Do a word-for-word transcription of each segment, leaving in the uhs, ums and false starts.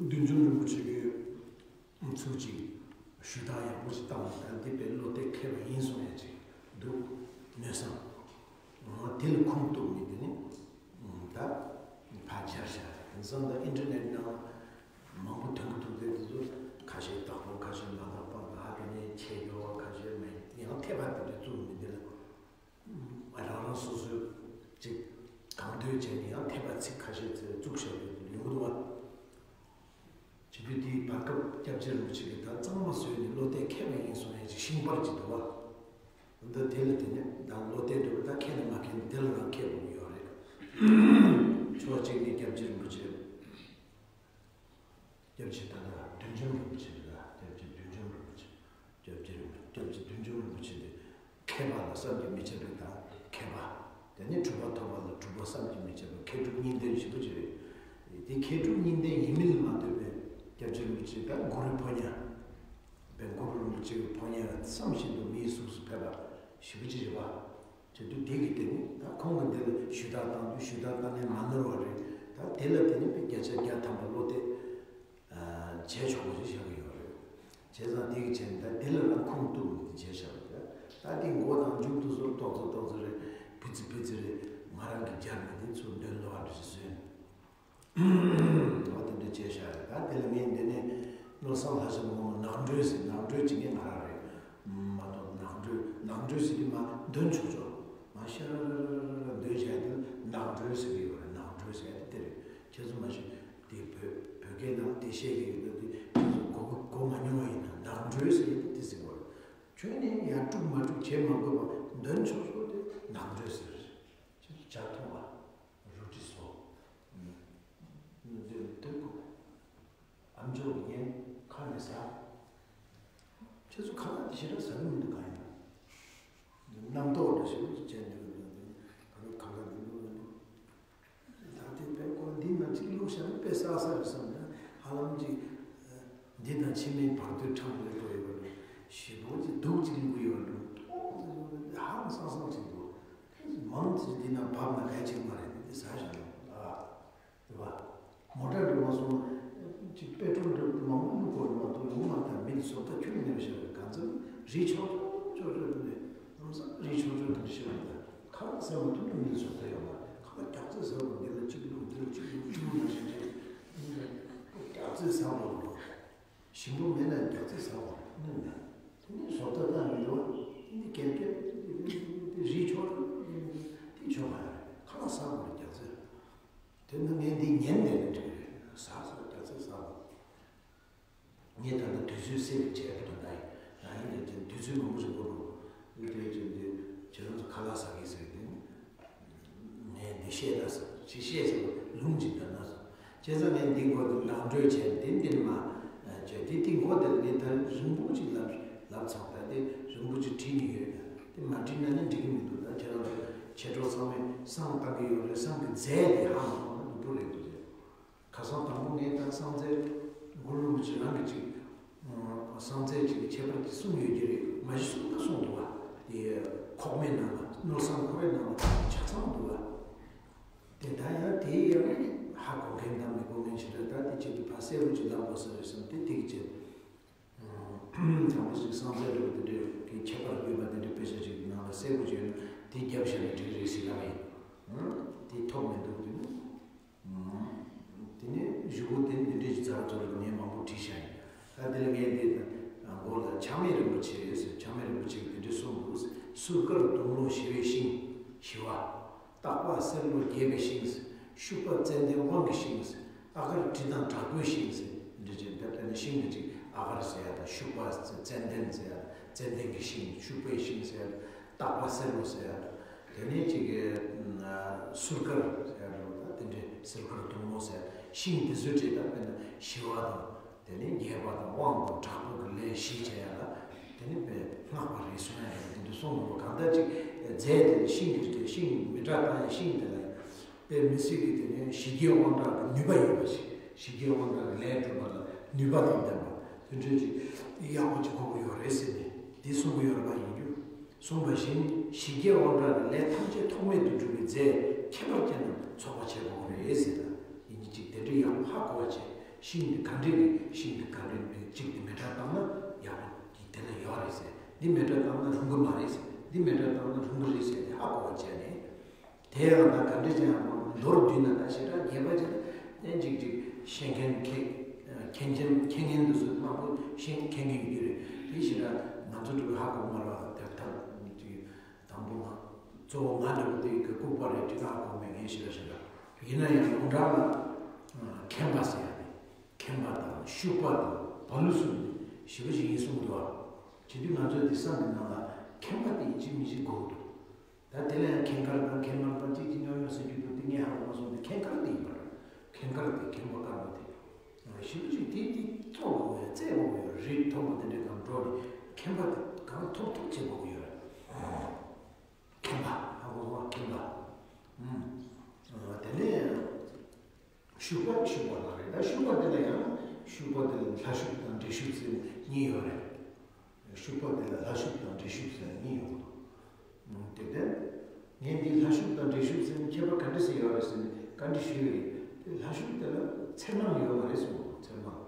བདུད་འཇོམས་རིན་པོ་ཆེ་གི་ཚུལ་གཅིག་ཞུ་དག་ཡག་པོ་ཞིག་བཏང་ནས། ད་འདི་དཔེ་བློ་གཏད་མཁས་པ་ཡིན་གསུང་ཡ་ཅིག་འདུག་མནོ་བསམ། ང་དེ་ལ་ཁུངས་གཏུགས་ནས་དེ་ནས་ད་ཕར་སྦྱར་བཞག་རེད། དེང་སང་ད་ཨིན་ཊར་ནེཊ་ནང་མང་པོ་ཐོན་གི་འདུག་སྟེ། དེ་ཚོ་ཁ་ཤས་དག་པོ་ཁ་ཤས་མ་དག་པ། ད་དེ་ནས་ཁྱད་འགྱུར་བ་ཁ་ཤས་མེད། ཡང་འཐད་པ་དེ་འདྲ་བཙུགས་ནས་འདི་ལ། རང་རང་སོ་སོའི་ཅིག་གང་འདོད་བྱས་ནས་ཡང་འཐད་པ་ཚིག་ཁ་ཤས་ཚིག་བཙུགས་བཞག་ཡོད་ཡོང་གི་འདུག་བ། བྱེད་དུས་དེའི་བར་སྐབས་སྐྱབས་རྗེ་རིན་པོ་ཆེ་གིས་ད་གཙང་མ་བཟོས་ནས་བློ་གཏད་མཁས་པ་ཡིན་གསུང་ཡས་ཅིག་ཤིང་པར་ཅིག་འདུག་བ། འདི་དེ་ལ་དེ་ནས་ད་བློ་གཏད་འདྲ་བོ་ད་མཁས་ན་མ་མཁས་ན་དེ་ལ་རང་མཁས་པོ་ཡོད་རེད། ཕྱོགས་གཅིག་ནས་སྐྱབས་རྗེ་རིན་པོ་ཆེ། སྐྱབས་རྗེ་ད་ལྟ་བདུད་འཇོམས་རིན་པོ་ཆེ་རེད། སྐྱབས་རྗེ་བདུད་འཇོམས་རིན་པོ་ཆེ། སྐྱབས་རྗེ་རིན་པོ་སྐྱབས་རྗེ་བདུད་འཇོམས་རིན་པོ་ཆེ་དེ་མཁས་པ་ལ་བསམ་གྱིས་མི་ཁྱབ་པའི་ད་མཁས་པ། དེ་ནས་གྲུབ་པ་ཐོབ་པ་ལ་གྲུབ་པ་བསམ་གྱིས་མི་ཁྱབ་པའི་མཁས་གྲུབ་གཉིས་ལྡན་ཞེ་པོ་ཅིག་རེད། དེ་མཁས་གྲུབ་གཉིས་ལྡན་ཡིན་མིན་ལ་མ་ལྟོས་པའི་སྐྱབས་རྗེ་རིན་པོ་ཆེ་ད་གུ་རུའི་ཕོ་ཉ། དཔལ་གུ་རུ་རིན་པོ་ཆེ་གི་ཕོ་ཉ་བསམ་བཞིན་དུ་མིའི་གཟུགས་སུ་ཕེབས་པ་ཞེ་པོ་ཅིག་རེད་པ། བྱེད་དུས་དེ་གི་སྟེང་ནས་ད་ཁོང་གི་འདི་ལ་ཞུ་དག་བཏང་དུས་ཞུ་དག་བཏང་ནས་མ་ནོར་བ་རེད། ད་དེ་ལ་བརྟེན་ནས་དཔེ་བརྒྱ་ཆ་བརྒྱ་ཐམ་པ་བློ་གཏད་བྱས་ཆོག་པ་ཞིག་བཞག་གི་ཡོད་རེད། བྱས་ཙང་དེ་གི་བྱས་ནས་ད་དེ་ལ་རང་ཁུངས་གཏུགས་ནས་དེ་བྱས་བཞག་རེད། ད་དེ་མགོ་དང་མཇུག་ཏུ་སོར་ཏོག་ཙེ་ཏོག་ཙེ་རེད། ཕི་ཙི་ཕི་ཙི་རེད། ང་རང་གིས་སྦྱར་ནས་དེ་ཚོ་འདོན་ལོ་བ་འདྲ་ཞིག་བཟོས་ནས། འོ་དེ་འདྲ་བྱས་བཞག་རེད། ད་དེ་ལ་ངས་འདི་ནས་བློ་བཟང་ལྷ་བཟང་ངོ་མ་ནག་འགྲོས་ཟེར། ནག་འགྲོས་ཅིག་ངས་ང་རང་རེད་མ་གཏོགས། ནག་འགྲོས་ནག་འགྲོས་ཟེར་དུས་མ་འདོན་ཆོག་ཆོག་མ་ཤ་ར་ར་ར་ར་ར་འདོན་བྱས་དེ་ནག་འགྲོས་ཟེར་གི་ཡོད་རེད། ནག་འགྲོས་ཟེར་ཡ་དེ་དེ་རེད། ཁྱེད་ཚོ་མ་གཞི་དེ་བོད་བོད་སྐད་ནང་དེ་བཤད་ཀྱི་ཡོད་ན། དེ་ཁྱེད་ཚོ་གོ་གོ་མ་མྱོང་བ་ཡིན་ན་ནག་འགྲོས་ཟེར་ཡ་དེ་དེ་ཟེར་གི་ཡོད་རེད། ཁྱོད་ནས་ཡར་དཀྲུག་མར་དཀྲུག་བྱེད་མ་དགོས་པ་འདོན་ཆོག་ཆོག་དེ་ནག་འགྲོས་ཟེར། ཁྱེད་ཚོ་ཇ་འཐུང་བ། རོ་ཏི་བཟོ། འདི་འདི་ཁོ། ཨམ་ཅོག་གི་ཉན་ཁ་ནས་ཟ། ཁྱེད་ཚོ་ཁ་ལག་དེ་ཞེ་དྲག་ཟ་གི་མི་འདུག་གང་ཡིན་ན། རྣམ་རྟོག་འདྲ་ཞིག་ཅན་འདུག་འདུག་འདུག་ཁ་ལག་ཁ་ལག་འདུག་འདུག་འདུག་ད་དེ་དཔེ་ཀོ་འདི་ན་གཅིག་བླུགས་བཞག་ན་དཔེ་བསགས་བསགས་རེད་བསམ་ན། ཧ་ལམ་གཅིག་འདི་དང་ཕྱི་མའི་བར་དོའི་འཕྲང་ལས་པོ་ཡོད་པ་རེད། ཞེ་པོ་གཅིག་སྡུག་གཅིག་བླུགས་ཡོད་པ་རེད། ཧང་སང་སང་གཅིག་འདུག་མང་ཆེ་འདི་ན་བབས་ན་ག་ཅིག་མ་རེད། འདི་ཟ་བཞག་ན་ཨ། རེད་བ། མོ་ཊ་འགྲོ་མ་སོང་། ཅིག་པེ་ཊྲོལ་འགྲོ་མང་པོ་བླུགས་དགོས་མ་གཏོགས་ཡོང་མ་ཐག་མི་ཚོ་ད་ཁྱོད་ནས་བཤད་པའི་གང་ཚང་རི་ཆོག་ཆོག་ཆོག་ཆོག་ནས་ལམ་སང་རི་ཆོག་ཆོག་དེ་བཤད་པ་ད་ཁ་ལག་ཟ་མ་ཐུབ་ན་མི་ཚོ་ད་ཡོང་མ་རེད། ཁ་ལག་རྒྱག་རྩེ་ཟ་དགོས། འདི་ལ་གཅིག་བླུགས་འདི་ལ་གཅིག་བླུགས་གཅིག་བླུགས་ན་ཞིག་རེད། རྒྱག་རྩེ་ཟ་དགོས། ཞིམ་པོ་མེད་ན་རྒྱག་རྩེ་ཟ་དགོས་ནི་མེད། དེ་ནས་བཟོ་ལྟ་བཏང་ཡོད་དོ། དེ་ནས་གལ་ཏེ་རི་ཆོག་ཆོག་དེ་ཆོག་མ་རེད། ཁ་ལག་ཟ་དགོས་རྒྱག་རྩེ། དེ་ནི་ངས་འདི་ཉན་བསྡད་ན་འགྲིག་གི་རེད། ཟ་ཟ་རྒྱག་ཚད་ཟ་བ། ངས་ད་ལྟ་དུས་ཚོད་སེལ་བྱས་པ་དང་ད་ཡིན་ན་ཡིན་ནས་ཀྱང་དུས་ཚོད་མང་པོ་ཞིག་འགོར་རུང་། འདི་དེ་ཅན་དེ་ཁྱེད་རང་ཚོ་ཁ་ལག་ཟ་གི་ཟེར་དེ་ནི། ངས་འདི་བཤད་ད་ཟེར་ཅི་བཤད་ཟེར་བ་ལུང་ཅིག་འདོན་ན་ཟེར། བྱས་ཙང་ངས་འདི་འགོ་དེ་ནག་འགྲོས་བྱས་དེ་འདི་ནི་མ་བྱས་དེ་འདི་འགོ་དེ་ངས་ད་རིང་པོ་ཅིག་ལབ་ལབ་ཚར། ད་དེ་རིང་པོ་ཅིག་བྲིས་ནས་ཡོད། ད་དེ་མ་བྲིས་ན་ནི་འགྲིག་གི་མི་འདུག་ད་ཁྱེད་རང་ཚོ་ཆེ་གྲོགས་ཚང་མས་བསམ་བཏང་གི་ཡོད་རེད། བསམ་གི་མཛད་དེ་ཧ་མ་གོ་ན་སྡུག་པོ་རེད་འདུག་ཟེར། ཁ་སང་དང་པོ་ངས་ད་སངས་རྒྱས་གུ་རུ་རིན་པོ་ཆེ་རང་གིས་ཅིག་སངས་རྒྱས་ཅིག་གི་ཁྱད་པར་ཅིག་གསུངས་ཡོད་ཀྱི་རེད། མ་གཞི་གསུངས་ད་གསུངས་འདུག་བ། དེ་ཁོག་སྨྲས་ནང་ལ། ནོར་བཟང་ཁོ་རའི་ནང་ལ་ཆ་ཚང་འདུག་བ། དེ་ད་ཡང་དེ་ཡང་ཧ་གོ་མཁན་དང་མི་གོ་མཁན་ཞིག་རེད། ད་དེ་ཅིག་གི་ཕར་གསལ་པོ་ཅིག་ལབ་དགོས་ས་རེད་བསམ་སྟེ་དེ་གི་ཅིག་དང་པོ་ཅིག་སངས་རྒྱས་འདྲ་བོ་དེ་འདྲའི་གི་ཁྱད་པར་ཡོད་པ་དེ་འདྲའི་དཔེ་ཆ་ཅིག་ནང་ལ་གསལ་པོ་ཅིག་ཡོད་ན་དེ་རྒྱབ་བཞག་ན་འགྲིག་རེད་ཟེར་ལབ་ཡིན། དེ་ཐོབ་མི་འདུག་དེ་ནི། དེ་ནས་གཞུག་གུ་དེ་འདི་འདྲའི་ཅིག་ཛ་ར་ཛོ་ར་གི་ངས་མང་པོ་བྲིས་བཞག་ཡིན། ད་དེ་ལ་ངས་འདི་མགོ་ལ་ཆགས་མེད་རིན་པོ་ཆེ་ཟེར། ཆགས་མེད་རིན་པོ་ཆེ་གིས་དེ་འདྲའི་གསུངས་འདུག་སུར་དཀར་དུང་ལོ་ཞི་བའི་ཤིང་། ཞི་བ། སྟག་པ་སེར་ལོ་རྒྱས་པའི་ཤིང་། ཤུག་པ་ཙན་དན་དབང་གི་ཤིང་། ཨ་གར་དྲི་དང་དྲག་པོའི་ཤིང་། འདི་ཅིག་ད་དཔེར་ན་ཤིང་འདི་ཅིག་ཨ་གར་ཟེར་ཡ་དང་། ཤུག་པ་ཙན་དན་ཟེར་ཡ་དང་། ཙན་དན་གྱི་ཤིང་། ཤུག་པའི་ཤིང་ཟེར་ཡ་དང་། སྟག་པ་སེར་ལོ་ཟེར་ཡ་དང་། དེ་ནས་ཅིག་གི་སུར་དཀར་ཟེར་ཡ་དང་། དེ་འདྲའི་སུར་དཀར་དུང་ལོ་ཟེར་ཡ་ཤིང་འདི་ཚོའི་གྲས་ད་དཔེར་ན་ཞི་བ་དང་། དེ་ནས་རྒྱས་པ་དང་དབང་དང་དྲག་པོ་གི་ལས་བཞི་བྱེད་ཡ་ལ་དེ་ནི་དཔེ་བསྔགས་པ་རེད་གསུང་ཡ་རེད། དེ་འདྲ་གསུངས་འདུག་བ། གང་ལྟར་ཅིག་རྫས་དེ་ནི་ཤིང་གི་རྫས། ཤིང་མེ་སྲེག་བཏང་ཡ་ཤིང་དེ་ལ་ཡང་དཔེ་མི་སྲིད་ཀྱི་དེ་ནི་ཞི་རྒྱས་དབང་དྲག་གི་ནུས་པ་ཡོད་པ་ཞིག་ཞི་རྒྱས་དབང་དྲག་གི་ལས་སྒྲུབ་པ་ལ་ནུས་པ་དང་ལྡན་པ་དེ་འདྲ་ཅིག་ཡག་པོ་ཅིག་དགོས་ཀྱི་ཡོད་རེད་ཟེར་ནས་དེ་གསུང་གི་ཡོད་རེད་པ། ཡིན་རྒྱུ། གསུངས་པ་བཞིན་ཞི་རྒྱས་དབང་དྲག་གི་ལས་ཐམས་ཅད་ཐོགས་མེད་དུ་འགྲུབ་པའི་རྫས་ཁྱད་པར་ཅན་རྣམས་ཚོགས་པ་བྱེད་དགོས་རེད་ཟེར་ན། ཡིན་གཅིག་དེ་འདྲའི་ཡག་པོ་ཧ་གོ་བ་བྱས། ཤིང་འདི་ག་འདྲས་ནས་ཤིང་འདི་ག་འདྲས་ནས་གཅིག་འདི་མེ་སྲེག་བཏང་ན་ཡག་པོ་འདི་དེ་ལ་ཡོད་རེད་ཟེར། འདི་མེ་སྲེག་བཏང་ན་རུང་གི་མ་རེད་ཟེར། འདི་མེ་སྲེག་བཏང་ན་རུང་གི་རེད་ཟེར་ཏེ་ཧ་གོ་བ་བྱས་ནས། དེ་ཡང་ད་ག་འདྲས་ཅན་ཡང་མང་པོ་མདོར་བསྡུས་ན་ད་ཞེ་དྲག་རྒྱས་པ་ཅན་ནས་ཅིག་ཅིག་ཤེས་མཁན་མཁས་མཁན་ཅན་མཁས་མཁན་འདི་ཚོ་མང་པོ་ཤེས་མཁན་གྱི་ཡོད་ཀྱི་རེད། དེ་ཞེ་དྲག་ང་ཚོ་འདྲ་པོ་ཧ་གོ་མ་རེད་པ། དེ་ཐབས་ཅིག་དང་པོ་ང་གཙོ་བོ་ང་འདྲ་པོ་དེ་གི་ལྐུགས་པ་རེད་ཅེས་ཧ་གོ་མེད་མཁན་ཞིག་ལ་ཞིག་ལ། ཡིན་ན་ཡང་ཡོངས་གྲགས་ལ་མཁན་པ་ཟེར་ཡ་དེ། མཁན་པ་དང་ཤུག་པ་དང་བ་ལུ་གསུམ་ནི་ཞེ་པོ་ཞིག་ཡིན་གསུངས་འདུག་བ། བྱེད་དུས་ང་ཚོའི་དེང་སང་གི་ནང་ལ་མཁན་པ་དེ་ཡིན་གཅིག་མིན་གཅིག་དགོས་འདུག་ད་དེ་ལ་ཡང་མཁན་དཀར་དང་མཁན་དམར་དང་གཅིག་གཅིག་ཉོག་ཉོག་ཟེར་རྒྱུ་འདུག་དེ་ངས་ཧ་གོ་མ་སོང་། དེ་མཁན་དཀར་དེ་ཡིན་པ་རེད། མཁན་དཀར་དེ་མཁན་པ་དཀར་པོ་དེ། ཞེ་པོ་ཅིག་དེ་དེ་གཙོ་དགོས་ཡོད། རྩེ་དགོས་ཡོད། རིགས་མཐོན་པོ་དེ་འདྲའི་སྒང་འགྲོ་ནས་མཁན་པ་དེ་གང་ཐུབ་ཐུབ་བྱེད་དགོས་ཡོད་རེད། མཁན་པ་ཧ་གོ་སོང་བ། མཁན་པ། ཨུམ། དེ་ནས་ཤུག་པ་ཤུག་པ་ལ་རེད། ད་ཤུག་པ་དེ་ལ་ཡང་ཤུག་པ་དེ་ལ་ལྷ་ཤུག་དང་འདྲེ་ཤུག་ཟེར་གཉིས་ཡོད་རེད། ཤུག་པ་དེ་ལ་ལྷ་ཤུག་དང་འདྲེ་ཤུག་ཟེར་གཉིས་ཡོད་འདུག་དེ་ལྟར་ངས་འདི་ལྷ་ཤུག་དང་འདྲེ་ཤུག་ཟེར་ནས་ཁྱད་པར་ག་འདྲ་ཟེར་ཡོད་རེད་ཟེར་ནས་བཀའ་འདྲི་ཞུས་པ་ཡིན། དེ་ལྷ་ཤུག་དེ་ལ་ཚེར་མང་ཡོད་མ་རེད་གསུངས་འདུག་ཚེར་མང་།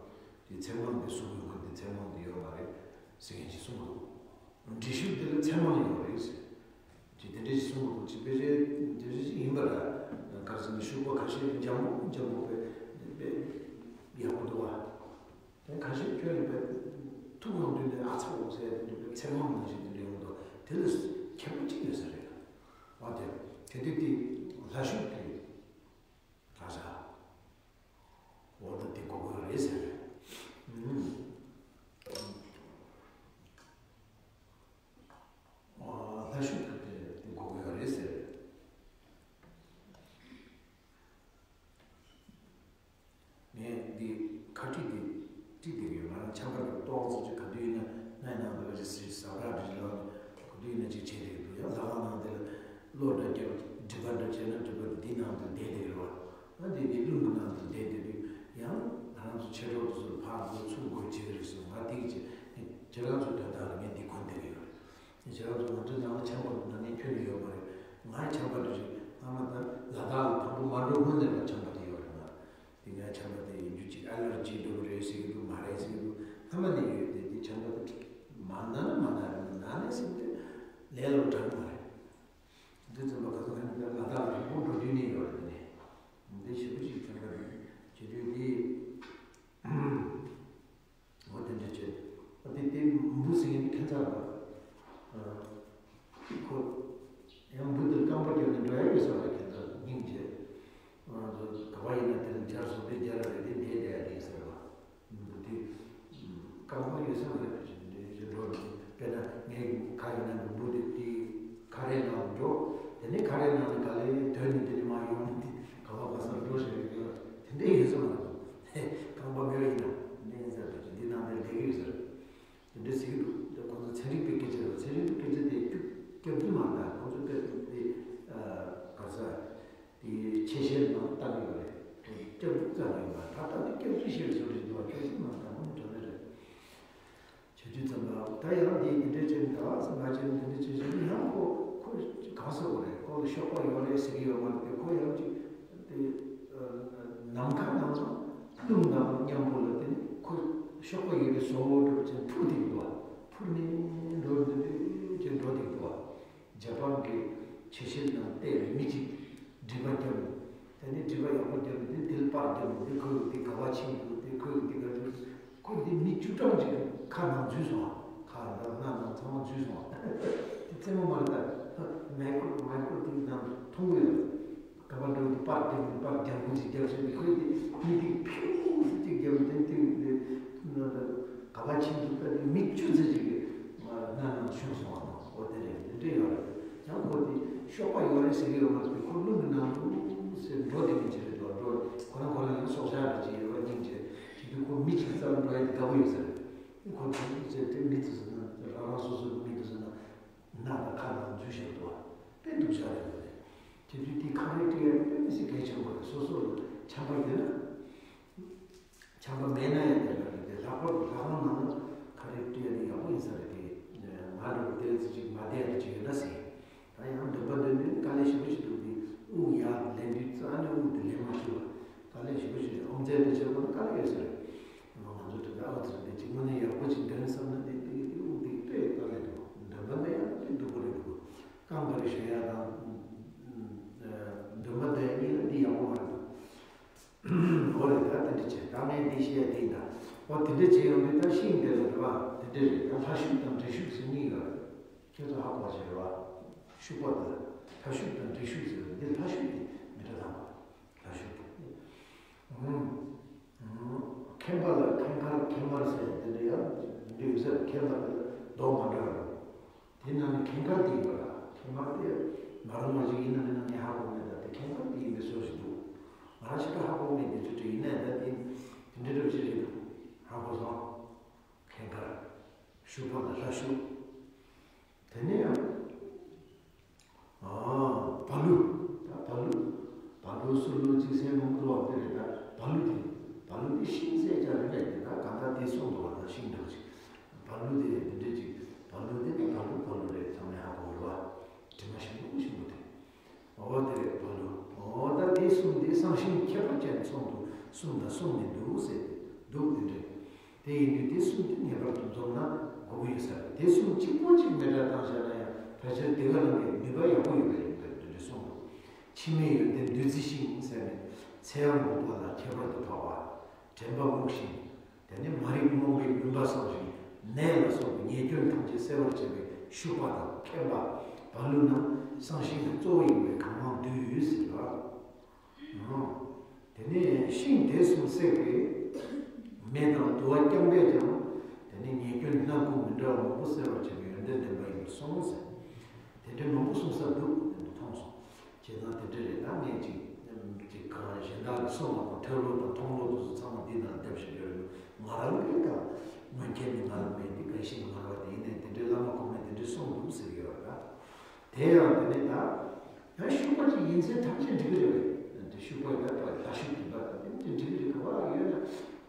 དེ་ཚེར་མང་དེ་གསུང་གི་ཡོད་མ་རེད། ཚེར་མང་དེ་ཡོད་མ་རེད་ཟེར་མཁན་ཞིག་གསུངས་འདུག་འདྲེ་ཤུག་དེ་ལ་ཚེར་མང་ཡོད་རེད་ཟེར། ཅིག་དེ་འདྲ་ཞིག་གསུངས་འདུག་ཅིག་དཔེ་ཆ་དེ་འདྲ་ཞིག་ཡིན་པ་ལ། ག་རེ་ཟེར་ན་ཤུག་པ་ཁ་ཤས་འཇམ་པོ་འཇམ་པོ་དཔེ་དཔེ་ཡག་པོ་འདུག་བ། དེ་ཁ་ཤས་ཁྱོད་ནི་དཔེ་ཐུག་ཡོང་དུས་ནས་ཨ་ཚ་འོང་ཟེར་དེ་འདྲ་དཔེ་ཚེར་མང་ནང་བཞིན་དེ་འདྲ་ཡོང་འདུག་དེ་ལ་ཁྱད་པར་ཅིག་ཡོད་ས་རེད། བ་དེ་དེ་དུས་དེ་ལྷ་ཤུག་དེ། ད་ཆ། འོ་ད་དེ་དགོས་ཀྱི་རེད་ཟེར། ཨུམ། ཨ། ལྷ་ཤུག་གི་དེ་དེ་དགོས་ཀྱི་རེད་ཟེར། ངས་འདི་ཁ་བྲིས་འདི་བྲིས་བསྡད་ཀྱི་ཡོད། ང་རང་ཆམ་པ་རུ་ཏོག་ཙམ་ཅིག་ག་དུས་ཡིན་ན་སྣའི་ནང་དུ་རེ་ཟི་ཟ་བྲག་འདྲ་ཞིག་ལངས་ནས་ག་དུས་ཡིན་ན་ཅིག་བྱས་བསྡད་ཀྱི་འདུག་ཡང་ལྷ་ཁང་ནང་དེ་ལ་གློག་འདྲ་རྒྱབ་སྒྲིབ་པ་འདྲ་བྱས་ན་སྒྲིབ་པ་འདི་ནང་དུ་བསྡད་བསྡད་ཀྱི་རེད་བ། ཨ་འདི་འདི་རླུང་གི་ནང་དུ་བསྡད་བསྡད་དུས་ཡང་ང་རང་ཚོ་མཆེད་གྲོགས་དེ་ཚོ་ལ་ཕར་ཚུར་འཚུབ་དགོས་བྱེད་ཀྱི་རེད་གསུངས། ང་དེ་གི་བྱས་ནས་ཁྱེད་རང་ཚོའི་དོན་དག་ལ་ངས་འདི་གོན་བསྡད་ཀྱི་ཡོད་རེད། ཁྱེད་རང་ཚོ་ང་ཚོའི་ནང་ལ་ཆམ་པ་ནང་ནས་ཁྱོན་ནས་ཡོད་མ་རེད། ང་ཆམ་པ་འདྲ་ཞིག་ཨ་མ་ད་ལ་དྭགས་ལ་དང་པོ་མ་འགྲོ་སྔོན་ནས་ང་ཆམ་པ་དེ་ཡོད་རེད་ང་། དེ་ངའི་ཆམ་པ་དེ་ཡིན་རྒྱུ་ཅིག་ཨེ་ལར་ཇི་འདྲ་པོ་རེད་ཟེར་གྱི་འདུག་མ་རེད་ཟེར་གྱི་འདུག་སྔ་མ་ནས་ཡོད་དེ། དེ་ཆམ་པ་དེ་མ་ན་ན་མ་ན་རེད། ན་ན་ཟེར་དུས་ལས་སླ་པོ་དྲག་གི་མ་རེད། འདི་ཙམ་པ་ག་ཚོད་ཁ་ནས་ལ་དྭགས་ལ་དང་པོ་འགྲོ་དུས་ནས་ཡོད་རེད། དེ་ནས་འདི་ཞེ་པོ་ཅིག་ཆམ་པ་རེད་བྱེད་དུས་དེ། འོ་དེ་འདྲ་བྱས། ཨ་དེ་དེ་འབུ་ཟེར་མཁན་དེ་ཁྱད་མཚར་བ། ཨ་ཁོ་ཡང་འབུ་དེ་རྐང་པ་བརྒྱབ་ནས་འགྲོ་ཡ་ཡོད་ས་རེད། ཁྱད་མཚར་སྙིང་རྗེ། ཨ་ག་བ་ཡིན་ན་དེ་ལ་འབྱར་སོང་དེ་འབྱར་ར་རེད། དེ་འདས་བསྡད་ཡ་རེད་ཟེར་བ། འབུ་དེ་རྐང་པ་ཡོད་ས་མ་རེད། དེ་འདྲ་འགྲོ་རེད། དཔེར་ན་ངའི་ཁ་ཡིན་ན་འབུ་དེ་དེ་ཁ་རས་ནང་དུ་འགྲོ། དེ་ནས་ཁ་རས་ནང་ནས་ག་ལེ་དོན་ནི་དེ་ནས་མ་ཡོང་ནི་དེ་ག་བ་ག་སར་འགྲོ་ཞེས་པའི་དེ་འདྲ་ཡོད་ས་མ་རེད། རྐང་པ་མེད་པ་ཡིན་ན་འདི་ཡིན་ས་རེད། འདི་ནང་དེར་བསྡད་ཀྱི་ཡོད་ས་རེད། དེ་འདྲ་ཟེར་གྱི་འདུག་དེ་ཁོང་ཚོ་ཚན་རིག་པའི་སྐད་ཆ་རེད། ཚན་རིག་པའི་སྐད་ཆ་དེ་སྐྱོབ་སྐྱོབ་རྒྱུ་མ་རེད། ཁོང་ཚོ་དཔེ་དེ་ག་ས་དེ་ཆེ་བཤད་ནང་བཏང་གི་ཡོད་རེད། དེ་སྐྱོབ་རྒྱུ་རྩ་ནས་ཡོད་མ་རེད། ད་ལྟ་དེ་སྐྱོབ་རྒྱུ་ཞེས་པའི་བཟོ་འདྲ་ཞིག་འདུག་བ། སྐྱོབ་རྒྱུ་མ་རེད། ད་ཁོང་ཚོ་དྲན་ནི་རེད། བྱེད་དུས་ཙམ་པ་ད་ཡང་དེ་དེ་འདྲ་བྱས་ནས་ད་ང་ཚོ་ང་ཚོ་དེ་འདྲ་བྱས་བྱས་ནས་ཡང་ཁོ་ཁོ་གང་ཟེར་བ་རེད། ཁོ་ལ་གཤོག་པ་ཡོད་རེད་ཟེར་གྱི་ཡོད་མ་རེད། དེ་ཁོ་ཡང་ཅིག་དེ་ནམ་མཁའ་ནང་ལ་རླུང་དང་མཉམ་པོ་ལ་དེ་ནི་ཁོ་གཤོག་པ་ཡོད་པའི་བཟོ་འདྲ་བྱས་འཕུར་བསྡད་འདུག་བ། འཕུར་ནས་འགྲོ་འདི་འདྲ་བྱས་འགྲོ་བསྡད་འདུག་བ། ཇ་པན་གྱི་ཆེ་བཤད་ནང་བལྟས་མི་གཅིག་སྒྲིབ་པ་བརྒྱབ་ནས། དེ་ནས་སྒྲིབ་པ་ཡག་པོ་བརྒྱབ་ནས་དེ་དེ་ལ་པར་བརྒྱབ་ནས། དེ་ཁོ་ཡི་དེ་ག་བ་ཕྱིན་འདུག་དེ་ཁོ་ཡི་དེ་ག་འདུག་ཁོ་དེ་མི་བཅུ་གྲངས་ཅིག་ཁ་ནང་འཛུལ་སོང་བ། ཁ་དང་སྣ་དང་ཚང་མ་འཛུལ་སོང་བ། དེ་རྩེད་མོ་མ་རེད་ད། མའི་ཀྲོ་མའི་ཀྲོ་དེ་ནང་མཐོང་གི་ཡོད། ག་བ་འགྲོ་དེ་པར་བརྒྱབ་ནས་པར་རྒྱག་མཁན་ཅིག་རྒྱབ་བྱས་ནས། ཁོ་དེ་མི་དེ་ཕིའུ་ཅིག་བརྒྱབ་ནས་དེ་དེ་ག་བ་ཕྱིན་འདུག་ད་དེ་མི་བཅུ་ཙམ་ཅིག་གི་སྣ་ནང་ཤོར་སོང་བ། འོ་དེ་རེད། དེ་འདྲ་ཡོད་རེད། ཡང་ཁོ་དེ་གཤོག་པ་ཡོད་རེད་ཟེར་གྱི་ཡོད་མ་རེད། ཁོ་རླུང་གི་ནང་དུ་ཟེར་འགྲོ་དེ་མི་བྱེད་རེད་དོ། འགྲོ་ཁོ་རང་ཁོ་རང་ཡང་སྲོག་ཆགས་རེད་ཅེས་ཡོད་པ་སྙིང་རྗེ། དེ་དུས་ཁོ་མི་གཅིག་རྩ་ལ་འགྲོ་ཡ་དེ་དགའ་པོ་ཡོད་ས་རེད། ཁོ་དེ་ཚོ་ཚེ་དེ་མི་དེ་ཚོ་ན་རང་རང་སོ་སོའི་མི་དེ་ཚོ་ན་སྣ་དང་ཁ་ནང་འཛུལ་བཞག་འདུག་བ། དཔེ་སྡུག་ཅག་རེད་པ། དེ་དུས་དེ་ཁ་རས་དཀྲི་ཡ་དཔེ་མི་སྲིད་གལ་ཆེན་པོ་རེད། སོ་སོ་ལ་ཆམ་པ་ཡོད་ན། ཆམ་པ་མེད་ན་ཡང་དེ་འདྲ་རེད་དེ། ལྷག་པར་དུ་ལྷ་ཁང་ནང་ལ་ཁ་རས་དཀྲི་ཡ་དེ་ཡག་པོ་ཡིན་ས་རེད་དེ། ང་འདྲ་པོ་དེ་ཚོ་ཅིག་མ་བསྡད་ཡ་ཅིག་ཡོད་ན་ཟེར། ད་ཡང་འདོན་པ་འདོན་དུས་དཀའ་ལས་ཞེ་པོ་ཞིག་འདུག་དེ་དབུགས་ཡར་ལེན་དུས་ཙང་ནས་དབུགས་དེ་ལེན་མ་ཤེས་པ། དཀའ་ལས་ཞེ་པོ་ཞིག་རེད། ཨོམ་རྩལ་དེ་ཆེན་ དཀའ་ལས་ཡོད་ས་རེད། ང་ཚོ་དེ་འདྲ་ཨ་ཚོ་དེ་གཅིག་མ་ནས་ཡག་པོ་ཅིག་འདོན་བསམ་ན་དེ་དེ་དེ་དེ་དཔེ་དཀའ་ལས་འདུག་འདོན་པ་ནི་ཡང་དེ་སྡུག་པོ་རེད་འདུག་རྐང་པར་ཞོན་ཡ་དང་འདོན་པ་འདོན་ཡ་གཉིས་ལ་འདི་ཡག་པོ་མ་རེད་འདུག་འོ་རེད། ད་དེ་འདྲ་བྱས་ད་ངས་འདི་བཤད་ཡ་དེ་ཡིན་ད། འོ་དེ་འདྲ་བྱས་ཡོང་དུས་ད་ཤིང་དེ་ལ་རེད་བ། དེ་འདྲ་རེད། ད་ལྷ་ཤུགས་དང་འདྲེ་ཤུགས་ཟེར་གཉིས་ཡོད་རེད། ཁྱེད་ཚོ་ཧ་གོ་བ་བྱས་རེད་བ། ཤུག་པ་དང་ལྷ་ཤུགས་དང་འདྲེ་ཤུགས་ཟེར་བ་འདི་ལྷ་ཤུགས་དེ་མི་འདྲ་དང་བ། ལྷ་ཤུགས་དེ། ཨུམ། ཨུམ། མཁན་པ་ལ་མཁན་མཁར་མཁན་མར་ཟེར་འདི་འདྲ་ཡང་འདི་ཡོད་ཟེར། མཁན་པ་དེ་ལ་མདོག་མ་འདྲ་བ་རེད། དེ་ནང་ནས་མཁན་མཁར་དེ་ཡོད་ལ། མཁན་མཁར་དེ་མ་རུང་བ་ཞིག་ཡིན་ན་མིན་ན་ངས་ཧ་གོ་མེད། ད་དེ་མཁན་མཁར་དེ་ཡིན་པའི་བཟོ་ཞིག་འདུག་ང་རང་ཞིག་ད་ཧ་གོ་མེད། དེ་ཚོ་དེ་ཡིན་ན་ད་དེ་དེ་འདྲ་འདྲ་ཞིག་རེད་འདུག་ཧ་གོ་སོང་། མཁན་མཁར། ཤུག་པ་ལ་ལྷ་ཤུགས། དེ་ནས་ཡང་། ཨ། བ་ལུ། ད་བ་ལུ། བ་ལུ་སུ་ལུ་གཅིག་སེང་མང་པོ་བ་དེ་རེད། ད་བ་ལུ་དེ། བ་ལུ་དེ་ཤིང་ཟེར་ཀྱང་རེད་པས། དེ་ད་གང་ལྟར་དེ་གསུངས་འདུག་བ། ད་ཤིང་འདྲ་ཅིག་བ་ལུ་དེ་འདི་འདྲ་ཅིག་བ་ལུ་དེ་ད་བ་ལུ་བ་ལུ་རེད། ཚང་མས་ཧ་གོ་རེད་བ། དྲི་མ་ཞིམ་པོ་ཞིམ་པོ་དེ། འོ་དེ་རེད་བ་ལུ། འོ་ད་དེ་གསུམ་དེ་བསང་ཤིང་ཁྱད་པར་ཅན་ཚོགས་འདུ་གསུམ་དང་གསུམ་ནི་འདུག་ཟེར་ཏེ་འདུག་དེ་འདྲ། དེ་ཡིན་དུས་དེ་གསུམ་དེ་ངེས་པར་དུ་འཛོམས་ན་དགོས་ཀྱི་ཡོད་ས་རེད། དེ་གསུམ་གཅིག་པོ་གཅིག་མེ་སྲེག་བཏང་བཞག་ན་ཡང་ཕལ་ཆེར་དེ་ག་ནང་གི་ནུས་པ་ཡག་པོ་ཡོད་པ་ཡིན་པས་དེ་འདྲ་གསུངས་འདུག་འཆི་མེད་ཡོན་ཏན་བདུད་རྩི་ཤིང་ཟེར་ནས་ཚེ་ཡང་འགོག་པ་ལ་ཁྱད་པར་དུ་འཕགས་པ། དྲན་པ་རྨུགས་ཤིང་། དེ་ནས་མ་རིག་རྨོངས་པའི་མུན་པ་སངས་ཤིང་ནད་ལ་སོགས་པའི་ཉེས་སྐྱོན་ཐམས་ཅད་སེལ་བར་བྱེད་པའི་ཤུག་པ་དང་མཁན་པ། བ་ལུ་རྣམས་བསང་ཤིང་གི་གཙོ་བོ་ཡིན་པས་གང་མང་འདུས་ཡོད་ཟེར་བ། དེ་ནས་ཤིང་དེ་གསུམ་བསྲེགས་པས་མེ་དང་དུ་བ་རྐྱང་པས་ཀྱང་དེ་ནས་ཉེས་སྐྱོན་སྣ་ཁུག་མི་འདྲ་བ་མང་པོ་སེལ་བར་བྱེད་པའི་ཡོན་ཏན་ལྡན་པ་ཡིན་པར་གསུངས་ཟེར། དེ་འདྲའི་མང་པོ་གསུངས་ས་འདུག་དེ་འདྲ་མཐོང་སོང་། བྱས་ཙང་དེ་འདྲ་རེད། ད་ངས་ཅིག་ཅིག་གང་གཞན་དག་གི་གསུང་བ་དང་ཐོས་ལོ་དང་མཐོང་ལོ་དེ་ཚོ་ཚང་མ་འདི་ནང་སླེབས་བཞིན་ཡོད་རེད། ང་རང་གི་ད་མངོན་མཁྱེན་ནི་ང་ལ་མེད། འདི་གང་ཞིག་ང་ར་བ་དེ་ཡིན་ནའི་དེ་འདྲའི་བླ་མ་གོང་མས་དེ་འདྲའི་གསུངས་འདུག་ཟེར་གྱི་ཡོད་རེད། ད་དེ་ཡང་དེ་ནས་ད་ཡང་ཤུག་པ་ཅིག་ཡིན་ཚེ་ཐམས་ཅད་འགྲིག་གི་རེད་པས། དེ་ཤུག་པ་ཡོད་པ་ལ་ཤུགས་ཡིན་པ་དེ་འདྲ་འགྲིག་གི་རེད། ག་པར་ཡོད་ན་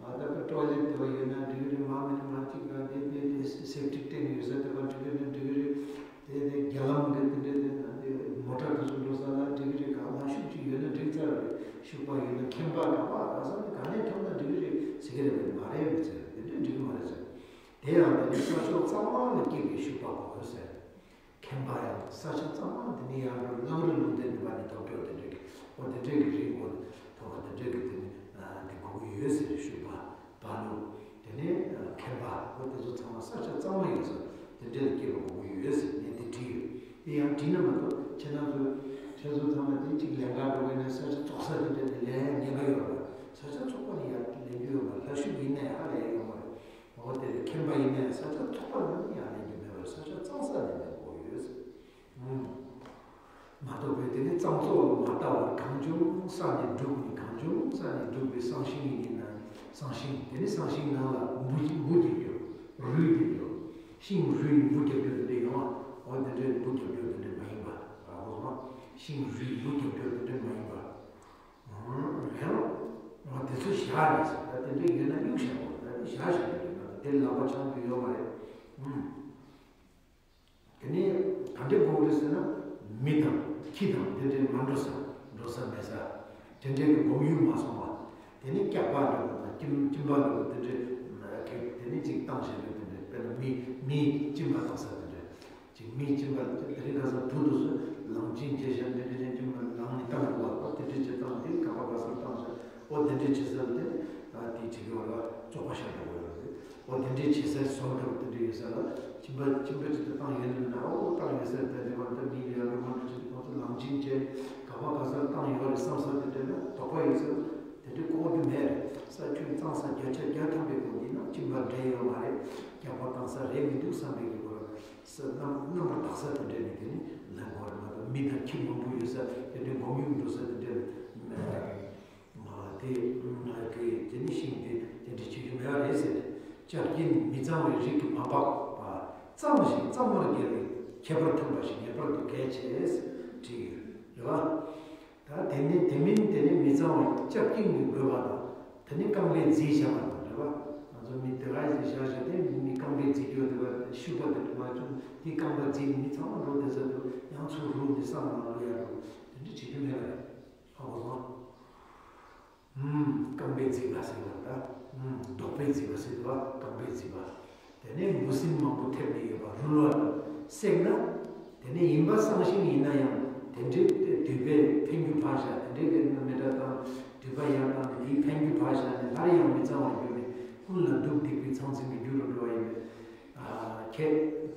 ད་ལྟ་ཊོའི་ལེཊ་དེ་བ་ཡོད་ན་འགྲིག་གི་རེད། མ་མི་ནི་མ་ཅིག་ལ་དེ་དེ་དེ་སེབ་ཊིག་ཊེང་ཡོད་ས་དེ་བ་འགྲིག་གི་རེད། འགྲིག་གི་རེད། དེ་དེ་རྒྱ་ལམ་གི་དེ་འདྲ་དེ་ན་དེ་མོ་ཊ་དེ་ཚོ་འགྲོ་ས་ལ་འགྲིག་གི་རེད། གང་ལ་ཤུགས་ཅིག་ཡོད་ན་འགྲིག་ཚར་རེད། ཤུག་པ་ཡོད་ན་མཁན་པ་ག་པ་ག་ས་ནས་ག་ནས་ཐོབ་ན་འགྲིག་གི་རེད་ཟེར་གི་རེད་པས། མ་རེད་མི་ཚེ་དེ་འདྲ་འགྲིག་གི་མ་རེད་ཟེར། དེ་ཡང་དེ་ནི་ས་ཕྱོགས་གཙང་མ་ལ་སྐྱེས་པའི་ཤུག་པ་དགོས་ཟེར། མཁན་པ་ཡང་ས་ཆ་གཙང་མ་དེ་ནི་ཡར་འགྲོ་གླང་རི་ལུང་བསྟན་འདི་པ་ནི་ཐོབ་རྒྱུ་དེ་འདྲ་གི་འོ་དེ་འདྲ་གི་རིགས་འོ་ཐོབ་པ་དེ་འདྲ་གི་དེ་ནི་དེ་དགོས་ཀྱི་ཡོད་ཟེར། ཤུག་པ། བ་ལུ། དེ་ནས་མཁན་པ་འོ་དེ་ཚོ་ཚང་མ་ས་ཆ་གཙང་མ་ཡོད་ས་དེ་འདྲ་ལ་སྐྱེས་པ་དགོས་ཀྱི་ཡོད་ཟེར་ངས་དེ་བྲིས་ཡོད། དེ་ཡང་བྲིས་ན་མ་གཏོགས་ཁྱེད་རང་ཚོ་ཁྱེད་ཚོ་ཚང་མ་དེ་གཅིག་ལས་ཀ་འགྲོ་གི་ན་ས་ཆ་ཚོགས་ས་དེ་འདྲ་ནས་ལས་ཉེན་ཁ་ཡོད་རེད། ས་ཆ་ཚོགས་པ་ནས་ཡར་ལེན་རྒྱུ་ཡོད་མ་རེད། ལྷ་ཤུག་ཡིན་ནའི་ཧ་ལས་ཡོད་མ་རེད། འོ་དེ་ལས་མཁན་པ་ཡིན་ནའི་ས་ཆ་ཚོགས་པ་ནང་ནས་ཡར་ལེན་རྒྱུ་མེད་པར་ས་ཆ་གཙང་ས་ནས་ལེན་དགོས་ཡོད་ཟེར། ཨུམ། མ་གཏོགས་པའི་དེ་ནི་གཙང་བཙོག་ལ་མ་ལྟ་བར་གང་བྱུང་ས་ནས་སྒྲུག་ནས་གང་བྱུང་ས་ནས་སྒྲུག་པའི་བསང་ཤིང་ཡིན་ན་བསང་ཤིང་དེ་ནི་བསང་ཤིང་ནང་ལ་འབུ་འབུ་རྒྱག་རྒྱུ་རུལ་རྒྱག་རྒྱུ་ཤིང་རུལ་འབུ་རྒྱག་རྒྱུ་དེ་འདྲ་ཡོང་བ། འོ་དེ་འདྲའི་འབུ་རྒྱག་རྒྱུ་དེ་འདྲ་མ་ཡིན་པ་ར་གོ་སོང་། ཤིང་རུལ་འབུ་རྒྱག་རྒྱུ་དེ་འདྲ་མ་ཡིན་པ། ཡང་། འོ་དེ་ཚོ་བཞག་ནས་ཟེར། ད་དེ་འདྲ་ཡོད་ན་གཡུག་བཞག་དགོས། ད་དེ་བཞག་བཞག་ནས་ཡོད་ན་དེ་ལག་པ་འཆང་རྒྱུ་ཡོད་མ་རེད། ཨུམ། དེ་ནས་ག་འདྲ་དགོས་རེད་ཟེར་ན། མི་དང་ཁྱི་དང་དེ་འདྲའི་མ་འགྲོ་ས་འགྲོ་ས་མེད་ས། དེ་འདྲའི་གི་སྒོམ་ཡུལ་མ་སོང་བ། དེ་ནས་སྐྱག་པ་འདྲ་བོ་དང་སྐྱིན་སྐྱིན་པ་འདྲ་བོ་དེ་འདྲའི་གི་དེ་ནས་ཅིག་བཏང་བཞག་རེད། དེ་འདྲའི་དཔེར་ན་མི་མིའི་སྐྱིན་པ་བཏང་ས་དེ་འདྲ། ཅིག་མིའི་སྦྱིན་པ་དེ་རིང་ཁ་སང་བུ་དུ་སུ་ལམ་སྦྱིན་བྱེད་བཞག་འདི་འདྲ་ཅན་སྦྱིན་པ་ནང་ནས་བཏང་དགོས་པ་དེ་འདྲ་བྱེད་སྟངས་དེ་ག་པ་ག་སར་བཏང་བཞག་འོ་དེ་འདྲ་བྱེད་ས་དེ་ཨ་དེ་བྱེད་དགོས་པ་བཙོག་པ་ཤ་འགྲོ་དགོས་ཡོད་རེད། འོ་དེ་འདྲ་བྱེད་སའི་བཟོ་འདྲ་བོ་དེ་འདྲ་ཡོད་ས་ལ་སྦྱིན་པ་སྦྱིན་པ་ཅིག་ཏུ་བཏང་ཡོད་ན་མིན་ན་འོ་བཏང་ཡོད་ས་དེ་འདྲ་བ་འདི་མི་ལ་ཡག་པོ་མ་འགྲོ་ཅིག་ཁོང་ཚོ་ལམ་སྦྱིན་བྱས་ག་པ་ག་སར་བཏང་ཡོད་རེད་བསམ་ས་དེ་འདྲ་ལ་དོགས་པ་ཡོད་ས་ལ་དེ་འདྲ་གོ་རྒྱུ་མེད་རེད། ས་ཆུ་གཙང་ས་བརྒྱ་ཆ་བརྒྱ་ཐམ་པའི་སྒོ་འདི་ན་སྦྱིན་པ་འདྲེ་ཡོད་མ་རེད། རྒྱག་པ་བཏང་ས་རེད་མི་འདུག་བསམ་པའི་གི་སྐོར། ས་རྣམ་རྣམ་པར་དག་ས་དེ་འདྲ་ནི་དེ་ནི་ལེན་དགོས་རེད་མ་གཏོགས་མི་དང་ཁྱི་མང་པོ་ཡོད་ས་དེ་འདྲའི་སྒོམ་ཡུལ་འགྲོ་ས་དེ་འདྲ་ནི་མ་དེ་མ་གི་དེ་ནི་ཤིང་དེ་དེ་འདྲ་བྱེད་རྒྱུ་མེད་པ་རེད་ཟེར། ཆར་རྐྱེན་མི་གཙང་བའི་རིགས་ཀྱིས་མ་སྦགས་པ་གཙང་ཞིང་གཙང་མར་རྒྱལ་བའི་ཁྱད་པར་ཐོན་པ་ཞིག་ངེས་པར་དུ་གལ་ཆེ་ཟེར་བྲིས་ཡོད་རེད་བ། ད་དེ་ནི་དེ་མིན་དེ་ནི་མི་གཙང་བ་སྐྱབས་ཀྱིན་གྱི་དགོས་པ་དང་དེ་ནི་རྐང་པའི་རྫས་བྱ་བ་དང་འདྲ་བ། ང་ཚོ་མི་དེ་ག་ཞིག་བཞག་བཞག་དེ་མི་རྐང་པའི་རྫས་སྐྱོ་དེ་བ་ཤུག་པ་དེ་མ་བྱུང་དེ་རྐང་པ་རྫས་མི་ཚང་མ་འགྲོ་དེ་ཟེར་དུ་ཡང་ཚུར་རུག་ནས་བསམ་མ་ལོ་ཡ་རུ་དེ་འདྲ་བྱེད་རྒྱུ་མེད་པ་རེད། ཧ་གོ་སོང་། རྐང་པས་བརྫིས་པ་ཟེར་བ་དང་། རྡོག་པས་བརྫིས་པ་ཟེར་བ། རྐང་པས་བརྫིས་པ། དེ་ནས་འབུ་སྲིན་མང་པོ་ཐེབས་ནས་ཡོད་པ་རུལ་བ་དང་བསྲེགས་ན། དེ་ནས་ཡིན་པ་སྲང་ཞིང་ཡིན་ན་ཡང་དེ་འདྲའི་དུད་པས་འཕེན་རྒྱུ་ཕར་བཞག་དེ་འདྲའི་གི་མེ་དགྲ་དང་དུད་པ་ཡར་བཏང་ནས་དེའི་འཕེན་རྒྱུ་ཕར་བཞག་ནས་སླར་ཡང་མི་གཙང་བར་གྱུར་ནས་ཀུན་ལ་སྡུག་སྡིག་པའི་ཚང་ཚིང་གི་རྒྱུ་རུ་འགྲོ་བ་ཡིན་པས། ཁྱེད་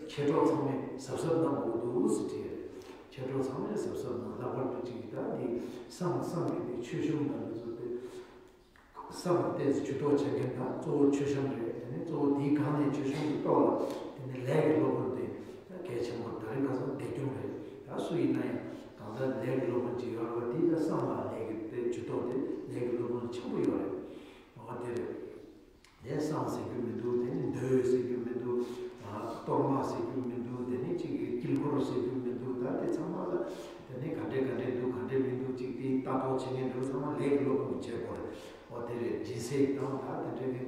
མཆེད་གྲོགས་ཚང་མས་གཟབ་གཟབ་གནང་དགོས་འདུག་ཟེར་བྲིས་ཡོད། མཆེད་གྲོགས་ཚང་མས་གཟབ་གཟབ་གནང་། ལྷག་པར་དུ་གཅིག་ད་འདི་བསང་བསང་གི་འདི་མཆོད་གཤོམ་དང་འདི་ཚོ་དེ། བསང་ལ་བལྟས་ཚེ་ཇུས་གཏོགས་བྱེད་མཁན་དང་གཙོ་བོ་མཆོད་གཤོམ་རེད། དེ་ནས་གཙོ་བོ་དེའི་སྒང་ནས་མཆོད་གཤོམ་གྱི་ཐོག་ལ་དེ་ནས་ལས་ཀྱི་སློབ་དཔོན་དེ་གལ་ཆེན་པོ་ད་རེས་ཁ་སང་འདས་སྐྱོང་རེད། ད་སུ་ཡིན་ན་ཡང་གང་ལྟར་ལས་ཀྱི་སློབ་དཔོན་ཅིག་ཡོད་རེད་བ། དེ་ད་བསང་ལ་ལས་ཀྱི་དེ་ཇུས་གཏོགས་དེ་ལས་ཀྱི་སློབ་དཔོན་ཆེན་པོ་ཡོད་རེད། འོ་དེ་རེད། དེ་བསང་ཟེར་རྒྱུ་མི་འདུག་དེ་ནི་མདོས་ཟེར་རྒྱུ་མི་འདུག་གཏོར་མ་ཟེར་རྒྱུ་མི་འདུག་དེ་ནི་གཅིག་གི་དཀྱིལ་འཁོར་ཟེར་རྒྱུ་མི་འདུག་ད་དེ་ཚང་མ་ལ་དེ་ནི་ག་འདྲས་ག་འདྲས་འདུག་ག་འདྲས་མི་འདུག་ཅིག་དེ་ལྟ་རྟོག་བྱེད་མཁན་འདུག་ཚང་མ་ལས་ཀྱི་སློབ་དཔོན་གྱི་བྱེད་སྒོ་རེད། འོ་དེ་རེད། སྦྱིན་སྲེག་དང་ད་དེ་འདྲས་དེ་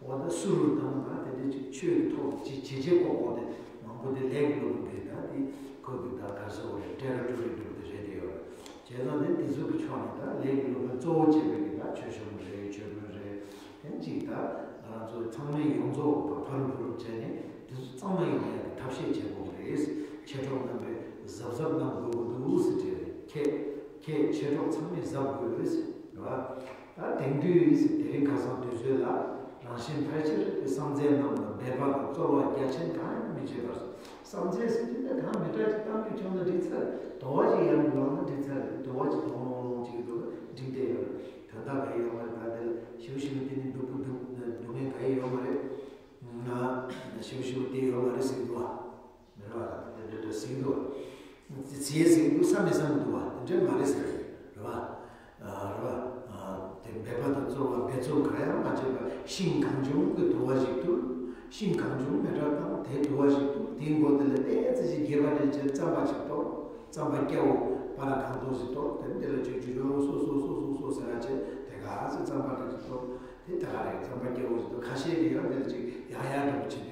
འོ་ད་གསུར་དང་ད་དེ་འདྲས་ཅིག་ཆོས་ཀྱི་ཐོག་ཅིག་བྱེད་བྱེད་ཀོ་ཀོ་དེ་མང་པོ་དེ་ལས་ཀྱི་སློབ་དཔོན་གྱི་ད་དེ་ཁོ་གི་ད་ག་རེ་ཟེར་དགོས་རེད། ཊེ་རི་ཊོ་རི་འདྲ་པོ་དེ་རེད་དེ་ཡོད་རེད། བྱས་ཙང་དེ་དེ་ཚོ་གི་ཕྱོགས་ནས་ད་ལས་ཀྱི་སློབ་དཔོན་གཙོ་བོ་བྱས་པའི་གི་ད་མཆོད་གཤོམ་རེད། མཆོད་དཔོན་རེད། དེ་གཅིག་ད་ང་རང་ཚོ་ཚང་མས་ཡོངས་རྫོགས་ཕ་རུ་ཕུ་རུ་བྱས་ནས་དེ་ཚོ་གཙང་མ་ཡོང་ཡག་གི་ཐབས་ཤེས་བྱེད་དགོས་ཀྱི་རེད། མཆེད་གྲོགས་རྣམ་པས་གཟབ་གཟབ་གནང་དགོས་ཀྱི་འདུག་ཟེར་བྲིས་རེད། ཁྱེད་ཁྱེད་མཆེད་གྲོགས་ཚང་མས་གཟབ་དགོས་རེད་ཟེར་རེད་བ། ད་དེང་དུས་ཟེར་དེ་རིང་ཁ་སང་དུས་ཚོད་ལ་རང་གཞན་ཕལ་ཆེར་གྱི་བསང་རྫས་རྣམས་ལ་འབད་པ་དང་རྩོལ་བ་རྒྱ་ཆེན་གང་ཡང་མི་བྱེད་པར། བསང་རྫས་ཟེར་གྱི་འདི་གང་མི་འདྲ་ཅིག་བཏང་རྒྱུ་བྱུང་ན་འགྲིག་ཚར་རེད། དུ་བ་ཅིག་ཡར་ལོངས་ན་འགྲིག་ཚར་རེད། དུ་བ་ཅིག་ལོང་ལོང་ལོང་ཅིག་འདུག་འགྲིག་བསྡད་ཡོད་རེད། དོན་དག་ག་ཡི་ཡོད་མ་རེད། ད་དེ་ལ་ཞིབ་ཞིབ་དེ་ནི་སྡུག་པོ་སྡུག་སྡུག་བསྔལ་ག་ཡི་ཡོད་མ་རེད། ན་ཞིབ་ཞིབ་དེ་ཡོད་མ་རེད་ཟེར་གྱི་འདུག་བ། མེད་པ་དེ་འདྲ་འདྲ་ཟེར་གྱི་འདུག་བ། ཚེ་ཟེར་གྱི་འདུག་བསམ་མི་བསམ་གྱི་འདུག་བ། དེ་འདྲ་མ་རེད་ཟེར་རེད་བ། རེད་བ། དེ་འབད་པ་དང་རྩོལ་བ་འབད་རྩོལ་གང་ཡང་མ་བྱས་པར་ཤིང་གང་བྱུང་གི་དུ་བ་ཞིག་ཏུ། ཤིང་གང་བྱུང་མེ་དྲག་དང་དེའི་དུ་བ་ཞིག་ཏུ་དེའི་མགོ་དེ་ལ་ཏོག་ཙམ་ཞིག་རྒྱས་པ་འདྲ་བྱས་རྩམ་པ་ཞིག་གཏོར། རྩམ་པ་སྐྱ་བོ་པ་ལ་གང་ཐོག་ཞིག་གཏོར། དེ་འདི་ལ་ཅིག་ཅིག་ཡོང་སོ་སོ་སོ་སོ་སོ་ཟེར་ར་བྱས་དེ་ག་ཚོད་རྩམ་པ་འདྲ་ཞིག་གཏོར། དེ་ད་ག་རེད། རྩམ་པ་སྐྱ་བོ་ཞིག་ཏུ་ཁ་ཤས་ཀྱིས་ཡང་དེ་ལ་ཅིག་ཡག་ཡག་འདྲ་པོ་བྱེད་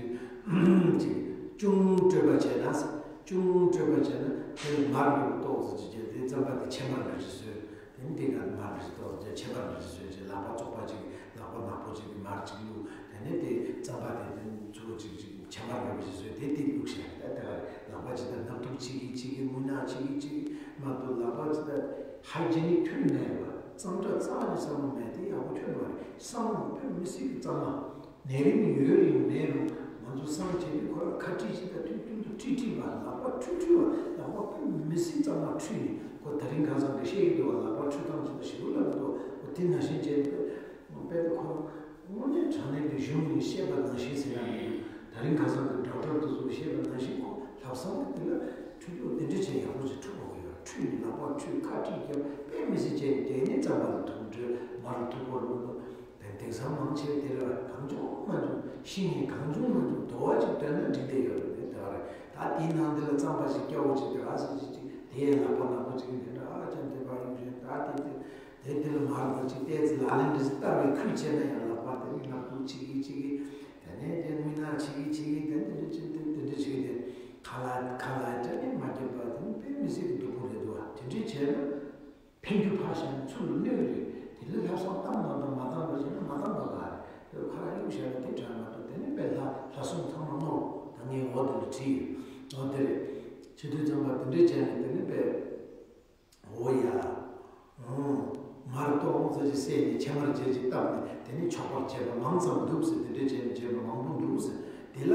དུས་ཅིག་ཅུང་སྤྲོས་པ་བྱས་ན། ཅུང་སྤྲོས་པ་བྱས་ན་དེ་ལ་མར་འདྲ་པོ་ཏོག་ཙམ་ཅིག་བྱས་དེ་རྩམ་པ་དེ་ཕྱེ་མར་འདྲ་ཞིག་བཟོས། དེ་ནི་དེ་ག་མར་འདྲ་ཞིག་ཏོག་ཙམ་ཕྱེ་མར་འདྲ་ཞིག་བཟོས་བྱས་ལག་པ་བཙོག་པ་ཅིག་ལག་པ་ནག་པོ་ཅིག་གིས་མར་ཅིག་བླུགས། དེ་ནས་དེ་རྩམ་པ་དེ་དེ་ཚུར་ཅིག་ཅིག་ཕྱེ་མར་འདྲ་པོ་ཞིག་བཟོས་དེ་དེ་བླུགས་བཞག་ད་དེ་ག་ལག་པ་ཅིག་དང་སྣ་ཐུག་ཅིག་གིས་ཅིག་གིས་རྔུལ་ནག་ཅིག་གིས་ཅིག་གིས་མ་གཏོགས་ལག་པ་ཅིག་ད་ཧའི་ཇི་ནིག་ཐོན་མེད་པ། གཙང་སྦྲ་རྩ་ནས་བསམ་བློ་མེད་དེ་ཡག་པོ་ཐོན་མ་རེད། བསམ་བློ་དཔེ་མི་སྲིད་ཀྱི་གཙང་མ། ནད་རིམས་ཡོད་རུང་མེད་རུང་ང་ཚོ་བསང་བྱེད་དུས་ཁོ་རང་ཁ་དཀྲིས་ཤིག་དང་ཐུན་ཐུན་དུ་དཀྲིས་དཀྲིས་པ། ལག་པ་འཁྲུད་འཁྲུད་པ། ལག་པ་དཔེ་མི་སྲིད་གཙང་མ་འཁྲུད་ནས་ཁོ་ད་རིང་ཁ་སང་གི་བཤད་ཀྱི་འདུག་བ། ལག་པ་འཁྲུད་སྟངས་ཅིག་ལ་ཞེ་པོ་ལབ་ཀྱི་འདུག་བ། ཁོ་དེ་ནང་བཞིན་བྱས་ཏེ་དཔེ་དེ་ཁོ་རང་དངོས་གནས་དྲང་གནས་ཀྱི་གཞུང་ནས་བཤད་པ་ནང་བཞིན་ཟེར་ཡ་མི་འདུག་ད་རིང་ཁ་སང་གི་ཌོག་ཊར་དེ་ཚོས་བཤད་པ་ནང་བཞིན་ཁོ་ལྷག་བསམ་གྱིས་དེ་ལ་འཁྲུད་རྒྱུ་དེ་འདྲ་བྱས་ཡག་པོ་ཅིག་འཁྲུད་དགོས་ཀྱི་ཡོད། འཁྲུད་ནས་ལག་པ་འཁྲུད་ཁ་དཀྲིས་རྒྱབ་དཔེ་མི་སྲིད་བྱས་ནས་དེ་ནས་རྩམ་པ་ལ་ཐུག་འགྲོ། མར་ཐུག་པར་མི་འདུག་དེང་སང་མང་ཆེ་བ་དེ་ལ་གང་བྱུང་མ་བྱུང་ཤིང་ནས་གང་བྱུང་མ་བྱུང་དུ་བ་ཅིག་བཏོན་ན་འགྲིག་བསྡད་ཡོད་རེད། དེ་ལྟར་རེད། ད་དེའི་ནང་དེ་ལ་རྩམ་པ་ཞིག་སྐྱ་བོ་ཅིག་དེ་ག་ཟེར་ཅིག་ཅིག་དེ་ཡང་ལག་པ་ནག་པོ་ཅིག་འདི་འདྲ་ཨ་ཅང་དེ་པར་ཡོང་བཞིན་ད་དེ་དེ་དེ་དེ་ལ་མར་པ་ཅིག་ཏོག་ཙམ་ལག་ལེན་འདྲ་ཞིག་བསྟར་བའི་ཁུལ་བྱས་ན་ཡང་ལག་པ་དེ་ནི་ནག་པོ་ཅིག་གིས་ཅིག་གིས་དེ་ནས་དེ་རྔུལ་ནག་ཅིག་གིས་ཅིག་གིས་དེ་འདི་འདྲ་ཅིག་དེ་འདི་འདྲ་ཅིག་དེ་ཁ་ལག་ཁ་ལག་དེ་ནི་མ་བརྒྱབ་པ་དེ་ནི་དཔེ་མི་སྲིད་ཀྱི་སྡུག་པོ་རེད་འདུག་བ། དེ་འདྲ་བྱས་ན། ཕན་རྒྱུ་ཕར་བཞག་ནས་ཚུར་ལ་གནོད་རེད། དེ་ལ་ལྷག་བསམ་བཏང་དང་དང་མ་བཏང་བ་བྱས་ན་མ་བཏང་བ་ག་རེད། དེ་ཁ་རག་གཡུག་བཞག་ན་དེ་དྲག་མ་གཏོགས་དེ་ནི་དཔེ་ལྷ་ལྷ་སྲུང་ཚང་མ་ནོར་ད་ངས་འོ་དེ་ལ་བྲིས་ཡོད། འོ་དེ་རེད། བྱེད་དུས་ཙམ་པ་དེ་འདྲས་བྱས་ནས་དེ་ནི་དཔེ། འོ་ཡ། ཨོ། མར་ཏོག་ཙམ་ཅིག་བསྲེས་ནས་ཕྱེ་མར་བྱས་ཅིག་བཏབ་ནས་དེ་ནི་ཆོག་པར་བྱས་པ་མང་ཙམ་འདུག་ཟེར། དེ་འདྲས་བྱས་ནས་བྱས་པ་མང་པོ་འདུག་ཟེར། དེ་ལ་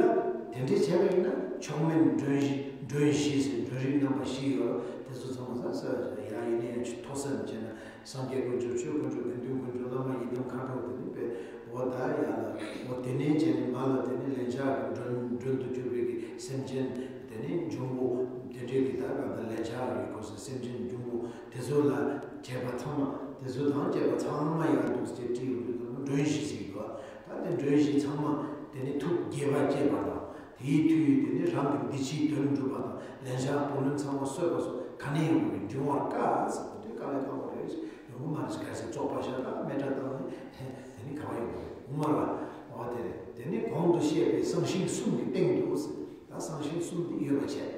དེ་འདྲས་བྱས་པ་ཡིན་ན་མཆོག་དམན་མགྲོན་བཞི་མགྲོན་བཞི་ཟེར་མགྲོན་རིགས་རྣམ་པ་བཞི་ཡོད། དེ་ཚོ་ཚང་མ་ས་ས་ཡ་ཡིན་ན་ཡང་ཆུ་ཐོག་ས་ནས་བྱས་ན་སངས་རྒྱས་དཀོན་མཆོག་ཆོས་དཀོན་མཆོག་དགེ་འདུན་དཀོན་མཆོག་བླ་མ་ཡི་དམ་མཁའ་འགྲོ་དེ་ནི་དཔེ་འོ་ད་ཡ་ལ་འོ་དེ་ནས་བྱས་ནས་མ་ལ་དེ་ནི་ལན་ཆགས་ཀྱི་མགྲོན་མགྲོན་དུ་གྱུར་པའི་གི་སེམས་ཅན་དེ་ནི་འབྱུང་པོ་དེ་འདྲའི་གི་ད་ག་ད་ལན་ཆགས་ཡོད་ཁོ་ས་སེམས་ཅན་འབྱུང་པོ་དེ་ཚོ་ལ་བྱས་པ་ཚང་མ་དེ་ཚོ་དང་བཅས་པ་ཚང་མ་ཡར་འདུག་ཟེར་བྲིས་ཡོང་དུས་མགྲོན་བཞི་ཟེར་གི་འདུག་ད་དེ་མགྲོན་བཞི་ཚང་མ་དེ་ནི་ཐུགས་དགྱེས་པ་སྐྱེས་པ་དང་། དེའི་མཐུ་ཡིས་དེ་ནི་རང་གི་འདི་ཕྱིའི་དོན་འགྲུབ་པ་དང་ལན་ཆགས་བུ་ལོན་ཚང་མ་གསོས་པ་སོགས་ག་ནས་ཡོང་གི་རེད། འབྱུང་བར་དཀའ་ཟེར་དེ་དཀའ་ལས་ཁག་པོ་རེད། ཡོང་གི་མ་རེད། གལ་སྲིད་བཙོག་པ་ཤ་སྟག་མེ་དགྲ་བཏང་ནས་དེ་ནི་ག་བ་ཡོང་གི་རེད། ཡོང་མ་རེད་པ། འོ་དེ་རེད། དེ་ནི་གོང་དུ་བཤད་པའི་བསང་ཤིང་གསུམ་གྱི་སྟེང་དུ་ཟེར། ད་བསང་ཤིང་གསུམ་དེ་ཡོད་པ་བྱས་རེད་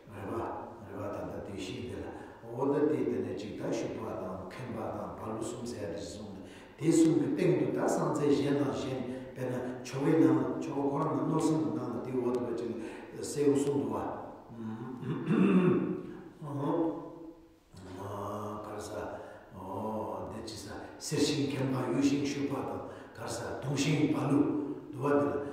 པ། རེད་པ། ད་ལྟ་དེ་ཤིང་དེ་ལ་འོ་ད་དེ་དེ་ནས་ཅིག་ད་ཤུག་པ་དང་མཁན་པ་དང་བ་ལུ་གསུམ་ཟེར་ཡ་དེ་གསུམ་ནས། དེ་གསུམ་གྱི་སྟེང་དུ་ད་སངས་རྒྱས་གཞན་དང་གཞན། དཔེར་ན་ཆོ་གའི་ནང་ལ། ཆོ་ག་ཁོ་རང་ལ་མནོ་བསམ་གྱི་ནང་ལ་དེའི་འོག་ཏུ་བ་ཅིག་གསལ་པོ་གསུངས་འདུག་བ། གར་ས། འོ་འདི་ཅི་ས། གསེར་ཞིང་མཁན་པ་གཡུ་ཞིང་ཕྱུག་པ་དང་། གར་ས། དུང་ཞིང་བ་ལུ། འདུ་བ་འདི་ལ།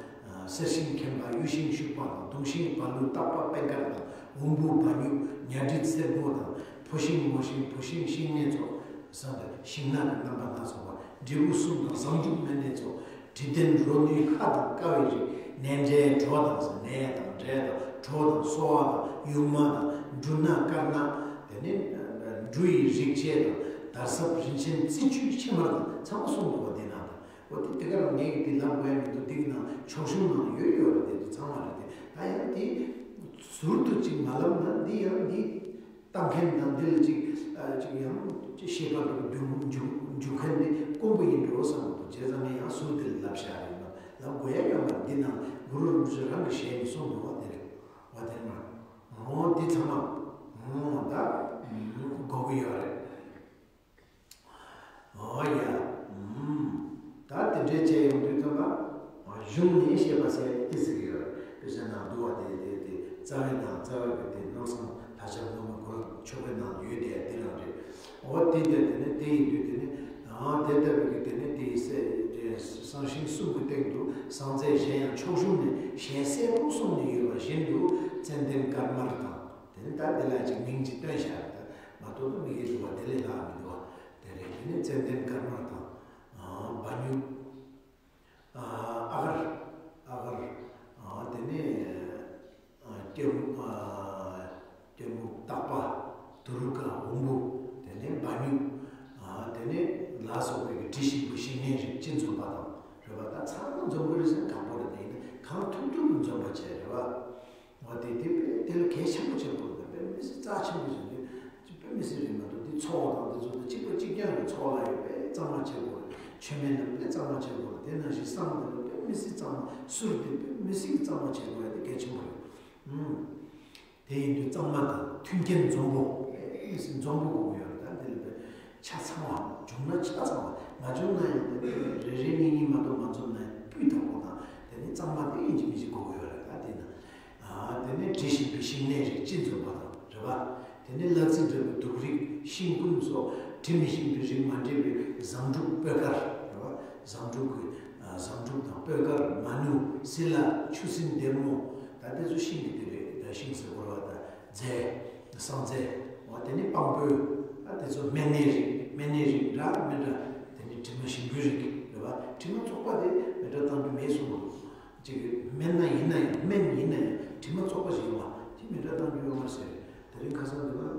གསེར་ཞིང་མཁན་པ་གཡུ་ཞིང་ཕྱུག་པ་དང་། དུང་ཞིང་བ་ལུ་སྟག་པ་པད་དཀར་དང་། འོམ་བུ་བ་སྨྱུག་ཉ་སྦྲིད་སེར་པོ་དང་། ཕོ་ཞིང་མོ་ཞིང་བུ་ཞིང་ཤིང་ནག་ཚོགས། ས་འདི་ཤིང་ནག་གི་རྣམ་པ་སྣ་ཚོགས་པ། འབྲས་བུ་གསུམ་དང་བཟང་དྲུག་སྨན་སྣ་ཚོགས། དྲི་ལྡན་རོ་ནུས་ཁ་དང་ཀ་བའི་རིགས། ནས་འབྲས་གྲོ་དང་ཟེར། ནས་དང་འབྲས་དང་གྲོ་དང་སོལ་བ་དང་ཡུངས་མ་དང་འབྲུ་སྣ་དཀར་སྣ། དེ་ནས་འབྲུ་ཡི་རིགས་བཅས་དང་། དར་ཟབ་རིན་ཆེན་རྩི་བཅུད་ཕྱེ་མར་དང་། ཚང་མ་གསུངས་འདུག་བ། འདི་ནང་དུ། འོ་དེ་དེ་ག་རང་ངས་ཀྱི་དེ་ལབ་དགོས་ཡ་མི་འདུག། དེ་གི་ནང་ཆོག་གཞུང་ནང་ཡོད་ཡོད་རེད། དེ་དེ་ཚང་མ་རེད། དེ་ད་ཡང་དེ་ཟུར་དུ་ཅིག་མ་ལབ་ན། འདི་ཡང་འདི་ལྟ་མཁན་དང་། འདི་ལ་ཅིག་ཨ་ཅིག་ཡང་ཅིག་ཤེས་པ་འདུག་འཇུག་འཇུག་འཇུག་མཁན་དེ་དཀོན་པོ་ཡིན་འགྲོ་བསམ་གྱི་འདུག། བྱས་ཙང་ངས་ཡང་ཟུར་དེ་ལ་ལབ་བཞག་རེད། ལབ་དགོས་ཡ་ཡོད་མ་རེད། འདི་ནང་གུ་རུ་རིན་པོ་ཆེ་རང་གི་ཞལ་ནས་གསུངས་འདུག་བ། དེ་རེད་བ། དེ་མ། འོ་འདི་ཚང་མ། འོ་ད་གོ་གི་ཡོད་རེད། འོ་ཡ། ཨུམ། ད་དེ་འདྲའི་བྱས་ཡོང་དུས་ཙམ་པ། གཞུང་ནས་བཤད་པ་ཟེར་ཏི་ཟེར་གི་ཡོད་རེད། དཔེ་ཆ་ནང་འདུག་བ། དེ་དེ་དེ་རྩ་བའི་ནང་རྩ་བའི་གི་དེ་མནོ་བསམ་ལྷ་ཆགས་ངོ་མ་གོ་ཆོ་གའི་ནང་ཡོད་དེ་དེ་རང་རེད། འོ་དེ་དེ་དེ་ནི་དེ་ཡིན་དུས་དེ་ནི། ཨ་དེ་ལྟ་བུའི་གི་དེ་ནི་དེ་ཡི་སེ་དེ་གསང་ཞིང་གསུམ་གྱི་སྟེང་དུ་སངས་རྒྱས་གཞན་ཡང་ཆོག་གཞུང་ནས་ཞལ་གསལ་པོ་གསུངས་ནས་ཡོད་པ་བཞིན་དུ། ཙན་དན་དཀར་དམར་དང་། དེ་ནི་ད་དེ་ལ་ཅིག་མིང་ཅིག་བཏོན་བཞག་རེད། ད་མ་གཏོགས་ད་མི་གི་འདུག་བ། དེ་ལས་ལྷག་མི་འདུག་བ། དེ་རེད། དེ་ནི་ཙན་དན་དཀར་དམར་དང་། ཨ་བ་སྨྱུག་ཨ་ཨ་གར། ཨ་གར། ཨ་དེ་ནི་ཨ་སྐྱེམ། ཨ་སྐྱེམ་བུ་སྟག་པ། དུ་རུ་ཀ། འོམ་བུ། དེ་ནི་བ་སྨྱུག་ཨ་དེ་ནི་ལ་སོགས་པའི་གི་དྲི་ཞིམ་པོ་ཤིང་སྣའི་རིགས་ཅི་འཛོམས་པ་དང་། རེད་བ། ད་ཚང་མ་འཛོམས་པོ་རེད་ཟེར། གང་པོ་རེད། དེ་ཡིན་ན་གང་ཐུབ་ཐུབ་ཏུ་འཛོམས་པ་བྱས། རེད་བ། འོ་དེ་དེ་དཔེ་དེ་ལ་གལ་ཆེན་པོ་ཆེན་པོ་རེད། དཔེ་མི་སྲིད་རྩ་ཆེན་པོ་ཞིག་རེད། དཔེ་མི་སྲིད་རེད་མ་གཏོགས། འདི་ཚོགས་དང་འདི་ཚོ་དང་གཅིག་པ་གཅིག་རྐྱང་གི་ཚོགས་ལ་ཡོད། དཔེ་གཙང་མ་བྱེད་དགོས་རེད། མཆོད་མེ་འདི་དཔེ་གཙང་མ་བྱེད་དགོས་རེད། དེ་ནང་བཞིན་བསང་འདི་ལ་དཔེ་མི་སྲིད་གཙང་མ། གསུར་འདི་དཔེ་མི་སྲིད་གཙང་མ་བྱེད་དགོས་ཡ་དེ་གལ་ཆེན་པོ་རེད། ཨུམ། དེ་ཡིན་དུས་གཙང་མ་དང་མཐུན་རྐྱེན་འཛོམས་པོ། དཔེ་མི་སྲིད་འཛོམས་པོ་དགོས་ཀྱི་ཡོད་རེད། ད་འདི་ལ་དཔེ་ཆ་ཚང་བ། བྱུང་ན་ཆ་ཚང་བ། མ་བྱུང་ན་ཡང་དེ་རེ་རེ་གཉིས་གཉིས་མ་གཏོགས་མ་འཛོམས་ན་ཡང་སྤུས་དག་པོ་དང་། དེ་ནི་གཙང་མ་དེ་ཡིན་གཅིག་མིན་གཅིག་དགོས་ཀྱི་ཡོད་རེད། ད་དེ་ན། ཨ་དེ་ནས་དྲི་ཞིམ་པའི་ཤིང་སྣའི་རིགས་ཅི་འཛོམས་པ་དང་། རེད་བ། དེ་ནས་གླ་རྩི་འདྲ་བའི་དུག་རིགས་ཤིང་ཀུན་སོགས། དྲི་མི་ཞིམ་པའི་རིགས་མ་འདྲེས་པའི་བཟང་དྲུག་སྤོས་དཀར། རེད་བ། བཟང་དྲུག་གི་ཨ་བཟང་དྲུག་དང་། སྤོས་དཀར། མ་ནུ། སི་ལ། ཆུ་སྲིན་སྡེར་མོ། ད་དེ་ཚོ་ཤིང་གི་དེ་རེད། ད་ཤིང་ཟེར་དགོས་རེད་བ། ད་རྫས། སྲང་རྫས། འོ་དེ་ནས་སྤང་སྤོས། ད་དེ་ཚོ་སྨན་སྣའི་རིགས། སྨན་སྣའི་རིགས་འདྲ་མི་འདྲ། དེ་ནས་དྲི་མ་ཞིམ་པོའི་རིགས། རེད་བ། དྲི་མ་བཙོག་པ་དེ་མི་འདྲ་བཏང་རྒྱུ་མེད་གསུངས་འདུག། ཅིག་སྨན་སྣ་ཡིན་ན་ཡང་། སྨན་ཡིན་ན་ཡང་དྲི་མ་བཙོག་པ་ཞིག་ཡོང་བ་དེ་མི་འདྲ་བཏང་རྒྱུ་ཡོད་མ་རེད་ཟེར། དེ་རིང་ཁ་སང་འདི་ན་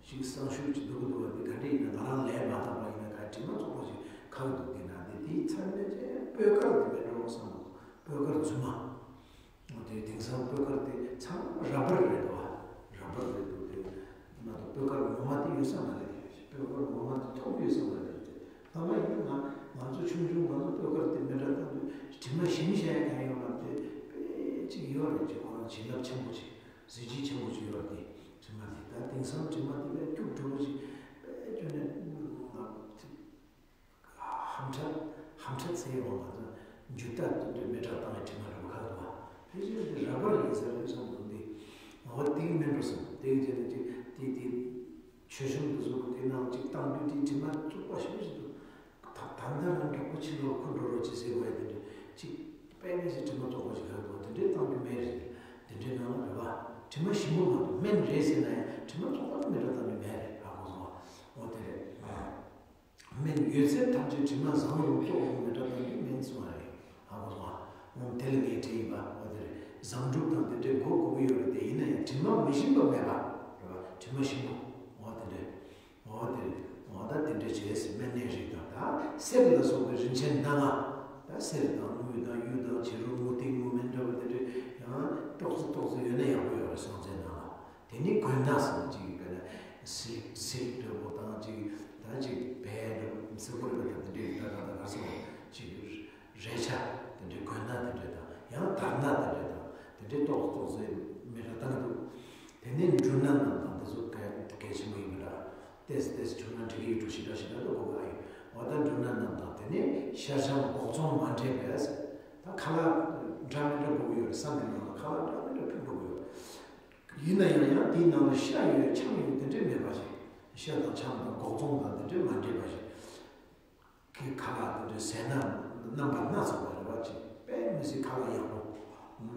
ཞིག་བསང་ཤུགས་ཀྱི་འདུག་འདུག་བ། འདི་ག་འདྲ་ཡིན་ན། ང་རང་ལས་མ་དག་པ་ཡིན་ན། ག་དྲི་མ་བཙོག་པ་ཞིག་ཁ་གི་འདུག། འདི་ན་འདི་དེའི་ཚབ་ནས་ཅེ་སྤོས་དཀར་དེ་མེད་འགྲོ་བསམ་འདུག། སྤོས་དཀར་རྫུན་མ། འོ་དེ་དེང་སང་སྤོས་དཀར་དེ་ཚང་མ་ར་བར་རེད་འདུག་བ། ར་བར་རེད་འདུག། དེ་མ་གཏོགས་སྤོས་དཀར་ངོ་མ་དེ་ཡོད་ས་མ་རེད། སྤོས་དཀར་ངོ་མ་དེ་ཐོབ་ཡོད་ས་མ་རེད། ད་མ་ཡིན་ན་ང་ང་ཚོ་ཆུང་ཆུང་ང་ཚོ་སྤོས་དཀར་དེ་མི་འདྲ་བཏང་དུས་དྲི་མ་ཞིམ་བྱ་ཡ་གང་ཡོད་མ་རེད། དཔེ་ཅིག་ཡོད་རེད། ཅིག་ཁོ་རང་བྱིན་རླབས་ཆེན་པོ་ཅིག། གཟི་བརྗིད་ཆེན་པོ་ཅིག་ཡོད་རེད། དེ་དྲི་མ་དེ། ད་དེང་སང་དྲི་མ་དེ་དཔེ་སྐྱུག་བྲོ་བོ་ཅིག། དཔེ་ཁྱོད་ནས་ང་ཧམ་ཁྲ་ཧམ་ཁྲ་ཚེ་ཡོང་བ་དང་། འཇུ་ལྟ་དུ་དུ་མེ་དྲག་བཏང་བའི་དྲི་མ་རུ་ཁ་དུ་བ། ཕལ་ཆེར་དེ་ར་བར་ཡིན་ས་རེད་བསམ་འདུག། འདི་འོ་དེ་གི་མིན་འགྲོ་བསམ། དེ་གི་རྗེས་ནས་ཅིག་དེ་དེ་ཆོས་གཞུང་དུ་སོགས་དེ་ནང་ཅིག་བཏང་དུས་དེ་དྲི་མ་བཙོག་པ་ཞེ་པོ་ཞིག་འདུག། ད་ད་ལྟ་ང་མགྱོགས་པོ་ཕྱི་ལོགས་འཁོར་འགྲོ་རོགས་ཅེས་ཟེར་བ་ཡི་དེ་འདྲ་ཅིག་དཔེ་མི་སྲིད་དྲི་མ་བཙོག་པ་ཞིག་ཁ་དུ་བ། དེ་འདྲའི་བཏང་རྒྱུ་མེད་རེད། དེ་འདྲའི་ནང་ལ་རེད་བ། དྲི་མ་ཞིམ་པོ་མ་གཏོགས། སྨན་རེད་ཟེར་ན་ཡང་དྲི་མ་བཙོག་པ་དེ་མི་འདྲ་བཏང་རྒྱུ་མེད་རེད། ཧ་གོ་སོང་བ། འོ་དེ་རེད། སྨན་ཡོད་ཚད་ཐམས་ཅད་དྲི་མ་བཟང་རུང་བཙོག་རུང་མི་འདྲ་བཏང་རྒྱུ་མིན་གསུང་བ་རེད། ཧ་གོ་སོང་ཨ། འོ་དེ་ལ་ངས་དྲིས་ཡིན་པ། འོ་དེ་རེད། བཟང་དྲུག་དང་དེ་འདྲའི་གོ་དགོས་ཀྱི་ཡོད་རེད། དེ་ཡིན་ན་ཡང་དྲི་མ་མི་ཞིམ་པ་མེད་པ་རེད་བ། དྲི་མ་ཞིམ་པོ། འོ་དེ་འདྲ། འོ་དེ་རེད། འོ་ད་དེ་འདྲ་བྱས་སྨན་སྣའི་རིགས་དང་། ད་གསེར་ལ་སོགས་པའི་རིན་ཆེན་སྣ་ལྔ། ད་གསེར་དང་དངུལ་དང་གཡུ་དང་བྱུ་རུ་མུ་ཏིག་མུ་མེན་འདྲ་བ་དེ་འདྲ་ཡང་ཏོག་ཙི་ཏོག་ཙི་ཡོད་ན་ཡག་པོ་ཡོད་རེད། སྲང་རྫས་ནང་ལ། དེ་ནི་གོས་སྣ་ཟེར་ན་ཅིག་གི་ག་ནས་སིལ་སིལ་འདྲ་པོ་དང་། ཅིག་ད་ཅིག་བལ་འདྲ་པོ་ཟེར་དགོས་རེད་པ། ད་དེ་འདྲའི་ད་ད་ད་ག་ཟེར་བ། ཅིག་རས་ཆ་དེ་འདྲའི་གོས་སྣ་དེ་འདྲ་དང་། ཡང་དར་སྣ་དེ་འདྲ་དང་། དེ་འདྲའི་ཏོག་ཏོག་ཙེ་མི་འདྲ་བཏང་འདུག། དེ་ནས་འབྲུ་སྣ་རྣམས་དང་། དེ་ཚོ་གལ་གལ་ཆེན་པོ་ཡིན་པ་འདྲ། ཏེས་ཏེས་འབྲུ་སྣ་འབྲི་གི་ཡོད་འགྲོ། ཞེ་དྲག་ཞེ་དྲག་ཏུ་གོ་གི་ཨ་ཡོད། འོ་ད་འབྲུ་སྣ་རྣམས་དང་། དེ་ ཤ་ཆང་སྒོག་བཙོང་མ་འདྲེས་པས། ད་ཁ་ལག་འདྲ་མི་འདྲ་དགོས་ཀྱི་ཡོད་རེད། བསམ་གྱི་ནང་ལ་ཁ་ལག་འདྲ་མི་འདྲ་ཕུལ་དགོས་ཀྱི་ཡོད། ཡིན་ན་ཡང་ཡང་དེའི་ནང་ལ་ཤ་ཡོད་ཆང་ཡོད་དེ་འདྲས་མེད་པ་ཞིག་ཤ་དང་ཆང་དང་སྒོག་བཙོང་དང་དེ་འདྲས་མ་འདྲེས་པ་ཞིག་གི་ཁ་ལག་དེ་འདྲའི་ཟས་སྣ་རྣམ་པ་སྣ་ཚོགས་པ་རེད་བ། ཅིག་དཔེ་མི་སྲིད་ཁ་ལག་ཡག་པོ་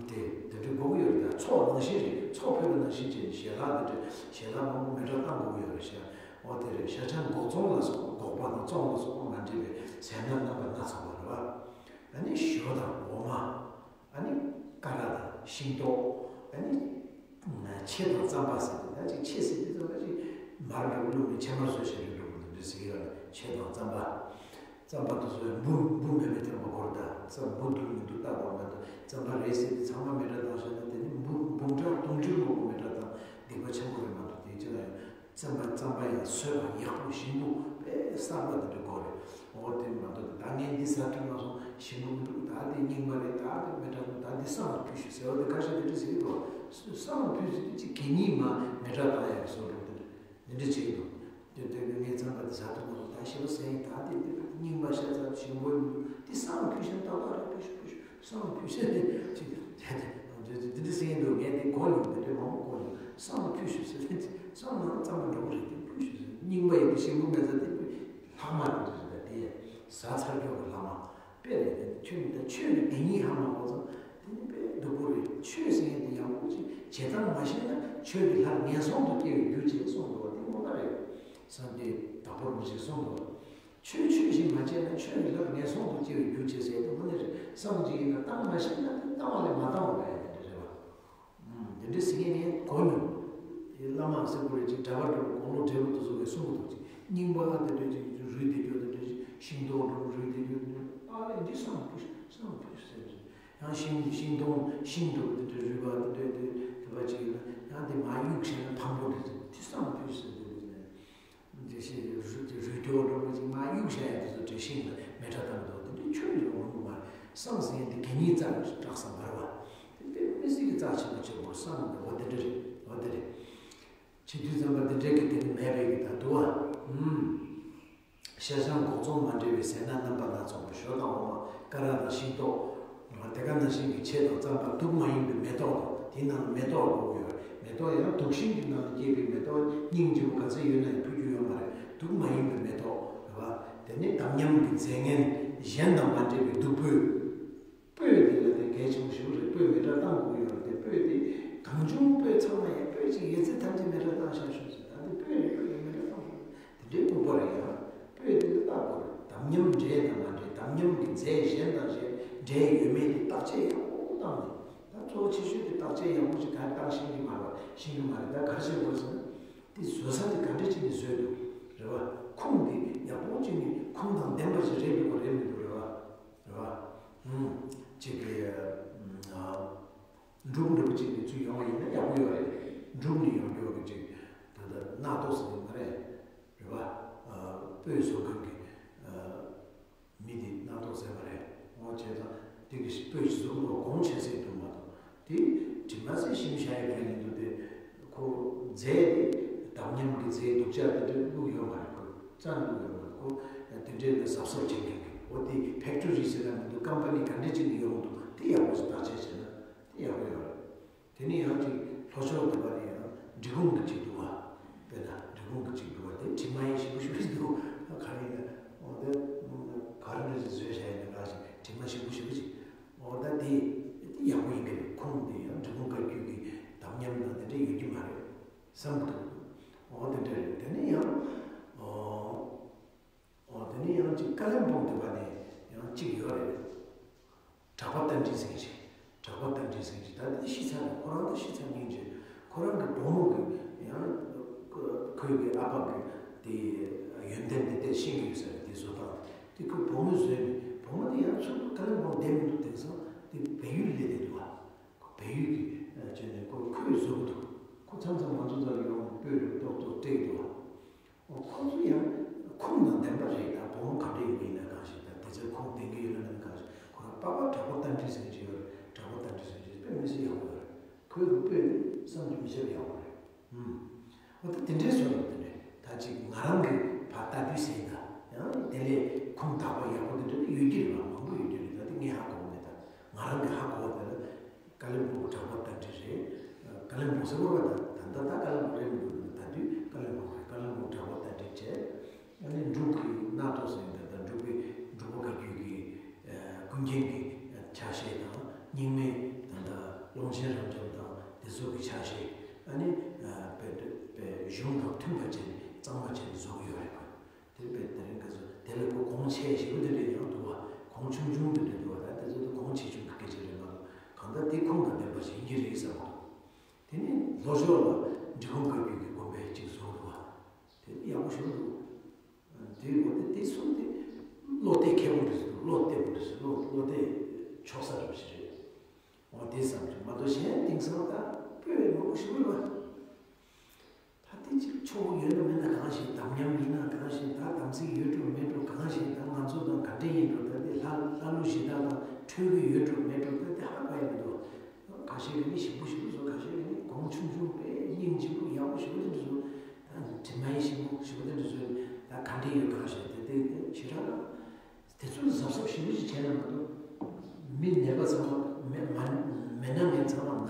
དེ་དེ་འདྲའི་དགོས་ཀྱི་ཡོད་རེད། ད་ཚོགས་ནང་བཞིན་རེད། ཚོགས་ཕེབས་པ་ནང་བཞིན་བྱས་ནས་ཞལ་ལག་དེ་འདྲ་ཞལ་ལག་མང་པོ་མེ་སྲེག་བཏང་དགོས་ཀྱི་ཡོད་རེད་ཤག་འོ་དེ་རེད། ཤ་ཆང་སྒོག་བཙོང་ལ་སོགས་པ། སྒོག་པ་དང་བཙོང་ལ་སོགས་པ་མ་འདྲེས་པའི་ཟས་སྣ་རྣམ་པ་སྣ་ཚོགས་པ་རེད་བ། ཨ་ནི་ཞོ་དང་འོ་མ། ཨ་ནི་ཀ་ར་དང་ཤིང་ཏོག་ཨ་ནི་ཕྱེ་དང་རྩམ་པ་ཟེར་ཏེ། ད་ཅིག་ཕྱེ་ཟེར་དུས་ཙམ་པ་ཅིག་མར་འདྲ་བོ་བླུགས་ནས་ཕྱེ་མར་བཟོས་བྱས་ནས་འགྲོ་དགོས་འདུག་འདྲ་ཟེར་གྱི་ཡོད་ལ། ཕྱེ་དང་རྩམ་པ། རྩམ་པ་དེ་ཚོ་འབུ་འབུ་མེད་མེད་ཐོན་པ་དགོས་རེད། ད་རྩམ་འབུ་འདུག་མི་འདུག་ལྟ་དགོས་མ་གཏོགས། རྩམ་པ་རེད་ཟེར་ཏེ་ཚང་མ་མེ་སྲེག་བཏང་བཞག་ན་དེ་ནི་འབུ་འབུམ་ཕྲག་དུང་ཕྱུར་མང་པོ་མེ་སྲེག་བཏང་། སྡིག་པ་ཆེན་པོ་རེད་མ་གཏོགས། དེ་ཅི་ལ་ཡང་། རྩམ་པ་རྩམ་པ་ཡང་སོས་པ་ཡག་པོ་ཞིམ་པོ་དཔེ་གསར་པ་དེ་འདྲ་དགོས་རེད། འོ་དེ་མ་གཏོགས། ད་ངས་འདི་ཟ་ཐུབ་མ་སོང་། ཞིམ་པོ་མི་འདུག་ད་དེ་རྙིང་པ་རེད། ད་དེ་མེ་སྲེག་འདུག་ད་འདི་བསང་ལ་ཕུལ་ཤོག་ཟེར་བ་དེ་ཁ་ཤས་དེ་འདྲ་ཟེར་གྱི་འདུག་བསང་ལ་ཕུལ་ཟེར་དུས་ཅིག་གད་སྙིགས་མ་མེ་སྲེག་བཏང་ཡག་གི་བཟོ་འདྲ་དེ་འདྲ་དེ་འདྲ་བྱེད་ཀྱི་འདུག་དེ་དེ་ངས་རྩམ་པ་དེ་ཟ་ཐུབ་མ་སོང་། ད་ཞེ་པོ་ཟ་ཡིན། ད་དེ་དེ་རྙིང་པ་ཤ་ཚ་ཞིམ་པོ་མི་འདུག་དེ་བསང་ལ་ཕུལ་ཤོག་ཏག་ཏག་རེད། ཕུལ་ཤོག་ཕུལ་ཤོག་བསང་ལ་ཕུལ་ཤོག་དེ་ཅིག་དེ་དེ་དེ་འདྲ་ཟེར་གྱི་འདུག་ངས་དེ་གོ་མྱོང་། དེ་འདྲ་མང་པོ་གོ་མྱོང་། བསང་ལ་ཕུལ་ཤོག་ཟེར་ཏེ། བསང་ལ་རྩམ་པ་འདྲ་པོ་རེད། དེ་ཕུལ་ཤོག་ཟེར། རྙིང་པ་ཡིན་དུས་ཞིམ་པོ་མེད་ས་དེ་ཕུལ། ལྷག་མ་དེ་འདྲ་རེད། ད་དེ་ཟ་ཚར་རྒྱུ་གི་ལྷག་མ་དཔེ་རེད། དེ་ཆོས་ནི། ད་ཆོས་ནི་དེ་ཉིད་ཧ་མ་གོ་ཙང་དེ་ནི་དཔེ་སྡུག་པོ་རེད། ཆོས་ཟེར་མཁན་དེ་ཡག་པོ་ཅིག་བྱེད་སྟངས་མ་ཤེས་ན་ཆོས་ཀྱི་ལྷར་ངན་སོང་དུ་སྐྱེ་བའི་རྒྱུ་བྱེད་གསུངས་འདུག་པ་དེ་དངོས་གནས་རེད། སངས་རྒྱས་དྭགས་པོ་རིན་པོ་ཆེས་གསུངས་འདུག་པ། ཆོས་ཆོས་བཞིན་མ་བྱས་ན་ཆོས་ཀྱི་ལྷར་ངན་སོང་དུ་སྐྱེ་བའི་རྒྱུ་བྱེད་ཟེར་དེ་དངོས་གནས་རེད། བསམ་གཅིག་ཡིན་ན་བཏང་མ་ཤེས་ན་དེ་བཏང་བ་ལས་མ་བཏང་བ་རེད། དེ་འདྲ་རེད་བ། ཨུམ། དེ་འདྲ་ཟེར་མཁན་ངས་གོ་མྱོང་། དེ་བླ་མ་ཟེར་དགོས་རེད། ཅིག་གྲྭ་པ་འདྲ་པོ་དགུང་ལོ་བགྲེས་པོ་དེ་ཚོ་གིས་གསུང་གི་འདུག་ཅིག་རྙིང་པ་དེ་འདྲ་ཅིག་རུལ་བསྡད་རྒྱུ་དེ་འདྲ། ཅིག་ཤིང་ཏོག་འདྲ་པོ་རུལ་བསྡད་རྒྱུ་དེ་འདྲ། ཨ་ལས་འདི་བསང་ཕུལ་ཤོག་བསང་ཕུལ་ཤོག་ཟེར་གྱི། ཡང་ཤིང་ཤིང་སྡོང་ཤིང་འདྲ་པོ་དེ་འདྲ་རུལ་པ་དེ་འདྲ་དེ་དེ་པ་ཅིག་ཡོད་ན་ཡང་དེ་མར་གཡུགས་བྱས་ན་ཕངས་པོ་རེད། དེ་བསང་ཕུལ་ཤོག་ཟེར་དེ་འདྲ་ཟེར། འདྲེ་ཤིང་རུལ་རུལ་རྒྱུ་འདྲ་པོ་ཅིག་མར་གཡུགས་བཞག་ཡ་དེ་ཚོ་འདྲེ་ཤིང་ལ་མེ་སྲེག་བཏང་འདུག་དེ་འདྲའི་ཆོས་ཡོང་རུང་མ་རེད། བསང་ཟེར་ཡ་དེ་གད་སྙིགས་བཀྲག་བཀྲག་ས་མ་རེད་བ། དེ་དཔེ་མི་སྲིད་ཀྱི་རྩ་ཆེན་པོ་ཆེན་པོ་བསང་འདི། འོ་དེ་འདྲ་རེད། འོ་དེ་རེད། བྱེད་དུས་ཙམ་པ་དེ་འདྲའི་གི་དེ་ནི་མེད་པའི་གི་ད་འདུག་བ། ཨུམ། ཤ་ཆང་སྒོག་བཙོང་མ་འདྲེས་པའི་ཟས་སྣ་རྣམ་པ་སྣ་ཚོགས་པ། ཞོ་དང་འོ་མ། ཀ་ར་དང་ཤིང་ཏོག་དེ་ག་ནང་བཞིན་གྱི་ཕྱེ་དང་རྩམ་པ། དུག་མ་ཡིན་པའི་མེ་ཏོག་དང་། དེའི་ནང་ལ་མེ་ཏོག་དགོས་ཀྱི་ཡོད་རེད། མེ་ཏོག་ཡང་དུག་ཤིང་གི་ནང་ལ་སྐྱེས་པའི་མེ་ཏོག་སྙིང་རྗེ་པོ་ག་ཚད་ཡོད་ན་ཡང་ཕུལ་རྒྱུ་ཡོད་མ་རེད། དུག་མ་ཡིན་པའི་མེ་ཏོག་རེད་བ། དེ་ནས་དམ་ཉམས་ཀྱི་རྫས་ངན་གཞན་དང་མ་འདྲེས་པའི་བདུག་སྤོས། སྤོས་དེ་ལ་དེ་གལ་ཆེན་པོ་ཞེ་པོ་རེད། སྤོས་མེ་སྲེག་བཏང་དགོས་ཀྱི་ཡོད་རེད། དེ་སྤོས་དེ་གང་བྱུང་སྤོས་ཚང་མ་ཡང་སྤོས་ཅིག་ཡོད་ཚད་ཐམས་ཅད་མེ་སྲེག་བཏང་བཞག་ཤོག་ཟེར། ད་དེ་སྤོས་རེད། སྤོས་རེད། མེ་སྲེག་བཏང་ཤོག་དེ་འདྲའི་ལྐུགས་པ་རེད་ཡ། སྤོས་དེ་ལ་བལྟ་དགོས་རེད། དམ་ཉམས་འདྲེས་དང་མ་འདྲེས། དམ་ཉམས་ཀྱི་རྫས་གཞན་དང་གཞན་འདྲེས་ཡོད་མེད་དེ་བརྟག་དཔྱད་ཡག་པོ་བཏང་ནས། ད་གཙོ་ཆེ་ཤོས་དེ་བརྟག་དཔྱད་ཡག་པོ་ཞིག་ག་བཏང་ཤེས་ཀྱི་མ་རེད་བ། ཤེས་ཀྱི་མ་རེད། ད་ག་རེ་བྱེད་དགོས་ཟེར་ན། དེ་བཟོ་ས་དེ་ག་འདྲ་བྱས་ནས་བཟོས་འདུག་རེད་བ། ཁུངས་དེ་ཡག་པོ་བྱས་ནས་ཁུངས་དང་ལྡན་པ་ཞིག་རེད་འདུག་ག་རེད་མི་འདུག་རེད་བ། རེད་བ། ཨུམ། ཅིག་གི། ཨ། འབྲུག་འདྲ་པོ་ཅིག་ནས་ཚུར་ཡོང་བ་ཡིན་ན་ཡག་པོ་ཡོད་རེད། འབྲུག་ནས་ཡོང་རྒྱུ་གི་ཅིག་ད་ལྟ་རྣག་ཐོག་ཟེར་གྱི་མ་རེད། རེད་བ། ཨ། སྤོས་བཟོ་མཁན་གྱི། ཨ། མི་དེ་རྣག་ཐོག་ཟེར་བ་རེད། འོ་བྱས་ཙང་དེ་གི་སྤོས་ཀྱི་བཟོ་གི་འདུག་གོང་ཆེ་ཟེར་འདུག་མ་གཏོགས། དེ་དྲི་མ་ཟེར་ཞིམ་ཤ་ཡི་ག་ཡིན་འདུག་དེ་ཁོ་རྫས་དེ་དམ་ཉམས་ཀྱི་རྫས་སྡུག་ཅག་དེ་འདྲ་བླུགས་ཡོད་མ་རེད། ཁོ་རྩ་ནས་བླུགས་ཡོད་མ་རེད། ཁོ་དེ་འདྲའི་ལ་གཟབ་གཟབ་བྱེད་མཁན་གྱི། འོ་དེ་ཕེག་ཊི་རི་ཟེར་ན་མི་འདུག་ཀམ་པ་ནི་ག་འདྲ་ཅིག་ནས་ཡོང་འདུག་དེ་ཡག་པོ་ཞིག་བརྟག་དཔྱད་བྱས་ན་དེ་ཡག་པོ་ཡོད་རེད། དེ་ནས་ཡང་ཅིག་ལྷོ་ཕྱོགས་དེ་པ་ནས་ཡང་འབྲི་གུང་གི་ཅིག་འདུག་བ། དཔེར་ན་འབྲི་གུང་གི་ཅིག་འདུག་བ། དེ་དྲི་མ་ཡང་ཞིམ་པོ་ཞིམ་པོ་ཞིག་འདུག་ག་རེ་ཡིན་ན། འོ་དེ་ག་རེ་འདྲ་ཞིག་བཟོས་བཞག་ཡིན་ན་ག་ཞིག་དྲི་མ་ཞིམ་པོ་ཞིམ་པོ་ཞིག་འོ་ད་དེ་དེ་ཡག་པོ་ཡིན་གི་རེད། ཁུངས་དེ་ཡང་འབྲི་གུང་བཀའ་བརྒྱུད་ཀྱི་དམ་ཉམས་དང་དེ་འདྲ་ཡོད་ཀྱི་མ་རེད་བསམ་གི་འདུག་འོ་དེ་འདྲ་རེད། དེ་ནས་ཡང་། འོ། འོ་དེ་ནས་ཡང་ཅིག་ཀ་ལིམ་པོང་དེ་པ་ནས་ཡང་ཅིག་ཡོད་རེད། གྲགས་པ་རྟ་མགྲིན་ཟེར་གྱི་རེད། གྲགས་པ་རྟ་མགྲིན་ཟེར་གྱི་རེད། ད་དེ་ཤི་ཚར་རེད། ཁོ་རང་ད་ཤི་ཚར་མཁན་ཅིག་ཁོ་རང་གི་བུ་མོ་གི་ཡང་ཁོའི་གི་ཨ་ཕ་གི་དེ་ཡོན་ཏན་དེ་དེ་ཤེས་ཀྱི་ཡོད་ས་རེད། དེ་བཟོ་སྟངས་དེ་ཁོའི་བུ་མོས་བཟོས་ནས། བུ་མོ་དེ་ཡང་ཚུར་ཀ་ལིམ་པོང་བསྡད་མི་འདུག་དེང་སང་དེ་བལ་ཡུལ་སླེབས་བསྡད་འདུག་བ། བལ་ཡུལ་གྱི་བྱས་ནས་ཁོ་ཁོས་བཟོ་གི་འདུག་ཁོ་མཚམས་མཚམས་ང་ཚོ་ལྟར་ཡོང་སྤོས་རུ་ཏོག་ཏོག་སྤྲད་ཀྱི་འདུག་བ། ཁོ་ཚོ་ཡང་ཁུངས་དང་ལྡན་པ་རེད། ད་བུ་མོ་ག་འདྲ་ཡིན་པ་ཡིན་ན་གང་ཞིག་ད་དེ་ཚོའི་ཁུངས་ལྡན་གྱི་ཡོད་ན་མིན་ན་གང་ཞིག་ཁོ་རང་པ་ཕ་གྲགས་པ་རྟ་མགྲིན་ཟེར་གྱི་ཡོད་རེད། གྲགས་པ་རྟ་མགྲིན་ཟེར་གྱི་དཔེ་མི་སྲིད་ཡག་པོ་ཡོད་རེད། ཁོའི་རུ་སྤོས་ནི་བསམ་གྱིས་མི་ཁྱབ་ཡག་པོ་རེད། ཨུམ། འོ་ད་དེ་འདྲའི་བཟོ་རེད། དེ་འདྲའི་ད་ཅིག་ང་རང་གི་ཕར་ལྟ་དུས་ཟེར་ཡིན་ད་ཡང་དེ་ལས་ཁུངས་དག་པ་ཡག་པོ་དེ་འདྲ་ཡོད་ཀྱི། ཟེར་བ་ད་ད་ལྟ་ད་ཀ་ལ་མོ་རེད་མི་འདུག་ད་དུས་ཀ་ལ་མོ་རེད། ཀ་ལ་མོ་འདྲ་པོ་ད་འདྲ་བྱས། ཨ་ནི་འབྲུག་གི་སྣ་ཐོག་སོང་ཡིན་ད་ད་འབྲུག་པའི་འབྲུག་པ་བཀའ་བརྒྱུད་ཀྱི་ཀུན་མཁྱེན་གྱི་ཕྱག་བཞེས་དང་རྙིང་མའི་ད་ད་ཀློང་ཆེན་རབ་འབྱམས་དང་དེ་ཚོ་གི་ཕྱག་བཞེས། ཨ་ནི་དཔེ་དཔེ་གཞུང་དང་མཐུན་པ་བྱས་ནས་གཙང་མ་བྱས་ནས་བཟོ་གི་ཡོད་རེད། དེ་དཔེ་དེ་རིང་ཁ་སང་དེ་ལ་ཁོ་གོང་ཆེ་ཞེ་པོ་དེ་འདྲ་ཡང་འདུག་བ། གོང་ཆུང་ཆུང་དེ་འདྲ་འདུག་བ། ད་དེ་ཚོ་དེ་གོང་ཆེ་ཆུང་གི་སྐད་ཆ་རེད་མ་གཏོགས་གང་ལྟར་དེ་ཁུངས་དང་ལྡན་པ་ཞིག་ཡིན་གྱི་རེད་བསམ་གྱི་འདུག་དེ་ནས་ལྷོ་ཕྱོགས་ལ་འབྲི་གུང་བཀའ་བརྒྱུད་ཀྱི་དགོན་པ་གཅིག་བཟོས་འདུག་བ། དེ་ནི་ཡག་པོ་ཞིག་འདུག་དེ་འོ་དེ་དེ་གསུམ་དེ་བློ་གཏད་མཁས་པོ་རེད་ཟེར་འདུག་བློ་གཏད་པོ་རེད་ཟེར། བློ་བློ་གཏད་ཆོག་ས་རེད་པ་ཞིག་རེད། འོ་དེ་བསམ་གྱི་མ་གཏོགས་གཞན་དེང་སང་ད་སྤོས་མང་པོ་ཞིག་ཡོད་པ། ད་དེ་ཅིག་ཆོག་ཡོད་ན་མེད་ན་གང་ཞིག་དམ་ཉམས་ཡིན་ན་གང་ཞིག་ད་དམ་ཚིག་ཡོད་འགྲོ་མེད་འགྲོ་གང་ཞིག་ད་ང་ཚོ་དང་ག་འདྲ་ཡིན་འགྲོ། ད་དེ་ལྷ་ལྷ་ཀླུ་གཞི་བདག་དང་འཕྲོད་ཀྱི་ཡོད་འགྲོ་མེད་འགྲོ་ད་དེ་ཧ་གོ་ཡ་མི་འདུག་ཁ་ཤས་ཀྱིས་ནི་ཞིམ་པོ་ཞིམ་པོ་བཟོ། ཁ་ཤས་ཀྱིས་ནི་གོང་ཆུང་ཆུང་དཔེ་སྙིང་རྗེ་པོ་ཡག་པོ་ཞིམ་པོ་དེ་འདྲ་བཟོ། ད་དྲི་མ་ཡིན་ཞིམ་པོ་ཞིམ་པོ་དེ་འདྲ་བཟོ། ད་ག་འདྲ་ཡོད་གང་ཞིག་དེ་དེ་དེ་ཞེ་དྲག་ལ། དེ་ཚོ་ལ་གཟབ་གཟབ་ཞེ་པོ་ཅིག་བྱས་ན་མ་གཏོགས། མི་ནད་པ་ཚང་མ་མེ་མ་མེད་ན་ངན་ཚང་མ་ན།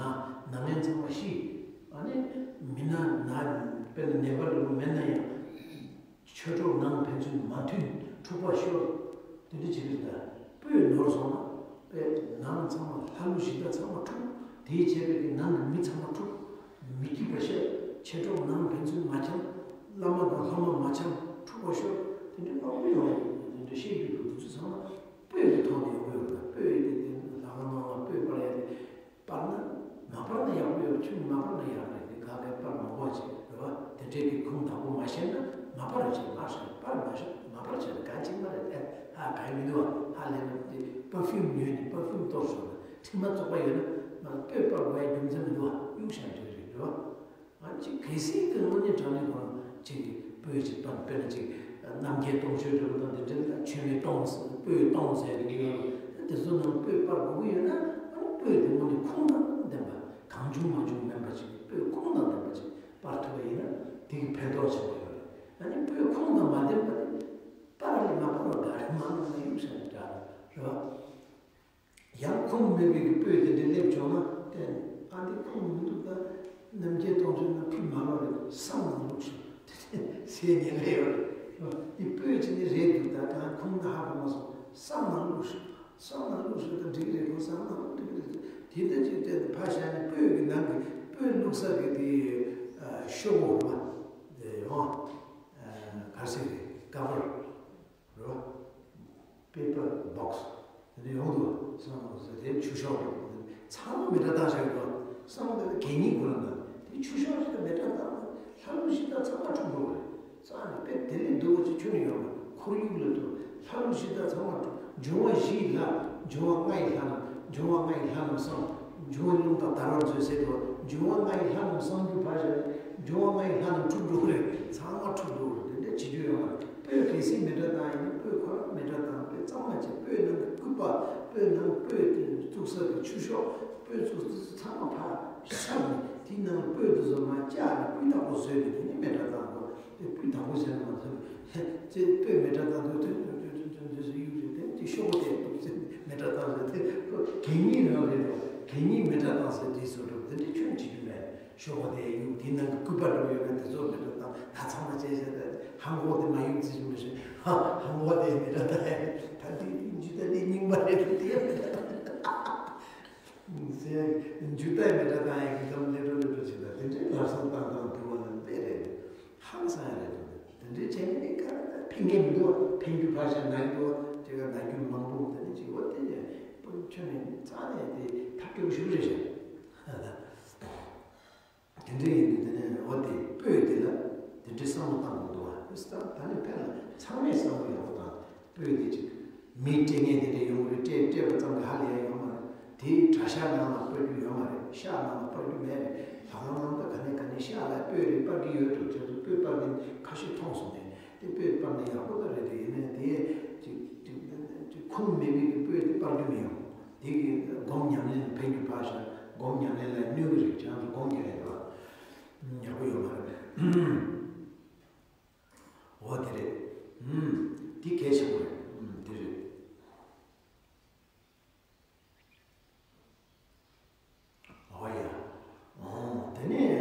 ན་ངན་ཚང་མ་ཤི། ཨ་ནི་མི་ན་ན་དཔེར་ན་ནད་པ་འདྲ་པོ་མེད་ན་ཡང་། ཆོས་གྲོགས་ནང་ཕན་ཚུན་མ་མཐུན་འཁྲུག་པ་ཤོར། དེ་འདྲ་བྱེད་ཀྱི་རེད། ད་སྤོས་ནོར་སོང་ན་དཔེ་ནང་ཚང་མ་ལྷ་ཀླུ་གཞི་བདག་ཚང་མ་འཁྲུག་དེའི་བྱས་པའི་གི་ནང་གི་མི་ཚང་མ་འཁྲུག་མི་སྐྱིད་པ་བཤད། ཆོས་གྲོགས་ནང་ཕན་ཚུན་མ་འཆམ། བླ་མ་དང་ལྷ་མོ་མ་འཆམ་འཁྲུག་པ་ཤོར། དེ་འདྲའི་དམག་དཔོན་ཡོང་བ་ཡོད། དེ་འདྲ་བཤད་རྒྱུ་འདུག་དེ་ཚོ་ཚང་མ་སྤོས་ཀྱི་ཐོག་ནས་ཡོང་གི་ཡོད་རེད། སྤོས་ཡོད་དེ་དེ་ལྷ་ཁང་ནང་ལ་སྤོས་སྤར་ཡ་དེ་སྤར་ན་མ་སྤར་ན་ཡག་པོ་ཡོད། ཆུང་མ་སྤར་ན་ཡག་རེད། དེ་ག་གེ་སྤར་མ་དགོས་ཅིག་རེད་བ། དེ་འདྲའི་གི་ཁུངས་དག་པོ་མ་ཤེས་ན་མ་སྤར་ཅིག་མ་ཤེས་སྤར་མ་ཤེས་མ་སྤར་བྱས་ན་ག་ཅིག་མ་རེད། ཨེ་ཧ་ག་ཡི་མི་འདུག་བ། ཧ་ལས་ན་དེ་པར་ཕིའུམ་ཉོས་ནས་པར་ཕིའུམ་གཏོར་སོང་ན་མཁྲིག་མ་བཙོག་པ་ཡོད་ན་མ་སྤོས་སྤར་དགོས་ཡ་རྒྱུ་མཚན་མི་འདུག་བ། གཡུག་བཞག་འགྲིག་རེད་རེད་བ། ང་ཅིག་གལ་སྲིད་ཀྱི་དངོས་གནས་དྲང་གནས་ཁོ་རང་ཅིག་གི་སྤོས་ཅིག་སྤར། དཔེར་ན་ཅིག་རྣམ་རྒྱལ་སྟོང་མཆོད་འདྲ་པོ་དང་དེ་འདྲ་ལ་མཆོད་མེ་སྟོང་སྤོས་སྟོང་ཟེར་གི་ཡོད་རེད། དེ་ཚོ་ནང་སྤོས་སྤར་དགོས་ཀྱི་ཡོད་ན་ཨ་ནི་སྤོས་དེ་དངོས་གནས་ཁུངས་དང་ལྡན་པ་གང་བྱུང་མང་བྱུང་མིན་པ་ཅིག་སྤོས་ཁུངས་དང་ལྡན་པ་ཅིག་སྤར་ཐུབ་པ་ཡིན་ན་དེ་གི་ཕན་ཐོགས་ཆེན་པོ་ཡོད་རེད། ཨ་ནི་སྤོས་ཁུངས་དང་མ་ལྡན་པ་དེ་སྤར་ལས་མ་སྤར་བ་དགའ་རེད། མ་ནང་ན་གཡུག་བཞག་ནས་དགའ་རེད་བ། ཡང་ཁུངས་མེད་པའི་གི་སྤོས་དེ་འདྲ་སླེབས་བྱུང་ན་བལྟས་ནས་ཨ་འདི་ཁུངས་མི་འདུག་ད་རྣམ་རྒྱལ་སྟོང་མཆོད་ན་ཕུད་མ་ལོ་རེད་བསམ་ནང་བླུགས་ཤིག་དེ་ཟས་ཉེན་ཁ་ཡོད་རེད། འདི་སྤོས་ཅིག་ནི་རེད་འདུག་ད་གང་ཁུངས་ད་ཧ་གོ་མ་སོང་བསམ་ནང་བླུགས་ཤིག་བསམ་ནང་བླུགས་ཤིག་ད་འགྲིག་རེད་ཁོ་བསམ་ནང་བླུགས་འགྲིག་རེད། དེ་འདྲ་ཅིག་བལྟས་ནས་ཕར་བཞག་ནས་སྤོས་ཀྱི་ནང་གི་སྤོས་བླུགས་ས་གི་དེ་ཤོག་བུ་རེད་བ། དེ་ཡང་ག་ཟེར་རེད་ཀ་བར། རེད་བ། པེ་པར་བོག་སི། དེ་ཡོང་འདུག་བསམ་བློ་ཟེར་དེ་ཆུ་ཤོག་རེད། ཚང་མ་མེ་དྲ་བཏང་བཞག་ཡོད་བསམ་བློ་དེ་གད་སྙིགས་ཁོ་རང་དང་དེ་ཆུ་ཤོག་ཞིག་ལ་མེ་དྲ་བཏང་ན་ལྷ་ཀླུ་གཞི་བདག་ཚང་མ་འཁྲུག་འགྲོ་གི་རེད། རྩ་ནས་དཔེ་དེ་ལས་སྡུག་པོ་ཅིག་ཁྱོན་ནས་ཡོད་མ་རེད། ཁོར་ཡུག་ལ་འདུག་ལྷ་ཀླུ་གཞི་བདག་ཚང་མ་འཁྲུག་འབྱུང་བ་བཞི་ལྷ། འབྱུང་བ་ལྔ་ཡི་ལྷ་རྣམས། འབྱུང་བ་ལྔ་ཡི་ལྷ་རྣམས་སངས། འབྱུང་བ་རླུང་དང་དར་བར་མཛོད་ཟེར་འདུག་འབྱུང་བ་ལྔ་ཡི་ལྷ་རྣམས་སངས་རྒྱུ་ཕར་བཞག་འབྱུང་བ་ལྔ་ཡི་ལྷ་རྣམས་འཁྲུག་འགྲོ་གི་རེད། ཚང་མ་འཁྲུག་འགྲོ་གི་རེད། དེ་འདྲ་བྱེད་རྒྱུ་ཡོད་མ་རེད། སྤོས་གལ་སྲིད་མེ་དྲ་བཏང་ཡིན་ན་སྤོས་ཁོ་རང་མེ་དྲ་བཏང་སྤོས་གཙང་མ་བྱས་སྤོས་ནང་གི་སྐུད་པ་སྤོས་ནང་སྤོས་དེ་བཙུགས་ས་གི་ཆུ་ཤོག་སྤོས་བཙུགས་ས་ཚང་མ་ཕར་བཤམས་ནས་དེའི་ནང་སྤོས་དེ་ཚོ་མར་བཅག་ནས་སྤུས་དག་པོ་བཟོས་ནས་དེ་ནས་མེ་དྲ་བཏང་དགོས། དེ་སྤུས་དག་པོ་བཟོས་ན་མ་ཐུབ། ཅེས་སྤོས་མེ་དྲ་བཏང་དུས་དུས་དུས་དུས་དུས་དུས་སུ་གཡུག་རེད། དེ་ནས་དེ་ཤོག་བུ་དེ་གཏུབ་ཚེ་མེ་དྲ་བཏང་ཚེ་དེ་གད་སྙིགས་རང་རེད་དོ། གད་སྙིགས་མེ་དྲ་བཏང་ཚེ་དེ་བཟོ་འགྲོ་དེ་འདྲའི་ཁྱོན་བྱེད་རྒྱུ་མེད། ཤོག་བུ་དེ་གཡུག་དེའི་ནང་གི་སྐུད་པ་འདྲ་པོ་ཡོད་ན་དེ་ཚོ་མེ་དྲ་བཏང་ད་ཚང་མ་བཅད་བྱས་ད་ཧང་གོ་དེ་མ་གཡུག་ཚེ་ཞིག་མི་ཤེས། ཧ་ཧང་གོ་དེ་མེ་དྲ་བཏང་ཡ་ད་དེ་འཇུ་ད་དེ་རྙིང་པ་རེད་དེ་ཡ་མེ་དྲ་བཏང་ཟེར་ཡ་འཇུ་ད་མེ་དྲ་བཏང་ཡ་གི་ཙམ་ལེ་འགྲོ་ལེ་འགྲོ་བྱེད་ད་དེ་འདྲའི་ལབ་སང་བཏང་བཏང་འདུག་བ་ལ་དཔེ་རེད། ཧང་སང་ཡ་རེད་འདུག་དེ་འདྲའི་བྱས་ནས་ནི་ག་རེ་ད་ཕན་མཁན་མི་འདུག་བ། ཕན་རྒྱུ་ཕར་བཞག་ན་གི་འདུག་བ། དེ་ག་ན་རྒྱུ་མང་པོ་དེ་ནི་ཅིག་བ་དེ་ནས་ཁྱོད་ནས་ནི་རྩ་ནས་དེ་ཐབས་སྐྱོ་ཞིག་རེད་ཤག་དེ་འདྲ་ཡིན་དུས་དེ་ནས་འོ་དེ་སྤོས་དེ་ལ་དེ་འདྲའི་བསམ་བློ་བཏང་དགོས་འདུག་བ། དེ་ས་ད་ནི་ཕན་ལ་ཚང་མས་བསམ་བློ་ཡག་པོ་བཏང་སྤོས་དེ་ཅིག་མི་སྤྲད་མཁན་དེ་འདྲ་ཡོང་གི་རེད། སྤྲད་སྤྲད་པ་ཙམ་གྱིས་ཧ་ལས་ཡ་ཡོད་མ་རེད། དེའི་གྲྭ་ཤག་ནང་ལ་སྤར་རྒྱུ་ཡོད་མ་རེད། ཤག་ནང་ལ་སྤར་རྒྱུ་མེད་རེད། ལྷ་ཁང་ནང་ལ་ག་ནས་ག་ནས་ཤག་ལ་སྤོས་རེད་སྤར་གྱི་ཡོད་འགྲོ་ཁྱེད་ཚོ་སྤོས་སྤར་མཁན་ཁ་ཤས་མཐོང་སོང་ནས་དེ་སྤོས་སྤར་ན་ཡག་པོ་ད་རེད་དེ་ཡིན་ནའི་དེ་ཅིག་ཅིག་ཅིག་ཁུངས་མེད་པའི་གི་སྤོས་དེ་སྤར་རྒྱུ་མི་ཡོང་། དེ་གི་སྒོམ་ཉམས་ལེན་ཕན་རྒྱུ་ཕར་བཞག་སྒོམ་ཉམས་ལེན་ལ་གནོད་གི་རེད། ཁྱེད་རང་ཚོ་སྒོམ་གྱི་རེད་དོ། ཡག་པོ་ཡོད་མ་རེད། འོ་དེ་རེད། ཨུམ། དེ་གལ་ཆེན་པོ་རེད། ཨུམ། དེ་རེད། འོ་ཡ། ཨོ། དེ་ནས་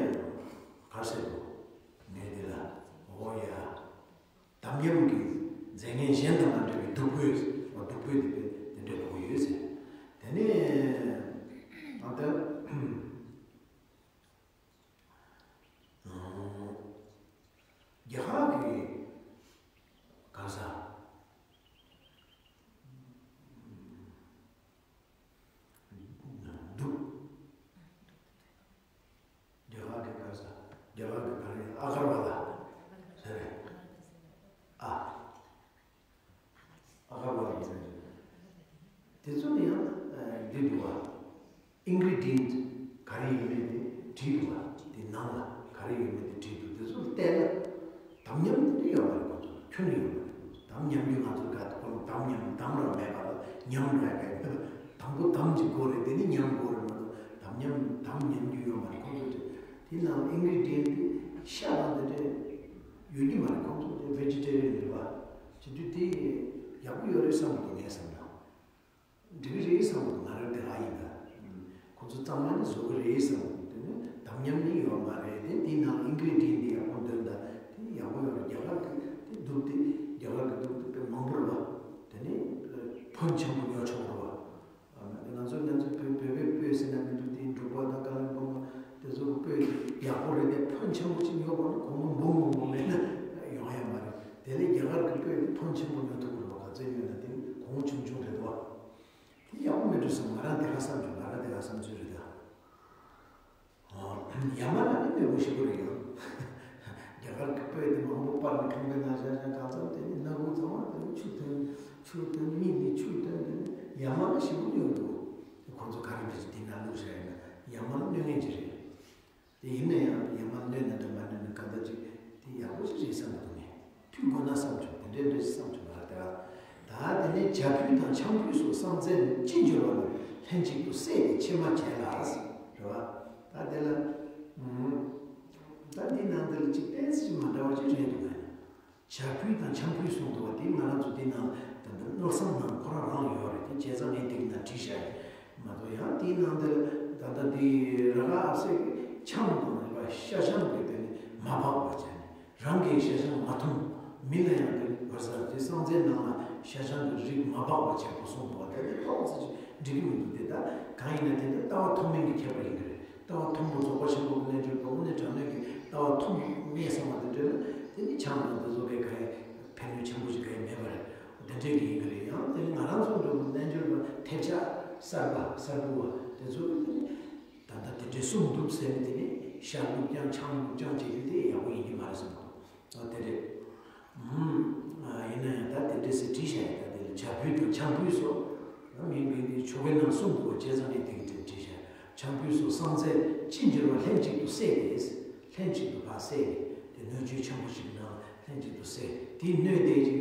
ཚོ་ཡང་འདི་འདུག་བ། ཨིན་གི་རི་ཌི་ཡན་ག་རེ་ཡོད་མེད་དེ་བྲིས་འདུག་བ། དེ་ནང་ལ་ག་རེ་ཡོད་མེད་དེ་བྲིས་འདུག་དེ་ཚོ་བལྟས་ན། དམ་ཉམས་དེ་འདྲ་ཡོད་མ་རེད། ཁོ་ཚོ་ཁྱོན་ནས་ཡོད་མ་རེད། དམ་ཉམས་རྒྱུ་ང་ཚོ་ག་ཁོ་ལ་དམ་ཉམས་དམ་ར་མེད་པ་ལ་ཉམས་ར་ག་དང་པོ་དམ་གྱི་སྒོ་རེད། དེ་ནི་ཉམས་སྒོ་རེད་མ་གཏོགས་དམ་ཉམས་དམ་ཉམས་རྒྱུ་ཡོད་མ་རེད། ཁོ་ཚོ་དེ་དེ་ནང་ཨིན་གི་རི་ཌི་ཡན་དེ་ཤ་དང་དེ་འདྲ་ཡོད་རྒྱུ་མ་རེད། ཁོ་ཚོ་དེ་ཝེ་ཇི་ཊེ་རི་ཡན་རེད་བ། བྱེད་དུས་དེ་ཡག་པོ་ཡོད་རེད་བསམ་གི་འདུག་ངས་བསམ་ན། འགྲིག་གི་རེད་བསམ་གི་འདུག་ང་རང་དེ་ཧ་ཡིན་ད། ཁོ་ཚོ་གཙང་མ་ནི་བཟོ་གི་རེད་བསམ་གི་འདུག་དེ་ནི་དམ་ཉམས་ནི་ཡོད་མ་རེད། དེ་དེའི་ནང་ཨིན་གི་རི་ཌི་ཡན་དེ་ཡག་པོ་འདོན་ད། དེ་ཡག་པོ་ཡོད་རེད། རྒྱ་གར་གི་དེ་འདུག་དེ་རྒྱ་གར་གི་འདུག་དེ་དཔེ་མང་པོ་རེད་བ། དེ་ནི་ཕོན་ཆེན་པོ་ཉོ་ཆོག་རེད་བ། ང་ཚོ་ང་ཚོ་བོད་བོད་པའི་སྤོས་ཟེར་ན་མི་འདུག་དེ་འབྲུག་པ་དང་ཀ་ལིམ་པོང་དེ་ཚོ་གི་སྤོས་ཡག་པོ་རེད་དེ། ཕོན་ཆེན་པོ་ཅིག་ཉོ་དགོས་ན་སྒོར་མོ་འབུམ་སྒོར་མོ་མེད་ན་ཡོང་ཡ་མ་རེད། དེ་ལས་རྒྱ་གར་གི་སྤོས་དེ་ཕོན་ཆེན་པོ་ཉོ་ཐུབ་ཀྱི་རེད་བ། ག་ཚོད་ཉོས་ན་དེ་སྒོར་མོ་ཆུང་ཆུང་རེད་བ། དེ་ཡག་པོ་མི་འདུག་བསམ། ང་རང་དེ་ག་བསམ་བྱུང་། ང་རང་དེ་ག་བསམ་ཚུལ་རེད་ད། ཡ་མ་ལ་ནི་གནོད་པ་ཞེ་པོ་རེད་ཡང་། རྒྱ་གར་གྱི་སྤོས་དེ་མང་པོ་སྤར་ནས་ཁང་པའི་ནང་བཞག་བཞག་གང་ཙམ་དེ་ནི་སྣ་ཁུག་ཚང་མ་དེ་ནི་ཆུ་ཐོན། ཆུ་ཐོན་མིག་ནི་ཆུ་ཐོན། དེ་ནི་ཡ་མ་ལ་ཞེ་པོ་གནོད་འདུག་ཁོང་ཚོ་ག་རེ་འདྲ་ཞིག་དེ་ན་བླུགས་བཞག་ཡིན་ན་ཡ་མ་ལ་གནོད་ངེས་ཀྱི་རེད། དེ་ཡིན་ན་ཡང་ཡ་མ་གནོད་ན་འདྲ་མ་གནོད་ན་གང་ལྟར་ཅིག་དེ་ཡག་པོ་ཞིག་རེད་བསམ་གྱི་འདུག་ངས། ཕུད་དགོས་ན་བསམ་བྱུང་། དེ་འདྲའི་འདྲ་ཞིག་བསམ་བྱུང་། ང་ལ་དེ་ར། ད་དེ་ནས་བྱ་ཕུད་དང་ཆང་ཕུད་སོགས་བསང་རྫས་ཅི་འབྱོར་བ་རྣམས་ལྷན་ཅིག་ཏུ་བསྲེས་ཏེ་ཕྱེ་མ་བྱས་ལ་ཟེར་རེད་བ། ད་དེ་ལ་ད་འདི་ནང་དེ་ལ་ཅིག་ཏོག་ཙམ་མ་འདྲ་བ་ཅིག་རེད་འདུག་ང་ལ། བྱ་ཕུད་དང་ཆང་ཕུད་གསུངས་འདུག་བ། དེ་ང་རང་ཚོ་དེ་ནང་ད་ལྟ་མནོ་བསམ་ནང་ཁོ་རང་རང་ཡོད་རེད། དེ་བྱས་ཙང་ངས་དེ་གི་ནང་བྲིས་བཞག་ཡིན་མ་གཏོགས། ཡང་དེའི་ནང་དེ་ལ་ད་ལྟ་དེ་ར་ག་ཨ་ཕྱི་ཆང་དང་རེད་བ། ཤ་ཆང་གི་དེ་ནི་མ་སྦགས་པ་བྱས་ནས། རང་གིས་ཤ་ཆང་མ་འཐུང་། མི་ལ་ཡང་དེ་བར་ས་དེ་བསང་རྫས་ནང་ལ་ཤ་ཆང་གི་རིགས་མ་སྦགས་པ་བྱས་པ་གསུངས་འདུག་བ། དེ་ནི་ཏོག་ཙམ་ཅིག་འགྲིག་གི་མི་འདུག་དེ་ད་གང་ཡིན་ན་དེ་ནི་ལྟ་བ་ཐོག་མེད་ཀྱི་ཁྱད་པར་ཡིན་གྱི་རེད། ལྟ་བ་མཐོན་པོ་རྫོགས་པ་ཆེན་པོ་གི་རྣལ་འབྱོར་པ་དངོས་གནས་དྲང་གནས་ཀྱི་ལྟ་བ་མཐོན་པོ་ངས་བསམ་པ་དེ་འདྲ་ལ་དེ་ནི་ཆང་དང་དེ་ཚོ་གའི་ག་ཡེ་ཕན་ནུས་ཆེན་པོ་ཞིག་ག་ཡེ་མེད་པ་རེད། དེ་འདྲའི་གི་ཡིན་གྱི་རེད། ཡང་དེ་ནི་ང་རང་ཚོ་འདྲ་བོ་རྣལ་འབྱོར་པ་ཐེབས་ཆག་གསར་པ་གསར་བུ་བ་དེ་ཚོ་གི་དེ་ནི་ད་ལྟ་དེ་འདྲའི་གསུངས་འདུག་ཟེར་ནས་དེ་ནི་ཤ་བླུགས་རྐྱང་ཆང་བླུགས་རྐྱང་བྱེད་རྒྱུ་དེ་ཡག་པོ་ཡིན་གྱི་མ་རེད་བསམ་འདུག་ཨ་དེ་རེད། ཨུམ། ཨ་ཡིན་ན་ཡང་ད་དེ་འདྲ་ཟེར་བྲིས་བཞག་ཡོད། ད་དེ་ལ་བྱ་ཕུད་དང་ཆང་ཕུད་སོགས་ཡང་མིང་འདི་འདི་ཆོ་གའི་ནང་གསུངས་འདུག་བ། བྱས་ཙང་ངས་དེ་གི་དེ་བྲིས་བཞག་ཆང་ཕུད་སོགས་བསང་རྫས་ཅི་འབྱོར་བ་ལྷན་ཅིག་ཏུ་བསྲེས་ཏེ། ལྷན་ཅིག་ཏུ་ཕར་བསྲེས་ཏེ། དེ་སྣོད་བཅུད་ཆེན་པོ་ཞིག་གི་ནང་ལ་ལྷན་ཅིག་ཏུ་བསྲེས། དེའི་སྣོད་དེ་ཅིག་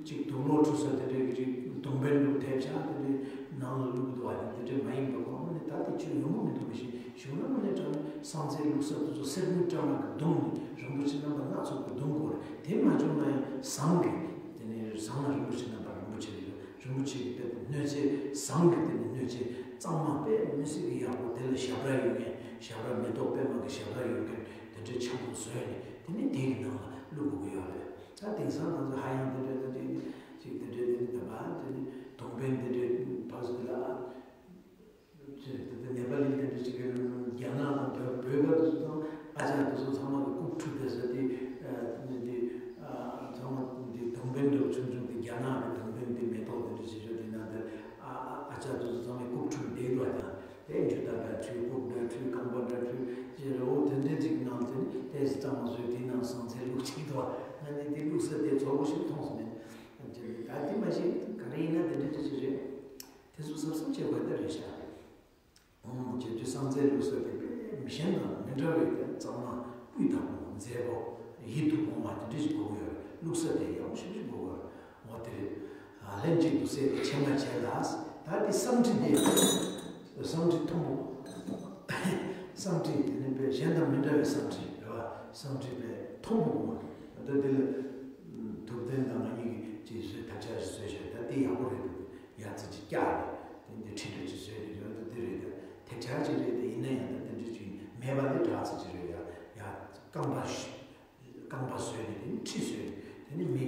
ཅིག་དུག་ལོག་འཁྲུ་ས་དེ་འདྲའི་གི་ཅིག་དུང་བེན་བླུགས་ཐེབས་ཆག་དེ་འདྲའི་ནང་ལ་བླུགས་འདུག་བ། དེ་འདྲ་མ་ཡིན་པ་གོང་ནས་ད་དེ་ཅིག་ཡོང་གི་མི་འདུག་མི་ཤེས། གཞུང་ལ་དངོས་གནས་དྲང་བསང་རྫས་བླུགས་ས་དེ་ཚོ་གསེར་དངུལ་སྦྲང་མ་གི་མདུང་ནི་རིན་པོ་ཆེ་རྣམ་པ་སྣ་ཚོགས་ཀྱི་མདུང་དགོས་རེད། དེ་མ་བྱུང་ན་ཡང་ཟངས་ཀྱི་དེ་ནས་ཟངས་ལ་རིན་པོ་ཆེ་རྣམ་པ་རིན་པོ་ཆེ་རེད། རིན་པོ་ཆེ་གི་དཔེ་སྣོད་རྫས་ཟངས་ཀྱི་དེ་ནས་སྣོད་རྫས་གཙང་མ་དཔེ་མི་སྲིད་ཀྱི་ཡག་པོ། དེ་ལ་ཞབས་ར་ཡོད་མཁན། ཞབས་ར་མེ་ཏོག་པད་མ་གི་ཞབས་ར་ཡོད་མཁན་དེ་འདྲའི་ཆེན་པོ་བཟོས་ནས་དེ་ནས་དེ་གི་ནང་ལ་བླུགས་དགོས་ཀྱི་ཡོད་རེད། ད་དེང་སང་ང་ཚོ་ཧ་ཡང་དེ་འདྲ་ད་དེ་ཅིག་དེ་འདྲ་དེ་ནི་ད་བ་དེ་ནི་དུང་བེན་དེ་འདྲའི་བར་སུ་ལ། ཅེས་དེ་ནེ་པ་ལི་དེ་འདྲ་ཅིག་གིས་རྒྱ་ནག་དང་བོད་བོད་པ་དེ་ཚོ་དང་ཨ་ཅག་དེ་ཚོ་ཚང་མ་གི་རྐུབ་འཁྲུ་དེ་ཟེར་ཏེ། ཨ་ནི་དེ་ཨ་ཚང་མ་དེ་དུང་བེན་འདྲ་བོ་ཆུང་ཆུང་དེ་རྒྱ་ནག་གི་དུང་བེན་དེ་མེ་ཏོག་དེ་འདྲ་ཞིག་ཡོད་དེ་ན་དེ་ཨ་ཨ་ཨ་ཅག་དེ་ཚོ་ཚང་མས་རྐུབ་འཁྲུ་བསྡད་འདུག་ཨ། དེ་འཇུ་ད་འདྲ་འཁྲུ་རྐུབ་འདྲ་འཁྲུ་རྐང་པ་འདྲ་འཁྲུ་ཅེས་རེ་བོ་དེ་འདྲ་ཅིག་གནང་དེ་ནི་ཏོག་ཙམ་གཙང་མ་བཟོས་དེ་ནང་བསང་རྫས་བླུགས་ཅིག་འདུག་ཨ། ང་ནི་དེ་བླུགས་ས་དེ་ཚོ་བོ་ཞིག་མཐོང་སོང་ནས། ད་དེ་མ་ཤེས་ག་རེ་ཡིན་ན་དེ་འདྲ་ཅིག་རེད། དེ་ཚོ་གཟབ་གཟབ་བྱེད་དགོས་ད་རེད་ཤག་ཨང་། བྱེད་དུས་བསང་རྫས་བླུགས་ས་དེ་དཔེ་གཞན་དང་མི་འདྲ་བའི་དེ་གཙང་མ་སྤུས་དག་པོ་མཛེས་པོ་ཡིད་དུ་འོང་བ་དེ་འདྲ་ཞིག་དགོས་ཀྱི་ཡོད་རེད། བླུགས་ས་དེ་ཡག་པོ་ཞེ་པོ་ཞིག་དགོས་ཀྱི་ཡོད་རེད། འོ་དེ་རེད། ལྷན་ཅིག་ཏུ་བསྲེས་ཏེ་ཕྱེ་མ་བྱས་ལ། ད་དེ་བསང་ཁྲི་དེ་བསང་ཁྲི་མཐོན་པོ། བསང་ཁྲི་དེ་ནི་དཔེ་གཞན་དང་མི་འདྲ་བའི་བསང་ཁྲི་རེད་བ། བསང་ཁྲི་དཔེ་མཐོན་པོ་དགོས་ཀྱི་ཡོད་རེད། ད་དེ་ལ་དུག་ལྡན་དང་ང་གཉིས་ཀྱིས་ཅིག་བཟོས་ཐབས་ཆག་ཞིག་བཟོས་བཞག་ད་དེ་ཡག་པོ་རེད་འདུག་ཡ་ཙི་ཅིག་བཀྱག་རེད། དེ་འདི་ཁྲི་འདྲ་ཅིག་བཟོས་ནས་ཡོད་ད་དེ་རེད། ད་དེ་ཆ་ཅིག་རེད། དེ་ཡིན་ན་ཡང་ད་དེ་འདྲ་ཅིག་མེད་པ་ནི་དྲག་ཙི་ཅིག་རེད། ཡ་ཡ་རྐང་པ་ཞིག་རྐང་པ་བཟོས་ནས་དེ་ནི་ཁྲི་བཟོས་ནས་དེ་ནི་མི་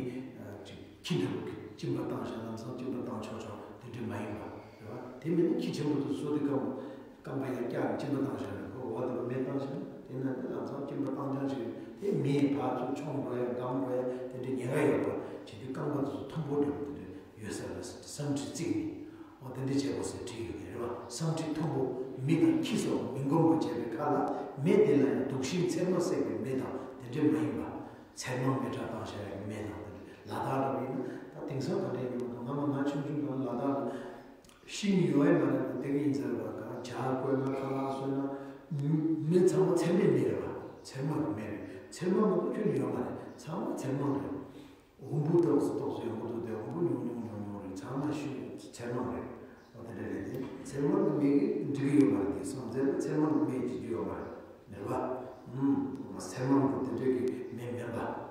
ཅིག་ཁྱི་འདྲ་བོ་གི་གཅིན་པ་བཏང་བཞག་ལམ་སང་གཅིན་པ་བཏང་ཆོག་ཆོག་དེ་འདྲ་མ་ཡིན་པ་རེད་བ། དེ་མིན་ན་ཁྱི་ཆེན་པོ་དེ་བཟོ་དུས་སྐབས་རྐང་པ་ཡར་བཀྱག་ནས་གཅིན་པ་བཏང་བཞག་ནས་ཁོ་འོ་དེ་ལ་མེ་བཏང་བཞག་ན་དེ་ན་དེ་ལམ་སང་གཅིན་པ་བཏང་རྐྱང་ཞིག་དེ་མི་ཕར་ཚུར་མཆོང་འགྲོ་ཡ་སྒམ་འགྲོ་ཡ་དེ་འདྲ་ཉེན་ཁ་ཡོད་རེད་བ། བྱེད་དུས་རྐང་པ་དེ་ཚོ་མཐོན་པོ་འདྲ་བོ་དེ་འདྲ་ཡོད་ས་རེད་ཟེར་ཏེ་བསང་ཁྲི་བརྩིགས་ནས། འོ་དེ་འདྲ་བྱས་དགོས་ཟེར་བྲིས་ཡོད་ཀྱི་རེད་བ། བསང་ཁྲི་མཐོན་པོ་མི་དང་ཁྱི་སོགས་མི་འགོམ་པར་བྱས་པའི་ཁ་ལ་མེ་དེ་ལ་ཡང་དུག་ཤིང་ཚེར་མ་བསྲེགས་པའི་མེ་དང་དེ་འདྲ་མ་ཡིན་པ། ཚེར་མ་མེ་སྲེག་བཏང་བཞག་ཡག་གི་མེ་དང་དེ་འདྲ་ལ་དྭགས་ལ་ཡིན་ན་ད་དེང་སང་ག་འདྲ་ཡིན་མི་འདུག་ང་མ་ང་ཆུང་ཆུང་དུས་ལ་དྭགས་ལ་ ཤིང་ཡོད་ཡ་མ་རེད་དེ་གི་ཡིན་ཟེར་བ་གང་ཇ་བསྐོལ་ན་ཁ་ལག་བཟོས་ན་མི་མི་ཚང་མ་ཚེར་མའི་མི་རེད་བ། ཚེར་མ་གི་མི་རེད། ཚེར་མ་མང་པོ་ཁྱོན་ནས་ཡོད་མ་རེད། ཚང་མ་ཚེར་མ་རེད། འོམ་བུ་ཏོག་ཙམ་ཏོག་ཙམ་ཡོང་གི་འདུག་དེ་འོམ་བུ་ཉུང་ཉུང་ཉུང་ཉུང་རེད། ཚང་མ་ཤིང་ཚེར་མ་རེད། འོ་དེ་འདྲ་རེད་དེ་ཚེར་མ་གི་མི་གི་འགྲིག་གི་ཡོད་མ་རེད། དེ་སོང་ཚེ་ཚེར་མ་གི་མི་བྱེད་རྒྱུ་ཡོད་མ་རེད། མེད་པ། ཨུམ། ཚེར་མ་གི་དེ་འདྲ་གི་མི་མིན་པ། ཨ།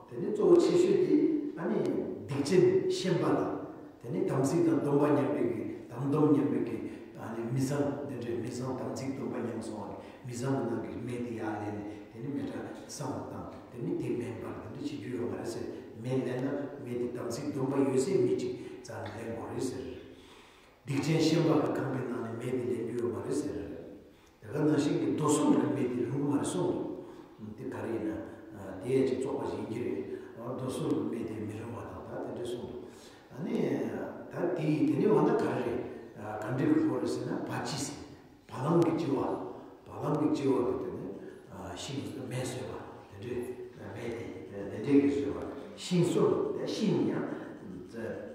དེ་ནས་གཙོ་བོ་ཆེ་ཤོས་དེ་ཨ་ནི་སྡིག་ཅན་ཤན་པ་དང་། དེ་ནས་དམ་ཚིག་དང་སྡོམ་པ་ཉམས་པའི་གི་དམ་སྡོམ་ཉམས་པའི་གི་ཨ་ནི་མི་བཟང་། དེ་འདྲའི་མི་བཟང་། དམ་ཚིག་སྡོམ་པ་ཉམས་སོང་བ་གི་མི་བཟང་གི་ནང་གི་མི་དེ་ཡར་ལེན་ནས་དེ་ནས་མེ་སྲེག་བསང་བ་དང་དེ་ནས་དེ་མེ་འབར་དེ་འདྲ་བྱེད་རྒྱུ་ཡོད་མ་རེད་ཟེར། མེ་ལེན་ན་མེ་དེ་དམ་ཚིག་སྡོམ་པ་ཡོད་སའི་མི་གཅིག་རྩ་ནས་ལེན་དགོས་རེད་ཟེར། སྡིག་ཅན་ཤན་པ་གི་ཁང་པའི་ནང་ནས་མེ་དེ་ལེན་རྒྱུ་ཡོད་མ་རེད་ཟེར། དེ་ག་ནང་བཞིན་གྱི་རྡོ་སོལ་གྱི་མེ་དེ་རུང་མ་རེད་གསུངས་འདུག་དེ་ག་རེ་ཡིན་ན། དེ་ཡང་ཅིག་བཙོག་པ་ཞིག་ཡིན་གྱི་རེད། རྡོ་སོལ་གྱི་མེ་དེ་མི་རུང་བ་དང་ད་དེ་འདྲ་གསུངས་འདུག་ཨ་ནི། ད་དེ་ཡིས་དེ་ནས་འོ་ན་ག་རེ་རེད། ག་འདྲ་གི་སྐོར་རེད་ཟེར་ན་བ་ཅི་ཟེར། བ་ལང་གི་ལྕི་བ། བ་ལང་གི་ལྕི་བ་གི་དེ་ནི་ཤིང་མེ་བཟོས་པ་དེ་འདྲའི་མེ་དེ་དེ་འདྲའི་གི་བཟོས་པ་ཤིང་སོལ་དེ་ཤིང་ཡང་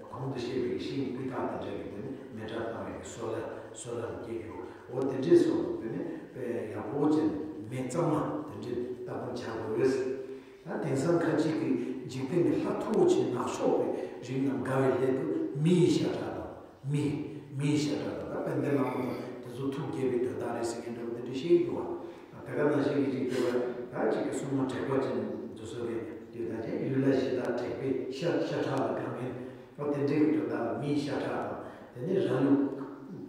གོང་དུ་བཤད་པའི་ཤིང་སྤུས་དག་དེ་འདྲ་གི་དེ་ནི་མེ་སྲེག་བཏང་བའི་སོལ་ལ་སོལ་ལ་སྐྱེ་རྒྱུ་འོ་དེ་འདྲའི་སོལ་དེ་ནི་དཔེ་ཡག་པོ་ཅན་མེ་གཙང་མ་དེ་འདྲའི་ལྟ་བུ་བྱ་དགོས། ད་དེང་སང་ཁ་ཅིག་གིས་འཇིག་རྟེན་གྱི་ལྷ་མཐུ་བོ་ཆེ་ནག་ཕྱོགས་པའི་རིགས་རྣམས་དགའ་བའི་སླད་དུ་མི་ཡི་ཤ་ཁྲག་དང་། མི། མིའི་ཤ་ཁྲག་དང་ད་དཔལ་ལྡན་ལྷ་མོ་དང་དེ་ཚོ་ཐུགས་དགྱེས་པའི་དོན་དག་རེད་ཟེར་མཁན་འདྲ་བོ་དེ་འདྲ་བཤད་ཀྱི་འདུག་བ། དེ་ག་ནང་བཞིན་གྱི་ཅིག་དེ་བ་ད་ཅིག་གི་སྲུང་མ་དྲེགས་པ་ཅན་དེ་ཚོ་རེད་དེ་ད་ཅིག་ཡུལ་ལྷ་གཞི་བདག་དྲེགས་པའི་ཤ་ཤ་ཁྲག་ལ་དགའ་མཁན་འོ་དེ་འདྲའི་གི་དོན་དག་ལ་མིའི་ཤ་ཁྲག་དང་དེ་ནས་ར་ལུག་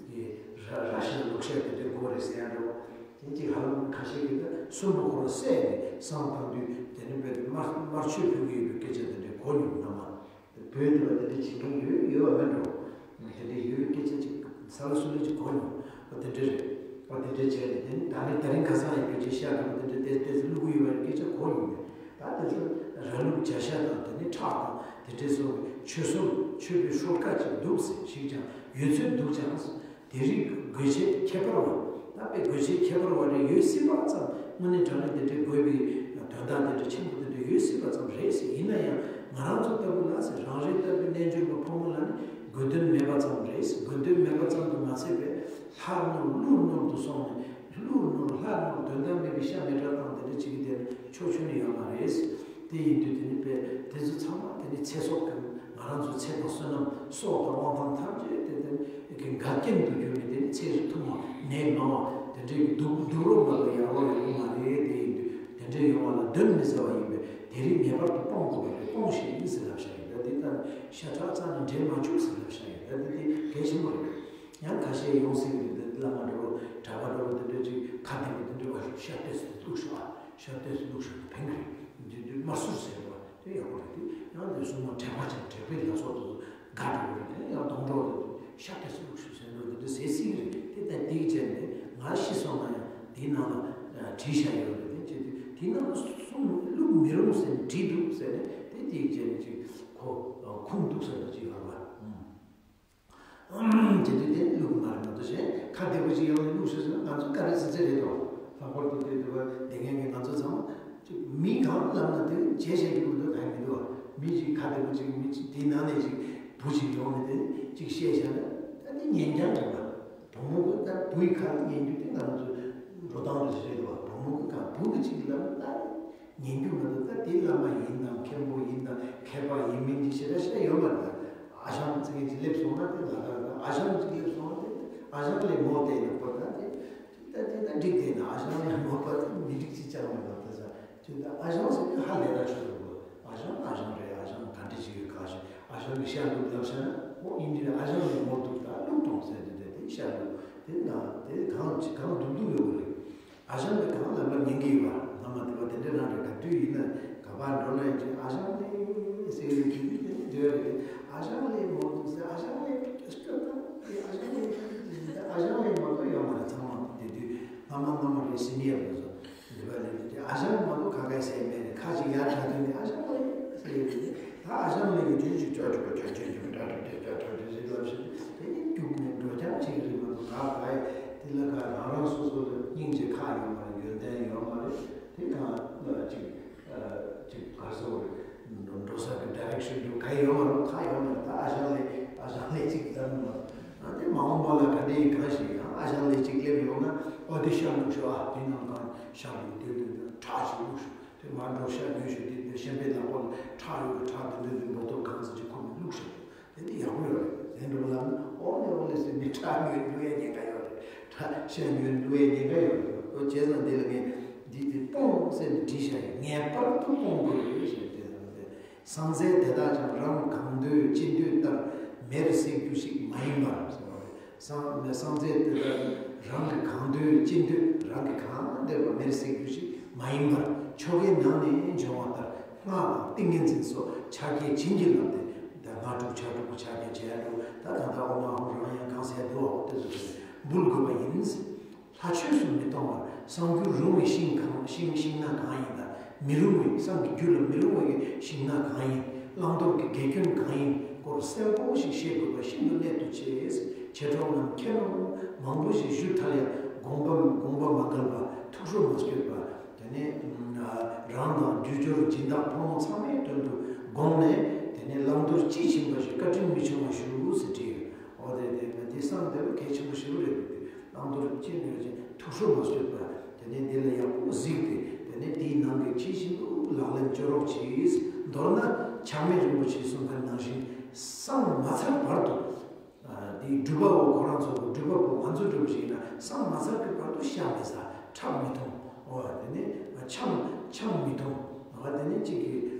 གི་ར་ར་ཤ་ལུག་ཤ་དེ་འདྲའི་དགོས་རེད་ཟེར་ཡ་འདྲ་བོ། དེ་ཅིག་ཧ་ལམ་ཁ་ཤས་ཀྱིས་ད་གསོན་པོ་ཁོ་རང་བསད་ནས་བསང་བཏང་དུས་དེ་ནས་དཔེ་དམར་དམར་མཆོད་ཕུལ་གྱི་ཡོད་པའི་སྐད་ཆ་དེ་འདྲའི་གོ་མྱོང་སྣ་མང་། བོད་དུ་བ་དེ་འདྲ་བྱེད་མཁན་ཡོད་ཡོད་བ་མེད་འགྲོ། དེ་འདྲ་ཡོད་སྐད་ཆ་ཅིག་ས་ལ་སུ་ལ་ཅིག་གོ་མྱོང་བ་དེ་འདྲ་རེད། བ་དེ་འདྲ་བྱས་ནས་དེ་ནི་ད་རེས་ད་རིང་ཁ་སང་ཡི་བོད་ཀྱི་ཤ་དང་དེ་འདྲ་ཏེ་ཏེ་ཙི་བླུག་གི་ཡོད་པའི་སྐད་ཆ་གོ་མྱོང་མེད། ད་དེ་ཚོ་ར་ལུག་བྱ་ཤ་དང་དེ་ནི་ཁྲག་དང་དེ་འདྲ་སོགས་ཀྱི་མཆོད་སོལ་མཆོད་པའི་སྲོལ་ཁ་ཅིག་འདུག་ཟེར་ཞིག་ཀྱང་ཡོད་ཚོད་འདུག་ཀྱང་། དེ་རིང་དགོས་ཆེད་ཁྱད་པར་བ། ད་དཔེ་དགོས་ཆེད་ཁྱད་པར་བ་རེ་ཡོད་སྲིད་པ་ཙམ་དངོས་གནས་དྲང་གནས་དེ་འདྲའི་དགོས་པའི་དོན་དག་དེ་འདྲ་ཆེན་པོ་དེ་འདྲ་ཡོད་སྲིད་པ་ཙམ་རེད་ཟེར། ཡིན་ན་ཡང་ང་རང་ཚོ་ལྟ་བུ་ལ་ཟེར་རང་རེ་ལྟ་བུའི་རྣལ་འབྱོར་པ་ཕོ་མོ་ལ་ནི་དགོས་དོན་མེད་པ་ཙམ་རེད་ཟེར། དགོས་དོན་མེད་པ་ཙམ་དུ་མ་ཟད་པའི་ལྷ་ནོར་ཀླུ་ནོར་དུ་སོང་ནས་ཀླུ་ནོར་ལྷ་ནོར་དོན་དག་མེད་པའི་ཤ་མེ་སྲེག་བཏང་དེ་འདྲ་བྱེད་ཀྱི་དེ་ནི་ཕྱོགས་ཆོས་ནི་ཡོད་མ་རེད་ཟེར། དེ་ཡིན་དུས་དེ་ནི་དཔེ་དེ་ཚོ་ཚང་མ་དེ་ནི་ཚེ་སྲོག་གི་ང་རང་ཚོའི་ཚེ་དང་བསོད་ནམས་སྲོག་དང་དབང་ཐང་ཐམས་ཅད་དེ་དེ་གི་འགལ་རྐྱེན་དུ་གྱུར་ནས་དེ་ནི་ཚེ་རིང་ཐུང་བ་ནད་མང་བ་དེ་འདྲའི་གི་སྡུག་སྡུག་རོགས་མ་གཏོགས་ཡག་རོགས་ཡོང་གི་མ་རེད། དེ་ཡིན་དུས་དེ་འདྲའི་ཡོང་བ་ལ་གདོན་མི་ཟ་བ་ཡིན་པས་དེ་རིང་ངེས་པར་དུ་སྤོང་དགོས་པ་རེད། སྤོང་ཞིག་ཡིན་ཟེར་ལབ་བཞག་ཡོད། ད་དེ་ལྟར་ཤ་ཁྲག་རྩ་ནས་འབྲལ་མ་བཅུག་ཟེར་ལབ་བཞག་ཡོད། ད་དེ་དེ་གལ་ཆེན་པོ་རེད། ཡང་ཁ་ཤས་ཡོང་སྲིད་ཀྱི་རེད། བླ་མ་འདྲ་བོ་གྲྭ་པ་འདྲ་བོ་དེ་འདྲ་ཅིག་ཁ་བདེ་པོ་དེ་འདྲ་བ་ཤ་ཏོག་ཙམ་བླུགས་ཤོག་ཨ་ཤ་ཏོག་ཙམ་བླུགས་ཤོག་ཕན་གི་རེད། འདི་འདི་དམར་གསུར་ཟེར་བ་དེ་ཡག་པོ་རེད། དེ་ཡང་དེ་སྲུང་མ་དྲེགས་པ་ཅན་དྲེགས་པའི་ལ་སོགས་དེ་ཚོ་དགའ་འགྲོ་གི་རེད། དེ་ཡང་སྡོང་གྲོགས་དེ་ཤ་ཏོག་ཙམ་བླུགས་ཤོག་ཟེར་འདུག་དེ་འདྲ་ཟེར་སྲིད་ཀྱི་རེད། དེ་ལྟར་འདི་བྱས་ནས་ང་ཤི་སོང་ན་ཡང་དེའི་ནང་ལ་བྲིས་བཞག་ཡོད་རེད། དེ་བྱས་དུས་དེའི་ནང་ལ་སྲུང་བླུགས་མི་རུང་ཟེར་བྲིས་འདུག་ཟེར་ནས་དེ་འདི་བྱས་ནས་ཅིག་ཁོ་ཁུངས་འདུག་ཟེར་བ་ཅིག་ཡོད་རེད་བ། དེ་དུས་དེ་བླུགས་མ་རེད་མ་གཏོགས་གཞན་ཁ་བདེ་པོ་ཅིག་ཡོང་ནས་བླུགས་ཤོག་ཟེར་ན་ང་ཚོ་དཀའ་ལས་ཚ་ཚ་རེད་དོ། ལྷག་པར་དུ་དེ་དུས་བ་དེ་ངན་གྱི་ང་ཚོ་ཚང་མ་ཅིག་མི་གང་ལབ་ན་དེ་བྱས་བྱས་ཀྱི་མི་འདུག་གང་མི་འདུག་བ། མི་ཅིག་ཁ་བདེ་པོ་ཅིག་མི་ཅིག་དེའི་ནང་ནས་ཅིག་བུ་ཅིག་ཡོང་ནས་དེ་ཅིག་བཤད་བཞག་ན་ད་དེ་ཉན་རྐྱང་རེད་བ། བུ་མོ་གི་ད་བུའི་ཁ་ལ་ཉན་རྒྱུ་དེ་ང་ཚོ་འགྲོ་སྟངས་རེད་བ། བུ་མོ་གི་ཁ་བུ་གི་ཅིག་ལབ་ན་ད། ཉན་རྒྱུ་མ་གཏོགས་ད་དེ་བླ་མ་ཡིན་དང་མཁན་པོ་ཡིན་དང་མཁས་པ་ཡིན་མིན་གྱི་ཞེ་དྲག་ཞེ་དྲག་ཡོད་མ་རེད། ཨ་ཞང་ཟེར་མཁན་ཅིག་སླེབས་སོང་ན་དེ་ལ་ད་ཨ་ཞང་ཅིག་སླེབས་སོང་ན་དེ་ཨ་ཞང་ལས་མོ་བལྟས་ན་པོ་ད་དེ་ད་དེ་ད་འགྲིག་བསྡད་ན་ཨ་ཞང་ལས་མོ་པ་དེ་མི་འགྲིག་ཅིག་ཅང་མེད་པ་ད་ས་ཅིག་ད་ཨ་ཞང་ཟེར་དུས་ཧ་ལས་ར་ཆོག་གི་ཨ་ཞང་ཨ་ཞང་རེད། ཨ་ཞང་ག་འདྲ་ཅིག་ཡོད་ག་ཞིག་ཨ་ཞང་གི་ཤ་བླུགས་ལབ་ཤ་ན་ཨོ་ཡིན་གྱི་རེད། ཨ་ཞང་ལས་མོ་འདུག་ད་བླུགས་དང་ཟེར་དེ་དེ་དེ་ཤ་བླུགས་དེ་ན་དེ་གང་ཅིག་གང་འདུག་འདུག་ཡོད་གི་རེད། ཨ་ཞང་གིས་གང་ལབ་པར་ཉན་གྱི་ཡོད་པ། སྔ་མ་དེ་བ་དེ་འདྲ་རང་རེད། ག་དུས་ཡིན་ན་ག་པར་འགྲོ་ན་ཡང་ཅིག་ཨ་ཞང་ལེ་ཟེར་གྱི་རེད། དེ་འདྲ་རེད། ཨ་ཞང་ལེ་མོ་འདུག་ཟེར། ཨ་ཞང་ལེ་སྐྱོ་ད་ཨ་ཞང་ལེ་ཨ་ཞང་ལེ་མ་གཏོགས་ཡོད་མ་རེད། ཚང་མ་དེ་དུས་སྔ་མ་སྔ་མ་རེད། སི་ནི་ཡར་རེད་སོ། དེ་བ་ལེ་དེ་ཨ་ཞང་མ་གཏོགས་ག་ག་ཟེར་མེད་རེད། ཁ་ཅིག་ཡར་གྲགས་དུས་ནི་ཨ་ཞང་ལེ་ཟེར་གྱི་རེད། ད་ཨ་ཞང་ལེ་གི་དུས་ཅིག་ཅོ་ཅོ་ཅོ་ཅོ་ཅོ་ཅོ་ཅོ་ཅོ་ཅོ་ཅོ་ཅོ་ཟེར་ལབ་ཞིག་དེ་ནི་རྒྱུགས་ནས་འགྲོ་རྐྱང་བྱེད་ཀྱི་རེད་མ་གཏོགས་ག་ག་ཡི་དེ་ལ་ག་རང་རང་སོ་སོ་ལ་སྙིང་རྗེ་ཁག་ཡོད་མ་རེད། ཡོན་ཏན་ཡོད་མ་རེད། དེ་གང་ལ་ཅིག་ཅིག་ག་སོ་རེད། འགྲོ་ས་གི་ཌའི་རེག་ཤན་དུ་ག་ཡོད་མ་རེད། ཁག་ཡོད་མ་རེད། ད་ཨ་ཞང་ལེ་ཨ་ཞང་ལེ་ཅིག་ཙམ་མ་ ཡིན། གང་ཞིག་ཡང་ཨ་ཞང་ལས་ཅིག་སླེབས་ཡོང་ན། ཨོ་དེ་ཤ་བླུགས་ཤོག་ཨ་དེ་ནང་གང་ཤ་བླུགས་དེ་དེ་དེ་ཁྲག་ཞིག་བླུགས་ཤོག་དེ་མར་འགྲོ་ཤ་ཉོས་ཤོག་དེ་དེ་ཤན་པའི་ལག་པ་ལ་ཁྲག་ཡོད་པ་ཁྲག་དེ་དེ་དེ་འབོ་ཏོག་གང་ཙམ་ཅིག་ཁུར་ནས་བླུགས་ཤོག་དེ་དེ་ཡག་པོ་ཡོད་རེད། དེ་འགྲོ་ལ་ཨོ་ནི་ཨོ་ལེ་ཟེར་ནས་ཁྲག་ཉོས་བླུགས་ཡ་ཉེན་ཁ་ཡོད་རེད། ཁྲག་ཤ་ཉོས་བླུགས་ཡ་ཉེན་ཁ་ཡོད་རེད། ཨོ་བྱས་ཙང་འདི་ལ་ངས་འདི་དེ་སྤོངས་ཟེར་ནས་བྲིས་བཞག་ཡོད། ངེས་པར་དུ་སྤོང་དགོས་ཞེས་དེ་དང་དེ། སངས་རྒྱས་དེ་དག་ཀྱང་རང་གང་འདོད་ཅི་འདོད་ལྟར་མེར་བསྲེགས་རྒྱུ་ཞིག་མ་ཡིན་པར། སངས་སངས་རྒྱས་དེ་དག་རང་གི་གང་འདོད་ཅི་འདོད་རང་གི་གང་འདོད་པ་མེར་བསྲེགས་རྒྱུ་ཞིག་མ་ཡིན་པར་ཆོ་གའི་ནང་ནས་འབྱུང་བ་ལྟར་སྔགས་དང་ཏིང་ངེ་འཛིན་སོགས་ཕྱག་རྒྱས་བྱིན་གྱིས་བརླབས་ཏེ། ད་སྔགས་དྲུག་ཕྱག་དྲུག་གི་ཕྱག་རྒྱ་བྱས་འགྲོ། ད་གང་ལྟར་ཨོཾ་ཨཱཿཧཱུྃ་རང་ཡང་གང་ཟེར་འདུག་འོ་དེ་ཚོ་འབུལ་དགོས་པ་ཡིན། ལྷ་ཆོས་སུ་མི་གཏོང་བར་གསང་རྒྱུད་རུང་བའི་ཤིང་གང་ཤིང་ཤིང་སྣ་གང་ཡིན་ལ། མི་རུང་བའི་གསང་གི་རྒྱུད་ལ་མི་རུང་བའི་ཤིང་སྣ་གང་ཡིན། བླང་དོར་གྱི་དགེ་སྐྱོན་གང་ཡིན་སྐོར་གསལ་པོ་ཞིག་ཤེས་དགོས་པ་ཤིན་ཏུ་གནད་དུ་ཆེ། མཆེད་གྲོགས་རྣམས་ཁྱེད་རང་མང་པོ་ཞིག་ཞུས་ཐལ་ཡང་དགོངས་པ་དགོངས་པ་མ་འགལ་བ་ཐུགས་ཁྲོ་མ་སྐྱོད་པ། དེ་ནས་རང་དང་རྒྱུ་སྦྱོར་སྦྱིན་བདག་ཕོ་མོ་ཚང་མའི་དོན་དུ་དགོངས་ནས། དེ་ནས་བླང་དོར་དཔྱིས་ཕྱིན་པ་ཞིག་བཀའ་དྲིན་མི་ཆུང་བ་ཞུ་ཟེར་བྲིས་ཡོད། འོ་དེ་དེ་དེ་བསམ་དེ་ལ་གལ་ཆེན་པོ་ཞེ་པོ་རེད་འདུག་སྟེ། བླང་དོར་ཅི་ནུས་ཀྱང་ཐུགས་ཁྲོ་མ་བཟོད་པ། དེ་ནས་འདི་ལ་ཡག་པོ་གཟིགས་ཏེ། དེ་ནས་དེའི་ནང་གི་ཇི་བཞིན་དུ་ལག་ལེན་སྤྱོད་རོགས་གྱིས། མདོར་ན་ཆགས་མེད་རིན་པོ་ཆེས་གསུངས་པ་ནང་བཞིན་བསམ་མ་ཚར་བར་དུ། ཨ་དེའི་སྒྲུབ་པ་བོ་ཁོ་རང་ཚོ་གི་སྒྲུབ་པ་བོ་ང་ཚོ་སྒྲུབ་པ་ཞིག་ཡིན་ན་བསམ་མ་ཚར་གྱི་བར་དུ་ཤ་མི་ཟ། ཁྲག་མི་འཐུང་། འོ་དེ་ནས་ཆང་ཆང་མི་འཐུང་། འོ་དེ་ནས་གཅིག་གི་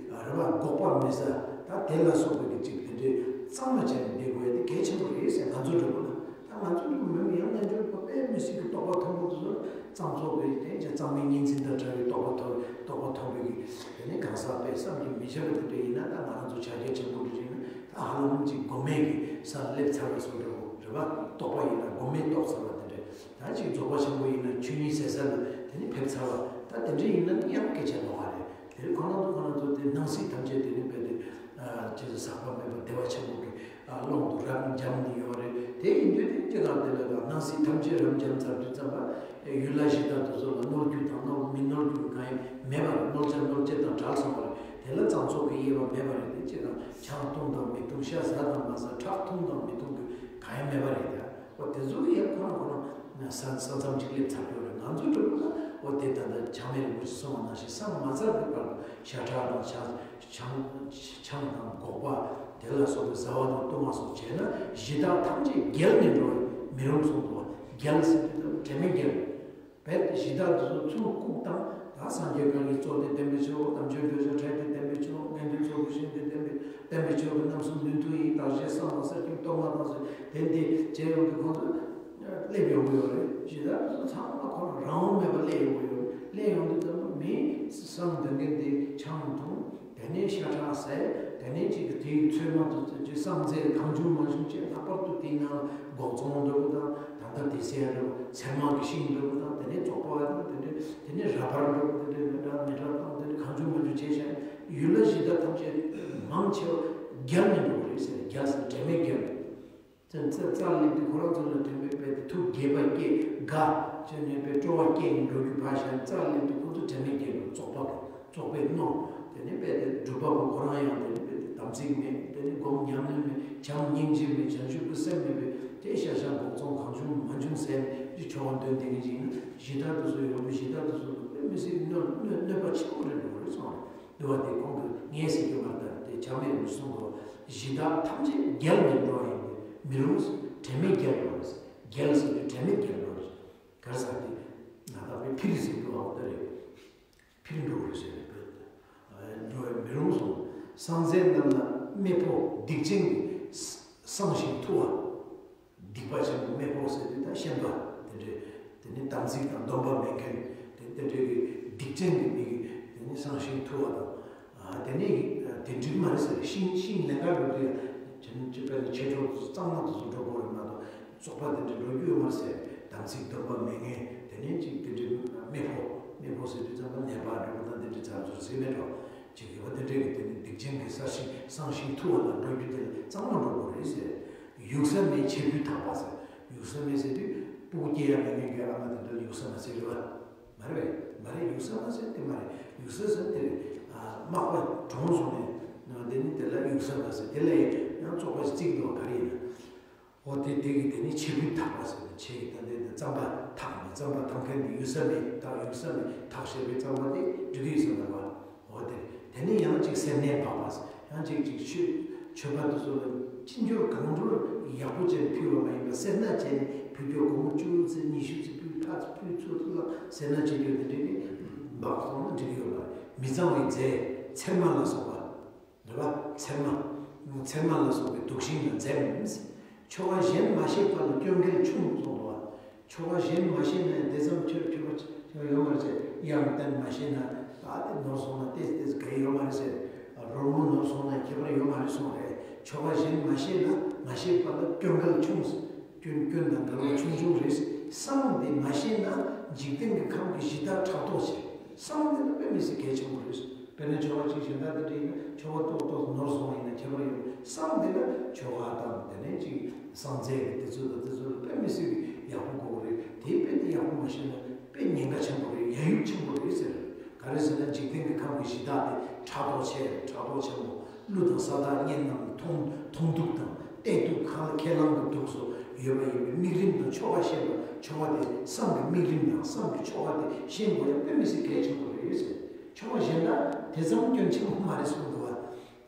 རེ་བ་འགོག་པ་མི་ཟ། ད་དེ་ལ་སོགས་པའི་གི་གཅིག་དེ་འདྲའི་གཙང་མ་བྱས་ནས་བསྡད་དགོས་ཡ་དེ་གལ་ཆེན་པོ་རེད་ཟེར། ང་ཚོ་འགྲོ་དགོས་ན། ད་ང་ཚོ་འགྲོ་མི་མི་ཡང་རྣལ་འབྱོར་པ་དཔེ་མི་སྲིད་ཀྱི་རྟོགས་པ་མཐོན་པོ་དེ་ཚོ་གཙང་བཙོག་པའི་དེ་ཅི་གཙང་མའི་གཉིས་འཛིན་དང་བྲལ་བའི་རྟོགས་པ་མཐོ་རྟོགས་པ་མཐོན་པོའི་གི་དེ་ནས་གང་ཟག་དཔེ་བསམ་གྱིས་མི་ཁྱབ་པ་དེ་འདྲ་ཡིན་ན། ད་ང་རང་ཚོ་ཕྱག་རྒྱ་ཆེན་པོ་འགྲོ་ཅིག་ན་ད་ཧ་ལམ་གཅིག་སྒོམ་མེད་ཀྱི་སར་སླེབས་ཚར་བའི་བཟོ་འདྲ་བོ་རེད་པ། རྟོགས་པ་ཡིན་ན་སྒོམ་མེད་རྟོགས་ཚར་བ་དེ་འདྲ། ད་ཅིག་རྫོགས་པ་ཆེན་པོ་ཡིན་ན་ཆོས་ཉིད་ཟད་ས་ལ་དེ་ནི་ཕེབས་ཚར་བ། ད་དེ་འདྲ་ཡིན་ན་ནི་ཡང་སྐད་ཆ་ལོགས་ཀ་རེད། དེ་ཁོ་ན་ཚོ་ཁོ་ན་ཚོ་དེ་སྣང་སྲིད་ཐམས་ཅད་དེ་ནི་རྦད་དེ་ཨ་ཅེས་ཟག་པ་མེད་པ་བདེ་བ་ཆེན་པོ་གི་ཨ་ཀློང་དུ་རབ་འབྱམས་ནི་ཡོད་རེད། དེ་ཡིན་དུས་དེ་སྤྱིར་བཏང་དེ་ལ་ད་སྣང་སྲིད་ཐམས་ཅད་རབ་འབྱམས་ཚར་དུས་ཙམ་པ། ཡུལ་ལྷ་གཞི་བདག་དེ་ཚོ་ལ་གནོད་རྒྱུ་དང་གནོད་མི་གནོད་རྒྱུ་གང་ཡང་མེད་པ་རེད། གནོད་བྱ་གནོད་བྱེད་དང་བྲལ་སོང་བ་རེད། དེ་ལ་གཙང་བཙོག་གི་དབྱེ་བ་མེད་པ་རེད། དེ་སྤྱིར་བཏང་ཆང་འཐུང་དང་མི་འཐུང་། ཤ་ཟ་དང་མ་ཟ། ཁྲག་འཐུང་དང་མི་འཐུང་གི་གང་ཡང་མེད་པ་རེད། ད། འོ་དེ་ཚོ་གི་ཡང་ཁོ་རང་ཁོ་རང་ས་ས་མཚམས་གཅིག་སླེབས་ཚར་ཡོད་རེད། ང་ཚོ་འགྲོ་ན་འོ་དེ་ད་ལྟ་ཆགས་མེད་རིན་པོ་ཆེ་གསུངས་པ་ནང་བཞིན་བསམ་མ་ཚར་གི་བར་དུ་ཤ་ཁྲག་དང་ཆང་ཆང་ཆང་དང་སྒོག་པ་དེ་ལ་སོགས་པའི་བཟའ་བ་དང་བཏུང་བ་སོགས་བྱས་ན་གཞི་བདག་ཐམས་ཅད་རྒྱལ་ནས་འགྲོ་བས་མི་རུང་གསུངས་འདུག་བ། རྒྱལ་ཟེར་དུས་ད་དྲན་མེད་རྒྱལ། རྦད་དེ་གཞི་བདག་དེ་ཚོ་ཚུར་བཀུག་དང་། ད་སངས་རྒྱས་བསྐལ་བརྒྱའི་གཙོ་དེ་བསྟན་པའི་ཆོས། དམ་ཆོས་བརྗོད་བྱ་ཕྲན་དེ་བསྟན་པའི་ཆོས། དངོས་འདུས་ཚོགས་ཀྱི་ཞིང་དེ་བསྟན་པའི་བསྟན་པའི་ཆོས་ཀྱི་རྣམ་གསུམ་ནུས་མཐུ་ཡིས། བདག་གཞན་གསང་བ་གསེར་སྐྱེམས་གཏོར་མ་དང་ཟེར། དེ་འདི་བྱས་ཡོང་དུས་ཁོང་ཚོ་སླེབས་ཡོང་གི་ཡོད་རེད། གཞི་བདག་དེ་ཚོ་ཚང་མ་ཁོ་རང་རང་དབང་མེད་པར་སླེབས་ཡོང་གི་ཡོད་རེད། སླེབས་ཡོང་དུས་ད་མི་སང་འདོན་མཁན་དེ་ཆང་འཐུང་། དེ་ནས་ཤ་ཁྲག་ཟ། དེ་ནས་ཅིག་གི་དེའི་ཚོད་མ་དུ་ཅིག་བསམ་རྩེ་གང་བྱུང་མང་བྱུང་བྱས། ལྷག་པར་དུ་དེའི་ནང་སྒོག་བཙོང་འདྲ་བོ་དང་། ད་ལྟ་དེ་ཟེར་ཡ་འདྲ་བོ། ཚེར་མ་གི་ཤིང་འདྲ་བོ་དང་། དེ་ནས་བཙོག་པ་དང་། དེ་ནས་དེ་ནས་ར་བར་འདྲ་བོ། དེ་འདྲ་མེ་དྲ་མེ་དྲ་དང་། དེ་ནས་གང་བྱུང་མང་བྱུང་བྱས་ཤག་ཡུལ་ལ་གཞི་བདག་ཐམས་ཅད་མང་ཆེ་བ་རྒྱལ་ནས་འགྲོ་གི་རེད་ཟེར། རྒྱལ་ཟེར་དྲན་མེད་རྒྱལ། རྩ་རྩ་སླེབས་དུས་ཁོ་རང་ཚོ་ལ་དྲན་པའི་དཔེ་དེ་ཐུགས་དགྱེས་པ་སྐྱེས། དགའ་བྱས་ནས་དཔེ་སྤྲོ་བ་སྐྱེས་ནས་འགྲོ་རྒྱུ་ཕར་བཞག་རྩ་སླེབས་དུས་ཁོ་ཚོ་དྲན་མེད་རྒྱལ་འགྲོ། བཙོག་པ་བཙོག་པའི་རྣོ། དེ་ནས་དཔེ་དེ་སྒྲུབ་པ་པོ་ཁོ་རང་ཡང་དེ་ནས་དཔེ་དེ་དམ་ཚིག་མེད། དེ་ནས་སྒོམ་ཉམས་ལེན་མེད། བྱམས་སྙིང་རྗེ་མེད། བྱང་ཆུབ་ཀྱི་སེམས་མེད་པས་དེ་ཤ་ཤ་སྒོག་བཙོང་གང་བྱུང་མང་བྱུང་ཟས་ནས་ཅི་ཆོག་པ་འདོན་བསྡད་མཁན་ཅིག་ཡིན་ན། གཞི་བདག་དེ་ཚོ་ཡོང་དུས་གཞི་བདག་དེ་ཚོ་ལ་དཔེ་མི་སྲིད་གནོད་གནོད་གནོད་པ་ཆེན་པོ་རེད་འགྲོ་གི་རེད་གསུངས་རེད། འདུལ་བ་དེ་ཁོང་གིས་ངས་ཟེར་རྒྱུ་མ་རེད། ད་དེ་ཆགས་མེད་རིན་པོ་ཆེས་གསུངས་འདུག་གཞི་བདག་ཐམས་ཅད་རྒྱལ་ནས་འགྲོ་བ་ཡིན་ཏེ། མི་རུང་། དྲན་མེད་རྒྱལ་རུང་། རྒྱལ་ཟེར་དུས་དྲན་མེད་རྒྱལ་རུང་། ག་རེ་ཟེར་དེ་ང་དང་པའི་ཕིར་ཟེར་རྒྱུ་བ་འོ་ད་རེད། ཕིར་འགྲོ་རུང་ཟེར་རེད། འགྲོ་བས་མི་རུང་གསུངས། སངས་རྒྱས་རྣམས་ལ་དམྱལ་བོ་སྡིག་ཅན་གྱི་གསང་ཞིང་ཐུ་བ། སྡིག་པ་ཆེན་པོ་དམྱལ་བོ་ཟེར་དུས་ད་ཤན་པ་དེ་འདྲས། དེ་ནི་དམ་ཚིག་དང་སྡོམ་པ་མེད་མཁན་དེ་དེ་འདྲས་ཀྱི་སྡིག་ཅན་གྱི་མི་གི་དེ་ནི་གསང་ཞིང་ཐུ་བ་དང་། ཨ་དེ་ནི་དེ་འགྲིག་མ་རེད་ཟེར། ཤིང་ཤིང་ལེན་ག་འགྲོ་དུས་ཡང་དེ་ནི་ཅི་དཔེར་ན་མཆེད་གྲོགས་དེ་ཚོ་གཙང་མ་དེ་ཚོ་འགྲོ་དགོས་རེད་མ་གཏོགས་བཙོག་པ་དེ་འདྲས་འགྲོ་རྒྱུ་ཡོད་མ་རེད་ཟེར། དམ་ཚིག་སྡོམ་པ་མེད་མཁན་དེ་ནི་ཅིག་དེ་འདྲས་དམྱལ་བོ། དམྱལ་བོ་ཟེར་དུས་ཙམ་པ་ནད་པ་འདྲ་པོ་དང་དེ་འདྲས་ཚར་ཚུར་ཟེར་མེད་འགྲོ། ཅིག་ཡོད་པ་དེ་འདྲས་ཀྱི་དེ་ནི་སྡིག་ཅན་གྱི་གསང་ཞིང་གསང་ཞིང་ཐུ་བ་ལ་འགྲོ་རྒྱུ་དེ་ལ་གཙང་མ་འགྲོ་དགོས་རེད་ཟེར། ཡུགས་ས་མེད་ཆེ་བུས་དག་པ་ཟེར། ཡུགས་ས་མེད་ཟེར་དུས་སྤུ་གུ་སྐྱེ་ཡ་མེད་མཁན་གྱི་ཨ་མ་དེ་འདྲ་ལ་ཡུགས་ས་མ་ཟེར་རེད་བ། མ་རེད་པས། མ་རེད། ཡུགས་ས་མ་ཟེར་དེ་མ་རེད། ཡུགས་ས་ཟེར་དེ་རེད། ཨ་མག་པ་གྲོངས་སོང་ནས་དེ་ནི་དེ་ལ་ཡུགས་ས་མ་ཟེར། དེ་ལ་ཡང་བཙོག་པ་ཞིག་བརྩིགས་འདུག་བ། ག་རེ་ཡིན་ན། འོ་དེ་དེ་གི་དེ་ནི་ཕྱེ་ཕུད་འཐག་པ་ཟེར་ནས་ཕྱེ་གི་ད་དེ་དེ་རྩམ་པ་འཐག་ནས་རྩམ་པ་འཐག་མཁན་དེ་ཡུགས་ས་མེད་འཐག་ཡུགས་ས་མེད་འཐག་ཤེས་པའི་རྩམ་པ་དེ་འགྲིག་གི་ཡོད་ས་མེད་པ། འོ་དེ་དེ་ནི་ཡང་ཅིག་སེར་སྣས་འབག་པ་ཟེར། ཡང་ཅིག་ཅིག་ཆོས་ཆོས་པ་དེ་ཚོ་ལ་ཅི་འབྱོར་གང་འབྱོར་ཡག་པོ་བྱས་ནས་ཕུལ་བ་མ་ཡིན་པར་སེར་སྣ་བྱས་ནས་ཕུལ་རྒྱུ་སྒོར་མོ་བཅུ་ཙམ་ཉི་ཤུ་ཙམ་ཕུལ་ཕྲག་ཙམ་ཕུལ་ཚུར་ལ་སེར་སྣ་བྱེད་རྒྱུ་དེ་འདྲ་གི་འབག་སོང་ན་འགྲིག་གི་ཡོད་ལ། མི་གཙང་བའི་རྫས་ཚེར་མ་ལ་སོགས་པ། རེད་པ། ཚེར་མ། ཚེར་མ་ལ་སོགས་པའི་དུག་ཤིང་ལ་འཛེམ། ཆོ་ག་གཞན་མ་ཤེས་པ་ལ་སྐྱོན་འགེལ་ཆུང་གསུངས་འདུག་པ། ཆོ་ག་གཞན་མ་ཤེས་ན་དེ་ཙམ་ཁྱོད་ཁྱོད་པ་ཁྱོད་ཡོད་མ་རེད་ཟེར། དབྱངས་བསྟན་མ་ཤེས་ན་ད་དེ་ནོར་སོང་ན་ཏེས་ཏེས་ག་ཡོད་མ་རེད་ཟེར། རོལ་མོ་ནོར་སོང་ན་ཁྱད་པར་ཡོད་མ་རེད་གསུངས་རེད། ཆོ་ག་གཞན་མ་ཤེས་ན་མ་ཤེས་པ་ལ་སྐྱོན་འགེལ་ཆུང་། སྐྱོན་སྐྱོན་དང་འགལ་བ་ཆུང་ཆུང་རེད། བསམ་དེ་མ་ཤེས་ན་འཇིག་རྟེན་གྱི་ཁམས་ཀྱི་གཞི་བདག་ཕྲག་དོག་བྱེད། བསམ་དེ་ལ་དཔེ་མི་སྲིད་གལ་ཆེན་པོ་རེད། དཔེར་ན་ཆོ་ག་ཅིག་གཞན་དག་དེ་འདྲ་ཡིན་ན་ཆོ་ག་ཏོག་ཏོག་ནོར་སོང་ཡིན་ན་ཁྱད་པར་ཡོད། བསམ་དེ་ལ་ཆོ་ག་དང་དེ་ནས་ཅིག་སངས་རྒྱས་ཀྱི་དེ་ཚོ་དང་དེ་ཚོ་ལ་དཔེ་མི་སྲིད་ཡག་པོ་དགོས་རེད། དེ་དཔེ་དེ་ཡག་པོ་མ་ཤེས་ན་དཔེ་ཉེན་ཁ་ཆེན་པོ་རེད། ཡ་ཡུག་ཆེན་པོ་རེད་ཟེར། ག་རེ་ཟེར་ན་འཇིག་རྟེན་གྱི་ཁམས་ཀྱི་གཞི་བདག་དེ་ཕྲག་དོག་ཆེ་རེད། ཕྲག་དོག་ཆེན་པོ། ཀླུ་དང་ས་བདག་གཉན་རྣམས་མཐོང་མཐོང་དུག་དང་བལྟས་དུག་ཁ་ཁས་བླངས་ཀྱི་དུག་སོགས་ཡོད་པ་ཡིན་པས་དམིགས་རིམ་དང་ཆོ་ག་ཤེས་པ། ཆོ་ག་དེ་བསམ་གྱི་དམིགས་རིམ་དང་བསམ་གྱི་ཆོ་ག་དེ་ཤེས་དགོས་ཡ་དཔེ་མི་སྲིད་གལ་ཆེན་པོ་རེད་ཟེར། ཆོ་ག་གཞན་དག་དེ་ཙམ་སྐྱོན་ཆེན་པོ་མ་རེད་གསུངས་འདུག་བ།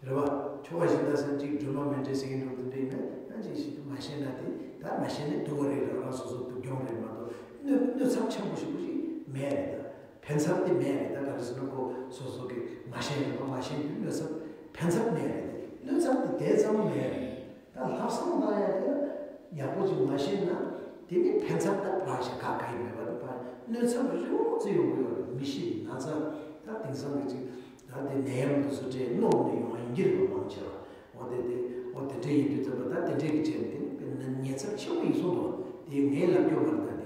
རེད་བ། ཆོ་ག་གཞན་དག་ཟེར་ཅིག་སྒྲོལ་མ་མཎྜལ་ཟེར་གྱི་འདུག་དེ་འདྲ་ཡིན་ན་ཡང་ཅིག་ཞིག་མ་ཤེས་ན་དེ་ད་མ་ཤེས་ན་སྡུག་པ་རེད། རང་རང་སོ་སོ་སྡུག་གྱོང་རེད་མ་གཏོགས་གནོད་གནོད་ཚབས་ཆེན་པོ་ཞིག་པོ་ཞིག་མེད་རེད་ད། ཕན་ཚབ་དེ་མེད་རེད་ད། ག་རེ་ཟེར་ན་ཁོ་སོ་སོ་གི་མ་ཤེས་རེད་པ། མ་ཤེས་དུས་གནོད་ཚབས་ཕན་ཚབ་མེད་རེད། གནོད་ཚབས་དེ་དེ་ཙམ་མེད་རེད། ད་ལྷག་བསམ་བཏང་ཡ་དེ་ཡག་པོ་ཅིག་མ་ཤེས་ན་དེ་ནི་ཕན་ཚབ་ད་ཕར་ཞིག་ག་ག་ཡི་མེད་པ་དེ་ཕར་གནོད་ཚབས་རི་མོ་ཙི་ཡོང་གི་ཡོད་རེད། མི་ཤི་ན་ཚ་ད་དེང་སང་གི་ཅིག་ད་དེ་ནད་ཡམས་དུ་སུ་འདྲེ་རྣོ་ནས་ཡོང་བ་ཡིན་གྱི་རེད་པ་མང་ཆེ་བ། འོ་དེ་དེ་འོ་དེ་འདྲ་ཡིན་དུས་ཙམ་པ་ད་དེ་འདྲའི་གི་ཆེད་དེ་ནི་དཔེར་ན་ཉེན་ཚབས་ཆེན་པོ་ཡིན་གསུངས་འདུག་དེ་ངས་ལབ་རྒྱུ་མ་རེད། ད་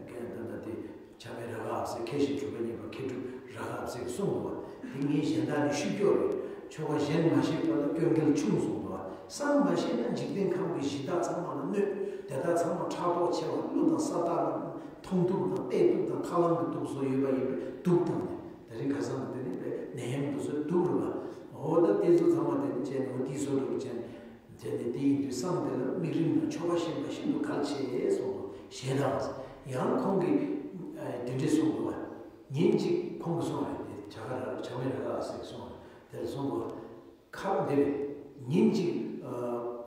དེ་ད་ད་དེ་ཆ་མེད་ར་ག་ཟེར། མཁས་ཤིང་གྲུབ་པའི་བསྙེན་པ་མཁས་གྲུབ་ར་ག་ཟེར་གསུངས་འདུག་དེ་ངས་གཞན་དག་ནས་ཤོད་རྒྱུ་རེད། ཆོ་ག་གཞན་མ་ཤེས་པ་ལ་སྐྱོན་འགེལ་ཆུང་གསུངས་འདུག་བསམ་མ་ཤེས་ན་འཇིག་རྟེན་ཁམས་ཀྱི་གཞི་བདག་ཚང་མ་ལ་གནོད། དེ་དག་ཚང་མ་ཕྲག་དོག་ཆེ་བ། ཀླུ་དང་ས་བདག་རྣམས་མཐོང་དུག་དང་བལྟས་དུག་དང་ཁ་རླངས་ཀྱི་དུག་སོགས་ཡོད་པ་ཡིན་པས་དུག་དང་ནི། དེ་རིང་ཁ་སང་གི་དེ་ནི་པའི་ནད་ཡམས་དུ་སོགས་དུག་རུ་བ། འོ་ད་དེ་ཚོ་ཚང་མ་དེ་ནི་བྱས་ནས་འོ་དེའི་བཟོ་འདྲ་བྱས་ནས་བྱས་ནས་དེ་ཡིན་དུས་བསམ་དེ་ལ་དམིགས་རིམ་དང་ཆོ་ག་ཤེས་པ་ཤིན་ཏུ་གལ་ཆེ་གསུངས་འདུག་ཞེས་དང་། ཡང་ཁོང་གིས་དེ་འདྲས་གསུངས་འདུག་བ། ཉིན་གཅིག་ཁོང་གིས་གསུངས་རེད། དེ་བྱ་དགའ་ར་བྱ་མེད་ར་ག་ཟེར་གསུངས་རེད། དེར་གསུངས་འདུག་བ། ཁ་འདིར་ཉིན་གཅིག་ཨ་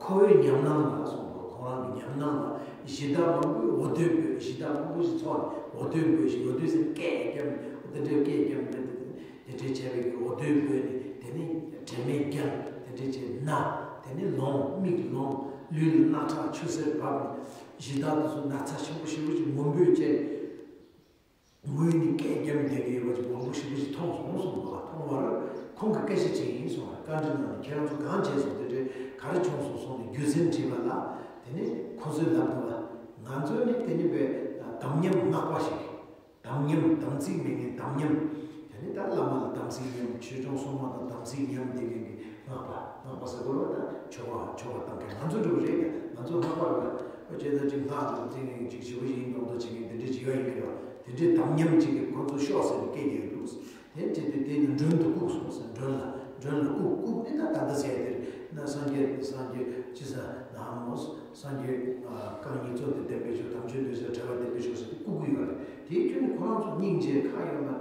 ཁོ་བོའི་ཉམས་སྣང་ལ་གསུངས་པ། ཁོང་རང་གི་ཉམས་སྣང་ལ་གཞི་བདག་མང་པོས་འོ་དོད་འབོད། གཞི་བདག་མང་པོ་ཞིག་ཚོགས་ནས་འོ་དོད་འབོད་ཞིང་། འོ་དོད་ཟེར་སྐད་བརྒྱབ་ནས་འོ་དེ་འདྲའི་སྐད་བརྒྱབ་ནས་དེ་འདྲའི་བྱས་པའི་གི་འོ་དོད་འབོད་ནས་དེ་ནས་དྲན་མེད་བརྒྱབ། དེ་འདྲའི་བྱས་ན་དེ་ནས་ལོང་མིག་ལོང་། ལུས་ལ་རྣག་ཁྲག་ཆུ་སེར་བབས་ནས་གཞི་བདག་དེ་ཚོ་ན་ཚ་ཆེན་པོ་ཞེ་པོ་ཅིག་ངུ་འབོད་བྱས། ངུས་ནས་སྐད་བརྒྱབ་བསྡད་ཀྱི་ཡོད་པ་ཅིག་མང་པོ་ཞེ་པོ་ཅིག་མཐོང་སོང་གསུངས་འདུག་མཐོང་བར་ཁོང་གིས་སྐད་ཆ་དྲིས་ཡིན་གསུངས་པ། བཀའ་འདྲི་གནང་ནས་ཁྱེད་རང་ཚོ་གང་བྱས་སོང་། དེ་འདྲའི་ག་རེ་བྱུང་སོང་གསུངས་ནས་རྒྱུ་མཚན་དྲིས་པ་ལ། དེ་ནས་ཁོ་ཚོས་ལབ་འདུག་བ། ང་ཚོས་ནི་དེ་ནི་བའི་དམ་ཉམས་སྔགས་པ་ཞིག་དམ་ཉམས་དམ་ཚིག་མེད་མཁན་དམ་ཉམས། དེ་ནི་ད་བླ་མ་ལ་དམ་ཚིག་ཉམས། ཆོས་སྐྱོང་སྲུང་མ་དང་དམ་ཚིག་ཉམས་བསྡད་མཁན་གྱི་སྔགས་པ། སྔགས་པ་ཟེར་དགོས་རེད་པ། ད་ཆོ་ག་ཆོ་ག་བཏང་མཁན་ང་ཚོ་འདྲ་པོ་རེད། ང་ཚོ་སྔགས་པ་རེད་པ། ཨོ་ཅེ་ད་ཅིག་སྔགས་དང་ཚིག་ངན་ཅིག་ཞེ་པོ་ཞིག་ཡིན་མདོག་མདོག་བྱེད་མཁན་དེ་འདྲའི་བྱེད་ཡ་ཡིན་གྱི་རེད་པ། དེ་འདྲའི་དམ་ཉམས་ཅིག་གིས་ཁོ་ཚོ་ཤོག་ཟེར་ནས་སྐད་རྒྱག་གི་འདུག་དེ་བྱེད་དུས་དེ་ནི་མགྲོན་དུ་བཀུག་སོང་ཟེར། མགྲོན་ལ་མགྲོན་ལ་བཀུག་བཀུག་ནི་ད་ད་ལྟ་ཟེར་དེ་རེད། ན་སངས་རྒྱས་སངས་རྒྱས་ཅི་ཟེར་ན་མོ། སངས་རྒྱས་རྐང་གཉིས་གཙོ་དེ་བསྟན་པའི་ཆོས། དམ་ཆོས་འདུལ་བྱེད་བྲལ་བ་བསྟན་པའི་ཆོས་ཟེར་ཏེ་བཀུག་གི་ཡོད་རེད། དེའི་ཁྱོན་ནས་ཁོ་རང་ཚོ་སྙིང་རྗེ་ཁ་ཡོད་མ་རེད།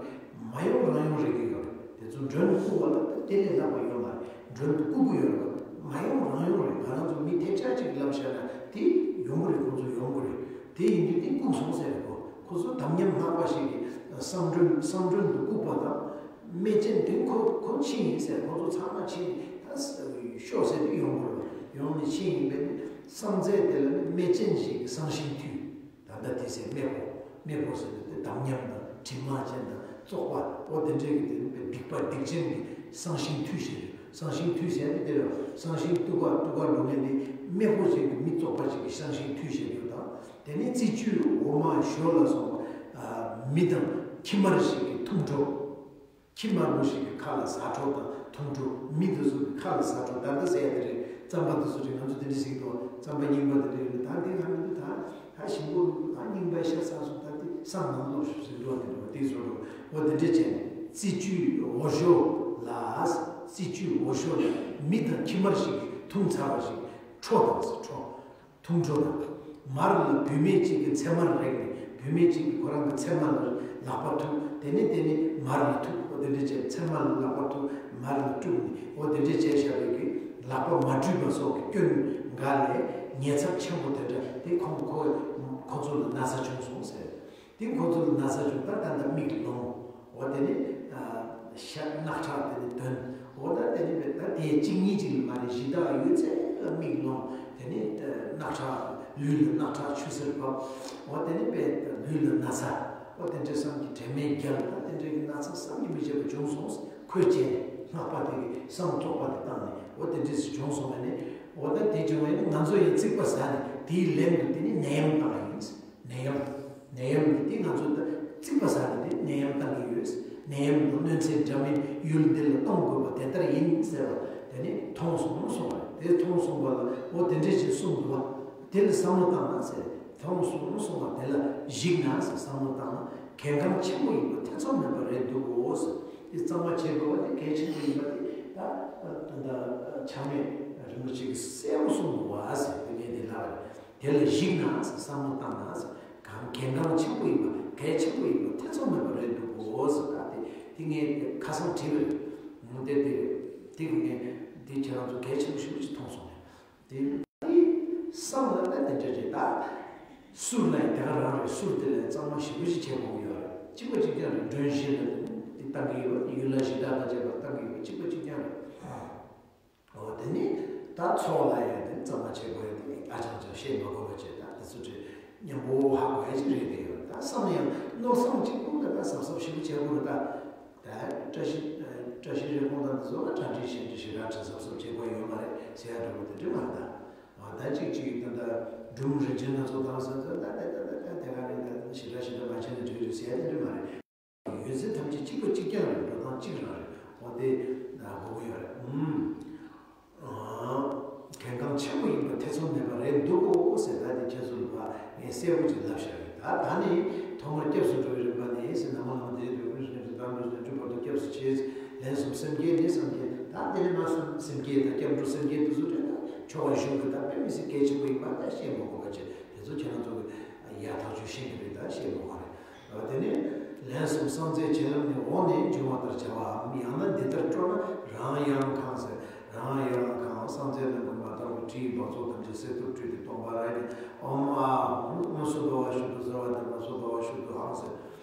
མ་ཡོང་རང་ཡོང་རེད་ཀྱི་ཡོད་རེད། དེ་ཚོ་མགྲོན་བཀུག་པ་ལ་ད་དེ་ལས་ལྷག་པ་ཡོད་མ་རེད། མགྲོན་དུ་བཀུག་གི་ཡོད་རེད་པ། མ་ཡོང་རང་ཡོང་རེད། ང་རང་ཚོ་མི་ཐེབས་ཆག་ཅིག་ལབ་བཞག་ན་དེ་ཡོང་གི་རེད། ཁོ་ཚོ་ཡོང་གི་རེད། དེ་ཡིན་དུས་དེ་བཀུག་སོང་ཟེར་རེད་གོ། ཁོ་ཚོ་དམ་ཉམས་སྔགས་པ་ཞིག་གིས་གསང་མགྲོན་གསང་མགྲོན་དུ་བཀུག་པ་དང་། སྨེ་ཅན་དེ་ཁོ་ཁོ་ཕྱི་ཡིན་ཟེར། ཁོ་ཚོ་ཚང་མ་ཕྱི་ཡིན་ད་ཤོག་ཟེར་དུས་ཡོང་དགོས་རེད། ཡོང་ནས་ཕྱི་ཡིན་པས་ནི་གསང་རྫས་དེ་ལ་ནི་སྨེ་ཅན་ཞིག་གིས་གསང་ཞིང་འཐུས། ད་ལྟ་དེ་ཟེར་སྨེ་ཕོ། སྨེ་ཕོ་ཟེར་དུས་དེ་དམ་ཉམས་དང་དྲི་མ་ཅན་དང་བཙོག་པ་ཨོ་དེ་འདྲས་ཀྱི་དེ་ནི་སྡིག་པ་སྡིག་ཅན་གྱིས་གསང་ཞིང་འཐུས་ཟེར། གསང་ཞིང་འཐུས་ཟེར་ནི་དེ་རེད། གསང་ཞིང་འཐུས་པ་འཐུས་པ་འགྲོ་མཁན་དེ་སྨེ་ཕོ་ཅན་གྱི་མི་བཙོག་པ་ཅིག་གིས་གསང་ཞིང་འཐུས་ཟེར་རྒྱུ་དང་། དེ་ནས་རྩི་བཅུད་འོ་མ་ཞོ་ལ་སོགས་པ། ཨ་མི་དང་ཁྱི་དམར་ཞིག་གིས་འཐུང་འཕྲོ། ཁྱི་དམར་པོ་ཞིག་གི་ཁ་ལ་ཟ་འཕྲོ་དང་འཐུང་འཕྲོ། མི་དེ་ཚོ་གི་ཁ་ལ་ཟ་འཕྲོ། ད་ལྟ་ཟེར་ཡ་དེ་རེད། རྩམ་པ་དེ་ཚོ་རེད། ང་ཚོ་དེ་འདྲ་ཟེར་གི་འདུག་རྩམ་པ་རྙིང་པ་དེ་འདྲ་ཡོད་ན་ད་དེ་ང་མི་འདུག་ད་ད་ཞིམ་པོ་མི་འདུག་ད་རྙིང་པའི་ཤ་ཟ་སོང་། ད་དེ་བསམ་མང་ལོག་ཞུ་ཟེར་འགྲོ་བ་དེ་འདྲ་བ་དེ་བཟོ་འགྲོ་བ་དེ་འདྲ་བྱས་ནས་རྩི་བཅུད་འོ་ཞོ་ལ། རྩི་བཅུད་འོ་ཞོ་ལ་མི་དང་ཁྱི་དམར་ཞིག་གིས་འཐུང་ཚར་བ་ཞིག་འཕྲོ་དང་ཟེར། འཕྲོ། ཐུག་འགྲོ་དང་། མར་ལ་བུད་མེད་ཅིག་གི་མཚན་མར་རེག་ནས། བུད་མེད་ཅིག་གིས་ཁོ་རང་གི་མཚན་མ་ལ་ལག་པ་ཐུག་དེ་ནས་དེ་ནས་མར་ལ་ཐུག་འོ་དེ་འདྲ་བྱས། མཚན་མ་ལ་ལག་པ་ཐུག་མར་ལ་སྤྲུགས་ནས། འོ་དེ་འདྲ་བྱས་བཞག་པའི་གི་ལག་པ་མ་བཀྲུས་པ་སོགས་ཀྱི་སྐྱོན་འགའ་ལས་ཉེས་ཚབས་ཆེན་པོ་དེ་འདྲ་དེ་ཁོང་ཁོ་ཁོ་ཚོ་ལ་ན་ཚ་བྱུང་སོང་ཟེར། དེ་ཁོ་ཚོ་ལ་ན་ཚ་བྱུང་། ད་ད་ལྟ་མིག་ལོང་། འོ་དེ་ནས་ཤ་རྣག་ཁྲག་དེ་ནས་ཐོན། འོ་ད་དེ་ནས་ད་དེ་གཅིག་གཉིས་གཅིག་མ་རེད། གཞི་བདག་ཡོད་ཚད་ལ་མིག་ལོང་། དེ་ནས་རྣག་ཁྲག་ལུས་ལ་རྣག་ཁྲག་ཆུ་སེར་བབས། འོ་དེ་ནས་པའི་ལུས་ལ་ན་ཚ། འོ་དེ་འདྲ་བསམ་གྱི་དྲན་མེད་རྒྱལ། ད་དེ་འདྲ་གི་ན་ཚ་བསམ་གྱིས་མི་ཁྱབ་པ་བྱུང་སོང་། ཁོས་བྱས་ནས་སྔགས་པ་དེ་གི་བསམ་བློ་བཙོག་པ་དེ་བཏང་ནས། འོ་དེ་འདྲ་ཞིག་བྱུང་སོང་བ་ནས། འོ་ད་དེ་བྱུང་བ་ནས་ང་ཚོ་ཡང་རྩིག་པ་ཟ་ནས་དེའི་ལན་དུ་དེ་ནས་ནད་ཡམས་བཏང་བ་ཡིན། ནད་ཡམས། ནད་ཡམས་འདི་ང་ཚོ་ད་རྩིག་པ་ཟ་ནས་དེ་ནད་ཡམས་བཏང་གི་ཡོད། ནད་ཡམས་དང་གནོད་འཚེ་འདྲ་མིན་ཡུལ་འདི་ལ་གཏོང་དགོས་པ་དེ་ལྟར་ཡིན་ཟེར་བ་དེ་ནས་མཐོང་སོང་གསུངས་པ་རེད། དེ་མཐོང་སོང་བ་ལ་འོ་དེ་འདྲ་ཞིག་གསུངས་འདུག་བ། དེ་ལ་བསམ་བློ་བཏང་ན་ཟེར། མཐོང་སོང་གསུངས་པ་དེ་ལ་གཞིགས་ན་ཟེར། བསམ་བློ་བཏང་ན་གལ་འགངས་ཆེན་པོ་ཡིན་པ་ཐེ་ཚོམ་མེད་པ་རེད་འདུག་གོ་ཟེར། དེ་གཙང་མ་བྱེད་དགོས་པ་དེ་གལ་ཆེན་པོ་ཡིན་པ་དེ་ད་ད་ཆགས་མེད་རིན་པོ་ཆེ་གིས་གསལ་པོ་གསུངས་འདུག་བ་ཟེར། དེ་ངས་འདི་ལབ་པ་རེད། དེ་ལ་གཞིགས་ན་བསམ་བློ་བཏང་ན་གང་གལ་འགངས་ཆེན་པོ་ཡིན་པ། གལ་ཆེན་པོ་ཡིན་པ་ཐེ་ཚོམ་མེད་པ་རེད་འདུག་གོ་ཟེར། ད་དེ་དེ་ངས་ཁ་སང་བྲིས་པ་རེད། དེ་དེ་དེ་ངས་དེ་ཁྱེད་རང་ཚོ་གལ་ཆེན་པོ་ཞེ་པོ་ཅིག་མཐོང་སོང་ངས། དེ་བསམ་ལ་ད་དེ་འདྲ་རེད། ད་གསུར་ལ་ཡང་དེ་ག་རང་རེད། གསུར་དེ་ལ་གཙང་མ་ཞེ་པོ་ཅིག་བྱེད་དགོས་ཀྱི་ཡོད་རེད། གཅིག་པ་གཅིག་རྐྱང་རེད། མགྲོན་བཞི་ལ་དེ་བཏང་གི་ཡོད་པ། ཡུལ་ལྷ་གཞི་བདག་དང་བཅས་པ་བཏང་གི་ཡོད་པ་གཅིག་པ་གཅིག་རྐྱང་རེད། འོ་དེ་ནི་ད་ཚོགས་ལ་ཡང་དེ་གཙང་མ་བྱེད་དགོས་ཡ་དེ་ཨ་ཅང་ཅང་བཤད་མ་དགོས་པ་བྱས། ད་དེ་ཚོ་དེ་མཉམ་པོ་ཧ་གོ་ཡ་ཅིག་རེད། དེ་ཡོད་ད་བསམ་ཡང་མནོ་བསམ་གཅིག་པུ་ད་ད་གཟབ་གཟབ་ཞིབ་པོ་བྱེད་དགོས་རེད། ད་ད་བཀྲ་ཤིས་བཀྲ་ཤིས་རེ་སྐོང་དང་དེ་ཚོ་ལ་གྲ་སྒྲིག་ཞིབ་ཞིབ་ར་གྲ་གཟབ་གཟབ་བྱེད་དགོས་ཡོད་མ་རེད་ཟེར་ཡ་འདྲ་པོ་དེ་འདྲ་མ་རེད། ད་འོ་ད་གཅིག་གཅིག་ད་ད་སྒྲུང་རིན་ཆེན་སྣ་ཚོགས་དང་ཟེར་ཚོ་ད་ད་ད་ད་ད་དེ་ག་རེད། ད་ཞིབ་ར་ཞིབ་ར་མ་བྱས་ན་འགྲིག་རེད་ཟེར་ཡ་དེ་འདྲ་མ་རེད། ཡོད་ཚད་ཐམས་ཅད་གཅིག་པ་གཅིག་རྐྱང་རེད། འགྲོ་སྟངས་གཅིག་རང་རེད། འོ་དེ་ན་གོ་གི་ཡོད་རེད། ཨུམ། ཨ། གལ་འགངས་ཆེན་པོ་ཡིན་པ་ཐེ་ཚོམ་མེད་པ་རེད་འདུག་གོ་ཟེར། ད་དེ་ཁྱེད་ཚོ་ལ་ཕར་ངས་གསལ་པོ་ཅིག་ལབ་བཞག་རེད། ད་ད་ནི་ཐོག་མར་སྐྱབས་སུ་འགྲོ་བའི་རིམ་པ་ནི་ཟེར། ན་མོ་ན་མོ་དེ་རེད། དུས་ཀུན་ཟེར་ནས་ཟེར། དང་པོ་ཟེར་ནས་བར་དུ་སྐྱབས་སུ་མཆི། ལན་གསུམ་སེམས་བསྐྱེད་ནི་སེམས་བསྐྱེད། ད་དེ་ནི་མ་གསུམ་སེམས་བསྐྱེད་དང་སྐྱབས་འགྲོ་སེམས་བསྐྱེད་དེ་ཚོ་དྲན་ན་ཆོ་ག་གཞུང་གི་ད་དཔེ་མི་སྲིད་གལ་ཆེན་པོ་ཡིན་པ་ད་བཤད་མ་དགོས་པ་བྱས། དེ་ཚོ་ཁྱེད་རང་ཚོ་གི་ཡག་ཐག་ཆོད་ཤེས་ཀྱི་རེད། ད་བཤད་མ་དགོས་རེད། དེ་ནས་ལན་གསུམ་བསང་རྫས་བྱིན་རླབས་ནི། འོག་ནས་འབྱུང་བ་ལྟར་བྱ་བའམ། ཡང་ན་འདི་ལྟར་སྤྲོ་ན་རང་ཡང་གང་ཟེར། རང་ཡང་གང་བསང་རྫས་རྣམས་ཀྱིས་མ་དག་པའི་དྲི་ཡི་འབག་བཙོག་ཐམས་ཅད་གསེར་ཐུབ་བཀྲུས་ཏེ་སྟོང་པར་རེག་ནས། ཨོཾ་ཨཱཿཧཱུྃ། ཨོཾ་སྭ་བྷཱ་ཝ་ཤུདྡྷ་སརྦ་དྷརྨ་སྭ་བྷཱ་ཝ་ཤུདྡྷོ་ཧཾ་ཟེར།